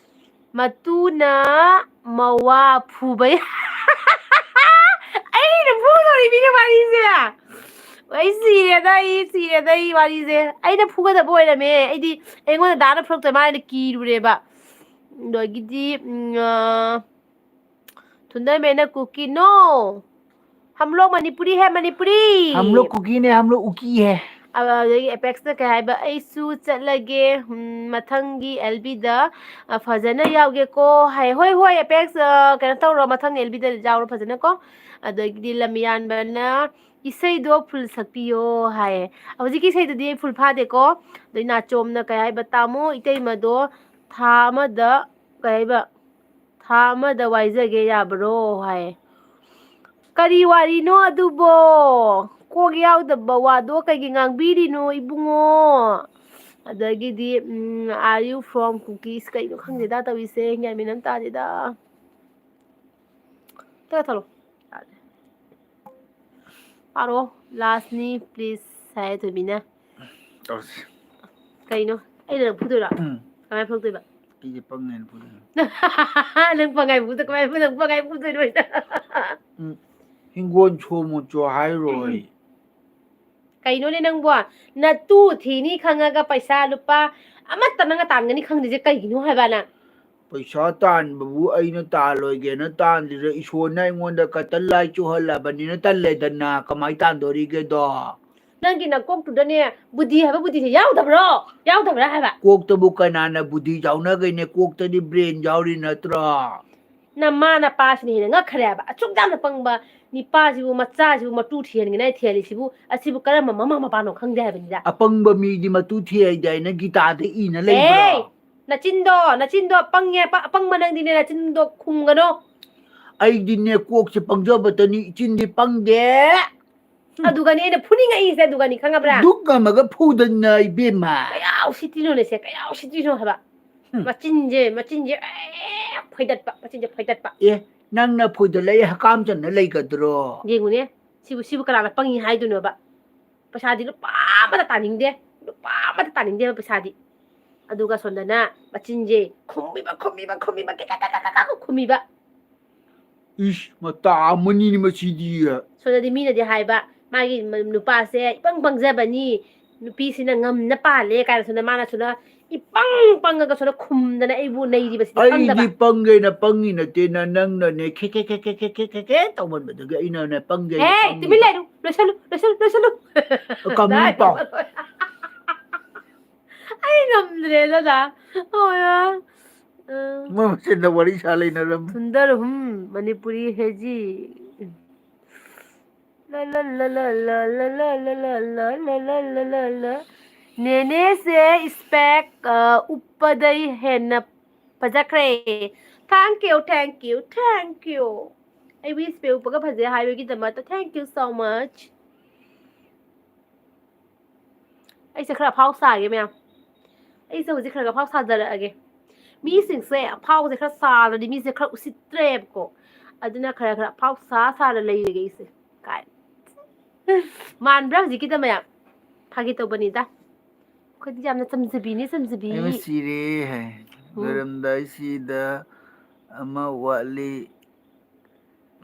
ꯃꯇꯨꯅ ꯃꯋꯥ ꯐꯨꯕꯩ꯫ ꯑꯩꯅ ꯐꯨꯗꯧꯔꯤꯃꯤꯅꯦ ꯋꯥꯔꯤꯁꯦ꯫ ꯑꯩ ꯁꯤꯔꯦꯗ, ꯑꯩ ꯁꯤꯔꯦꯗ, ꯑꯩ ꯋꯥꯔꯤꯁꯦ꯫ ꯑꯩꯅ ꯐꯨꯒꯗꯕ ꯑꯣꯏꯔꯝꯃꯦ꯫ ꯑꯩꯗꯤ ꯑꯩꯉꯣꯟꯗ ꯗꯥꯅ ꯐꯨꯔꯛꯇꯣꯏ ꯃꯥꯜꯂꯦꯅ ꯀꯤꯔꯨꯔꯦꯕ꯫ ꯑꯗꯒꯤꯗꯤ, ꯎꯝ, ꯑ, ꯊꯨꯟꯗꯔꯃꯦꯅ ꯀꯨꯀꯤ꯫ No! हम लोग मणिपुरी है, मणिपुरी! हम लोग कुकी नहीं, हम लोग उकी है। ꯑ-, ꯑꯗꯒꯤ ꯑꯦꯄꯦꯛꯁꯅ ꯀꯩ ꯍꯥꯏꯕ? "ꯑꯩꯁꯨ ꯆꯠꯂꯒꯦ, ꯎꯝ, ꯃꯊꯪꯒꯤ ꯑꯦꯜꯕꯤꯗ, ꯑ, ꯐꯖꯅ ꯌꯥꯎꯒꯦꯀꯣ" ꯍꯥꯏ꯫ "ꯍꯣꯏ, ꯍꯣꯏ, ꯑꯦꯄꯦꯛꯁ, ꯑ, ꯀꯩꯅꯣ ꯇꯧꯔꯣ, ꯃꯊꯪ ꯑꯦꯜꯕꯤꯗ ꯌꯥꯎꯔꯣ ꯐꯖꯅꯀꯣ"꯫ ꯑꯗꯒꯤꯗꯤ ꯂꯝꯌꯥꯟꯕꯅ "ꯏꯁꯩꯗꯣ ꯐꯨꯜ ꯁꯛꯄꯤꯌꯣ" ꯍꯥꯏꯌꯦ꯫ ꯍꯧꯖꯤꯛꯀꯤ ꯏꯁꯩꯗꯨꯗꯤ ꯑꯩ ꯐꯨꯜ ꯐꯥꯗꯦꯀꯣ꯫ ꯑꯗꯩ ꯅꯥꯆꯣꯝꯅ ꯀꯩ ꯍꯥꯏꯕ? "ꯇꯥꯃꯣ, ꯏꯇꯩꯃꯗꯣ ꯊꯥ ꯑꯃꯗ ꯀꯩ ꯍꯥꯏꯕ? ꯊꯥ ꯑꯃꯗ ꯋꯥꯏꯖꯒꯦ ꯌꯥꯕ꯭ꯔꯣ?" ꯍꯥꯏ꯫ ꯀꯔꯤ ꯋꯥꯔꯤꯅꯣ ꯑꯗꯨꯕꯣ? ꯀꯣꯛ ꯌꯥꯎꯗꯕ ꯋꯥꯗꯣ ꯀꯩꯒꯤ ꯉꯥꯡꯕꯤꯔꯤꯅꯣ, ꯏꯕꯨꯡꯉꯣ? ꯑꯗꯒꯤꯗꯤ, ꯎꯝ, "Are you from Kukis?" ꯀꯩꯅꯣ ꯈꯪꯗꯦꯗ ꯇꯧꯔꯤꯁꯦ, ꯒ꯭ꯌꯥꯟ ꯃꯦꯟ ꯑꯃ ꯇꯥꯗꯦꯗ꯫ ꯆꯠꯂꯣ, ꯊꯣꯛꯂꯣ꯫ ꯌꯥꯗꯦ꯫ ꯄꯥꯔꯣ, ꯂꯥꯁꯅꯤ, please, ꯍꯥꯏ ꯊꯣꯏꯕꯤꯅ꯫ ꯇꯧꯔꯁꯤ꯫ ꯀꯩꯅꯣ? ꯑꯩꯅ ꯅꯪ ꯐꯨꯗꯣꯏꯔꯣ? ꯎꯝ꯫ ꯀꯃꯥꯏꯅ ꯐꯨꯗꯣꯏꯕ? ꯑꯩꯁꯦ ꯄꯪꯉꯦꯅ ꯐꯨꯗꯣꯏꯅꯤ꯫ ꯅꯪ ꯄꯪꯉꯥꯏ ꯐꯨꯗ ꯀꯃꯥꯏ ꯐꯨ-, ꯅꯪ ꯄꯪꯉꯥꯏ ꯐꯨꯗꯣꯏꯅꯣ? ꯍꯤꯡꯒꯣꯜ ꯁꯣꯝꯃꯨꯆꯣ ꯍꯥꯏꯔꯣꯏ꯫ ꯀꯩꯅꯣꯅꯦ ꯅꯪꯕꯣ? ꯅꯇꯨ ꯊꯤꯅꯤ ꯈꯪꯉꯒ ꯄꯩꯁꯥ ꯂꯨꯄꯥ ꯑꯃꯠꯇ ꯅꯪꯅ ꯇꯥꯟꯒꯅꯤ ꯈꯪꯗ꯭ꯔꯤꯁꯦ ꯀꯩꯒꯤꯅꯣ ꯍꯥꯏꯕ ꯅꯪ? ꯄꯩꯁꯥ ꯇꯥꯟꯕꯕꯨ ꯑꯩꯅ ꯇꯥꯜꯂꯣꯏꯒꯦꯅ ꯇꯥꯟꯗ꯭ꯔꯤꯔ? ꯏꯁꯣꯔꯅ ꯑꯩꯉꯣꯟꯗ ꯀꯇꯜ ꯂꯥꯏ ꯆꯨꯍꯜꯂꯕꯅꯤꯅ ꯇꯜꯂꯦꯗꯅ꯫ ꯀꯃꯥꯏ ꯇꯥꯟꯗꯣꯔꯤꯒꯦꯗꯣ? ꯅꯪꯒꯤ ꯅꯀꯣꯛꯇꯨꯗꯅꯦ ꯕꯨꯙꯤ ꯍꯥꯏꯕ ꯕꯨꯙꯤꯁꯦ ꯌꯥꯎꯗꯕ꯭ꯔꯣ? ꯌꯥꯎꯗꯕ꯭ꯔꯥ ꯍꯥꯏꯕ? ꯀꯣꯛꯇꯕꯨ ꯀꯅꯥꯅ ꯕꯨꯙꯤ ꯌꯥꯎꯅꯒꯩꯅꯦ? ꯀꯣꯛꯇꯗꯤ ꯕ꯭ꯔꯦꯟ ꯌꯥꯎꯔꯤ ꯅꯠꯇ꯭ꯔꯣ? ꯅꯃꯥ ꯅꯄꯥꯁꯤꯅ ꯍꯦꯟꯅ ꯉꯛꯈ꯭ꯔꯦ ꯍꯥꯏꯕ꯫ ꯑꯁꯨꯛ ꯌꯥꯝꯅ ꯄꯪꯕ ꯅꯤꯄꯥꯁꯤꯕꯨ, ꯃꯆꯥꯁꯤꯕꯨ ꯃꯇꯨ ꯊꯤꯍꯟꯒꯅꯤ ꯍꯥꯏ ꯊꯤꯍꯜꯂꯤꯁꯤꯕꯨ, ꯑꯁꯤꯕꯨ ꯀꯔꯝꯕ ꯃꯃꯥ ꯃꯄꯥꯅꯣ ꯈꯪꯗꯦ ꯍꯥꯏꯕꯅꯤꯗ꯫ ꯑꯄꯪꯕ ꯃꯤꯗꯤ ꯃꯇꯨ ꯊꯤ ꯍꯥꯏꯗꯥꯏꯅ ꯒꯤꯇꯥꯗ ꯏꯅ ꯂꯩꯕ꯭ꯔꯣ? ꯑꯦ! ꯅꯆꯤꯟꯗꯣ, ꯅꯆꯤꯟꯗꯣ ꯄꯪꯉꯦ, ꯑꯄ-, ꯑꯄꯪꯕ ꯅꯪꯗꯤꯅꯦ ꯅꯆꯤꯟꯗꯣ ꯈꯨꯝꯒꯅꯣ꯫ ꯑꯩꯗꯤꯅꯦ ꯀꯣꯛꯁꯦ ꯄꯪꯖꯕꯇꯅꯤ, ꯏꯆꯤꯟꯗꯤ ꯄꯪꯗꯦ꯫ ꯑꯗꯨꯒꯅꯤ ꯑꯩꯅ ꯐꯨꯅꯤꯡꯉꯛꯏꯁꯦ, ꯑꯗꯨꯒꯅꯤ ꯈꯪꯉꯕ꯭ꯔꯥ? ꯗꯨꯛ ꯑꯃꯒ ꯐꯨꯗꯅ ꯏꯕꯦꯝꯃ꯫ ꯀꯌꯥ ꯎꯁꯤꯠꯇ꯭ꯔꯤꯅꯣꯅꯦ ꯁꯦ, ꯀꯌꯥ ꯎꯁꯤꯠꯇ꯭ꯔꯤꯅꯣ ꯍꯥꯏꯕ꯫ ꯍꯨꯝ꯫ ꯃꯆꯤꯟꯁꯦ, ꯃꯆꯤꯟꯁꯦ, ꯑꯦ, ꯐꯣꯏꯗꯠꯄ, ꯃꯆꯤꯟꯁꯦ ꯐꯣꯏꯗꯠꯄ꯫ ꯑꯦ, ꯅꯪꯅ ꯐꯨꯗꯠꯂꯛꯏ ꯍꯀꯥꯝ ꯆꯟꯅ ꯂꯩꯒꯗ꯭ꯔꯣ? ꯌꯦꯡꯉꯨꯅꯦ, ꯁꯤꯕꯨ, ꯁꯤꯕꯨ ꯀꯅꯥꯅ ꯄꯪꯉꯤ ꯍꯥꯏꯗꯣꯏꯅꯣꯕ? ꯄꯩꯁꯥꯗꯤ ꯂꯨꯄꯥ ꯑꯃꯇ ꯇꯥꯅꯤꯡꯗꯦ, ꯂꯨꯄꯥ ꯑꯃꯇ ꯇꯥꯅꯤꯡꯗꯦꯕ ꯄꯩꯁꯥꯗꯤ꯫ ꯑꯗꯨꯒ ꯁꯣꯝꯗꯅ ꯃꯆꯤꯟꯁꯦ ꯈꯨꯝꯃꯤꯕ, ꯈꯨꯝꯃꯤꯕ, ꯈꯨꯝꯃꯤꯕ, ꯀꯦ-, ꯀꯦ-, ꯀꯦ-, ꯀꯦ-, ꯀꯦ-, ꯈꯨꯝꯃꯤꯕ꯫ ꯏꯁ, ꯃꯇꯥ ꯑꯃꯅꯤꯅꯦ ꯃꯁꯤꯗꯤ꯫ ꯁꯣꯝꯗꯗꯤ ꯃꯤꯅꯗꯤ ꯍꯥꯏꯕ, ꯃꯥꯒꯤ ꯅꯨꯄꯥꯁꯦ ꯏꯄꯪ ꯄꯪꯖꯕꯅꯤ, ꯅꯨꯄꯤꯁꯤꯅ ꯉꯝꯅ ꯄꯥꯜꯂꯦ ꯀꯥꯏꯅ ꯁꯣꯝꯗ ꯃꯥꯅ ꯁꯣꯝꯗ ꯏꯄꯪ ꯄꯪꯉꯒ ꯁꯣꯝꯗ ꯈꯨꯝꯗꯅ ꯑꯩꯕꯨ ꯅꯩꯔꯤꯕꯁꯤꯗꯤ ꯑꯩꯗꯤ ꯈꯪꯗꯕ꯫ ꯄꯪꯒꯦꯅ ꯄꯪꯉꯤ ꯅꯠꯇꯦꯅ, ꯅꯪꯅꯅꯦ ꯈꯦ ꯈꯦ ꯈꯦ ꯈꯦ ꯈꯦ ꯈꯦ ꯈꯦ ꯈꯦ ꯇꯧꯃꯟꯕꯗꯒꯤ ꯑꯩꯅꯅꯦ ꯄꯪꯒꯦꯅ ꯍꯦ, ꯄꯪꯉꯤꯕ꯫ ꯇꯨꯃꯤꯟ ꯂꯩꯔꯨ, ꯂꯣꯏꯁꯜꯂꯨ, ꯂꯣꯏꯁꯜꯂꯨ, ꯂꯣꯏꯁꯜꯂꯨ꯫ ꯀꯥꯃꯤ ꯗꯥꯏ ꯄꯥꯎ꯫ ꯑꯩ ꯉꯝꯗ꯭ꯔꯦ ꯗꯗꯥ꯫ ꯍꯣꯏ, ꯑ, ꯃꯣꯏ ꯃꯁꯦꯟꯗ ꯋꯥꯔꯤ ꯁꯥ ꯂꯩꯅꯔꯝꯃꯤ꯫ ꯁꯨꯟꯗꯔ ꯍꯨꯝ, ꯃꯅꯤꯄꯨꯔꯤ ꯍꯦꯖꯤ꯫ ꯂ, ꯂ, ꯂ꯫ ꯅꯦꯅꯦꯁꯦ ꯏꯁꯄꯦꯛ, ꯑ, ꯎꯞꯄꯗꯩ ꯍꯦꯟꯅ ꯐꯖꯈ꯭ꯔꯦ꯫ Thank you, thank you, thank you. ꯑꯩꯕꯨ ꯏꯁꯄꯦꯛ ꯎꯞꯄꯒ ꯐꯖꯩ ꯍꯥꯏꯕꯒꯤꯗꯃꯛꯇ thank you so much. ꯑꯩꯁꯦ ꯈꯔ ꯑꯐꯥꯎ ꯁꯥꯒꯦ ꯃꯌꯥꯝ꯫ ꯑꯩꯁꯦ ꯍꯧꯖꯤꯛ ꯈꯔ ꯈꯔ ꯑꯐꯥꯎ ꯁꯥꯖꯔꯛꯑꯒꯦ꯫ ꯃꯤꯁꯤꯡꯁꯦ ꯑꯐꯥꯎꯁꯦ ꯈꯔ ꯁꯥꯗ꯭ꯔꯗꯤ ꯃꯤꯁꯦ ꯈꯔ ꯎꯁꯤꯠꯇ꯭ꯔꯦꯕꯀꯣ꯫ ꯑꯗꯨꯅ ꯈꯔ ꯈꯔ ꯑꯐꯥꯎ ꯁꯥ ꯁꯥꯔ ꯂꯩꯔꯒꯦ ꯑꯩꯁꯦ꯫ ꯀꯥꯏ꯫ ꯃꯥꯟꯕ꯭ꯔꯥ ꯍꯧꯖꯤꯛꯀꯤꯗ ꯃꯌꯥꯝ? ꯐꯥꯒꯤ ꯇꯧꯕꯅꯤꯗ꯫ ꯑꯩꯈꯣꯏꯗꯤ ꯌꯥꯝꯅ ꯆꯝꯖꯕꯤꯅꯤ, ꯆꯝꯖꯕꯤ꯫ ꯑꯩ ꯁꯤꯔꯦ ꯍꯥꯏ꯫ ꯂꯣꯏꯔꯝꯗꯥꯏꯁꯤꯗ ꯑꯃ ꯋꯥꯠꯂꯤ,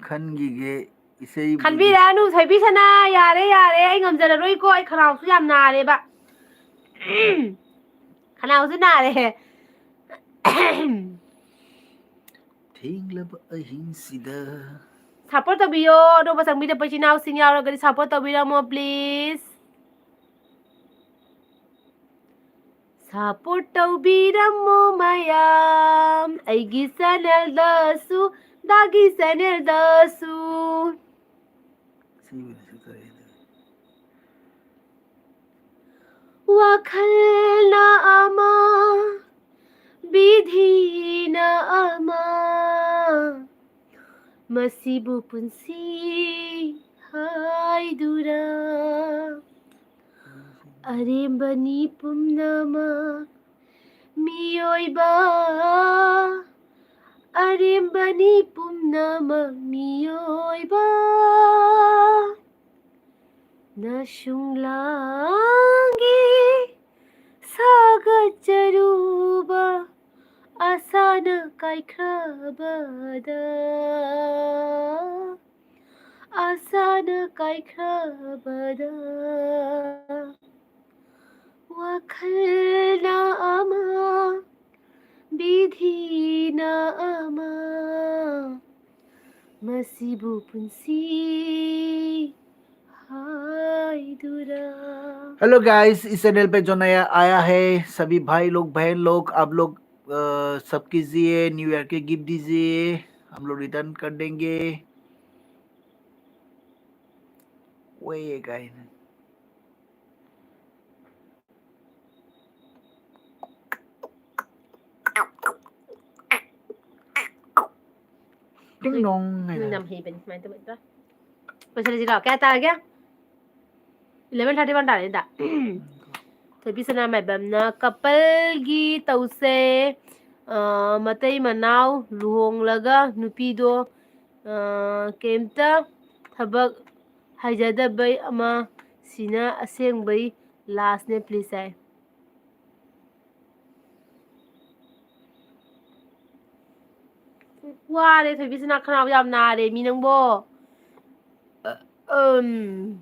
ꯈꯟꯈꯤꯒꯦ ꯏꯁꯩ꯫ ꯈꯟꯕꯤꯔꯛꯑꯅꯨ ꯊꯣꯏꯕꯤ ꯁꯅꯥ, ꯌꯥꯔꯦ ꯌꯥꯔꯦ, ꯑꯩ ꯉꯝꯖꯔꯔꯣꯏꯀꯣ, ꯑꯩ ꯈꯅꯥꯎꯁꯨ ꯌꯥꯝ ꯅꯥꯔꯦꯕ꯫ ꯈꯅꯥꯎꯁꯨ ꯅꯥꯔꯦ꯫ ꯊꯦꯡꯂꯕ ꯑꯍꯤꯡꯁꯤꯗ꯫ ꯁꯞꯄꯣꯔꯠ ꯇꯧꯕꯤꯌꯣ꯫ ꯑꯅꯧꯕ ꯆꯪꯕꯤꯔꯛꯄ ꯏꯆꯤꯟ ꯏꯅꯥꯎꯁꯤꯡ ꯌꯥꯎꯔꯒꯗꯤ ꯁꯞꯄꯣꯔꯠ ꯇꯧꯕꯤꯔꯝꯃꯣ please꯫ ꯁꯞꯄꯣꯔꯠ ꯇꯧꯕꯤꯔꯝꯃꯣ ꯃꯌꯥꯝ, ꯑꯩꯒꯤ ꯆꯦꯅꯦꯜꯗꯁꯨ, ꯗꯥꯒꯤ ꯆꯦꯅꯦꯜꯗꯁꯨ꯫ ꯋꯥꯈꯜꯅ ꯑꯃ, ꯕꯤꯙꯤꯅ ꯑꯃ, ꯃꯁꯤꯕꯨ ꯄꯨꯟꯁꯤ ꯍꯥꯏꯗꯨꯔꯥ? ꯑꯔꯦꯝꯕꯅꯤ ꯄꯨꯝꯅꯃꯛ ꯃꯤꯑꯣꯏꯕ, ꯑꯔꯦꯝꯕꯅꯤ ꯄꯨꯝꯅꯃꯛ ꯃꯤꯑꯣꯏꯕ꯫ ꯅꯁꯨꯡ ꯂꯥꯡꯒꯤ ꯁꯥꯒꯠꯆꯔꯨꯕ ꯑꯁꯥꯅ ꯀꯥꯏꯈ꯭ꯔꯕꯗ, ꯑꯁꯥꯅ ꯀꯥꯏꯈ꯭ꯔꯕꯗ, ꯋꯥꯈꯜꯅ ꯑꯃ, ꯕꯤꯙꯤꯅ ꯑꯃ, ꯃꯁꯤꯕꯨ ꯄꯨꯟꯁꯤ ꯍꯥꯏꯗꯨꯔꯥ꯫ Hello guys, इस चैनल पे जो नया आया है, सभी भाई लोग, बहन लोग, आप लोग सब्सक्राइब कीजिए, न्यू ईयर के गिफ्ट दीजिए, हम लोग रिटर्न कर देंगे। ꯋꯦ ꯀꯥꯏꯅ꯫ ꯇꯤꯡ ꯅꯣꯡ ꯍꯥꯏꯅ꯫ ꯅꯪ ꯌꯥꯝ ꯍꯩꯕꯅꯤ ꯁꯨꯃꯥꯏꯅ ꯇꯧꯕ꯫ ꯂꯣꯏꯁꯤꯜꯂꯁꯤꯔꯣ? ꯀꯌꯥ ꯇꯥꯔꯒꯦ? Eleven thirty one ꯇꯥꯔꯦꯗ꯫ ꯊꯣꯏꯕꯤ ꯁꯅꯥ ꯃꯥꯏꯕꯝꯅ ꯀꯄꯜꯒꯤ ꯇꯧꯁꯦ꯫ ꯑ, ꯃꯇꯩ ꯃꯅꯥꯎ ꯂꯨꯍꯣꯡꯂꯒ ꯅꯨꯄꯤꯗꯣ, ꯑ, ꯀꯩꯝꯇ ꯊꯕꯛ ꯍꯩꯖꯗꯕꯩ ꯑꯃ, ꯁꯤꯅ ꯑꯁꯦꯡꯕꯩ ꯂꯥꯁꯅꯦ please ꯍꯥꯏ꯫ ꯋꯥꯔꯦ ꯊꯣꯏꯕꯤꯁꯅꯥ, ꯈꯅꯥꯎ ꯌꯥꯝ ꯅꯥꯔꯦ ꯃꯤ ꯅꯪꯕꯣ꯫ ꯎꯝ꯫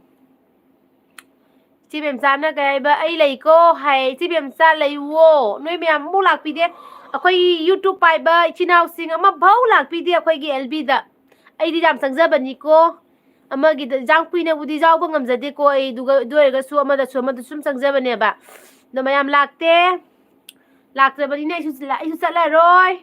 ꯏꯆꯦ ꯕꯦꯝꯆꯥꯅ ꯀꯩ ꯍꯥꯏꯕ, "ꯑꯩ ꯂꯩꯀꯣ" ꯍꯥꯏ꯫ ꯏꯆꯦ ꯕꯦꯝꯆꯥ ꯂꯩꯋꯣ꯫ ꯅꯣꯏ ꯃꯌꯥꯝ ꯑꯃꯨꯛ ꯂꯥꯛꯄꯤꯗꯦ꯫ ꯑꯩꯈꯣꯏꯒꯤ YouTube ꯄꯥꯏꯕ ꯏꯆꯤꯟ ꯏꯅꯥꯎꯁꯤꯡ ꯑꯃꯐꯥꯎ ꯂꯥꯛꯄꯤꯗꯦ ꯑꯩꯈꯣꯏꯒꯤ L Bꯗ꯫ ꯑꯩꯗꯤ ꯌꯥꯝ ꯆꯪꯖꯕꯅꯤꯀꯣ꯫ ꯑꯃꯒꯤꯗ ꯌꯥꯝ ꯀꯨꯏꯅꯕꯨꯗꯤ ꯌꯥꯎꯕ ꯉꯝꯖꯗꯦꯀꯣ ꯑꯩ, ꯑꯗꯨꯒ ꯑꯗꯨ ꯑꯣꯏꯔꯒꯁꯨ ꯑꯃꯗꯁꯨ ꯑꯃꯗꯁꯨ ꯁꯨꯝ ꯆꯪꯖꯕꯅꯦꯕ꯫ ꯑꯗꯣ ꯃꯌꯥꯝ ꯂꯥꯛꯇꯦ꯫ ꯂꯥꯛꯇ꯭ꯔꯕꯅꯤꯅ ꯑꯩꯁꯨ, ꯑꯩꯁꯨ ꯆꯠꯂꯔꯣꯏ꯫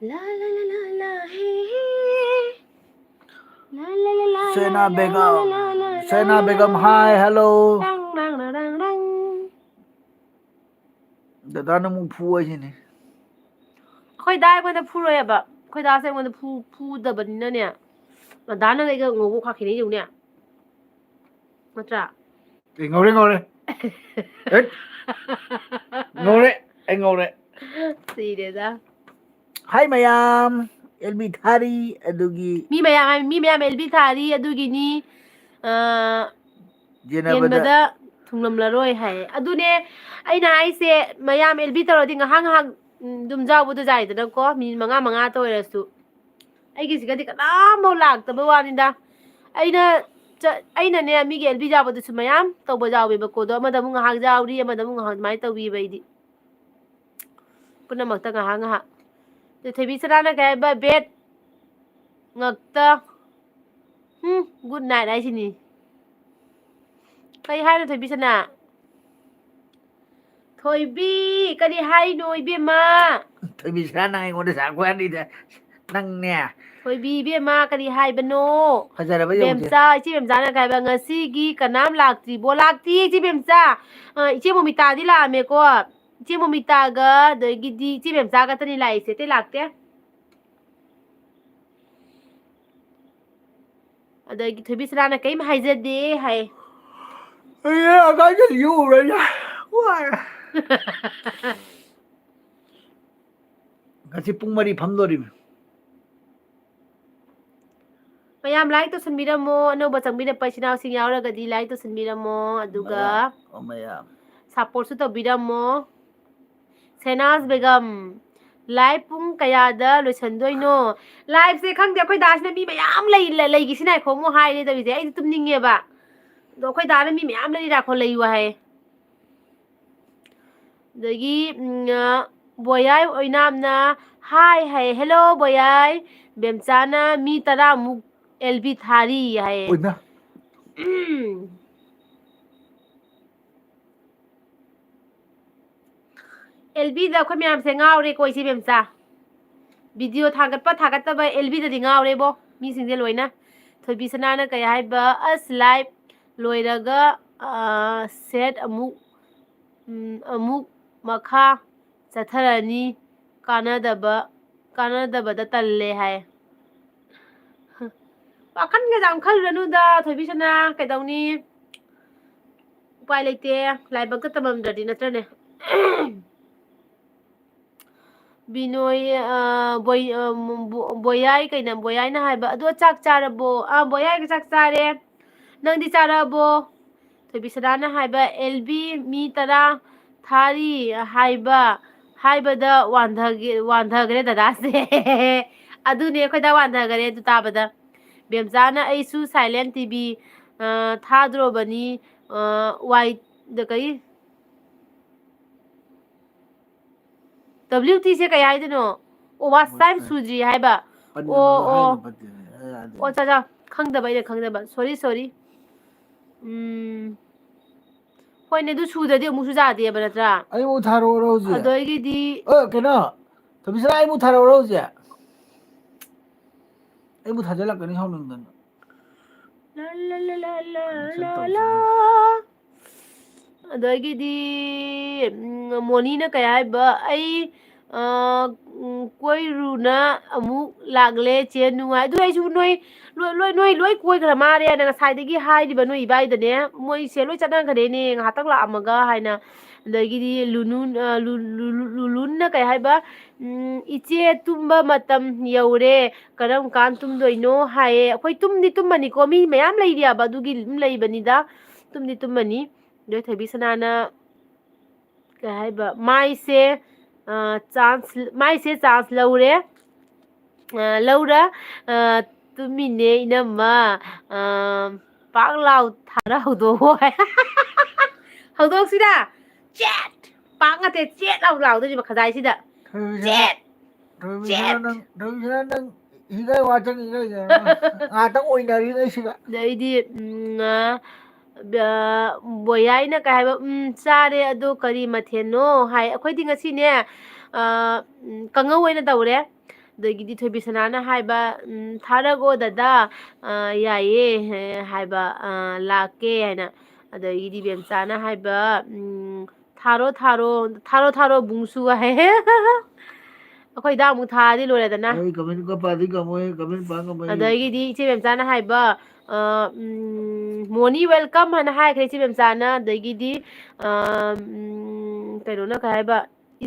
La la la la la, hey, hey. La la la la la, Sena la, Begum. La, la, la, la, Sena la, Begum, la, hi, la. Hello. Dang, dang, dang, dang, dang. ꯗꯗꯥꯅ ꯑꯃꯨꯛ ꯐꯨ ꯍꯥꯏꯁꯤꯅꯤ꯫ ꯑꯩꯈꯣꯏ ꯗꯥ ꯑꯩꯉꯣꯟꯗ ꯐꯨꯔꯣꯏꯕ꯫ ꯑꯩꯈꯣꯏ ꯗꯥꯁꯦ ꯑꯩꯉꯣꯟꯗ ꯐꯨ-, ꯐꯨꯗꯕꯅꯤꯅꯅꯦ꯫ ꯗꯥꯅ ꯑꯩꯒ ꯉꯧꯕ ꯈꯥꯛꯈꯤꯅꯤ ꯌꯦꯡꯉꯨꯅꯦ꯫ ꯅꯠꯇ꯭ꯔꯥ? ꯑꯦ, ꯉꯧꯔꯦ, ꯉꯧꯔꯦ꯫ ꯍꯦꯠ! ꯉꯧꯔꯦ, ꯑꯩ ꯉꯧꯔꯦ꯫ ꯁꯤꯔꯦꯗ꯫ ꯍꯥꯏ ꯃꯌꯥꯝ, L B ꯊꯥꯔꯤ ꯑꯗꯨꯒꯤ ꯃꯤ ꯃꯌꯥꯝ, ꯃꯤ ꯃꯌꯥꯝ L B ꯊꯥꯔꯤ ꯑꯗꯨꯒꯤꯅꯤ꯫ ꯑ, ꯌꯦꯟꯕꯗ ꯌꯦꯟꯕꯗ ꯊꯨꯡꯂꯝꯂꯔꯣꯏ ꯍꯥꯏ꯫ ꯑꯗꯨꯅꯦ ꯑꯩꯅ ꯍꯥꯏꯁꯦ, ꯃꯌꯥꯝ L B ꯇꯧꯔꯗꯤ ꯉꯥꯏꯍꯥꯛ ꯉꯥꯏꯍꯥꯛ, ꯎꯝ, ꯑꯗꯨꯝ ꯌꯥꯎꯕꯗꯣ ꯌꯥꯏꯗꯅꯀꯣ, ꯃꯤꯅꯤꯠ ꯃꯉꯥ ꯃꯉꯥꯇ ꯑꯣꯏꯔꯁꯨ꯫ ꯑꯩꯒꯤꯁꯤꯒꯗꯤ ꯀꯅꯥꯝꯐꯥꯎ ꯂꯥꯛꯇꯕ ꯋꯥꯅꯤꯗ꯫ ꯑꯩꯅ ꯆ-, ꯑꯩꯅꯅꯦ ꯃꯤꯒꯤ L B ꯌꯥꯎꯕꯗꯨꯁꯨ ꯃꯌꯥꯝ ꯇꯧꯕ ꯌꯥꯎꯋꯦꯕꯀꯣ, ꯑꯗꯣ ꯑꯃꯗ ꯑꯃꯨꯛ ꯉꯥꯏꯍꯥꯛ ꯌꯥꯎꯔꯤ, ꯑꯃꯗ ꯑꯃꯨꯛ ꯉꯥꯏꯍꯥꯛ, ꯑꯗꯨꯃꯥꯏꯅ ꯇꯧꯕꯤꯕ ꯑꯩꯗꯤ꯫ ꯄꯨꯝꯅꯃꯛꯇ ꯉꯥꯏꯍꯥꯛ ꯉꯥꯏꯍꯥꯛ꯫ ꯑꯗꯨ ꯊꯣꯏꯕꯤ ꯁꯅꯥꯅ ꯀꯩ ꯍꯥꯏꯕ? Bed ꯉꯛꯇ꯫ ꯎꯝ, good night ꯍꯥꯏꯁꯤꯅꯤ꯫ ꯀꯩ ꯍꯥꯏꯅꯣ ꯊꯣꯏꯕꯤ ꯁꯅꯥ? ꯊꯣꯏꯕꯤ, ꯀꯔꯤ ꯍꯥꯏꯅꯣ ꯏꯕꯦꯝꯃ? ꯊꯣꯏꯕꯤ ꯁꯅꯥ, ꯅꯪ ꯑꯩꯉꯣꯟꯗ ꯁꯥꯎꯔꯛꯄ ꯋꯥꯅꯤꯗ꯫ ꯅꯪꯅꯦ꯫ ꯊꯣꯏꯕꯤ ꯏꯕꯦꯝꯃ, ꯀꯔꯤ ꯍꯥꯏꯕꯅꯣ? ꯐꯖꯔꯕ ꯌꯧꯗꯦ꯫ ꯕꯦꯝꯆꯥ, ꯏꯆꯦ ꯕꯦꯝꯆꯥꯅ ꯀꯩ ꯍꯥꯏꯕ? ꯉꯁꯤꯒꯤ ꯀꯅꯥꯝ ꯂꯥꯛꯇ꯭ꯔꯤꯕꯣ? ꯂꯥꯛꯇꯤꯌꯦ ꯏꯆꯦ ꯕꯦꯝꯆꯥ꯫ ꯑ, ꯏꯆꯦ ꯃꯣꯃꯤꯇꯥꯗꯤ ꯂꯥꯛꯑꯝꯃꯦꯀꯣ꯫ ꯏꯆꯦ ꯃꯣꯃꯤꯇꯥꯒ ꯑꯗꯒꯤꯗꯤ ꯏꯆꯦ ꯕꯦꯝꯆꯥ ꯈꯛꯇꯅꯤ ꯂꯥꯛꯏꯁꯦ, ꯑꯇꯩ ꯂꯥꯛꯇꯦ꯫ ꯑꯗꯒꯤ ꯊꯣꯏꯕꯤ ꯁꯅꯥꯅ ꯀꯔꯤꯝ ꯍꯥꯏꯖꯗꯦ ꯍꯥꯏ꯫ ꯑꯩ ꯑꯉꯥꯡꯁꯦ ꯌꯣꯛꯎꯔꯣꯏꯗ꯫ ꯋꯥꯔꯦ꯫ ꯉꯁꯤ ꯄꯨꯡ ꯃꯔꯤ ꯐꯝꯗꯣꯔꯤꯕꯅꯤ꯫ ꯃꯌꯥꯝ like ꯇꯧꯁꯟꯕꯤꯔꯝꯃꯣ, ꯑꯅꯧꯕ ꯆꯪꯕꯤꯔꯛꯄ ꯏꯆꯤꯟ ꯏꯅꯥꯎꯁꯤꯡ ꯌꯥꯎꯔꯒꯗꯤ like ꯇꯧꯁꯟꯕꯤꯔꯝꯃꯣ, ꯑꯗꯨꯒ ꯃꯌꯥꯝ, ꯑꯣ, ꯃꯌꯥꯝ꯫ Supportꯁꯨ ꯇꯧꯕꯤꯔꯝꯃꯣ꯫ ꯁꯦꯅꯥꯖ ꯕꯦꯒꯝ, live ꯄꯨꯡ ꯀꯌꯥꯗ ꯂꯣꯏꯁꯟꯗꯣꯏꯅꯣ? Liveꯁꯦ ꯈꯪꯗꯦ, ꯑꯩꯈꯣꯏ ꯗꯥꯁꯤꯅ ꯃꯤ ꯃꯌꯥꯝ ꯂꯩ-, ꯂꯩꯈꯤꯁꯤ ꯉꯥꯏꯈꯣ ꯑꯃꯨꯛ ꯍꯥꯏꯔꯦ ꯇꯧꯔꯤꯁꯦ꯫ ꯑꯩꯗꯤ ꯇꯨꯝꯅꯤꯡꯉꯦꯕ꯫ ꯑꯗꯣ ꯑꯩꯈꯣꯏ ꯗꯥꯅ ꯃꯤ ꯃꯌꯥꯝ ꯂꯩꯔꯤ ꯉꯥꯏꯈꯣ ꯂꯩꯌꯨ ꯍꯥꯏ꯫ ꯑꯗꯒꯤ, ꯎꯝ, ꯑ, ꯕꯣꯌꯥꯏ ꯑꯣꯏꯅꯥꯝꯅ hi ꯍꯥꯏ꯫ Hello ꯕꯣꯌꯥꯏ꯫ ꯕꯦꯝꯆꯥꯅ ꯃꯤ ꯇꯔꯥꯃꯨꯛ ꯑꯦꯜ ꯕꯤ ꯊꯥꯔꯤ ꯍꯥꯏ꯫ ꯑꯣꯏꯅ꯫ ꯎꯝ꯫ ꯑꯦꯜ ꯕꯤꯗ ꯑꯩꯈꯣꯏ ꯃꯌꯥꯝꯁꯦ ꯉꯥꯎꯔꯦꯀꯣ, ꯏꯆꯦ ꯕꯦꯝꯆꯥ꯫ Video ꯊꯥꯒꯠꯄ ꯊꯥꯒꯠꯇꯕ ꯑꯦꯜ ꯕꯤꯗꯗꯤ ꯉꯥꯎꯔꯦꯕꯣ, ꯃꯤꯁꯤꯡꯁꯦ ꯂꯣꯏꯅ꯫ ꯊꯣꯏꯕꯤ ꯁꯅꯥꯅ ꯀꯩ ꯍꯥꯏꯕ? ꯑꯁ, live ꯂꯣꯏꯔꯒ, ꯑꯥ, set ꯑꯃꯨꯛ, ꯎꯝ, ꯑꯃꯨꯛ ꯃꯈꯥ ꯆꯠꯊꯔꯅꯤ꯫ ꯀꯥꯟꯅꯗꯕ, ꯀꯥꯟꯅꯗꯕꯗ ꯇꯜꯂꯦ ꯍꯥꯏ꯫ ꯋꯥꯈꯜꯒ ꯌꯥꯝ ꯈꯜꯂꯨꯔꯅꯨꯗ, ꯊꯣꯏꯕꯤ ꯁꯅꯥ, ꯀꯩꯗꯧꯅꯤ? ꯎꯄꯥꯏ ꯂꯩꯇꯦ, ꯂꯥꯏꯕꯛꯇ ꯇꯝꯃꯝꯗ꯭ꯔꯗꯤ ꯅꯠꯇ꯭ꯔꯅꯦ? ꯕꯤꯅꯣꯏ, ꯑ, ꯕꯣꯏ-, ꯑ, ꯕꯣ-, ꯕꯣꯌꯥꯏ ꯀꯩꯅꯣ, ꯕꯣꯌꯥꯏꯅ ꯍꯥꯏꯕ, "ꯑꯗꯣ ꯆꯥꯛ ꯆꯥꯔꯕꯣ?" ꯑꯥ, ꯕꯣꯌꯥꯏꯒ ꯆꯥꯛ ꯆꯥꯔꯦ꯫ ꯅꯪꯗꯤ ꯆꯥꯔꯕꯣ? ꯊꯣꯏꯕꯤꯁꯅꯥꯅ ꯍꯥꯏꯕ, "ꯑꯦꯜ ꯕꯤ ꯃꯤ ꯇꯔꯥ ꯊꯥꯔꯤ ꯍꯥꯏꯕ, ꯍꯥꯏꯕꯗ ꯋꯥꯟꯊꯒꯦ-, ꯋꯥꯟꯊꯈ꯭ꯔꯦ ꯗꯗꯥꯁꯦ꯫" ꯑꯗꯨꯅꯦ, ꯑꯩꯈꯣꯏꯗ ꯋꯥꯟꯊꯈꯔꯦ ꯑꯗꯨ ꯇꯥꯕꯗ꯫ ꯕꯦꯝꯆꯥꯅ, "ꯑꯩꯁꯨ silent ꯇꯤ ꯚꯤ, ꯑ, ꯊꯥꯗ꯭ꯔꯣꯕꯅꯤ, ꯑ, ꯋꯥꯏ-, ꯗ ꯀꯔꯤ?" ꯗꯕ꯭ꯂꯤꯎ ꯇꯤꯁꯦ ꯀꯩ ꯍꯥꯏꯗꯣꯏꯅꯣ? ꯑꯣ, watch time ꯁꯨꯗ꯭ꯔꯤ ꯍꯥꯏꯕ꯫ ꯑꯣ, ꯑꯣ꯫ ꯑꯣ, ꯆꯥ, ꯆꯥ꯫ ꯈꯪꯗꯕ, ꯑꯩꯅ ꯈꯪꯗꯕ꯫ Sorry, sorry꯫ ꯎꯝ꯫ ꯍꯣꯏꯅꯦ, ꯑꯗꯨ ꯁꯨꯗ꯭ꯔꯗꯤ ꯑꯃꯨꯛꯁꯨ ꯌꯥꯗꯦꯕ, ꯅꯠꯇ꯭ꯔꯥ? ꯑꯩ ꯑꯃꯨꯛ ꯊꯥꯔꯛꯑꯣꯔꯣ ꯍꯧꯖꯤꯛ? ꯑꯗꯒꯤꯗꯤ ꯑ, ꯀꯩꯅꯣ? ꯊꯣꯏꯕꯤꯁꯅꯥ, ꯑꯩ ꯑꯃꯨꯛ ꯊꯥꯔꯛꯑꯣꯔꯣ ꯍꯧꯖꯤꯛ? ꯑꯩ ꯑꯃꯨꯛ ꯊꯥꯖꯤꯜꯂꯛꯀꯅꯤ ꯁꯥꯎꯅꯤꯡꯗꯅ꯫ ꯂꯥ, ꯂꯥ, ꯂꯥ, ꯂꯥ, ꯂꯥ, ꯀꯔꯞꯁꯟ ꯂꯥ, ꯇꯧꯁꯦ꯫ ꯂꯥ꯫ ꯑꯗꯒꯤꯗꯤ, ꯎꯝ, ꯃꯣꯅꯤꯅ ꯀꯩ ꯍꯥꯏꯕ? "ꯑꯩ ꯑ, ꯎꯝ, ꯀꯣꯏꯔꯨꯅ ꯑꯃꯨꯛ ꯂꯥꯛꯂꯦ ꯆꯦ ꯅꯨꯡꯉꯥꯏ꯫ ꯑꯗꯨ ꯑꯩꯁꯨ ꯅꯣꯏ ꯂꯣꯏ, ꯂꯣꯏ, ꯅꯣꯏ ꯂꯣꯏ ꯀꯣꯏꯈ꯭ꯔ ꯃꯥꯜꯂꯦ ꯍꯥꯏꯅ ꯉꯁꯥꯏꯗꯒꯤ ꯍꯥꯏꯔꯤꯕ ꯅꯣꯏ ꯏꯕꯥꯏꯗꯅꯦ꯫ ꯃꯣꯏꯁꯦ ꯂꯣꯏ ꯆꯠꯅꯈ꯭ꯔꯦꯅꯦ, ꯉꯥꯏꯍꯥꯛꯇꯪ ꯂꯥꯛꯑꯝꯃꯒ ꯍꯥꯏꯅ꯫ ꯑꯗꯒꯤꯗꯤ ꯂꯨꯅꯨ-, ꯑ, ꯂꯨ-, ꯂꯨ-, ꯂꯨ-, ꯂꯨꯂꯨꯟꯅ ꯀꯩ ꯍꯥꯏꯕ, ꯎꯝ, "ꯏꯆꯦ ꯇꯨꯝꯕ ꯃꯇꯝ ꯌꯧꯔꯦ, ꯀꯔꯝ ꯀꯥꯟ ꯇꯨꯝꯗꯣꯏꯅꯣ?" ꯍꯥꯏꯌꯦ꯫ ꯑꯩꯈꯣꯏ ꯇꯨꯝꯗꯤ ꯇꯨꯝꯃꯅꯤꯀꯣ, ꯃꯤ ꯃꯌꯥꯝ ꯂꯩꯔꯤꯑꯕ, ꯑꯗꯨꯒꯤ ꯑꯗꯨꯝ ꯂꯩꯕꯅꯤꯗ꯫ ꯇꯨꯝꯗꯤ ꯇꯨꯝꯃꯅꯤ꯫ ꯑꯗꯣ ꯊꯣꯏꯕꯤ ꯁꯅꯥꯅ ꯀꯩ ꯍꯥꯏꯕ, ꯃꯥꯏꯁꯦ, ꯑ, chance, ꯃꯥꯏꯁꯦ chance ꯂꯧꯔꯦ꯫ ꯑ, ꯂꯧꯔ, ꯑ, ꯇꯨꯝꯃꯤꯅꯦ ꯏꯅꯝꯃ꯫ ꯑ, ꯄꯥꯛ ꯂꯥꯎ ꯊꯥꯔ ꯍꯧꯗꯣꯛꯑꯣ ꯍꯥꯏ꯫ ꯍꯧꯗꯣꯛꯁꯤꯔꯥ? ꯆꯦꯠ! ꯄꯥꯛ ꯅꯠꯇꯦ, ꯆꯦꯠ ꯂꯥꯎ ꯂꯥꯎꯗꯣꯏꯅꯦꯕ ꯈꯖꯥꯏꯁꯤꯗ꯫ ꯊꯣꯏꯕꯤꯁꯅꯥ, ꯆꯦꯠ! ꯊꯣꯏꯕꯤꯁꯅꯥ ꯆꯦꯠ! ꯅꯪ, ꯊꯣꯏꯕꯤꯁꯅꯥ ꯅꯪ ꯍꯤꯒꯥꯏ ꯋꯥ ꯆꯪꯉꯤ ꯀꯩꯒꯤꯅꯣ? ꯉꯥꯛꯇꯪ ꯑꯣꯏꯅꯔꯤꯉꯩꯁꯤꯗ꯫ ꯑꯗꯩꯗꯤ, ꯎꯝ, ꯑ, ꯕ-, ꯕꯣꯌꯥꯏꯅ ꯀꯩ ꯍꯥꯏꯕ, "ꯎꯝ, ꯆꯥꯔꯦ, ꯑꯗꯣ ꯀꯔꯤ ꯃꯊꯦꯜꯅꯣ?" ꯍꯥꯏ꯫ ꯑꯩꯈꯣꯏꯗꯤ ꯉꯁꯤꯅꯦ, ꯑ, ꯎꯝ, ꯀꯥꯡꯉꯧ ꯑꯣꯏꯅ ꯇꯧꯔꯦ꯫ ꯑꯗꯒꯤꯗꯤ ꯊꯣꯏꯕꯤꯁꯅꯥꯅ ꯍꯥꯏꯕ, "ꯎꯝ, ꯊꯥꯔꯒꯣ ꯗꯗꯥ, ꯑ, ꯌꯥꯏꯌꯦ," ꯍꯥꯏꯕ, ꯑ, "ꯂꯥꯛꯀꯦ," ꯍꯥꯏꯅ꯫ ꯑꯗꯒꯤꯗꯤ ꯕꯦꯝꯆꯥꯅ ꯍꯥꯏꯕ, ꯎꯝ, "ꯊꯥꯔꯣ, ꯊꯥꯔꯣ, ꯊꯥꯔꯣ, ꯊꯥꯔꯣ, ꯕꯨꯡꯁꯨ," ꯍꯥꯏ꯫ ꯑꯩꯈꯣꯏꯗ ꯑꯃꯨꯛ ꯊꯥꯔꯗꯤ ꯂꯣꯏꯔꯦꯗꯅ꯫ ꯑꯩ comment ꯀ ꯄꯥꯗꯤ ꯉꯝꯃꯣꯏ, comment ꯄꯥ ꯉꯝꯃꯣꯏ꯫ ꯑꯗꯒꯤꯗꯤ ꯏꯆꯦ ꯕꯦꯝꯆꯥꯅ ꯍꯥꯏꯕ, ꯑ, ꯎꯝ, "ꯃꯣꯅꯤ welcome" ꯍꯥꯏꯅ ꯍꯥꯏꯈ꯭ꯔꯦ ꯏꯆꯦ ꯕꯦꯝꯆꯥꯅ꯫ ꯑꯗꯒꯤꯗꯤ, ꯑ, ꯎꯝ, ꯀꯩꯅꯣꯅ ꯀꯩ ꯍꯥꯏꯕ,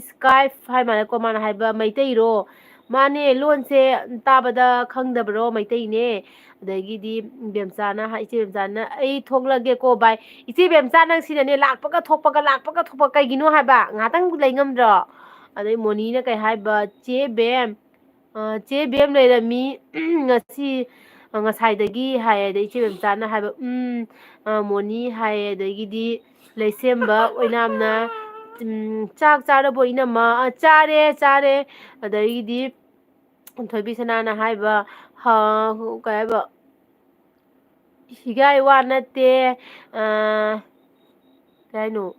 Skype ꯍꯥꯏ ꯃꯥꯜꯂꯦꯀꯣ, ꯃꯥꯅ ꯍꯥꯏꯕ, "ꯃꯩꯇꯩꯔꯣ?" ꯃꯥꯅꯦ, ꯂꯣꯟꯁꯦ ꯇꯥꯕꯗ ꯈꯪꯗꯕ꯭ꯔꯣ? ꯃꯩꯇꯩꯅꯦ꯫ ꯑꯗꯒꯤꯗꯤ ꯕꯦꯝꯆꯥꯅ ꯍꯥꯏ, ꯏꯆꯦ ꯕꯦꯝꯆꯥꯅ, "ꯑꯩ ꯊꯣꯛꯂꯒꯦꯀꯣ ꯚꯥꯏ꯫" ꯏꯆꯦ ꯕꯦꯝꯆꯥ, ꯅꯪ ꯁꯤꯗꯅꯦ ꯂꯥꯛꯄꯒ ꯊꯣꯛꯄꯒ, ꯂꯥꯛꯄꯒ ꯊꯣꯛꯄ ꯀꯩꯒꯤꯅꯣ ꯍꯥꯏꯕ? ꯉꯥꯏꯍꯥꯛꯇꯪ ꯂꯩ ꯉꯝꯗ꯭ꯔꯣ? ꯑꯗꯩ ꯃꯣꯅꯤꯅ ꯀꯩ ꯍꯥꯏꯕ, "ꯆꯦ ꯕꯦꯝ, ꯑ, ꯆꯦ ꯕꯦꯝ ꯂꯩꯔꯝꯃꯤ ꯉꯁꯤ, ꯑ, ꯉꯁꯥꯏꯗꯒꯤ," ꯍꯥꯏ꯫ ꯑꯗꯩ ꯏꯆꯦ ꯕꯦꯝꯆꯥꯅ ꯍꯥꯏꯕ, "ꯎꯝ, ꯑ, ꯃꯣꯅꯤ," ꯍꯥꯏ꯫ ꯑꯗꯒꯤꯗꯤ ꯂꯩꯁꯦꯝꯕ ꯑꯣꯏꯅꯥꯝꯅ, ꯎꯝ, "ꯆꯥꯛ ꯆꯥꯔꯕꯣ ꯏꯅꯝꯃ?" "ꯑ, ꯆꯥꯔꯦ, ꯆꯥꯔꯦ꯫" ꯑꯗꯒꯤꯗꯤ ꯊꯣꯏꯕꯤ ꯁꯅꯥꯅ ꯍꯥꯏꯕ, ꯍ-, ꯀꯩ ꯍꯥꯏꯕ, ꯍꯤꯒꯥꯏ ꯋꯥ ꯅꯠꯇꯦ, ꯑ, ꯀꯩ ꯍꯥꯏꯅꯣ?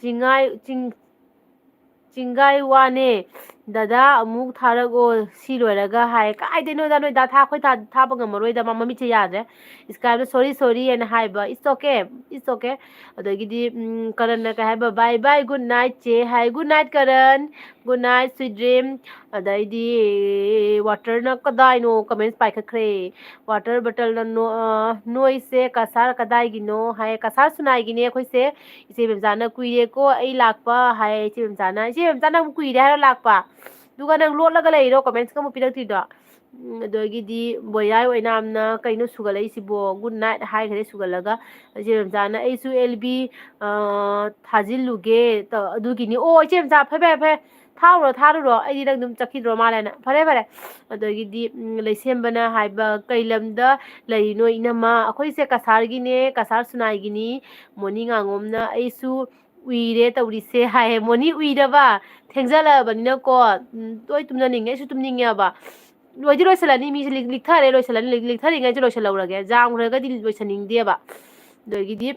ꯆꯤꯡꯉꯥꯏ, ꯆꯤꯡ-, ꯆꯤꯡꯒꯥꯏ ꯋꯥꯅꯦ꯫ "ꯗꯗꯥ ꯑꯃꯨꯛ ꯊꯥꯔꯛꯑꯣ ꯁꯤ ꯂꯣꯏꯔꯒ" ꯍꯥꯏ꯫ ꯀꯥꯏꯗꯩꯅꯣꯗ, ꯅꯣꯏ ꯗꯥ ꯊꯥ-, ꯑꯩꯈꯣꯏ ꯊꯥ-, ꯊꯥꯕ ꯉꯝꯃꯔꯣꯏꯗ, ꯃꯥ ꯃꯃꯤꯠꯁꯦ ꯌꯥꯗ꯭ꯔꯦ꯫ Skype ꯗ "Sorry, sorry" ꯍꯥꯏꯅ ꯍꯥꯏꯕ, "It's okay, It's okay. ꯑꯗꯒꯤꯗꯤ ꯎꯝ, ꯀꯔꯟꯅ ꯀꯩ ꯍꯥꯏꯕ? "Bye bye, good night ꯆꯦ" ꯍꯥꯏ꯫ "Good night ꯀꯔꯟ, good night sweet dream"꯫ ꯑꯗꯩꯗꯤ ꯋꯥꯇꯔꯅ ꯀꯗꯥꯏꯅꯣ ꯀꯃꯦꯟꯁ ꯄꯥꯏꯈꯠꯈ꯭ꯔꯦ꯫ ꯋꯥꯇꯔ ꯕꯇꯜꯅ ꯅꯣ-, ꯑ, "ꯅꯣꯏꯁꯦ ꯀꯁꯥꯔ ꯀꯗꯥꯏꯒꯤꯅꯣ?" ꯍꯥꯏ꯫ "ꯀꯁꯥꯔ ꯁꯨꯅꯥꯏꯒꯤꯅꯦ ꯑꯩꯈꯣꯏꯁꯦ꯫ ꯏꯆꯦ ꯕꯦꯝꯆꯥꯅ ꯀꯨꯏꯔꯦꯀꯣ ꯑꯩ ꯂꯥꯛꯄ" ꯍꯥꯏ꯫ ꯏꯆꯦ ꯕꯦꯝꯆꯥꯅ, "ꯏꯆꯦ ꯕꯦꯝꯆꯥ ꯅꯪ ꯀꯨꯏꯔꯦ ꯍꯥꯏꯔ ꯂꯥꯛꯄ? ꯑꯗꯨꯒ ꯅꯪ ꯂꯣꯠꯂꯒ ꯂꯩꯔꯣ, ꯀꯃꯦꯟꯁꯀ ꯑꯃꯨꯛ ꯄꯤꯔꯛꯇ꯭ꯔꯤꯗꯣ?" ꯎꯝ, ꯑꯗꯒꯤꯗꯤ ꯕꯣꯌꯥꯏ ꯑꯣꯏꯅꯥꯝꯅ "ꯀꯩꯅꯣ ꯁꯨꯒꯠꯂꯛꯏꯁꯤꯕꯣ? Good night" ꯍꯥꯏꯈ꯭ꯔꯦ ꯁꯨꯒꯠꯂꯒ꯫ ꯏꯆꯦ ꯕꯦꯝꯆꯥꯅ "ꯑꯩꯁꯨ ꯑꯦꯜ ꯕꯤ, ꯑ, ꯊꯥꯖꯤꯜꯂꯨꯒꯦ" ꯇꯧ-, ꯑꯗꯨꯒꯤꯅꯤ꯫ ꯑꯣ, ꯏꯆꯦ ꯕꯦꯝꯆꯥ, ꯐꯔꯦ, ꯐꯔꯦ, ꯐꯔꯦ꯫ ꯊꯥꯔꯨꯔꯣ, ꯊꯥꯔꯨꯔꯣ꯫ ꯑꯩꯗꯤ ꯅꯪ ꯑꯗꯨꯝ ꯆꯠꯈꯤꯗ꯭ꯔꯣ ꯃꯥꯜꯂꯦꯅ꯫ ꯐꯔꯦ, ꯐꯔꯦ꯫ ꯑꯗꯒꯤꯗꯤ, ꯎꯝ, ꯂꯩꯁꯦꯝꯕꯅ ꯍꯥꯏꯕ, "ꯀꯩ ꯂꯝꯗ ꯂꯩꯔꯤꯅꯣ ꯏꯅꯝꯃ?" "ꯑꯩꯈꯣꯏꯁꯦ ꯀꯁꯥꯔꯒꯤꯅꯦ, ꯀꯁꯥꯔ ꯁꯨꯅꯥꯏꯒꯤꯅꯤ"꯫ ꯃꯣꯅꯤ ꯉꯥꯉꯣꯝꯅ "ꯑꯩꯁꯨ ꯎꯏꯔꯦ ꯇꯧꯔꯤꯁꯦ" ꯍꯥꯏꯌꯦ꯫ ꯃꯣꯅꯤ ꯎꯏꯔꯕ? ꯊꯦꯡꯖꯜꯂꯛꯑꯕꯅꯤꯅꯀꯣ, ꯎꯝ, ꯂꯣꯏ ꯇꯨꯝꯅꯅꯤꯡꯉꯦ꯫ ꯑꯩꯁꯨ ꯇꯨꯝꯅꯤꯡꯉꯦꯕ꯫ ꯂꯣꯏꯗꯤ ꯂꯣꯏꯁꯤꯜꯂꯅꯤ, ꯃꯤꯁꯦ ꯂꯤꯛ-, ꯂꯤꯛꯊꯔꯦ, ꯂꯣꯏꯁꯤꯜꯂꯅꯤ, ꯂꯤꯛ-, ꯂꯤꯛꯊꯔꯤꯉꯩꯁꯦ ꯂꯣꯏꯁꯤꯜꯍꯧꯔꯒꯦ꯫ ꯌꯥꯝꯈ꯭ꯔꯒꯗꯤ ꯂꯣꯏꯁꯤꯟꯅꯤꯡꯗꯦꯕ꯫ ꯑꯗꯒꯤꯗꯤ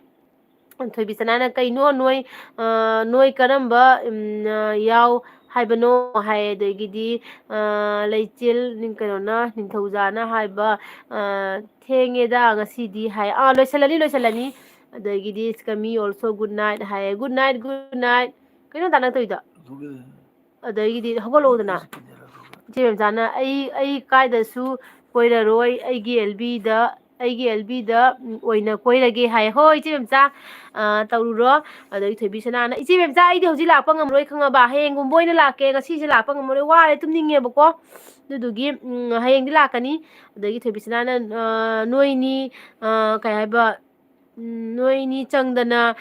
ꯊꯣꯏꯕꯤ ꯁꯅꯥꯅ "ꯀꯩꯅꯣ ꯅꯣꯏ, ꯑ, ꯅꯣꯏ ꯀꯔꯝꯕ, ꯎꯝ, ꯑ, ꯌꯥꯎ ꯍꯥꯏꯕꯅꯣ?" ꯍꯥꯏ꯫ ꯑꯗꯒꯤꯗꯤ, ꯑ, ꯂꯩꯆꯦꯜ ꯅꯤꯡ-, ꯀꯩꯅꯣꯅ, ꯅꯤꯡꯊꯧꯖꯥꯅ ꯍꯥꯏꯕ, ꯑ, "ꯊꯦꯡꯉꯦꯗ ꯉꯁꯤꯗꯤ" ꯍꯥꯏ꯫ ꯑꯥ, ꯂꯣꯏꯁꯤꯜꯂꯅꯤ, ꯂꯣꯏꯁꯤꯜꯂꯅꯤ꯫ ꯑꯗꯒꯤꯗꯤ ꯁꯤꯀꯃꯤ also good night ꯍꯥꯏ꯫ Good night, good night꯫ ꯀꯩꯅꯣ ꯗꯥ ꯅꯪ ꯇꯧꯔꯤꯗꯣ? ꯑꯗꯒꯤꯗꯤ ꯍꯧꯒꯠꯂꯛꯑꯣꯗꯅ꯫ ꯏꯆꯦ ꯃꯦꯝꯆꯥꯅ, "ꯑꯩ, ꯑꯩ ꯀꯥꯏꯗꯁꯨ ꯀꯣꯏꯔꯔꯣꯏ, ꯑꯩꯒꯤ ꯑꯦꯜ ꯕꯤꯗ, ꯑꯩꯒꯤ ꯑꯦꯜ ꯕꯤꯗ ꯑꯣꯏꯅ ꯀꯣꯏꯔꯒꯦ" ꯍꯥꯏ꯫ ꯍꯣꯏ, ꯏꯆꯦ ꯃꯦꯝꯆꯥ, ꯑ, ꯇꯧꯔꯨꯔꯣ꯫ ꯑꯗꯒꯤ ꯊꯣꯏꯕꯤ ꯁꯅꯥꯅ, "ꯏꯆꯦ ꯃꯦꯝꯆꯥ, ꯑꯩꯗꯤ ꯍꯧꯖꯤꯛ ꯂꯥꯛꯄ ꯉꯝꯃꯔꯣꯏ ꯈꯪꯉꯕ? ꯍꯌꯦꯡꯒꯨꯝꯕ ꯑꯣꯏꯅ ꯂꯥꯛꯀꯦ, ꯉꯁꯤꯁꯦ ꯂꯥꯛꯄ ꯉꯝꯃꯔꯣꯏ, ꯋꯥꯔꯦ, ꯇꯨꯝꯅꯤꯡꯉꯦꯕꯀꯣ꯫ ꯑꯗꯨꯗꯨꯒꯤ, ꯎꯝ, ꯍꯌꯦꯡꯗꯤ ꯂꯥꯛꯀꯅꯤ"꯫ ꯑꯗꯒꯤ ꯊꯣꯏꯕꯤ ꯁꯅꯥꯅ, ꯑ, "ꯅꯣꯏꯅꯤ, ꯑ, ꯀꯩ ꯍꯥꯏꯕ, ꯎꯝ, ꯅꯣꯏꯅꯤ ꯆꯪꯗꯅ,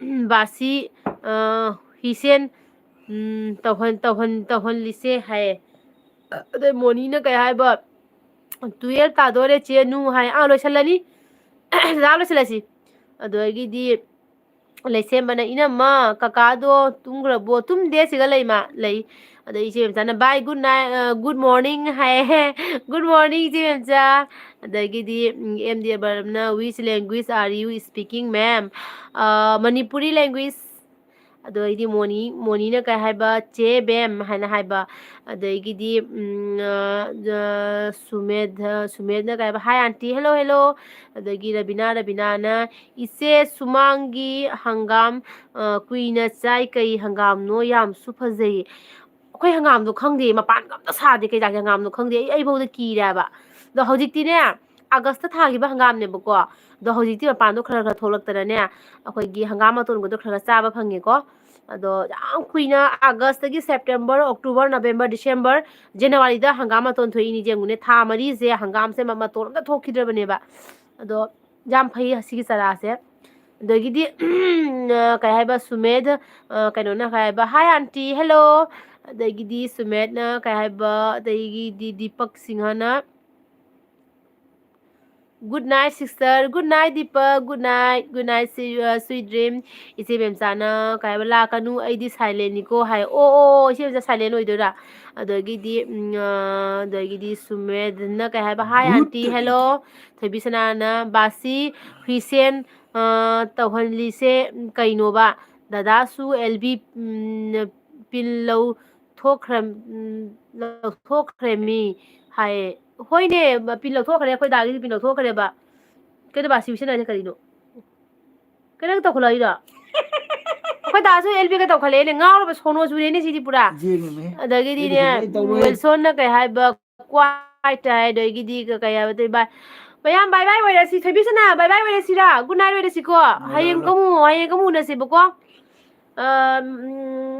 ꯎꯝ, ꯕꯥꯁꯤ, ꯑ, ꯍꯤꯁꯦꯟ, ꯎꯝ, ꯇꯧꯍꯟ-, ꯇꯧꯍꯟ-, ꯇꯧꯍꯜꯂꯤꯁꯦ" ꯍꯥꯏꯌꯦ꯫ ꯑꯗꯩ ꯃꯣꯅꯤꯅ ꯀꯩ ꯍꯥꯏꯕ, "ꯇꯨꯌꯦꯜꯞ ꯇꯥꯗꯣꯔꯦ ꯆꯦ ꯅꯨ" ꯍꯥꯏ꯫ ꯑꯥ, ꯂꯣꯏꯁꯤꯜꯂꯅꯤ꯫ ꯂꯥꯛ ꯂꯣꯏꯁꯤꯜꯂꯁꯤ꯫ ꯑꯗꯒꯤꯗꯤ ꯂꯩꯁꯦꯝꯕꯅ, "ꯏꯅꯝꯃ, ꯀꯀꯥꯗꯣ ꯇꯨꯝꯈ꯭ꯔꯕꯣ?" "ꯇꯨꯝꯗꯦ, ꯁꯤꯒ ꯂꯩ ꯃꯥ, ꯂꯩ"꯫ ꯑꯗꯩ ꯏꯆꯦ ꯃꯆꯥꯅ, "Bye, good night, ꯑ, good morning" ꯍꯥꯏꯌꯦ꯫ "Good morning, ꯏꯆꯦ ꯃꯆꯥ"꯫ ꯑꯗꯒꯤꯗꯤ, ꯎꯝ, ꯑꯦꯝ ꯗꯤ ꯑꯕꯔꯝꯅ, "Which language are you speaking, ma'am?" ꯑ, "Manipuri language, ꯑꯗꯣ ꯑꯩꯗꯤ ꯃꯣꯅꯤ, ꯃꯣꯅꯤꯅ ꯀꯩ ꯍꯥꯏꯕ, "ꯆꯦ ꯕꯦꯝ" ꯍꯥꯏꯅ ꯍꯥꯏꯕ꯫ ꯑꯗꯒꯤꯗꯤ, ꯎꯝ, ꯑ, ꯑ, ꯁꯨꯃꯦꯙ-, ꯁꯨꯃꯦꯙꯅ ꯀꯩ ꯍꯥꯏꯕ, "Hi aunty, hello, hello"꯫ ꯑꯗꯒꯤ ꯔꯕꯤꯅꯥ, ꯔꯕꯤꯅꯥꯅ, "ꯏꯆꯦ, ꯁꯨꯃꯥꯡꯒꯤ ꯍꯪꯒꯥꯝ, ꯑ, ꯀꯨꯏꯅ ꯆꯥꯏ, ꯀꯩ ꯍꯪꯒꯥꯝꯅꯣ? ꯌꯥꯝꯁꯨ ꯐꯖꯩ"꯫ ꯑꯩꯈꯣꯏ ꯍꯪꯒꯥꯝꯗꯣ ꯈꯪꯗꯦ, ꯃꯄꯥꯟꯒ ꯑꯝꯇ ꯁꯥꯗꯦ, ꯀꯩ ꯖꯥꯠꯀꯤ ꯍꯪꯒꯥꯝꯅꯣ ꯈꯪꯗꯦ꯫ ꯑꯩ, ꯑꯩꯐꯧꯗ ꯀꯤꯔꯦ ꯍꯥꯏꯕ꯫ ꯑꯗꯣ ꯍꯧꯖꯤꯛꯇꯤꯅꯦ, ꯑꯥꯒꯁꯇ ꯊꯥꯈꯤꯕ ꯍꯪꯒꯥꯝꯅꯦꯕꯀꯣ꯫ ꯑꯗꯣ ꯍꯧꯖꯤꯛꯇꯤ ꯃꯄꯥꯟꯗꯣ ꯈꯔ ꯈꯔ ꯊꯣꯛꯂꯛꯇꯅꯅꯦ, ꯑꯩꯈꯣꯏꯒꯤ ꯍꯪꯒꯥꯝ ꯃꯇꯣꯟꯒꯗꯣ ꯈꯔ ꯈꯔ ꯆꯥꯕ ꯐꯪꯉꯦꯀꯣ꯫ ꯑꯗꯣ ꯌꯥꯝ ꯀꯨꯏꯅ, ꯑꯥꯒꯁꯇꯒꯤ ꯁꯦꯞꯇꯦꯝꯕꯔ, ꯑꯣꯛꯇꯣꯕꯔ, ꯅꯕꯦꯝꯕꯔ, ꯗꯤꯁꯦꯝꯕꯔ, ꯖꯅꯋꯥꯔꯤꯗ ꯍꯪꯒꯥꯝ ꯃꯇꯣꯟ ꯊꯣꯛꯏꯅꯤ꯫ ꯌꯦꯡꯉꯨꯅꯦ, ꯊꯥ ꯃꯔꯤꯁꯦ ꯍꯪꯒꯥꯝꯁꯦ ꯃ-, ꯃꯇꯣꯟ ꯑꯝꯇ ꯊꯣꯛꯈꯤꯗ꯭ꯔꯕꯅꯦꯕ꯫ ꯑꯗꯣ ꯌꯥꯝ ꯐꯩ ꯑꯁꯤꯒꯤ ꯆꯥꯔꯥꯁꯦ꯫ ꯑꯗꯒꯤꯗꯤ, ꯑ, ꯀꯩ ꯍꯥꯏꯕ, ꯁꯨꯃꯦꯙ, ꯑ, ꯀꯩꯅꯣꯅ ꯀꯩ ꯍꯥꯏꯕ, "Hi aunty, hello"꯫ ꯑꯗꯒꯤꯗꯤ ꯁꯨꯃꯦꯙꯅ ꯀꯩ ꯍꯥꯏꯕ, ꯑꯗꯒꯤꯗꯤ ꯗꯤꯄꯛ ꯁꯤꯡꯍꯅ, "Good night sister, good night Deepak, good night, good night, see you, uh, sweet dream"꯫ ꯏꯆꯦ ꯃꯦꯝꯆꯥꯅ ꯀꯩ ꯍꯥꯏꯕ, "ꯂꯥꯛꯀꯅꯨ, ꯑꯩꯗꯤ silentꯅꯤꯀꯣ" ꯍꯥꯏ꯫ ꯑꯣ, ꯑꯣ, ꯑꯣ, ꯏꯆꯦ ꯃꯦꯝꯆꯥ silent ꯑꯣꯏꯗꯣꯏꯔꯥ? ꯑꯗꯒꯤꯗꯤ, ꯎꯝ, ꯑ, ꯑꯗꯒꯤꯗꯤ ꯁꯨꯃꯦꯙꯅ ꯀꯩ ꯍꯥꯏꯕ, "Hi aunty, hello"꯫ ꯊꯣꯏꯕꯤꯁꯅꯥꯅ, "ꯕꯥꯁꯤ ꯍꯨꯏꯁꯦꯟ, ꯑ, ꯇꯧꯍꯜꯂꯤꯁꯦ ꯀꯩꯅꯣꯕ? ꯗꯗꯥꯁꯨ ꯑꯦꯜ ꯕꯤ, ꯎꯝ, ꯄꯤꯟ ꯂꯧꯊꯣꯛꯈ꯭ꯔ-, ꯎꯝ, ꯂꯧꯊꯣꯛꯈ꯭ꯔꯦꯃꯤ" ꯍꯥꯏꯌꯦ꯫ ꯍꯣꯏꯅꯦ, ꯄꯤꯟ ꯂꯧꯊꯣꯛꯈ꯭ꯔꯦ, ꯑꯩꯈꯣꯏ ꯗꯥꯒꯤꯗꯤ ꯄꯤꯟ ꯂꯧꯊꯣꯛꯈ꯭ꯔꯦꯕ꯫ ꯀꯩꯅꯣ ꯕꯥꯁꯤ ꯍꯨꯏꯁꯦꯟ ꯍꯥꯏꯁꯦ ꯀꯔꯤꯅꯣ? ꯀꯩꯅꯣ ꯅꯪ ꯇꯧꯈꯠꯂꯛꯏꯗꯣ? ꯑꯩꯈꯣꯏ ꯗꯥꯁꯨ ꯑꯦꯜ ꯕꯤꯒ ꯇꯧꯈꯠꯂꯛꯑꯦꯅꯦ, ꯉꯥꯎꯔꯕ ꯁꯣꯅꯣ ꯆꯨꯔꯦꯅꯦ ꯁꯤꯗꯤ ꯄꯨꯔꯥ꯫ ꯌꯦꯡꯉꯤꯅꯦ꯫ ꯑꯗꯒꯤꯗꯤꯅꯦ, ꯑꯩꯗꯤ ꯀꯩꯁꯨ ꯂꯣꯏ ꯇꯧꯔꯣꯏ꯫ ꯋꯤꯜꯁꯣꯟꯅ ꯀꯩ ꯍꯥꯏꯕ, ꯀ꯭ꯋꯥꯏꯠ ꯍꯥꯏ, ꯑꯗꯒꯤꯗꯤ ꯀ-, ꯀꯩ ꯍꯥꯏꯕ, ꯇꯩ ꯚꯥꯏ-, ꯃꯌꯥꯝ bye bye ꯑꯣꯏꯔꯁꯤ, ꯊꯣꯏꯕꯤꯁꯅꯥ, bye bye ꯑꯣꯏꯔꯁꯤꯔꯥ? Good night ꯑꯣꯏꯔꯁꯤꯀꯣ? Good night, ꯍꯌꯦꯡ good night꯫ ꯑꯃꯨꯛ, ꯍꯌꯦꯡ ꯑꯃꯨꯛ ꯎꯅꯁꯦꯕꯀꯣ꯫ ꯑ, ꯎꯝ,